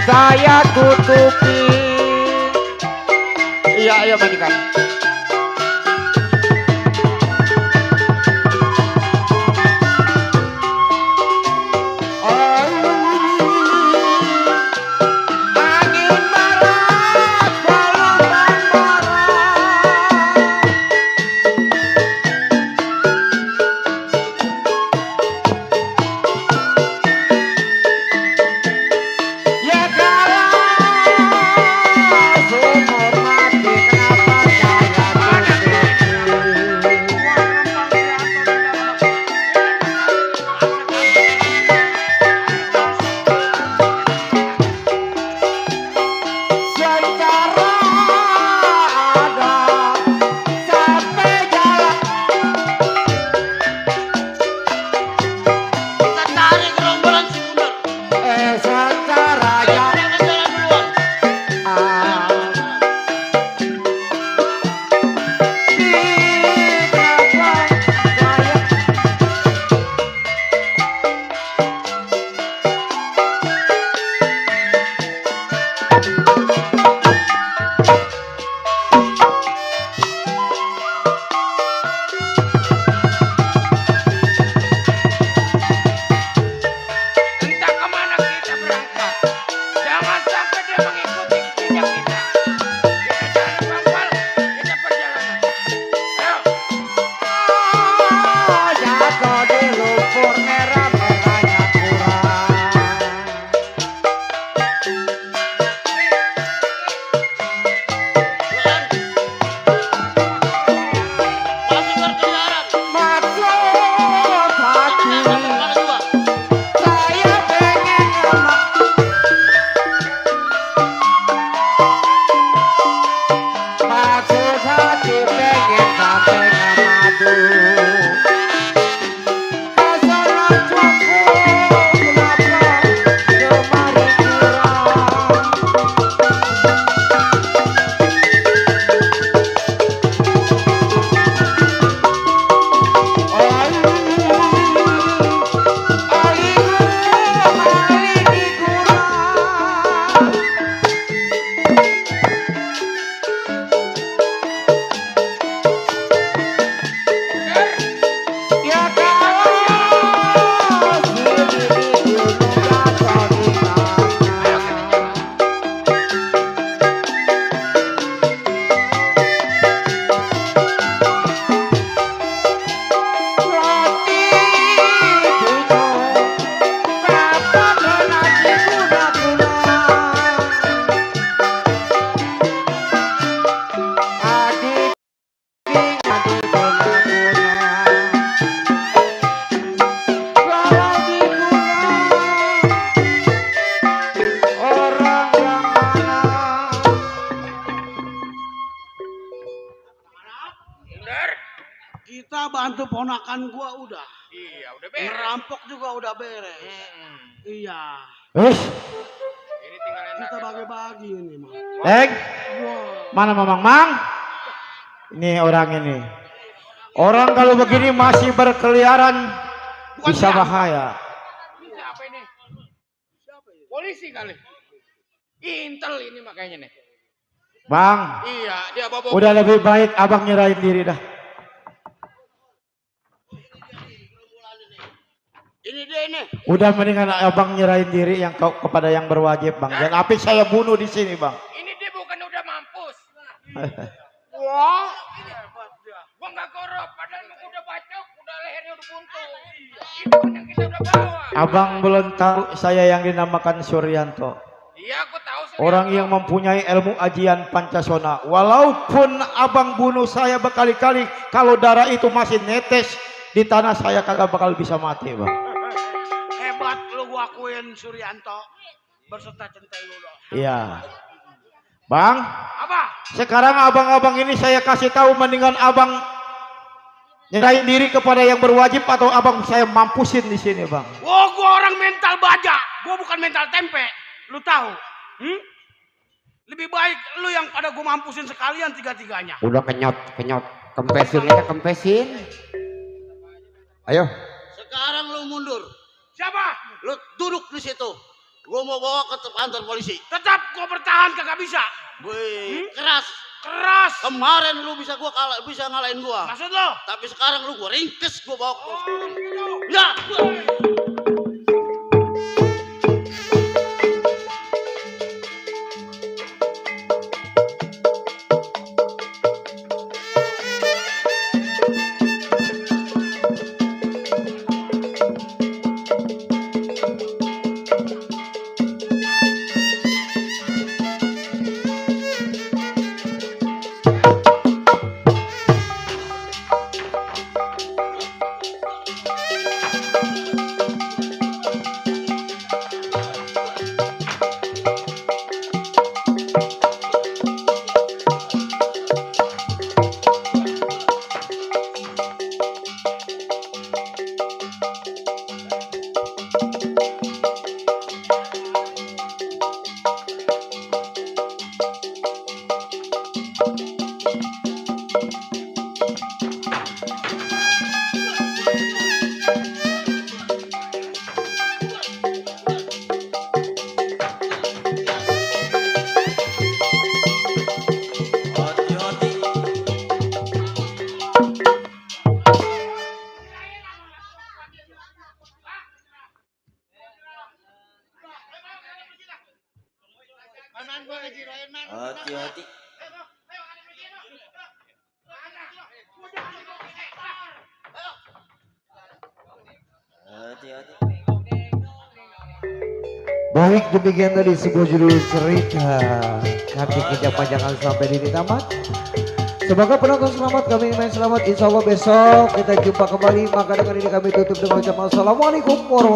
Saya tutupi. Iya, ayo majikan. Kita bantu ponakan gua udah. Iya, udah beres. Ngerampok juga udah beres. Iya. Eh, Ini Kita bagi-bagi ini, Mang. Mana Mamang Mang? Ini orang ini. Orang kalau begini masih berkeliaran bisa bahaya. Siapa ini? Polisi kali. Intel ini makanya nih. Bang, Iya, dia bawa. udah lebih baik abang nyerahin diri dah. Ini dia ini. Udah mendingan abang nyerahin diri yang kepada yang berwajib bang. Dan api saya bunuh di sini bang. Ini dia bukan udah mampus. Wah, Gua nggak korup, padahal lu udah bacok, udah lehernya udah buntung. Itu kan yang kita udah bawa. Abang belum tahu saya yang dinamakan Suryanto. Iya, aku tahu. Orang yang mempunyai ilmu ajian Pancasona. Walaupun abang bunuh saya berkali-kali, kalau darah itu masih netes di tanah saya kagak bakal bisa mati bang. hebat lu gua akuin Suryanto. Berserta centeng lu dong. Iya. Bang, Apa? sekarang abang-abang ini saya kasih tahu mendingan abang nyerahin diri kepada yang berwajib atau abang saya mampusin di sini bang. Oh, gua orang mental baja. Gua bukan mental tempe. Lu tahu? Lebih baik lu yang pada gua mampusin sekalian tiga-tiganya. Udah kenyot. Kempesin aja, kempesin. Ayo. Sekarang lu mundur. Siapa? Lu duduk di situ. Gua mau bawa ke kantor polisi. Tetap gua bertahan kagak bisa. Wih, keras. Keras. Kemarin lu bisa ngalahin gua. Maksud lo? Tapi sekarang lu gua ringkes, gua bawa ke. Ya. Hati-hati. Hati-hati. Baik, demikian tadi sebuah judul cerita nanti kita panjangkan sampai di tamat. Semoga penonton selamat, kami main selamat. Insya Allah besok kita jumpa kembali. Maka dengan ini kami tutup dengan ucapan assalamualaikum warahmatullahi wabarakatuh.